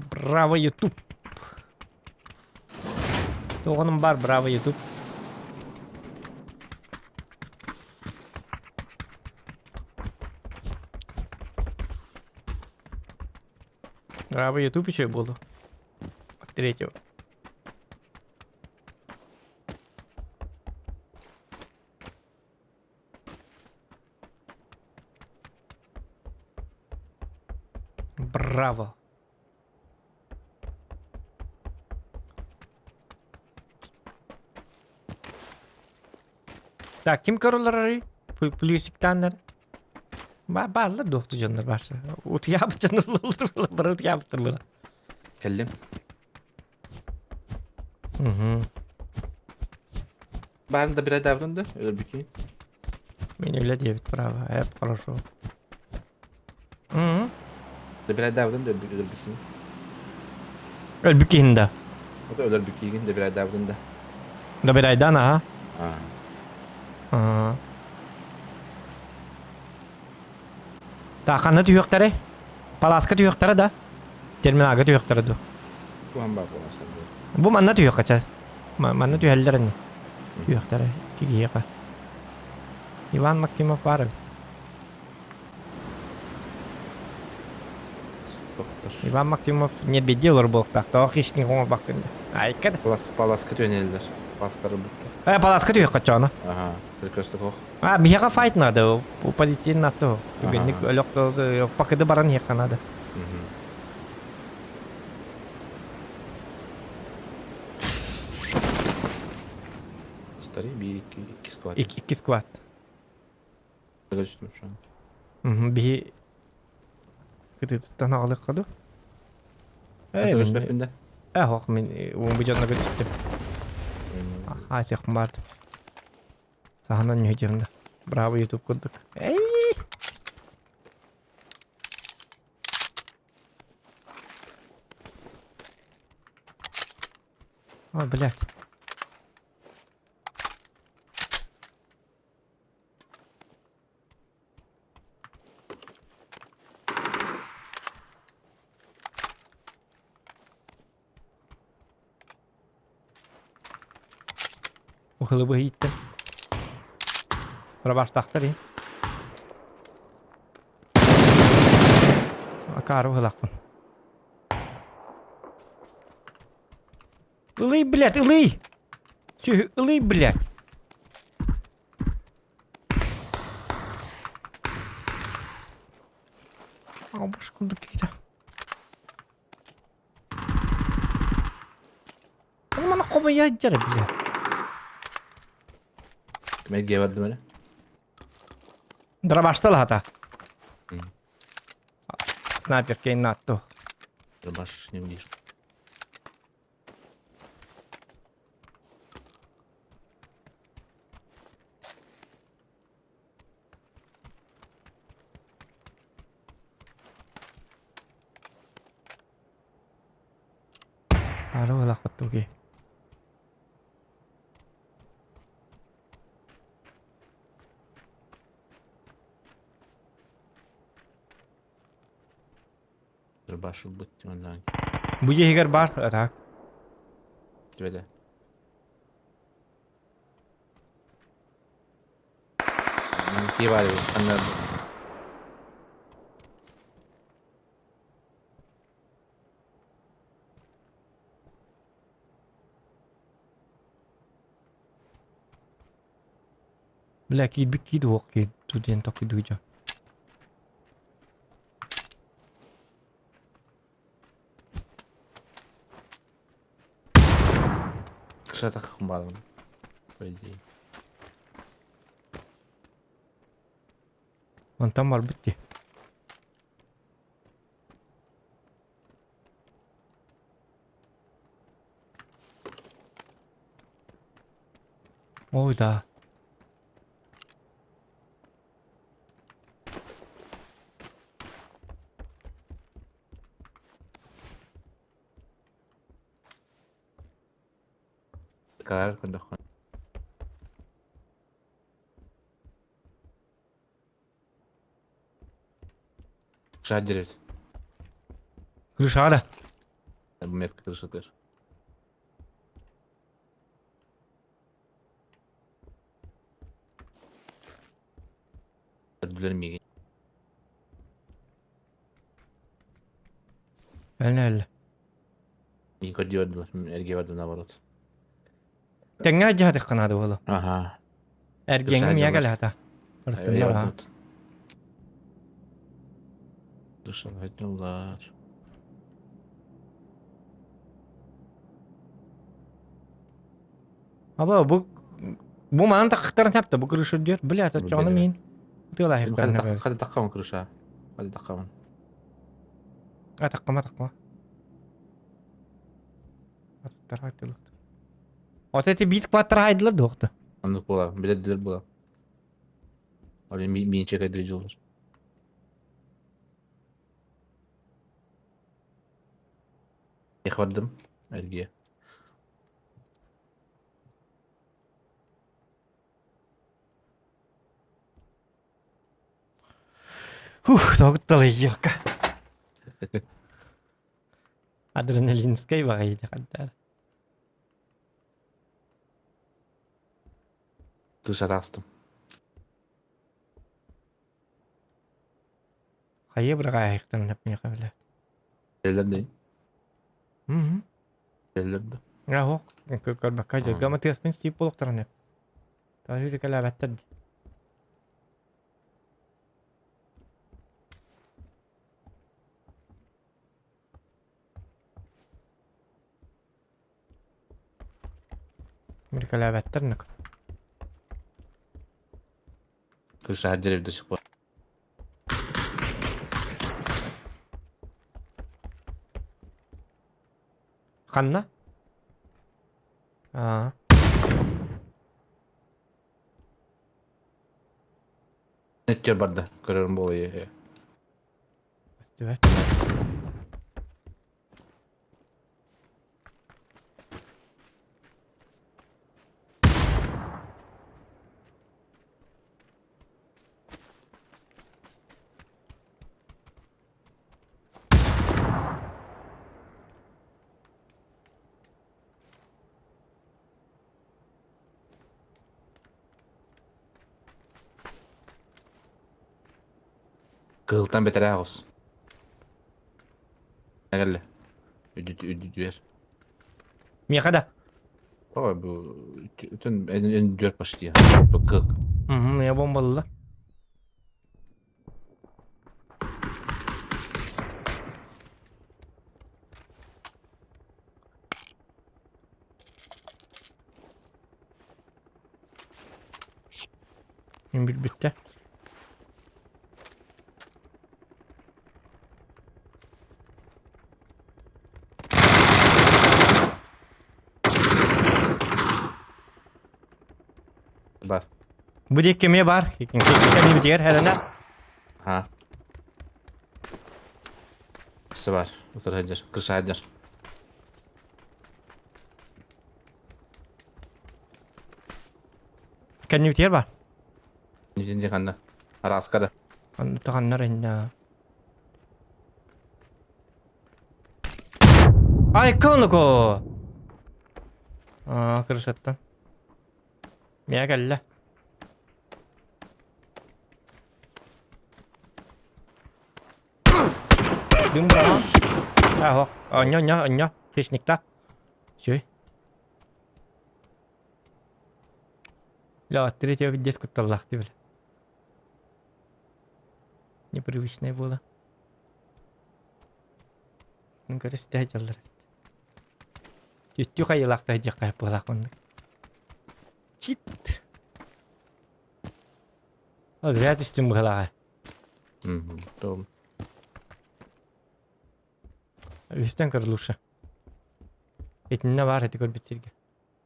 Браво, YouTube! Тоғыным бар, браво, YouTube. Браво, YouTube еще буду. От третьего. Браво. Так, ким көрөлөрүй? Плюсиктааннар. Бааллар дуохту дьоннор барса. Утуйаабыт дьоннор бары утуйаабыттар була. Кэллим. Угу. Баарын да бирай давдын да, өлөрбүккүн. Мен үлэ диэбит право. Эп, хорошо. Угу. Да бирай давдын да өлөрбүккүн. Өлбүк киһин да. Ото өлөрбүккүн да бирай давдын да. Да бирайдан аха. Аа. Аа. Так, ханна түһүөхтэрэй? Палааска түһүөхтэрэ да? Терминалга түһүөхтэрэ дуу? Туһан баар буолан сылдьар. Бу манна түһүөххэ чэ. Манна түһэллэр ини. Түһүөхтэрэ киһиэхэ. Иван Максимов баар эбит. Доктор. Иван Максимов не беде олор буолуохтаах. Тоҕо хищник оҥорбаккын. Айка да. Палас, паласка түһэнэллэр. Паласкары бүттэ. Э, паласка түһүөххэ чоно. Ага, перекресток ох. А, биһиэхэ файт надо, позитив надо. Түгэнник өлөх пакеты баран иһиэххэ надо. Старый би икки сквад. Икки сквад. Биһи кытыытыттан аҕалыахха дуу? Ээ, мин да? Ээ, ох, мин уон дьонно көтүстүм. Аасыахпын баардым. Саһанан ньүһүдьэм да. Браво YouTube курдук. Эй! Ой, блядь. Ухылыбы ииттэ. Рабаштахтар и. Акаары уһулахпын. Ылый, блядь, ылый! Сүһү, ылый, блядь! Албаш курдук киһитэ. Ону маны хомуйа дьара бile. Мэгге бардым эле. Дробашта лата. Снайпер кейн атту. Дробаш не видишь. Ары ылахпыт Дробаш ылбыт оннан. Бу дьиэһигэр баар, так. Түбэтэ. Кии баар эбит. Анна Бля, киирбит киир уох киир диэн токуйдуу дьон. Кышатах баарым. По идее. Онтон барбыт дии. Ой да. Каар көрдөххө. Крыша деревья. Крышаҕа да. Метка крышатыр. Көрдүлэр миигин. Эллэ эллэ. Миигин көрдүү бардылар. Эргиэ бардым наоборот. Тэҥҥэ дьаһатыхха наада буолуо. Аха. Эргиэҥҥэ миэхэ кэлэһэтэ. Ырыттыннар аха. Дышалар. Аба бу Бу манан тахтарын хапта бу крыша диэр. Блядь, оччоҕуна миин тыалаһыктарын хапта. Хады таххамын крыша. Хады таххамын. А таххама таххама. Аттар хайтылык. Вот эти бит кваттар хайдылар дуохта. Оннук буолар, билэрдилэр буолар. Ол миин чекайдыр дьыллар. Их бардым, эргиэ. Фух, тоҕутталыйыахха. Адреналинскай баҕайы хандар. Кыыс атаастым. Хайа быраҕаайыктан миэхэ билэ. Эллэр да. Мм. Эллэр да. Аһок, көрбөккө дьылга матыаспын стип болохтарына. Таһы кэлээбэттэр ди. Миркэлээбэттэр нык. Кыыс деревде сих пор. Ханна? Аа. Неччер барда. Көрөрүм буолуо. Көстүбэт. Кыһылтан бэтэрээ оҕус. Кэллэ. Үдү үдү Миэхэ да. Ой, бу үтүн эн дүөр почти. Бу кыл. Угу, я бомбалла. Билбиттэ. Бар. Бу диэки эмиэ баар. Кэннибитигэр Хелена. Ха. Кысы бар. Утар сылдьар. Кырса сылдьар. Кэннибитигэр бар. Ньидьин ханна. Араска да. Ханнар инна. Ай, конуко! Аа, кырышаттан. Мия кэллэ. Дым браҕа. Аһо, онньо, онньо, онньо. Хищникта. Сүй. Ля, третьего пиздец кутталлах дибил. Непривычное было. Ну, көрүстэ дьаллар эбит. Түттүү хайылаах таһдьахха буолаах маннык. Чит. О, зря түстүм быһалааҕа. Мгм. Том. Үстэн көр лучше. Итиннэ баар эти көрбүт сиргэ.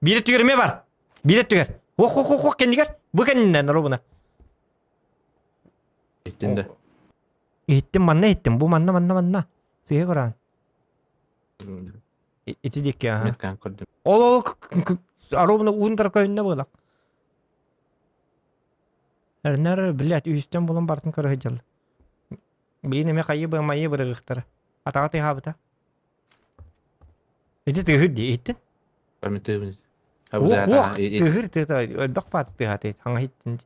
Биир өттүгэр эмиэ бар. Биир өттүгэр. Ох ох ох ох кэннигэр. Бу кэннинэн робуна. Иттин да. Иһиттим манна иһиттим. Бу манна манна манна. Сыһы бараан. Ити диэки аха. Меткан көрдүм. Ол ол аробуна уун тара көһүннэ буолак. Эрнер, блядь, үһүстэн булан бартын көрө сылдьаллар. Билин эмэ хайы майы бырыгыхтара. Атаҕа тыаһаабыта. Ити тыаһыр дии иһиттин? Мен тыыбын. Уох уох тыаһыр тыата элбэх бааты тыаһаата хаҥа иһиттин.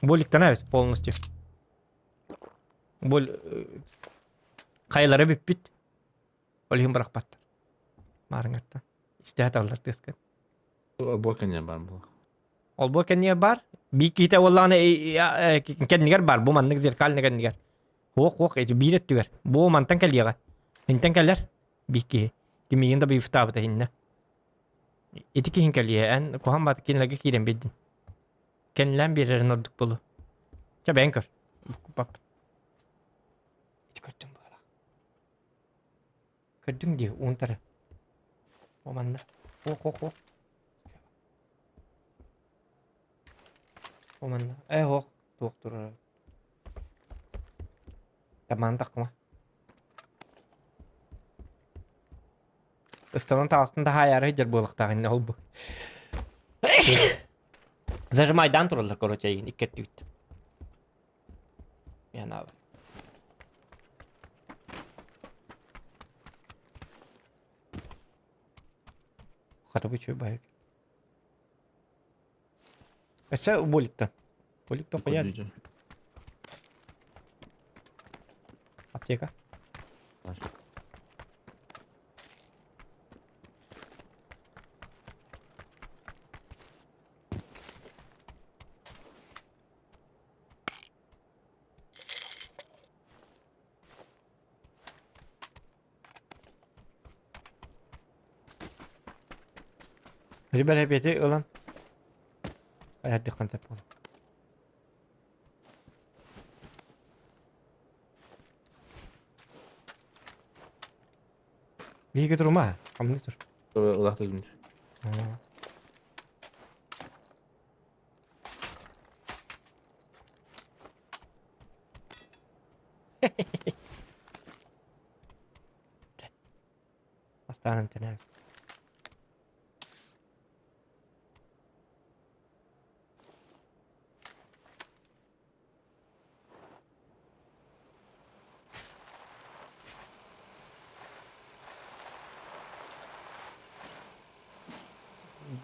Боликтана эбит полностью. Бол хайалара бүппүт. Ол иһин бырахпаттар. Маарыҥаттан. Истэһэ таллар тыаскын. Бу кэннигэр бар була. Олбуор кэннигэр бар. Биир киһитэ буоллаҕына кэннигэр бар. Бу маннык зеркальный кэннигэр. Хуох хуох эти биир өттүгэр. Бу мантан кэлиэҕэ. Интэн кэлэр биир киһи. Тимиигин да быйыфтаабыта иһиннэ. Ити киһин кэлиэ, эн куһаҕан баата кинилэргэ киирэн биэрдин. Кэннилээн биэрэрин ордук буолуо. Чэ бэйэҥ көр. Буккуппаппын. Ити көрдүм быһыылаах. Көрдүҥ дии, уунтары. О манна. Ох, ох, ох. О манна. Э, ох, туох турар. Тамаан таххыма. Ыстанан таҕыстын да хаайаары сылдьар буолуохтаах иннэ ол бу. Зажимайдаан тураллар короче эйигин икки өттүгүттэн. Мен аабар. Хата бу үчүгэй баһык. Өссө Боликтан. Боликтан хуя. Аптека. Ребята, ылан. Хайдыхан сөп буолар. Биһиги турума, хамны тур. Улаатылын. Бастаан эмтэнээр.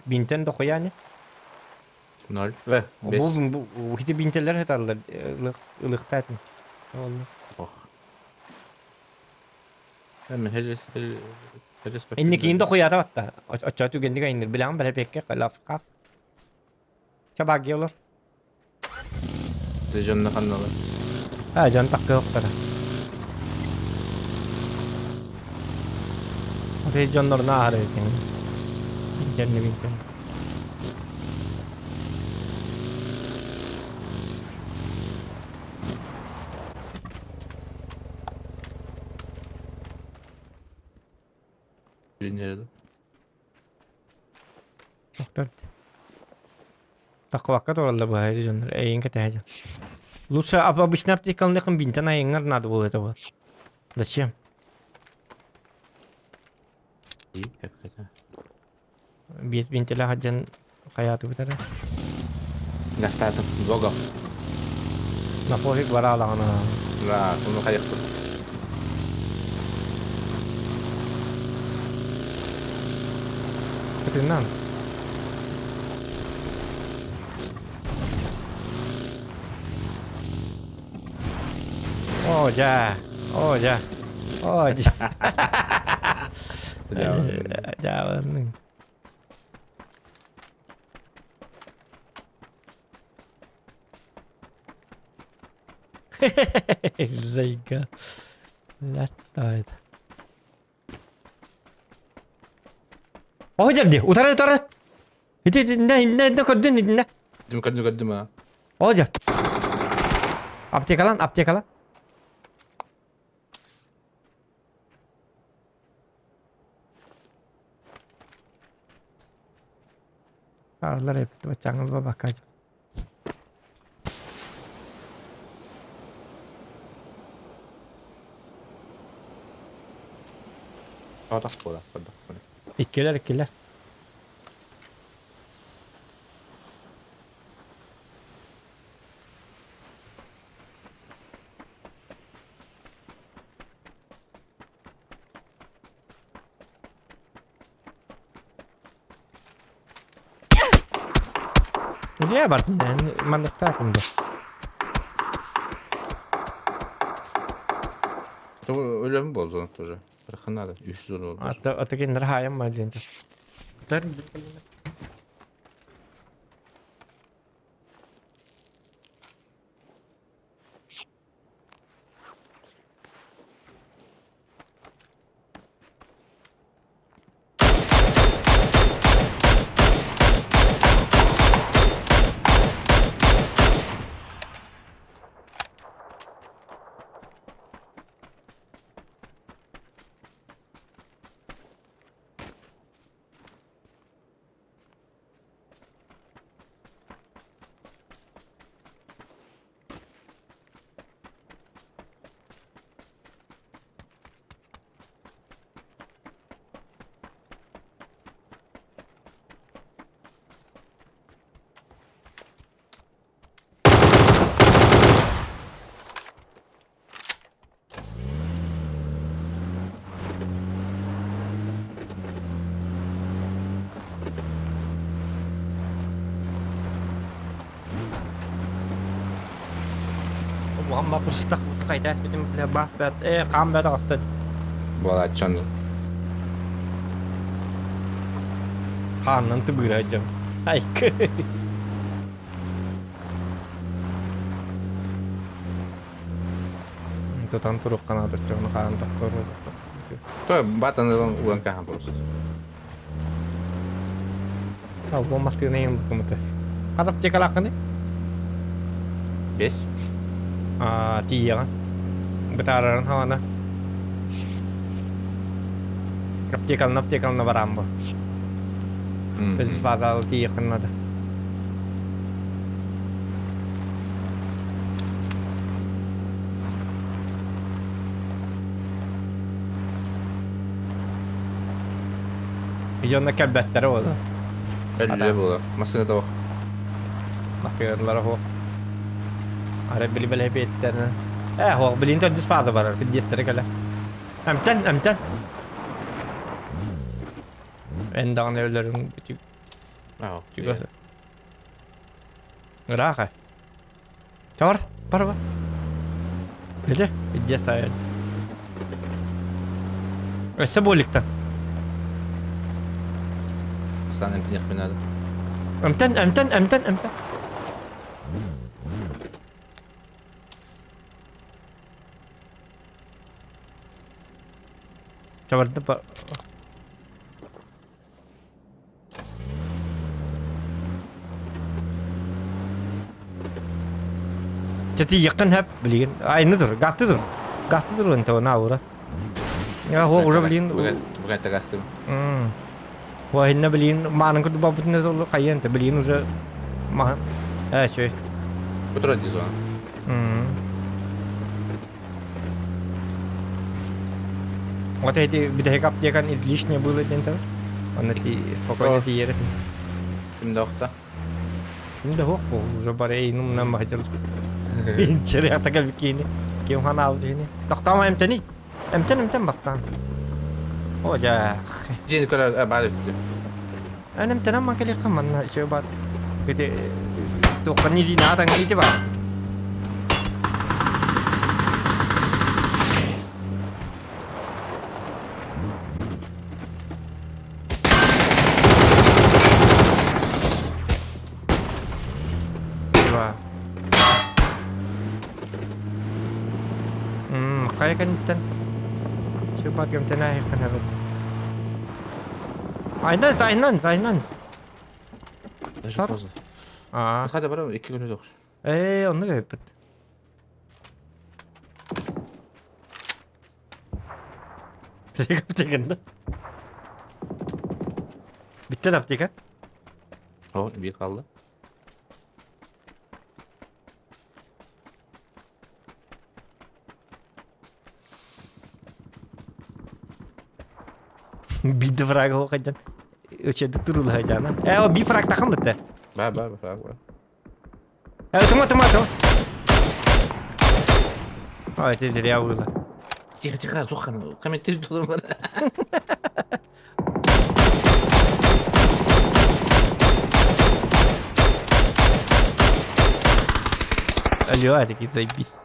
Бинтэн дохуя ини? Ноль. Вэ, Бу бес. бу ити бинтэлэр сыталлар ылыхта этим. Олла. Ох. Эми хелес хелес Инникиин дохуята батта. Оччоо түгэнник айныр билэҕин бэлэпиэккэ лавкаах. Чабаги олор. Дьонно ханналар. А дьон таккыахтара. Ати дьоннорун ааһар эбит. Интерне бинтен. Билинere. Тохтор. Таквакка тураллар быһа дьоннор эйин кэтэһэ. Лучше обычно аптекалныхын бинтен айыңар надо было этого. Зачем? И как это? Биэс бинтелээх дьон хайаатыбыт эрэ. Гастатым. Лого. На пофиг бараалаҕына. Да, куну хайахпын. Ытынан. Оо дьаа. Оо дьаа. Оо дьаа. Дьаабанныҥ. Зайка. Латтает. О, дьэрди, утары, утары. Ити, ити, иннэ, иннэ, иннэ көрдүн, иннэ. Көрдүм, көрдүм, көрдүм а. О, дьэ. Аптекалан, аптекалан. Арлар эппит баччааҥҥа бабакка Соҕотох буолар көрдөхпүнэ. Иккилэр, иккилэр. Дьэ бардын эн манныктаатым да. Өлөм буолзон тоже. Надо. Үс зон oldu. Ата ата кинилэр хаайан баар диэн. Кубаҕам баппырыстах кайтаас битим бля баас бэт э хаам бэт аҕыста. Буолааччы Хааннан тыбыыра дьон. Айкы. Тутан турук канаада чону хаан тохтор. То батан уран кахан просто. Албон массыына ең букумута. Хас аптекалааххыный? Бес. Аа, тиийэҕин. Бытаарарын хаҕана. Аптекалына аптекалына бараан бу. Без фазалы тиийэххин надо. Дьонно кэлбэттэрэ буолуо. Өллө буолуо. Массыына тоох. Массыыналара суох. Арай били бэлэһипиэттэринэн. Ээ, суох, билин төрдүс фаза барар, пиздецтэрэ кэлэр. Эмтэн, эмтэн. Эн даҕаны өлөрүҥ чугас. Ыраах ээ. Чор, бар бар. Где? Где стоять? Өссө буоликтан. Стан эмтиниэхпин надо. Эмтэн, эмтэн, эмтэн, эмтэн. Чабарды па... Чэ тиийиэххин сөп билигин. Айны тур, гасты тур. Гасты тур ынтабына аура. Я хуох уже билигин Бугатта гастым. Уоһинна билигин маанын курдук барбытын толу хайыан те билигин уже маһын. Ээ үчүгэй. Утро дизона. Вот эти бүтэһик аптекан излишне было диэн табы. Онно ти спокойно тиийэр этим. Ким да охта? Ким да суох бу уже бары эйнумнан баһдьыл. Инчэри атака бикини. Ким ханаабыт ини. Тохтомо эмтэний. Эмтэн эмтэн бастаан. О дьэ. Дьиэни көрөр баар үттү. Эн эмтэнэн ман кэлиэххин манна үчүгэй баар. Ити туохха низина атаҥ ити баар. Типа. Хайа кэнниттэн Чупат кэмтэнэ айыхтан эбит. Айнанс, айнанс, айнанс. Даже поздно. Аа. Хата барам, икки күнү тохш. Ээ, оннук эбиппит. Аптека да? Bitti de аптека. О, бир қалды. Биирдэ фраг оһуохайдан өчөдө турулаһа Ээ, о, би фраг тахым битте. Ба, ба, ба, ба. Э, тума, тума, тума. Ой, это зря было. Тихо, тихо, Зохан, комментарий тудым. Алло, такие заебись.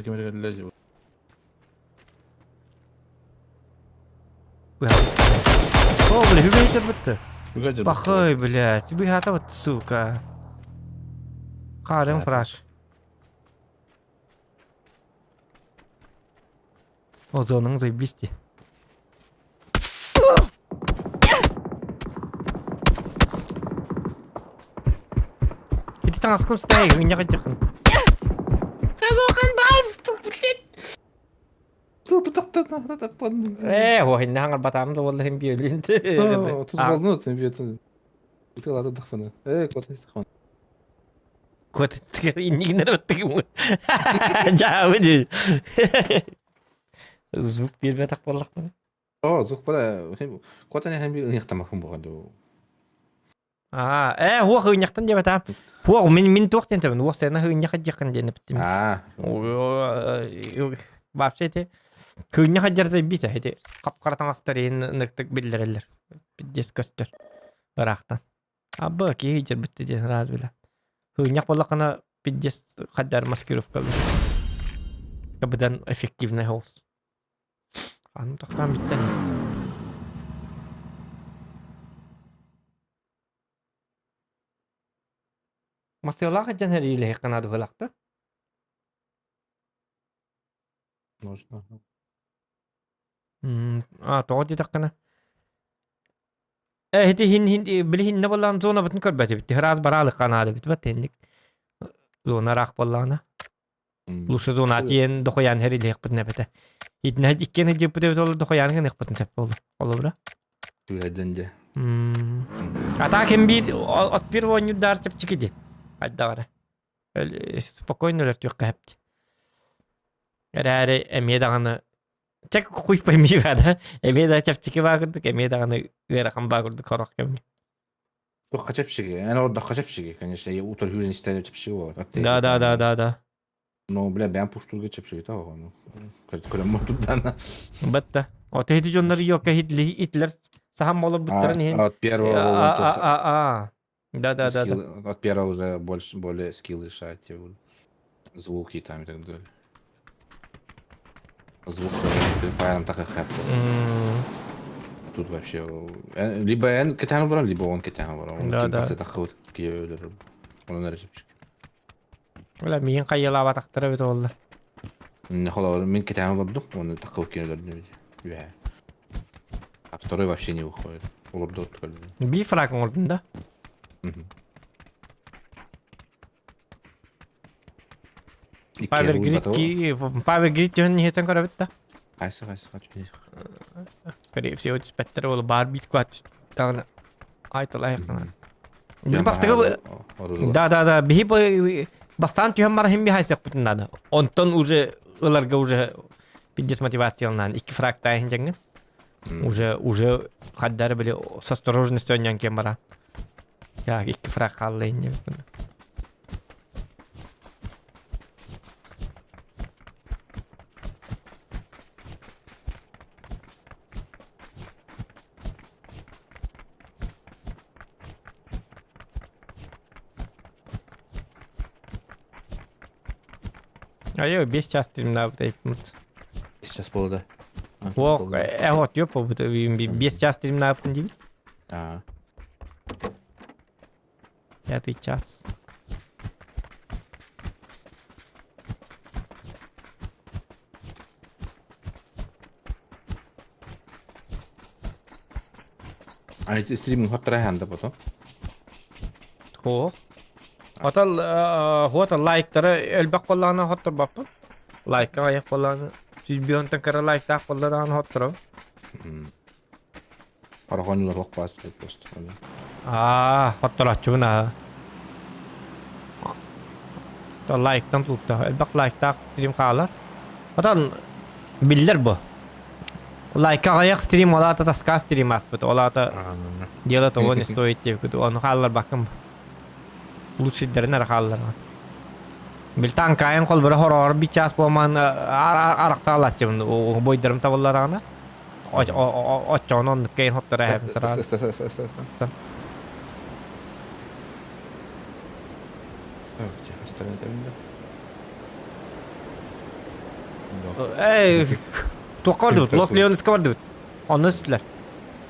О, бля, хүбэйтер бітті. Пахай, блядь, быхата вот, сука. Харым фраш. Озоның заебись ти. Ити таҥаскын стай, ынньаҕа дьахын. Ээ, уоһинна хаҥарбатаам да буолла иһин биөлүн. Кот иннигинер оттыгым. Жаабы дии. Звук биэрбэтэх буоллахпына. О, звук бала, котаны һәм бир ыйыктамакын буган ду. Аа, ээ, хуох ыынньахтан диэбэтэ. Хуох, мин мин туох диэн тэбин, уох сена ыынньаха диэххин диэн эппитим. Аа. Вообще ити кыынньаха дьарзай бисэ ити хап-хара таҥастар иһин ныктык биллэрэллэр. Пиздец көстөр. Ыраахтан. Абы киһи дьэрбитти диэн раз билэ. Хыынньах буоллаххына пиздец хаддар маскировкалыыр. Кабыдан эффективный холс. Аны тохтоон бүттэн. Масыалаах дьон эриилэһиэххэ наада быһыылаах Можно. А, тоҕо диэтэххинэ э ити хин хин били хиннэ буоллаҕына зонабытын көрбөт эбит ыраас бараалыкка наада эбит бат инник зона ыраах буоллаҕына лучше зона тиийэн дохуйаан хэрилиэхпитин эбэтэ итинэ иккиэн дьыппыт эбит ол дохуйаан гыныахпытын сөп буолла холобура Түһэдэн дьэ. А так ким биир от биир оонньуурдаар чэпчэки дии хайдаҕара спокойно өлөртүөххэ сөп эрээри эмиэ даҕаны чэ хуй пойми да эмиэ да чэпчэки баа курдук эмиэ даҕаны ыарахан баа курдук сорох кэмҥэ Туохха чэпчэки? Эн ордоххо чэпчэки, конечно, я утар хүрэн истэн чэпчэки буолар. Да да да да да. Ну, бля, бэйэм пуштурга чэпчэки та оҕону. Көрөм мурдуттан. Бэтта. Ото ити дьоннор йокка итлер сахан болор буттарын иһин. От первого а а а Да да да да. От первого уже больше более скиллы шать, звуки там и так далее. Звук файлом так как Тут вообще либо эн кэтээн олорон, либо он кэтээн олорон. Да, да. Онон эрэ чэпчэки. Бля, миин хайылаабатахтара эбит буолла. Холобур, мин кэтээн олордум, оны такыл киэн өлөрдүм. Үһэ. А второй вообще не выходит. Олорду Би фраг оҥордун да? Павел Грид Павел Грид түһэн иһитэн көрөбүт да? Хайсы, хайсы, хайсы. Скорее всего, түспэттэр ол бар бит кват даҕаны айталайхана. Бастыгы Да, да, да, биһи бастаан түһэн баран хим бихайсыахпытын наада. Онтон уже ыларга уже пиздец мотивациялаан икки фрактайын дьэҥҥин. Уже уже хаддары били с осторожностью онньон кем баран. Так, икки фраг хаалла инне. Айо, 5 час стримнаабыт Сейчас болды. Ох, э, вот, ёпа, 5 час стримнаабытын диибит. А. Пятый час. А эти стрим хоттара потом? Хо. Отал хуота лайктары элбэх буоллаҕына хотторбаппын. Лайкка айах буоллаҕына сүүрбүөнтэн кыра лайктаах буоллаҕына хотторобун. Парахонньулар ох баас просто. Аа, хотторооччубун аа. То лайктан тутта. Элбэх лайктаах стрим хаалар. Отон биллэр бу. Лайка аҕыйах стрим ол аата таска стрим ааспыт. Ол аата дело того не стоит диэбит. Ону хаалларбаккын. Лучшийдэрин эрэ хаалларҕын. Бил таҥкаайын холбура хороҕор бит чаас буолмаан арахсаалааччыбын бойдарым табыллараҕына. Оччоҕуна оннук кэйин хоттор эһэбин сараан. Эй, туохха бардыбыт? Лос Леонеска бардыбыт. Онно үстүлэр.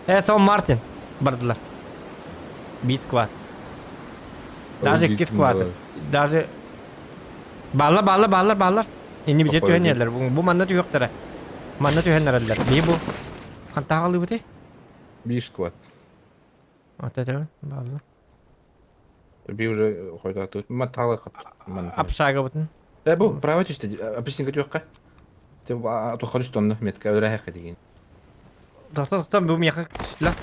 Э, Сон Мартин бардылар. Биир сквад. Даже икки сквад. Даже Бааллар, бааллар, бааллар, бааллар. Инни бите түһэн иһэллэр. Бу манна түһүөхтэрэ. Манна түһэн эрэллэр. Бии бу хантан хааллыбыты? Биир сквад. Ата это бааллар. Би уже хойдооту. Ман таалы Апшагабытын. Э, бу право түстэ. Апельсинка түөххэ. Те туохха түстэ онно метка өлөрөһөххэ деген. Тохто тохто бу миэхэ түстүлэр.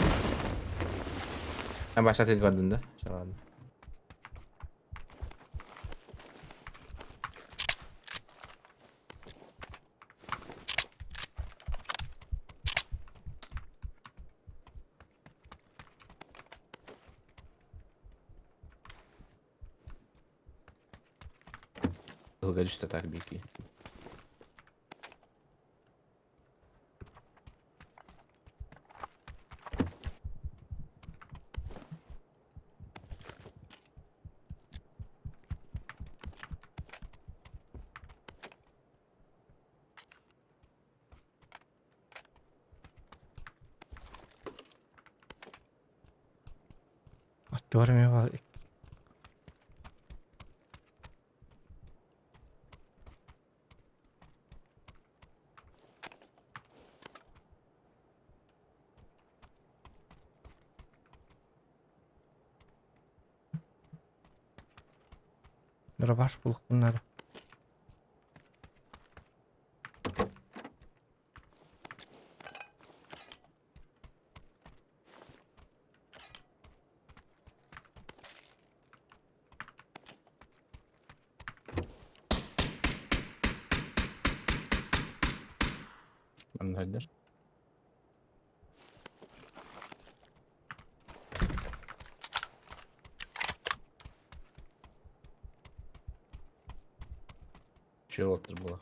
А баша тел көрдүн да? Чаладым. Тылга түстэ так бики. Туор эмиэ баар. Дробаш булуохпун наада. Манна сылдьар. Чего было?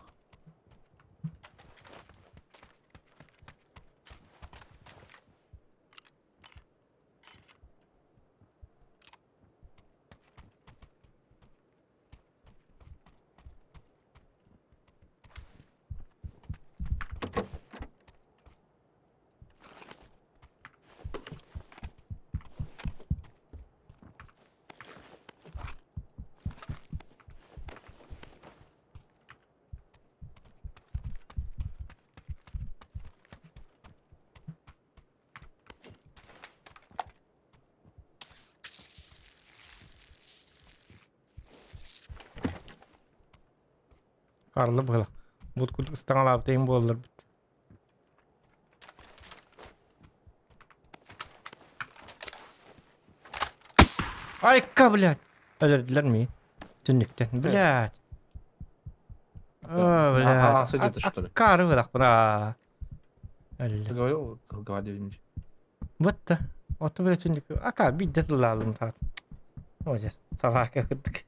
Карла быһыла. Бут курдук ыстаҥалаабыт эҥин буолларбыт. Айка, блядь! Өлөрдүлэр ми? Түннүктэн. Блядь. О, блядь. А, а, где-то, что ли? Аккары бырах, Өллө. Ты говорил, говорили. Бытта. Оту бile түннүк. Ака биирдэ тыллаалым таат. О, собака курдук.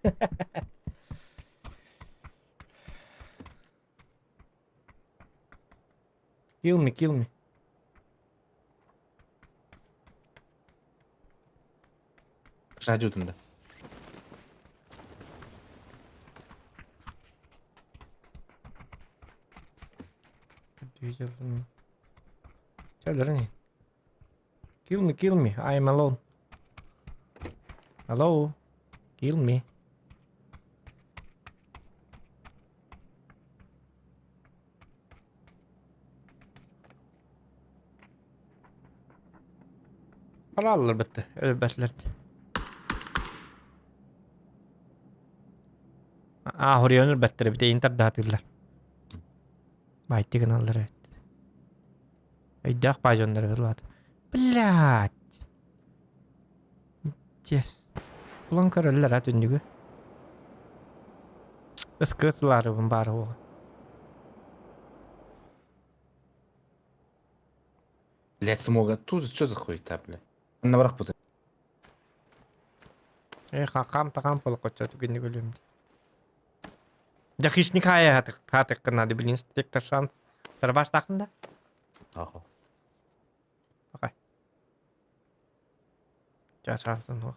Kill me, kill me. Жадютын да. Kill me, kill me. I am alone. Hello? Kill me. Алаллар бітті, өлбәтлер. А, хорион өлбәттер бите интер даатылар. Байтты гыналлар эбит. Өйдөөх баажоннор ыллаат. Блядь. Тес. Булан көрөллөр а түннүгү. Ыскыт сылаарыбын баары буола. Блять, смога. Тут что за хуета, бля? На враг путай. Э, хакам такам полокочо түгенник өлүм. Да хищник хая хатык кынады блин, тектор шанс. Сарбаш тақында? Ахо. Жа шансын ох.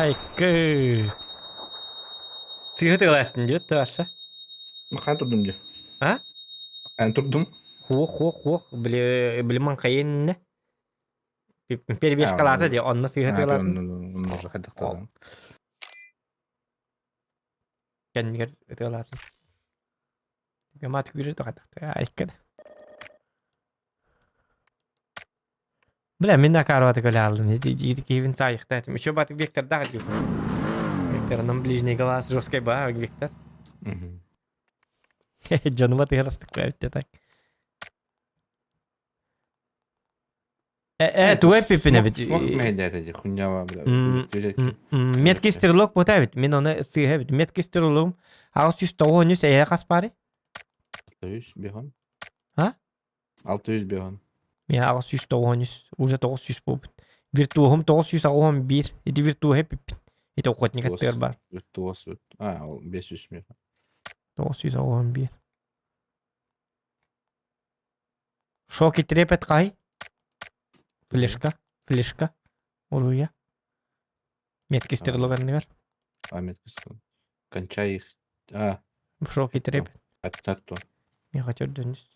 Айкы. Сыһы тыгаластын диэт таша. Хаан турдум дии. А? Хаан турдум. Хуох хуох хуох били били маҥхайынна. Перебежкалаата дии онно сыһы тыгалаатын. Уже хайдахтадан. Кэннигэр ытыалаатын. Гамат күүрэ тоҕатахта айкка да. Бля, мин акарваты көлө Киевин саайыхта этим. Еще батык вектордаах дии. Векторынан ближний глаз жесткой ба вектор. Дьонума тыгырастык бэбитте так. Э, туой пипине бит. Смог это ди хуйня, бля. Меткий стрелок бота бит. Мен оны сыйha бит. Меткий стрелогум. 693 эйэ хаспари. 600 бехон. А? 600 бехон. Мен 693 уже 900 болбут. Виртуохум 981. Ити виртуохе пиппин. Ити охотник аттыгар бар. Виртуоз. А, ол 500 мер. 981. Шок и трепет хай? Флешка. Флешка. Уруйа. Метки стрелок анныгар. А, метки стрелок. Кончай их. А. Шок и трепет. Аттатту. Меха төрдөнүс.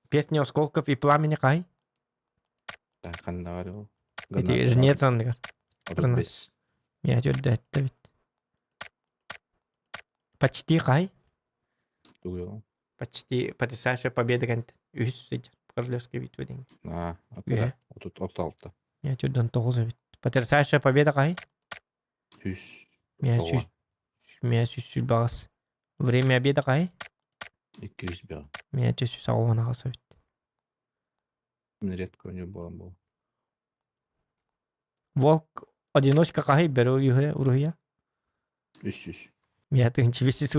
Песни осколков и пламени хай? Так, ханна ол. Ити жнец анныгар. Меха төрдө бит. Почти хай? Тугу Почти потрясающая победа кэнтэн. Үһүс сылдьар. Королевская битва диэн. Аа, отура. 36. Миэ түрдэн тоҕус эбит. Потрясающая победа хаһый? Үс. Миэ сүүс миэ сүүс сүүрбэҕис. Время обеда хаһый? 200 бэҕэ. Миэ 388 эбит. Редко у него буолан буолла. Волк одиночка хаһый бөрө уруһуйа уруһуйа? 300. Миэ тыһынча бесис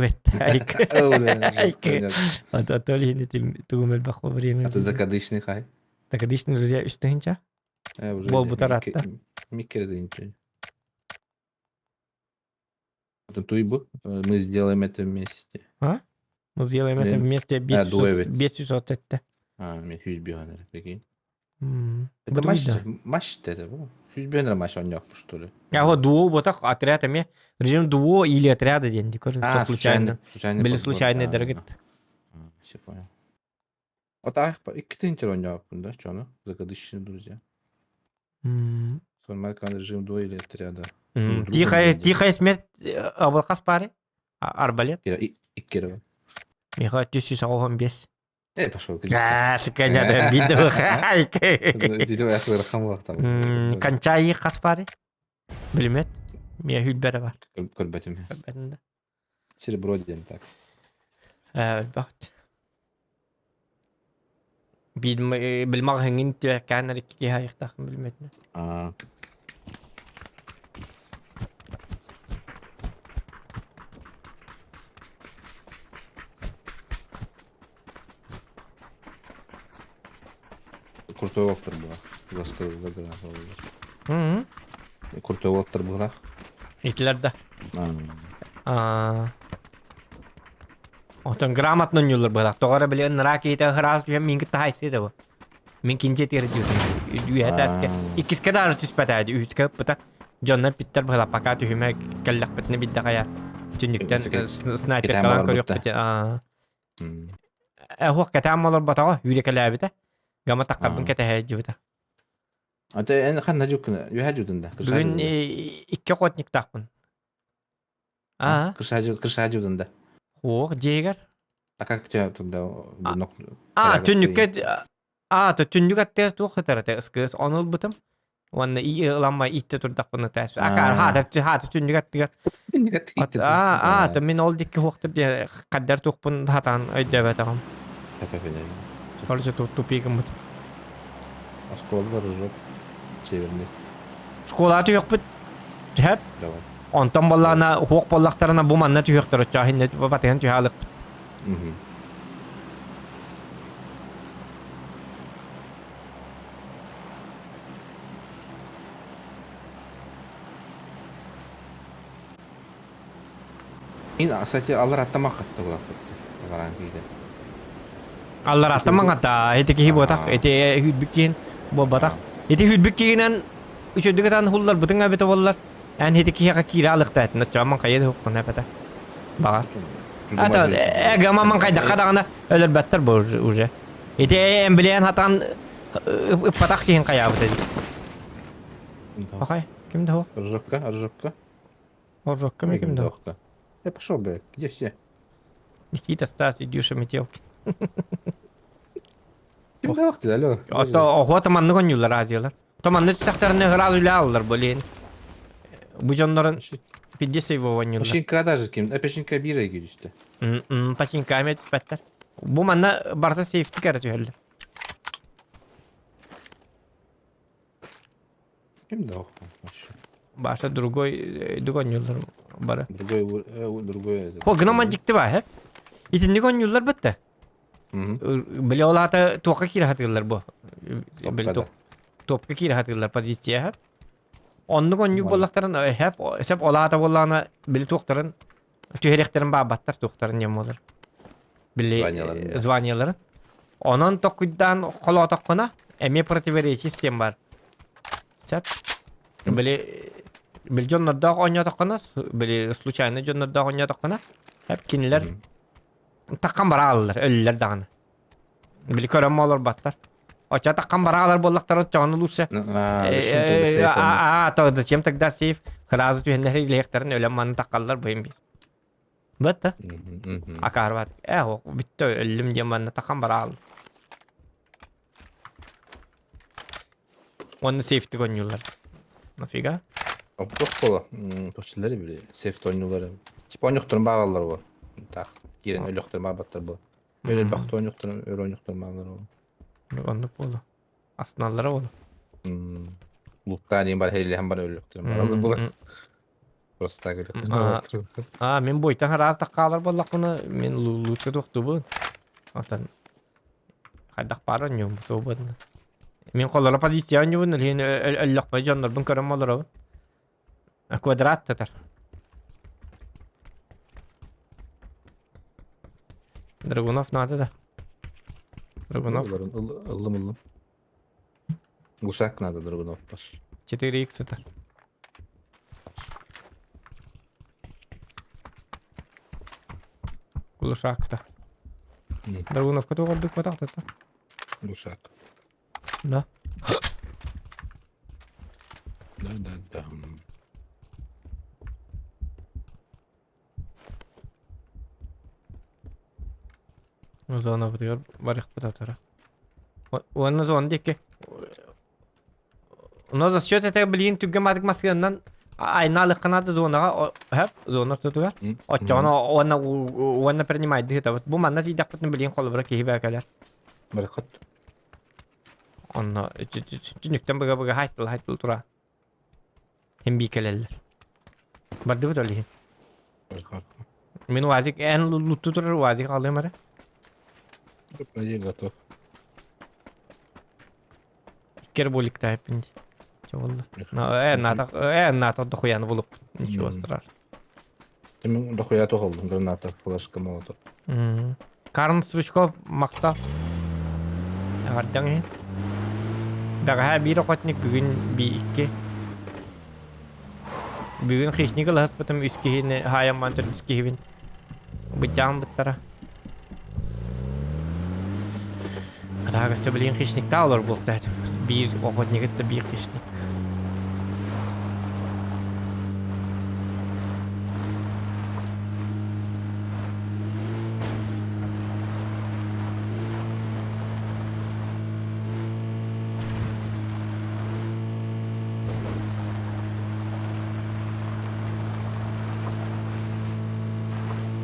А то ли тугум элбэх во время. Это закадычный хай. Закадычный друзья үс тыһынча. Буолбутар атта. Миккер ничего. Это туйбу. Мы сделаем это вместе. А? Мы сделаем это вместе без от это. А, мен хүз биханер, прикинь. Это матч, матч это, хүз биханер матч он что ли? Я вот дуо вот так отряд эме режим дуо или отряда ден А, случайно. Случайно. Были случайные дорогие. Все понял. Вот ах, икки ойнаппын да, что Закадычные друзья. Сформировать режим дуо или отряда. Тихая, тихая смерть абылқас пары. Арбалет. Иккерова. Миха түс оғын бес. Э, пошел. А, сука, надо видео. Кончай қас пары. Білмет. Мия хүлбәрі бар. Көрбәтім. Серебро ден так. Бақыт. Билмаҕыһыҥҥын түөккээн икки хайыктаахын билбэтинэ. Аа. Крутой уолаттар була. Крутой уолаттар була. Итилэр да. Аа. Отон грамотно ньулар быһылаах. Тоҕо эрэ били ыныраа киһитэ ыраас түһэн мин кытта хайсыы да бу. Мин кинчи тиэрдибитим. Үөһэ тааска. Иккискэ даже түспэтэ ди үһүскэ ыппыта. Дьоннор питтер быһылаах пока түһүмэ кэллэхпитинэ билдэ хайа. Түннүктэн снайперкалаан көрүөхпүт. Аа. Эһуох кэтээн олорботоҕо үүрекэлээбитэ. Гама таххарбын кэтэһэ дьибитэ. Ата эн ханна жуккуна? Үһэ жутунда. Бүгүн икки охотниктаахпын. Аа. Крыша жутунда. Хуох дьиэгэр. А как у тебя тогда А, түннүккэ А, то түннүк аттыгар туох сытар этэ ыскыыс ону ылбытым. Уонна и ыламма ииттэ турдахпына тээс. Акаар хаата хаата түннүк аттыгар. А, а, то мин ол дикки хуохтар диэ хаддар туохпун хатаан өйдөөбөтөҕүм. Короче, тут тупик гыммыт. Оскуола ружок северный. Школа түһүөхпүт. Түһэп. Онтон боллаана хуох боллахтарына бу манна түһүөхтөр оччоо инне батыһан түһэ алыкпыт. Ин, кстати, алар аттамақ қатты булақпытты. Аларан кейде. Аллар аттамаң ата, эти киһи буотах, эти хүлбүк киһин буолбатах. Ити хүлбүк киһинэн үчүдүк ытан хуллар бытың эбитэ боллар. Эн ити киһиэхэ киирэ алыкта этин, оччоомон хайа да хуккуна эбэтэ. Баҕар. Ата, эгамаман хайдахха даҕаны өлөрбөттөр бу уже. Ити эмблеян хатан ыппатах киһин хайаабыт эдит. Пахай, ким да Ржавка, ржавка. Ржавка ми ким да Я пошел, блядь, где все? Никита, Стас, Идюша, Метелки. Ким да вакыт, алло. Ото охота маннык онньуулар азиялар. То маннык түстэхтэринэ ыраас үлэ аллар блин. Бу дьоннорун пиздец его онньуулар. Пачинка даже ким, а пачинка бирэ күйдүстэ. Пачинка эме түспэттэр. Бу манна барыта сейфти кэрэ түһэллэр. Ким да Баша другой другой онньуулар бары. Другой другой. Хо гынаман дьикти баа һэ. Итинник онньуулар бытта. Били ол аата туохха киирэ сатыыллар бу. Били топка киирэ сатыыллар позиция Оннук онньук буоллахтарын хэп сэп ол аата буоллаҕына били туохтарын түһэриэхтэрин баабаттар туохтарын диэн буолар. Били званияларын. Онон токуйдаан холоотоххуна, эмиэ противоречие систем бар. Сөп. Били били дьоннордоох оонньоотоххуна, били случайно дьоннордоох оонньоотоххуна, хеп кинилэр таххан барааллар, өллөр даҕаны. Били көрөн олорбаттар. Оччо таххан бараалар буоллахтара оччоҕуна лучше. А, то зачем тогда сейф? Сразу түһэннэр илиэхтэрин өлөн манна таххаллар быйым бир. Бытта. Акаарбат. Э, бүттэ өллүм диэн манна тахан бараал. Уонна сейфтик оонньууллар. Нафига? Оптох буола. Тохчулары били сейф оонньуулары. Типа оонньохторун баараллар бу. Так, киирэн өлөхтөрүн баарбаттар бу. Өл элбэхтэ оонньохторун, өр оонньохторун бааллар бу. Оннук буолу. Астыналлара буолу. Луктаа диэн бар хейлэһэн бар өлөхтөрүн баараллар була. Просто так өлөхтөрүн А, мен бойтан араас хаалар буоллахпына, мен лучше туохтуубун. Отон хайдах баар оонньуум туубун. Мин холоро позиция оонньуубун, илин өллөхпө дьоннорбун көрөн олоробун. Квадрат татар. Драгунов надо да. Драгунов. Ыллым ыллым. Гусак надо Драгунов паш. 4х это. Глушак-то. Драгуновка туох ордук батах это? Гусак. Да. Да, да, да. Зона бытыгар барыхпыт атара. Уонна зона диэки. Но за счет этого билигин түргэн баатык массыынанан айнаалыхханаата зонаҕа хөп зона ортотугар оччоҕуна уонна уонна принимайдыы сытабыт. Бу манна тиийдэхпитинэ билигин холобура киһи баа кэлэр. Барыххат. Онно түнүктэн быга-быга хайтыл хайтыл тура. Хим бии кэлэллэр. Бардыбыт ол иһин. Мин УАЗик эн лутту турар УАЗик алыам эрэ. Я готов. Иккер буликтаайпын дии. Чэ буолла. Э, э, НАТО дохуяны булук. Ничего страшного. Мен дохуя тоҕолдум граната, флешка, молотов. Карн Стручков махтал. Эҕэрдэҥ иһин. Бэҕэһээ биир охотник, бүгүн би икки. Бүгүн хищник ылаһыспытым үс киһини хаайамман төрдүс киһибин. Быдьаан быттара. Атаага өссө билигин хищниктаа олор буолуохтаах этим. Биир охотник да биир хищник.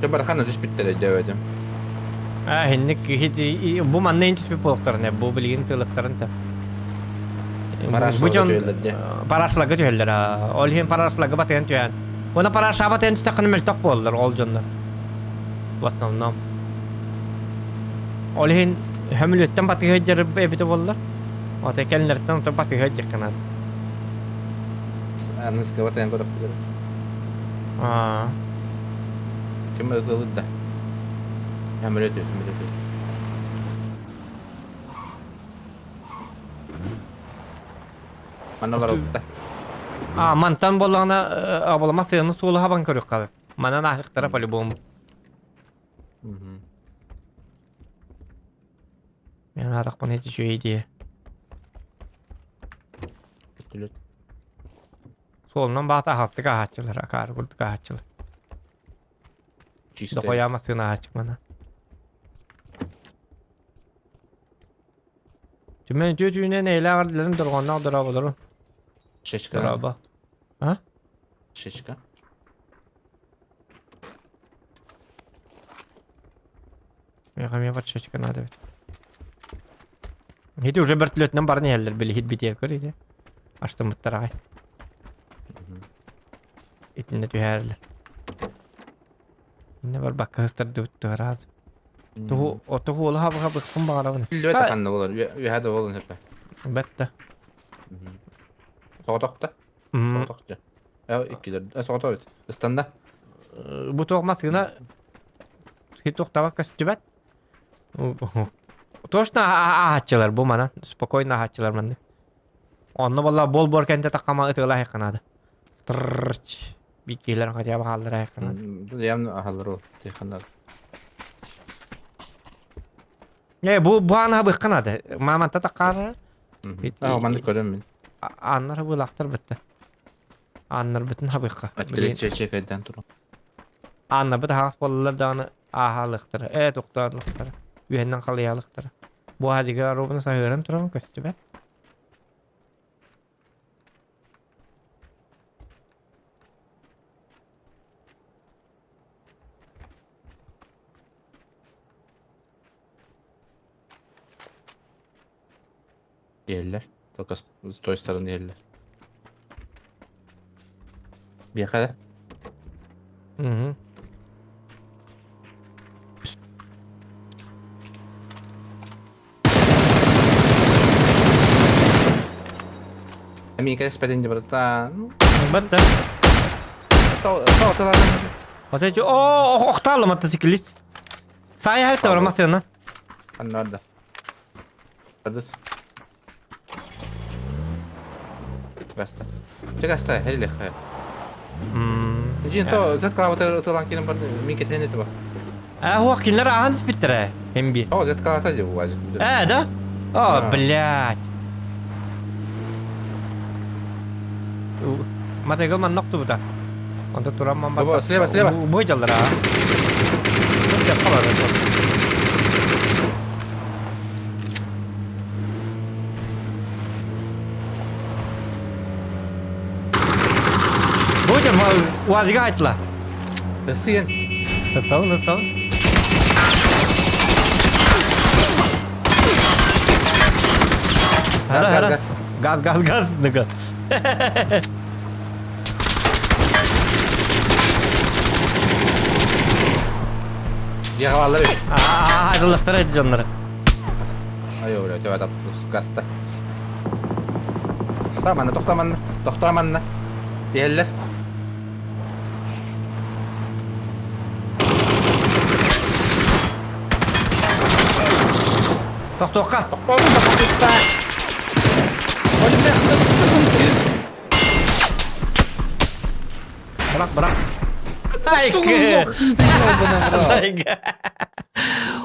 Дьэ барахана түспүттэрэ дьэбэтим. А, инник бу манна ин түспүт буолуохтарын бу билигин тыылыктарын сөп. Бу дьон парашлага түһэллэр. Ол иһин парашлага батыган түһэн. Уона парашаба тэн түстэххинэ мөлтөх буоллар ол дьоннор. В основном. Ол иһин хөмүлүөттэн батыһа дьарып эбитэ буоллар. Ота кэллэртэн ото батыһа дьикканат. Аныска батыган көрөхпүтэр. Аа. Ким ытылыт да. Хөмүлүөт хөмүлүөт. Манна олорбута. А, мантан буоллаҕына абалама сыаны суолу хабан көрүөххэ. Манан ааһыктара по-любому. Мен аатахпын эти үчүгэй идея. Суолунан баата аһастык аһааччылар, акаары курдук аһааччылар. Чисто. Дохуя массыына аһааччык мана. Түмэн үтүө түүнэн эйлээх эрдилэрин дорҕоонноох дорооболорун. Шишка. Дорообо. А? Шишка. Миэхэ эмиэ подшечка надо эбит. Ити уже бөртүлөтүнэн баран иһэллэр били хит битиэр көр ити. Аштыммыттар аҕай. Итиннэ түһээрилэр. Иннэ барбакка ыстардыбыт туһараат. Туһу туһу олаха быха быхпын баҕарабын. Үллүбэт ханна болар, үһэ да болун хөпө. Бэтта. Соҕотохто. Соҕотохто. Э иккилер. Соҕотох бит. Ыстанда. Бу туох массыына хит туохтаба көстүбэт. Точно ааһаччылар бу манан. Спокойно ааһаччылар маннык. Онно буолла бол-бор кэнтэ таххама ытыалаах айханаада. Трррч. Биккилэр хотя бы хааллар айханаада. Явно аһалар ол. Тихонар. Э, бу бу анаһа быхханаада. Маманта таххаара. Аа, маннык көрөм мин. Ааннар быылаахтар бытта. Ааннарбытын хабыхха. Блин, чечекайдан туру. Ааннарбыт аһаҕас буоллалар даҕаны ааһаалыахтара, ээ тохтоолуохтара, үөһэннэн халыйаалыахтара. Бу аһадьыга оруобуна саһыаран туран көстүбэт. Иһэллэр. Только с той стороны иһэллэр. Биэхэ да? Угу. Эмиэ кэспэтин дии братан. Батта. То то Вот эти о охталла мотоциклист. Сая хайта бар машина. Аннарда. Адыс. Гаста. Че гаста, хеле хэ. Жин то зет калабата тылан кирен барды. Мин кетен эти ба. А хуа кинилэр ааһан испиттэрэ хим биир. О, зет калата же уазик. Э, да? О, блядь. Матыгыл манна охтубута. Онто туран ман Баба, слева, слева. Бу дьаллара. Бу УАЗига айтла. Сыен. Сал, сал. Газ, газ, газ, газ, газ. Дьиэҕэ бааллар эбит. Айдыллахтара эти дьоннору. Ай, бля, тебя там гаста. Тохтоо манна, тохтоо манна, тохтоо манна. Тиһэллэр. Тохтуохха. Тохтоо, тохтоо, Бырах, бырах. Ай,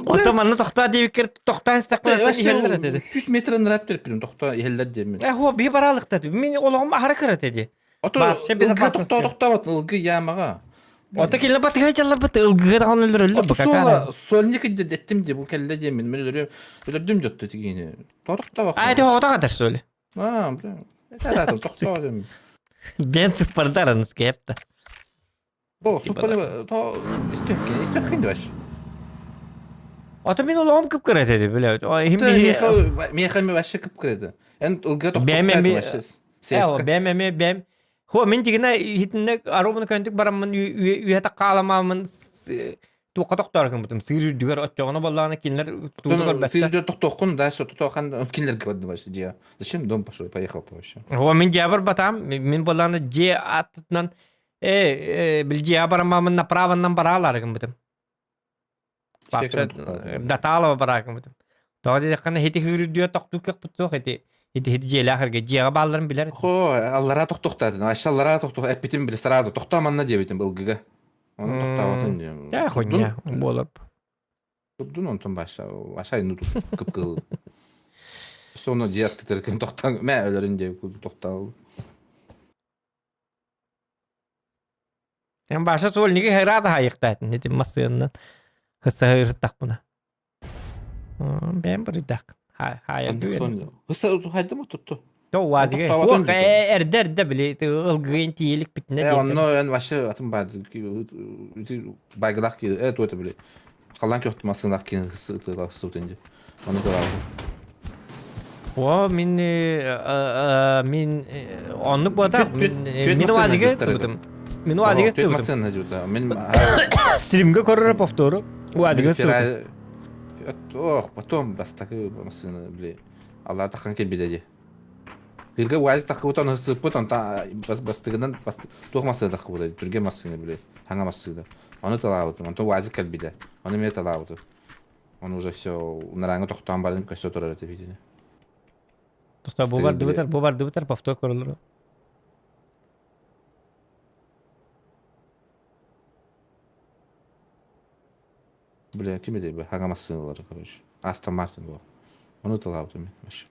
Ото манна тохтоо диэбиккэр тохтоон истэхпинэ иһэллэр этэ. 100 метр ынырат төрпүнүм тохтоо иһэллэр диэммин. Э, хуо биһи бараалыкта. Мин олоҕум аһара кыра этэ дии. Ото Вообще безопасности. тохтоо тохтообот ылгы ямаҕа. Ото киллэ батыга дьалларбыт ылгыга даҕаны өлөрөллөр Ото суола сольник деттим дии бу кэллэ диэммин. Мен өлөрүм өлөрдүм дьотто тигиини. Тохтообот. А, это оҕото хатар что ли? А, бля. Это тохтоо диэммин. Бен суппардаран скепта. Бо, суппары то истөккин, истөккин дебаш. Ото мин олоҕум кып-кыра этэ бля. Иһим биһи Миэхэ ми вообще кып-кыра этэ. Эн ылга Бэм тохтоттоо эми вообще. Э, Сейфка. бэм эми бэм. Хо мин дигинэ иһитиннэ аробуну көнтүк бараммын үөһэ таккааламааммын туохха тохтоор гыммытым сыыр үрдүгэр оччоҕуна буоллаҕына кинилэр тууну көрбөттөр. Сыыр үрдүгэр тохтооххун дальше тотохан кинилэргэ барды вообще дьиэ. Зачем дом пошел поехал-то вообще? Хо мин дьиэбэр батаам мин буоллаҕына дьиэ аттынан э бил дьиэҕэ бараммын направоннан бараалаары гыммытым. Датаалаба бараа гыммытым. Тоҕо диэтэххинэ ити сыыр үрдүгэр тохтуу кыахпыт суох ити ити ити дьиэлээх эргэ дьиэҕэ баалларын билэр. Хо аллараа тохтохтаатын. Вообще аллараа тохтох эппитим били сразу тохтоо манна диэбитим ылгыга. Оны тохтообатын диэн. Даа хуйня буолар. Турдун онтон баша аша инну кып-кыл. Сону дьиэ аттытыр тохтон мэ өлөрүн диэ тохтоол. Эн баша суольниги хайраата хайыктаатын ити массыыннан хыссаһыыртахпына. Бэм бырыдак. Хайа Хысса хайдам тутту. То уазига. Ох, эрдэ эрдэ били ылгыын тиийилик битинэ Э, онно эн вообще атын баар байгылах ки э туэта били. Халан көхтү массыынах кин хыссыбытын ди. Оны көрөбүн. О, мин мин оннук буота мин мин уазига тубутум. Мин уазига тубутум. Массыына жута. Мин стримге көрөр повтору. Уазига тубутум. Ох, потом бастакы массыына били. Алла тахан кэлбитэ дии. Тырга УАЗ таххыбыт ону сыппыт онтон бастыгынан туох массыына таххыбыта түргэн массыына били хаҥа массыына. Ону талаабытым онтон УАЗик кэлбитэ. Ону эмиэ талаабытым. Он уже все нараҥа тохтоон баран көстө турар этэ видели. Тохтоо бу бардыбытар, бу бардыбытар повтор көрөлөр. Бля, ким этэй бу? Хаҥа массыыналары, короче. Астон Мартин буол. Ону тылаабытым мин вообще.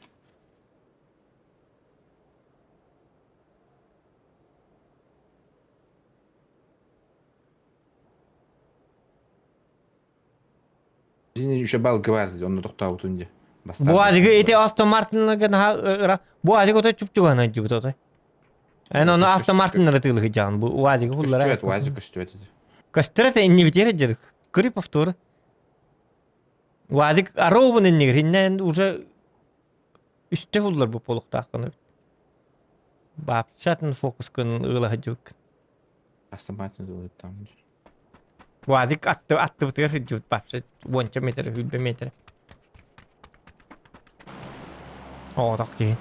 Еще бал гвардии, онно тохтообутун дии. Бу азига ити Астон Мартинга наһаа ыра. Бу азига ото чуп-чугаһынан илдьибит отой. Эн ону Астон Мартиннары тыылыһыдьаҕын. Бу УАЗига хуллара. Көстүбэт, УАЗик көстүбэт ити. Көстөр этэ иннибитигэр дьэр. Кыри повтор. УАЗик арообун иннигэр иннэн уже үстэ хуллар бу полуктааххын. Баапчатын фокускун ыылаһыдьыбыт. Астон Мартин тылыттам. УАЗик атты аттыбытыгар сылдьыбыт баапча уонча метр, сүүрбэ метр. Оҕотох киһи.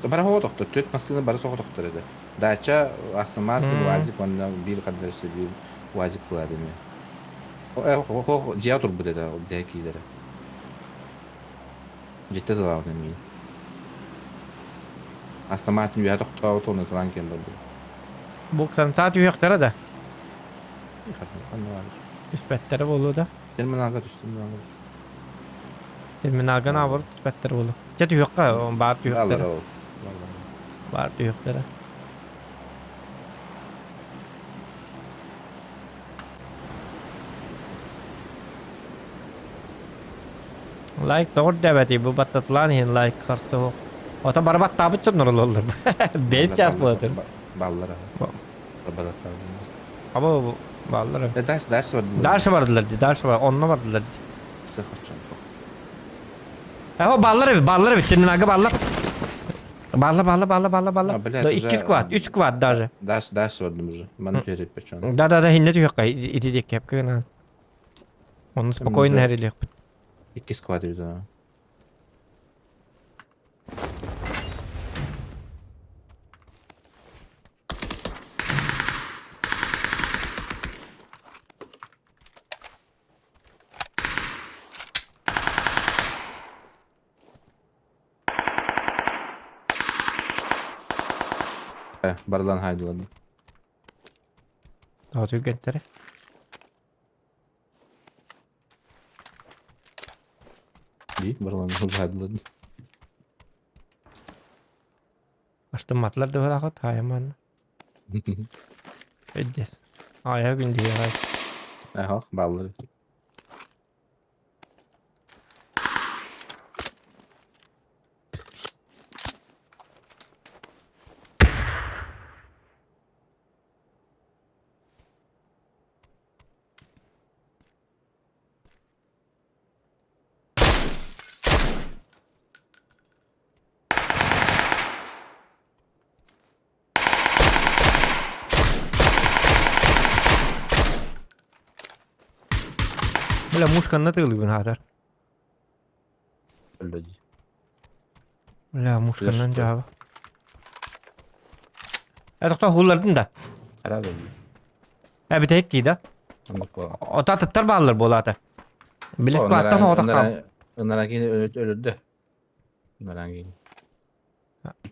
Бары соҕотохтор, түөрт массыына бары соҕотохтор этэ. Дача, Астон Мартин, УАЗик уонна биир ханна өссө биир УАЗик буолар ини. Дьиэ турбут этэ ол дьиэ киилэрэ. Дьиттэ тылаабыт миин. Астон Мартин үөһэ тохтообут уонна тылаан киэн барбыт. Буксан саа түһүөхтэрэ да? Түспэттэрэ буолуо да? Терминалга түс, терминалга түс. Терминалга наоборот түспэттэр буолуо. Чэ түһүөххэ, баар түһүөхтэрэ. ол. Баар түһүөхтэрэ. Лайк тоҕор дэбэтий бу баттатылаан иһин лайк харса суох. Ото бары баттаабыт дьоннор олороллор. Бэс час буолар. Баллара. Аба баллара. Дальше дальше бардылар. Дальше бардылар ди, дальше бар, онно бардылар ди. Эho баллар эбит, баллар эбит, терминалга баллар. Балла, балла, балла, балла, балла. Да, икки сквад, үс сквад даже. Дальше, дальше бардым уже. Маны перепечен. Да, да, да, хинне түһүөххэ, ити диэки кэпкэ Оны спокойно эрилиэхпит. Икки сквад эбит, а. Барылан хайдылады. Тоҕо түргэнтэрэ? Дии, барылан хайдылады. Астымматылар да быраахыт, хаайаман. Өйдөс. Аайа күндүһүөҕэй. Аха, баллы. Бля, мушканна тыылыыбын хаатар. Өллө дии. Бля, мушканнан дьаһаба. Э, тохтоо хууллардын да. Араа өллө. Э, бүтэһик дии да. Оннук буолар. Ото атыттар бааллар буолаата. Били складтан оҕотох хаал. Ынара кини өлөрдө. Ынара кини.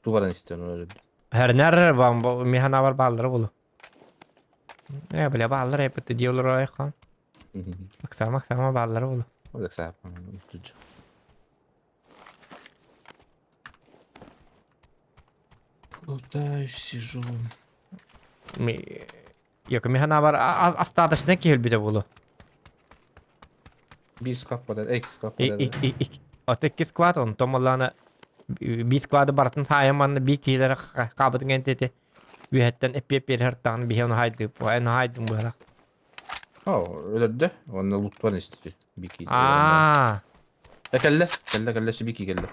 Тубаран истэн өлөрдө. Хэрнэр механабар бааллара булу. Э, бля, бааллар эппит диолор айхан. Ыксама, ыксама бааллара булу. Ыксаап. Куда сижу? Yok, механабар остаточно киһилбитэ булу. Биир сквад подар, икки сквад подар. Ото икки сквад, онтон моллаана биир сквады барытын хаайан манна биир киһилэрэ хаабытын энтити үөһэттэн эппиэп биэрэр биһи ону хаайдыы эн хаайдым быһалах. О, өлөрдө. Онно луттуан истити. Бики. Аа. Кэллэ, кэллэ, кэллэ, сибики кэллэ.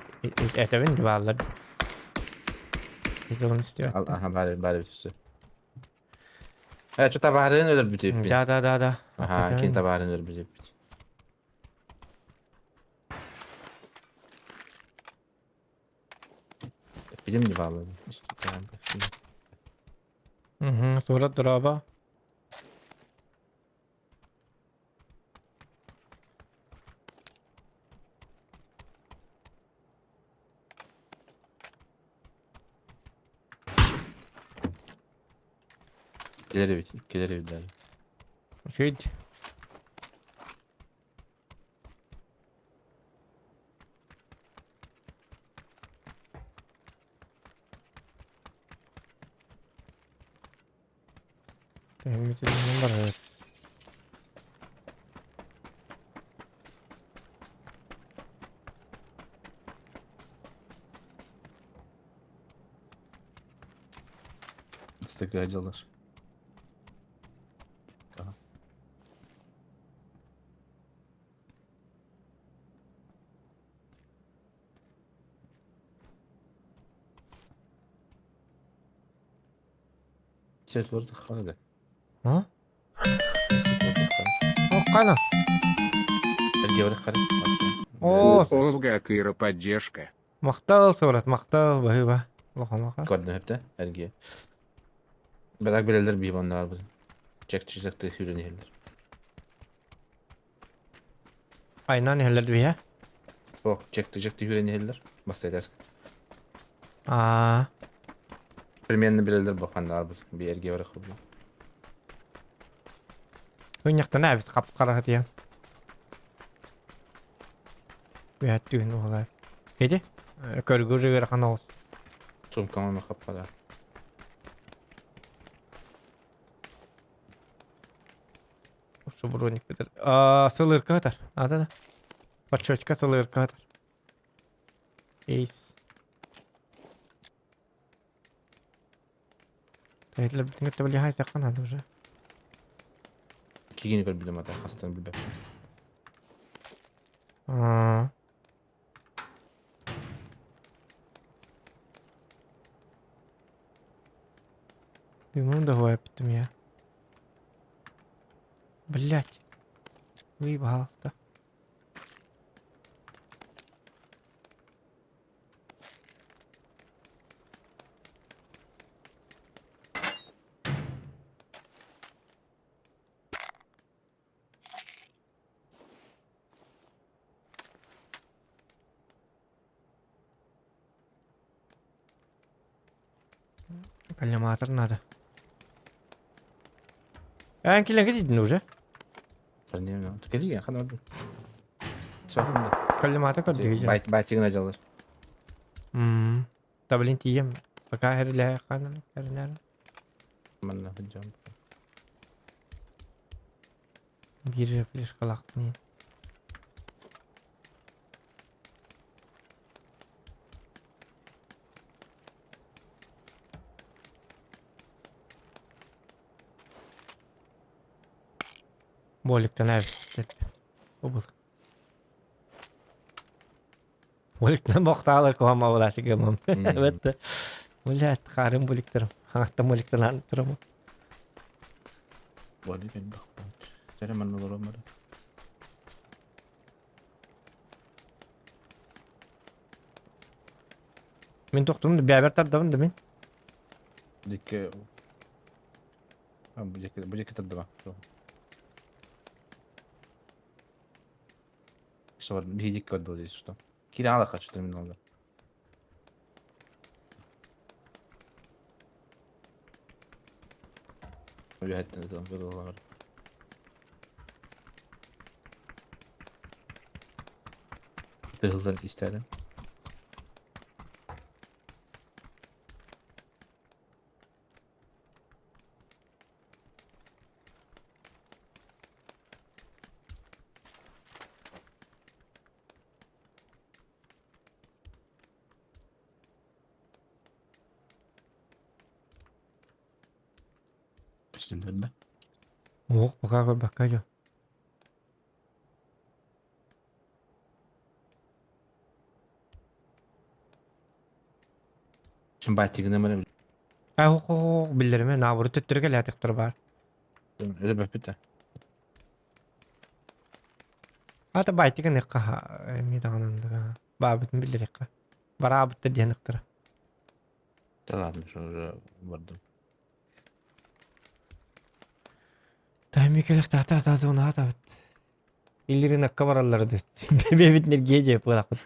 Этэбин да бааллар. Ити истибэт. Аха, бары, бары бүтүсү. Э, что табаарын өлөрбүт Да, да, да, да. Аха, кин табаарын өлөрбүт Билим не баалар. Угу, сурат дороба. Кэлэр эбит, кэлэр эбит даже. Үчүгэй. Тэһиммитинэн барар. Бастакы дьыллар. Ага. Сетвордых ханага. А? О, қана. О, Олга Кыра поддержка. Махтал, Сорат, махтал, баһыыба. Улахан Көрдüm hep de ergiye. Belak bileler bir onlar bu. Çek çizekte hürün yerler. Айнан иһэллэр биһэ. О, чекти чекти hürün yerler. Basta edersin. Аа. Примерно билелер бакандар bu. Bir ergiye var bu. Хуньяктана эбит хап-хара тиэн. Үһэт түүн уолай. Эти? Көргүр ыарахан оҕус. Сумкама хаппара. Субуруник битер. Аа, сылырка атар. Ада да. Подшочка сылырка атар. Эйс. Тэһитлер бүтүн кытта билиһай саккан ады уже. Кигини көр билем ата хастан билбеп. Аа. Бимон да хуайптым я. Блять. Выебался. Коллиматор надо. Эн килен кидин уже. Кэлиген хана бу. Софунда. Коллиматор көрдүгү. Байт байтигин ажалар. Мм. Да блин тием. Пока херле канан херлер. Манна хыджам. Бир флешкалаах мин. Боликтан әбіс Обыл. Боликтан боқталар куама боласы гымым. Бітті. Блядь, харым боликтарым. Хаңаттан боликтан антырым. Боли мен бак. Сәре манна боламары. Мен тоқтумду бәбер тардабын да мен. Дикке Бу жеке бу жеке тардыба. Что бар, бир жеке отдал здесь что. Кире ала хочу терминалда. Үһәттен там было. Тыгылдан истәрем. Үстүндөрдө. Ох, пока бакка жо. Шын байтигин эмene А ох, ох, билдерме набыры төттөргө лятыктар бар. Öyle бөпүтэ. Ата байтыгын ыкка эми даганандыга. Бабытын билдер ыкка. Барабытты диэн ыктыра. Да ладно, что уже бардым. Тайми келек тата та зона ата бит. Иллирин акка бараллар дөт. Бебит нергие жеп булакыт.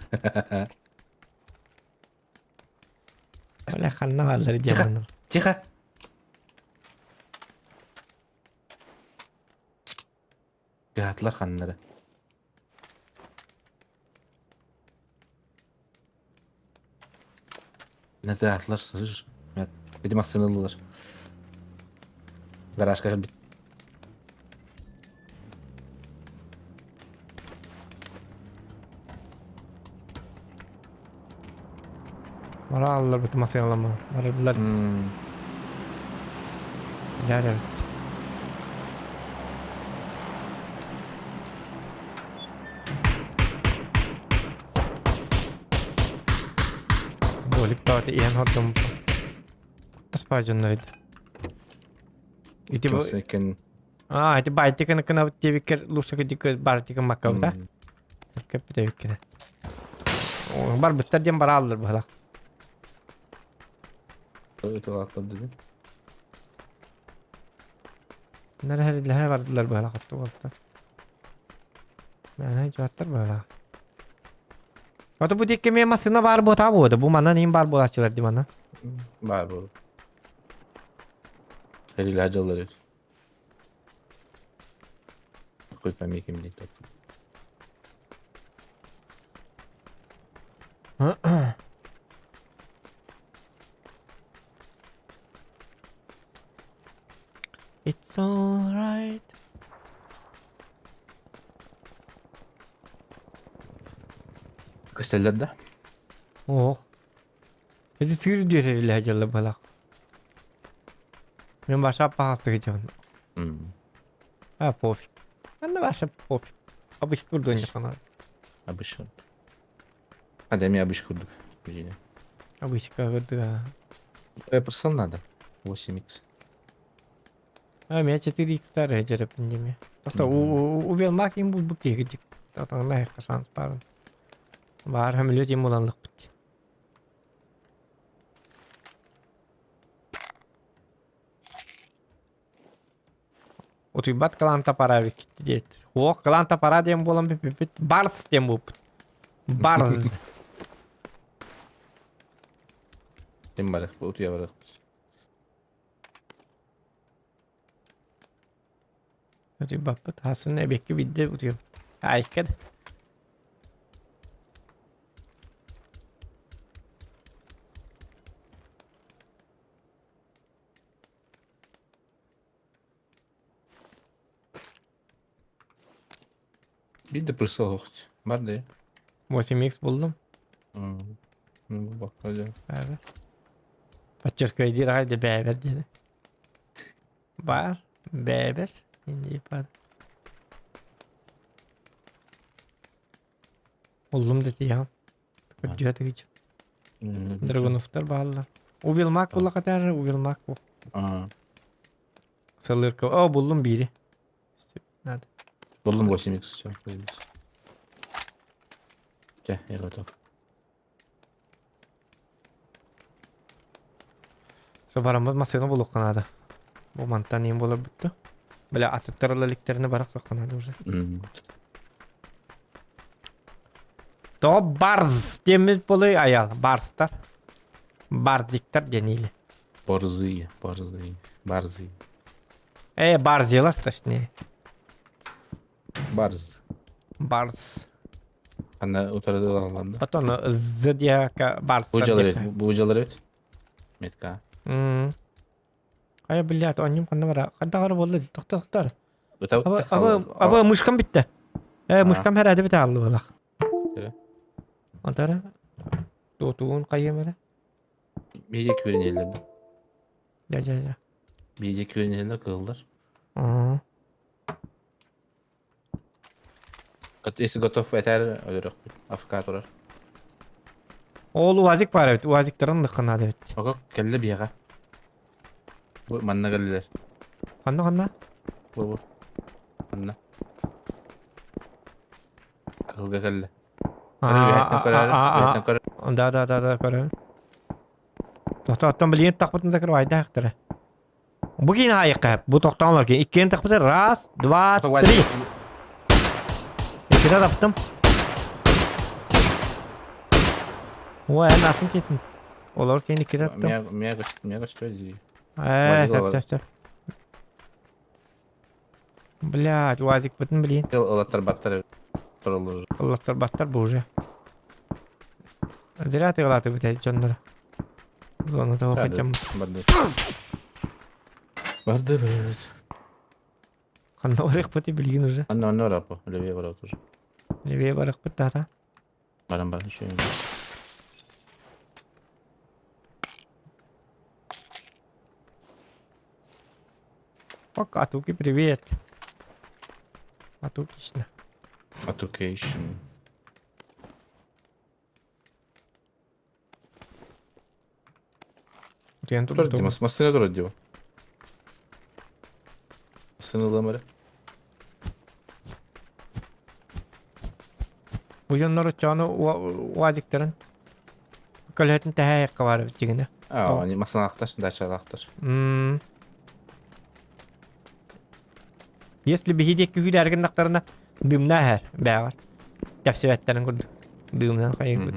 Оля ханна баллар диэн. Тихо. Ыттылар ханнары. Не тыатлар, слышишь? Видимо, сынылылар. Гаражка кэлбит. Бара аллар бут масыалама. Барылар. Билэр эбит. Болик тааты иһэн хордум. Таспа дьоннор ити. Ити бу Ким А, ити байтиканы кынабыт диэбиккэр лучше диккэ бартикын маккабыта. Кэппитэ Барбыттар диэн барааллар быһалах. Нэрэ бардылар быһалах отту буолта. Мээнэ дьуаттар быһалах. Ото бу диэки эмиэ массыына баар буотаа буода. Бу манан иин баар буолааччылар ди манна. Баар буолу. Эрилэ дьыллар. Хоть помеким здесь тут. It's alright. Көстөллөр да? Ох. Эти сыр диэрэлэ дьалла балах. Мен баша пахастыгы дьон. А, пофиг. Анна ваша пофиг. Обычно курдук не Обычно. Академия обычно курдук. Обычно курдук. Просыл надо. 8х. А, меня 4х старая дерепендеме. Просто у Велмак им будет букик. Татан шанс парын. Бар һәм люди муланлык бит. Утуйбат кылаанта пара бит диэт. Уох кылаанта пара диэн буолан бүппүт. Барс диэн буолбут. Барз. Ким барых, утуя барых. Утуйбаппыт. Хасын эбиэккэ биирдэ утуйабыт. Айка да. Биир да прысыл оһох. Бар да. 8x буллум. Бакка Бэбэр. Подчеркивай аҕай да бэбэр диэни. Бар. Бэбэр. Инди бар. Буллум да тиийэҕин. Көрдүө тыгыч. Драгуновтар бааллар. Увилмак буллакатар, Увилмак бу. Сылырка. О, буллум биири. Надо. Буллум 8x, все, появился. Чэ, я готов. Бараммыт массыына булуохха наада. Бу мантан иин буолар бүттэ. Бля, атыттар ыла иликтэринэ барах наада уже. Тоҕо барз диэммит буолуй айал. Барстар. Барзиктар диэн Борзые, борзые, борзые. Барзилар, точнее. Барз. Барс. Ана утарыдылалланда. Потом зодиака барстар. Бу дьалар эбит, бу дьалар эбит. Метка. Хайа, блядь, онньум ханна бара. Ханна буолла тохтор тохтор. Аба аба аба мышкам битте. Мышкам хәрәде бите алды балах. Антара. Туутуун хайым эрэ. Бийже күренелер. Дьэ дьэ дьэ. Бийже күренелер кыыллар. Аа. Если готов этэр өлөрөхпүт. АФК турар. Ол УАЗик бар эбит. УАЗиктарын лыккынады эбит. Ого, кэллэ биэҕэ. Бу манна кэллилэр. Ханна ханна? Бу бу. Манна. Кыһылга кэллэ. Үөһэттэн көрөр, үөһэттэн көрөр. Да да да да көрөбүн. Тохтоттон билигин тахпытын да кырбайдаахтара. Бу киин аайыкка бу тохтоонлор киин иккиэн тахпыта раз, два, три. Иккитэ таптым. Ой, эн атын кетин. Олор киин иккитэ таптым. Меня көстө дии. Ээ, сөп сөп сөп. Блядь, УАЗикпытын блин. Ылаттарбаттар тураллар. Ылаттарбаттар бу уже. Зря ты ылаатыбыт дьоннор. Зона того хотям. Барды. Барды быз. Ханна барыахпыт билигин уже. Анна анна рапа. Левее барат уже. Левее барыахпыт тата. Баран баран еще. Пока, Атуки, привет. Атукично. Атукейшн. Утуйан Турар турбут. дии, массыына турар дии. Массыына ылыам эрэ. Бу дьоннор оччоону уазиктарын көлөһөтүн тэһэ баар эбит дьигинэ. А, они массыналаахтар, дачалаахтар. Если биһи диэки күүрээргин дымна эһэр бээҕэр. Тэпсибэттэрин курдук. Дымынан хайыгыт.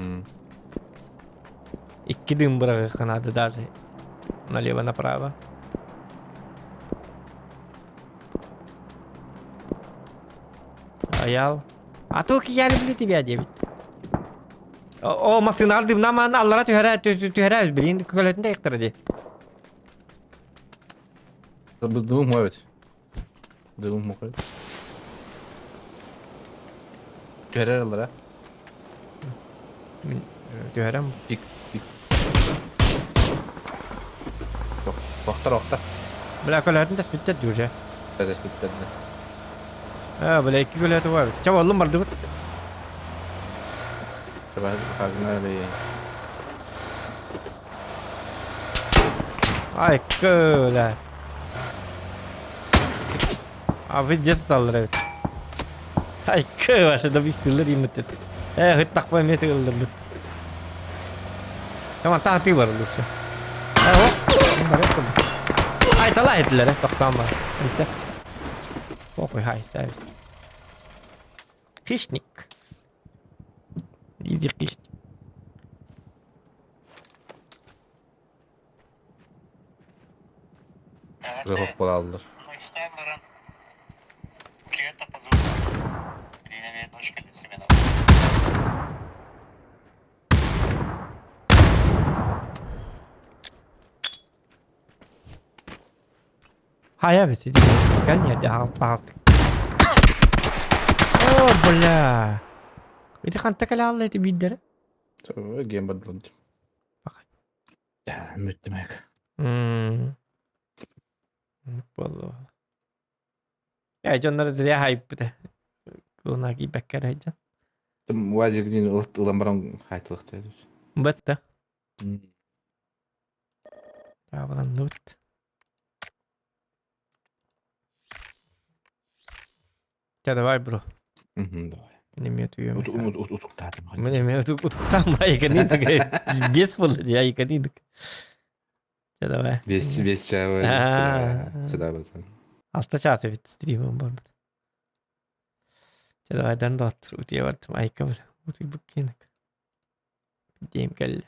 Икки дым быраҕыахха наада даже. Налево-направо. Аял. А то я люблю тебя, диэбит. О, массыынаар дымна аллара түһэрэ түһэрэ блин көлөтүн да ыктара дии. Дымым мой Дымым мой. Түһэрэр аллара. Түһэрем. Пик, пик. Охтор, охтор. Бля, көлөтүн тэспиттэр дии уже. Тэспиттэр да. А, бля, икки көлөтү бар. Чэ, оллум бардыбыт. Погнали. Ай, бля. А вы где сталлар эбит. Ай, вообще да биттилер имит. Э, хыттакпа эме тыгылдырбыт. Tamam, тааты бар лучше. Э, оп. Бар Ай, талай этилер, э, токтоон бар. Инте. Похуй, хай, сервис. Хищник. Иди хищник. Жогов буолаллар. Хайа бис, иди. Кэл не паҕастык. О, бля. Ити ханта кэлэ алла ити биирдэрэ? Ген бардылым. Мүттүмэк. Буолла. Э, дьоннор зря хайппыта. Кулуна киирбэккэ эрэ сылдьан. Уазик диэн ылан баран хайтылыхтар. Бытта. Таабыланныбыт. Чэ, давай, бро. Давай. Мин эмиэ утуйуом. Утуктаатым. Мин эмиэ утуктаан баа Бес буолла дии, айыканыйдык. Чэ, давай. Бес бес чаа Сюда братан. Алта чаас эбит стримым барбыт. Чэ, давай дан доттор утуйа бардым. Айка бля. Утуйбут киэник. Диэм кэллэ.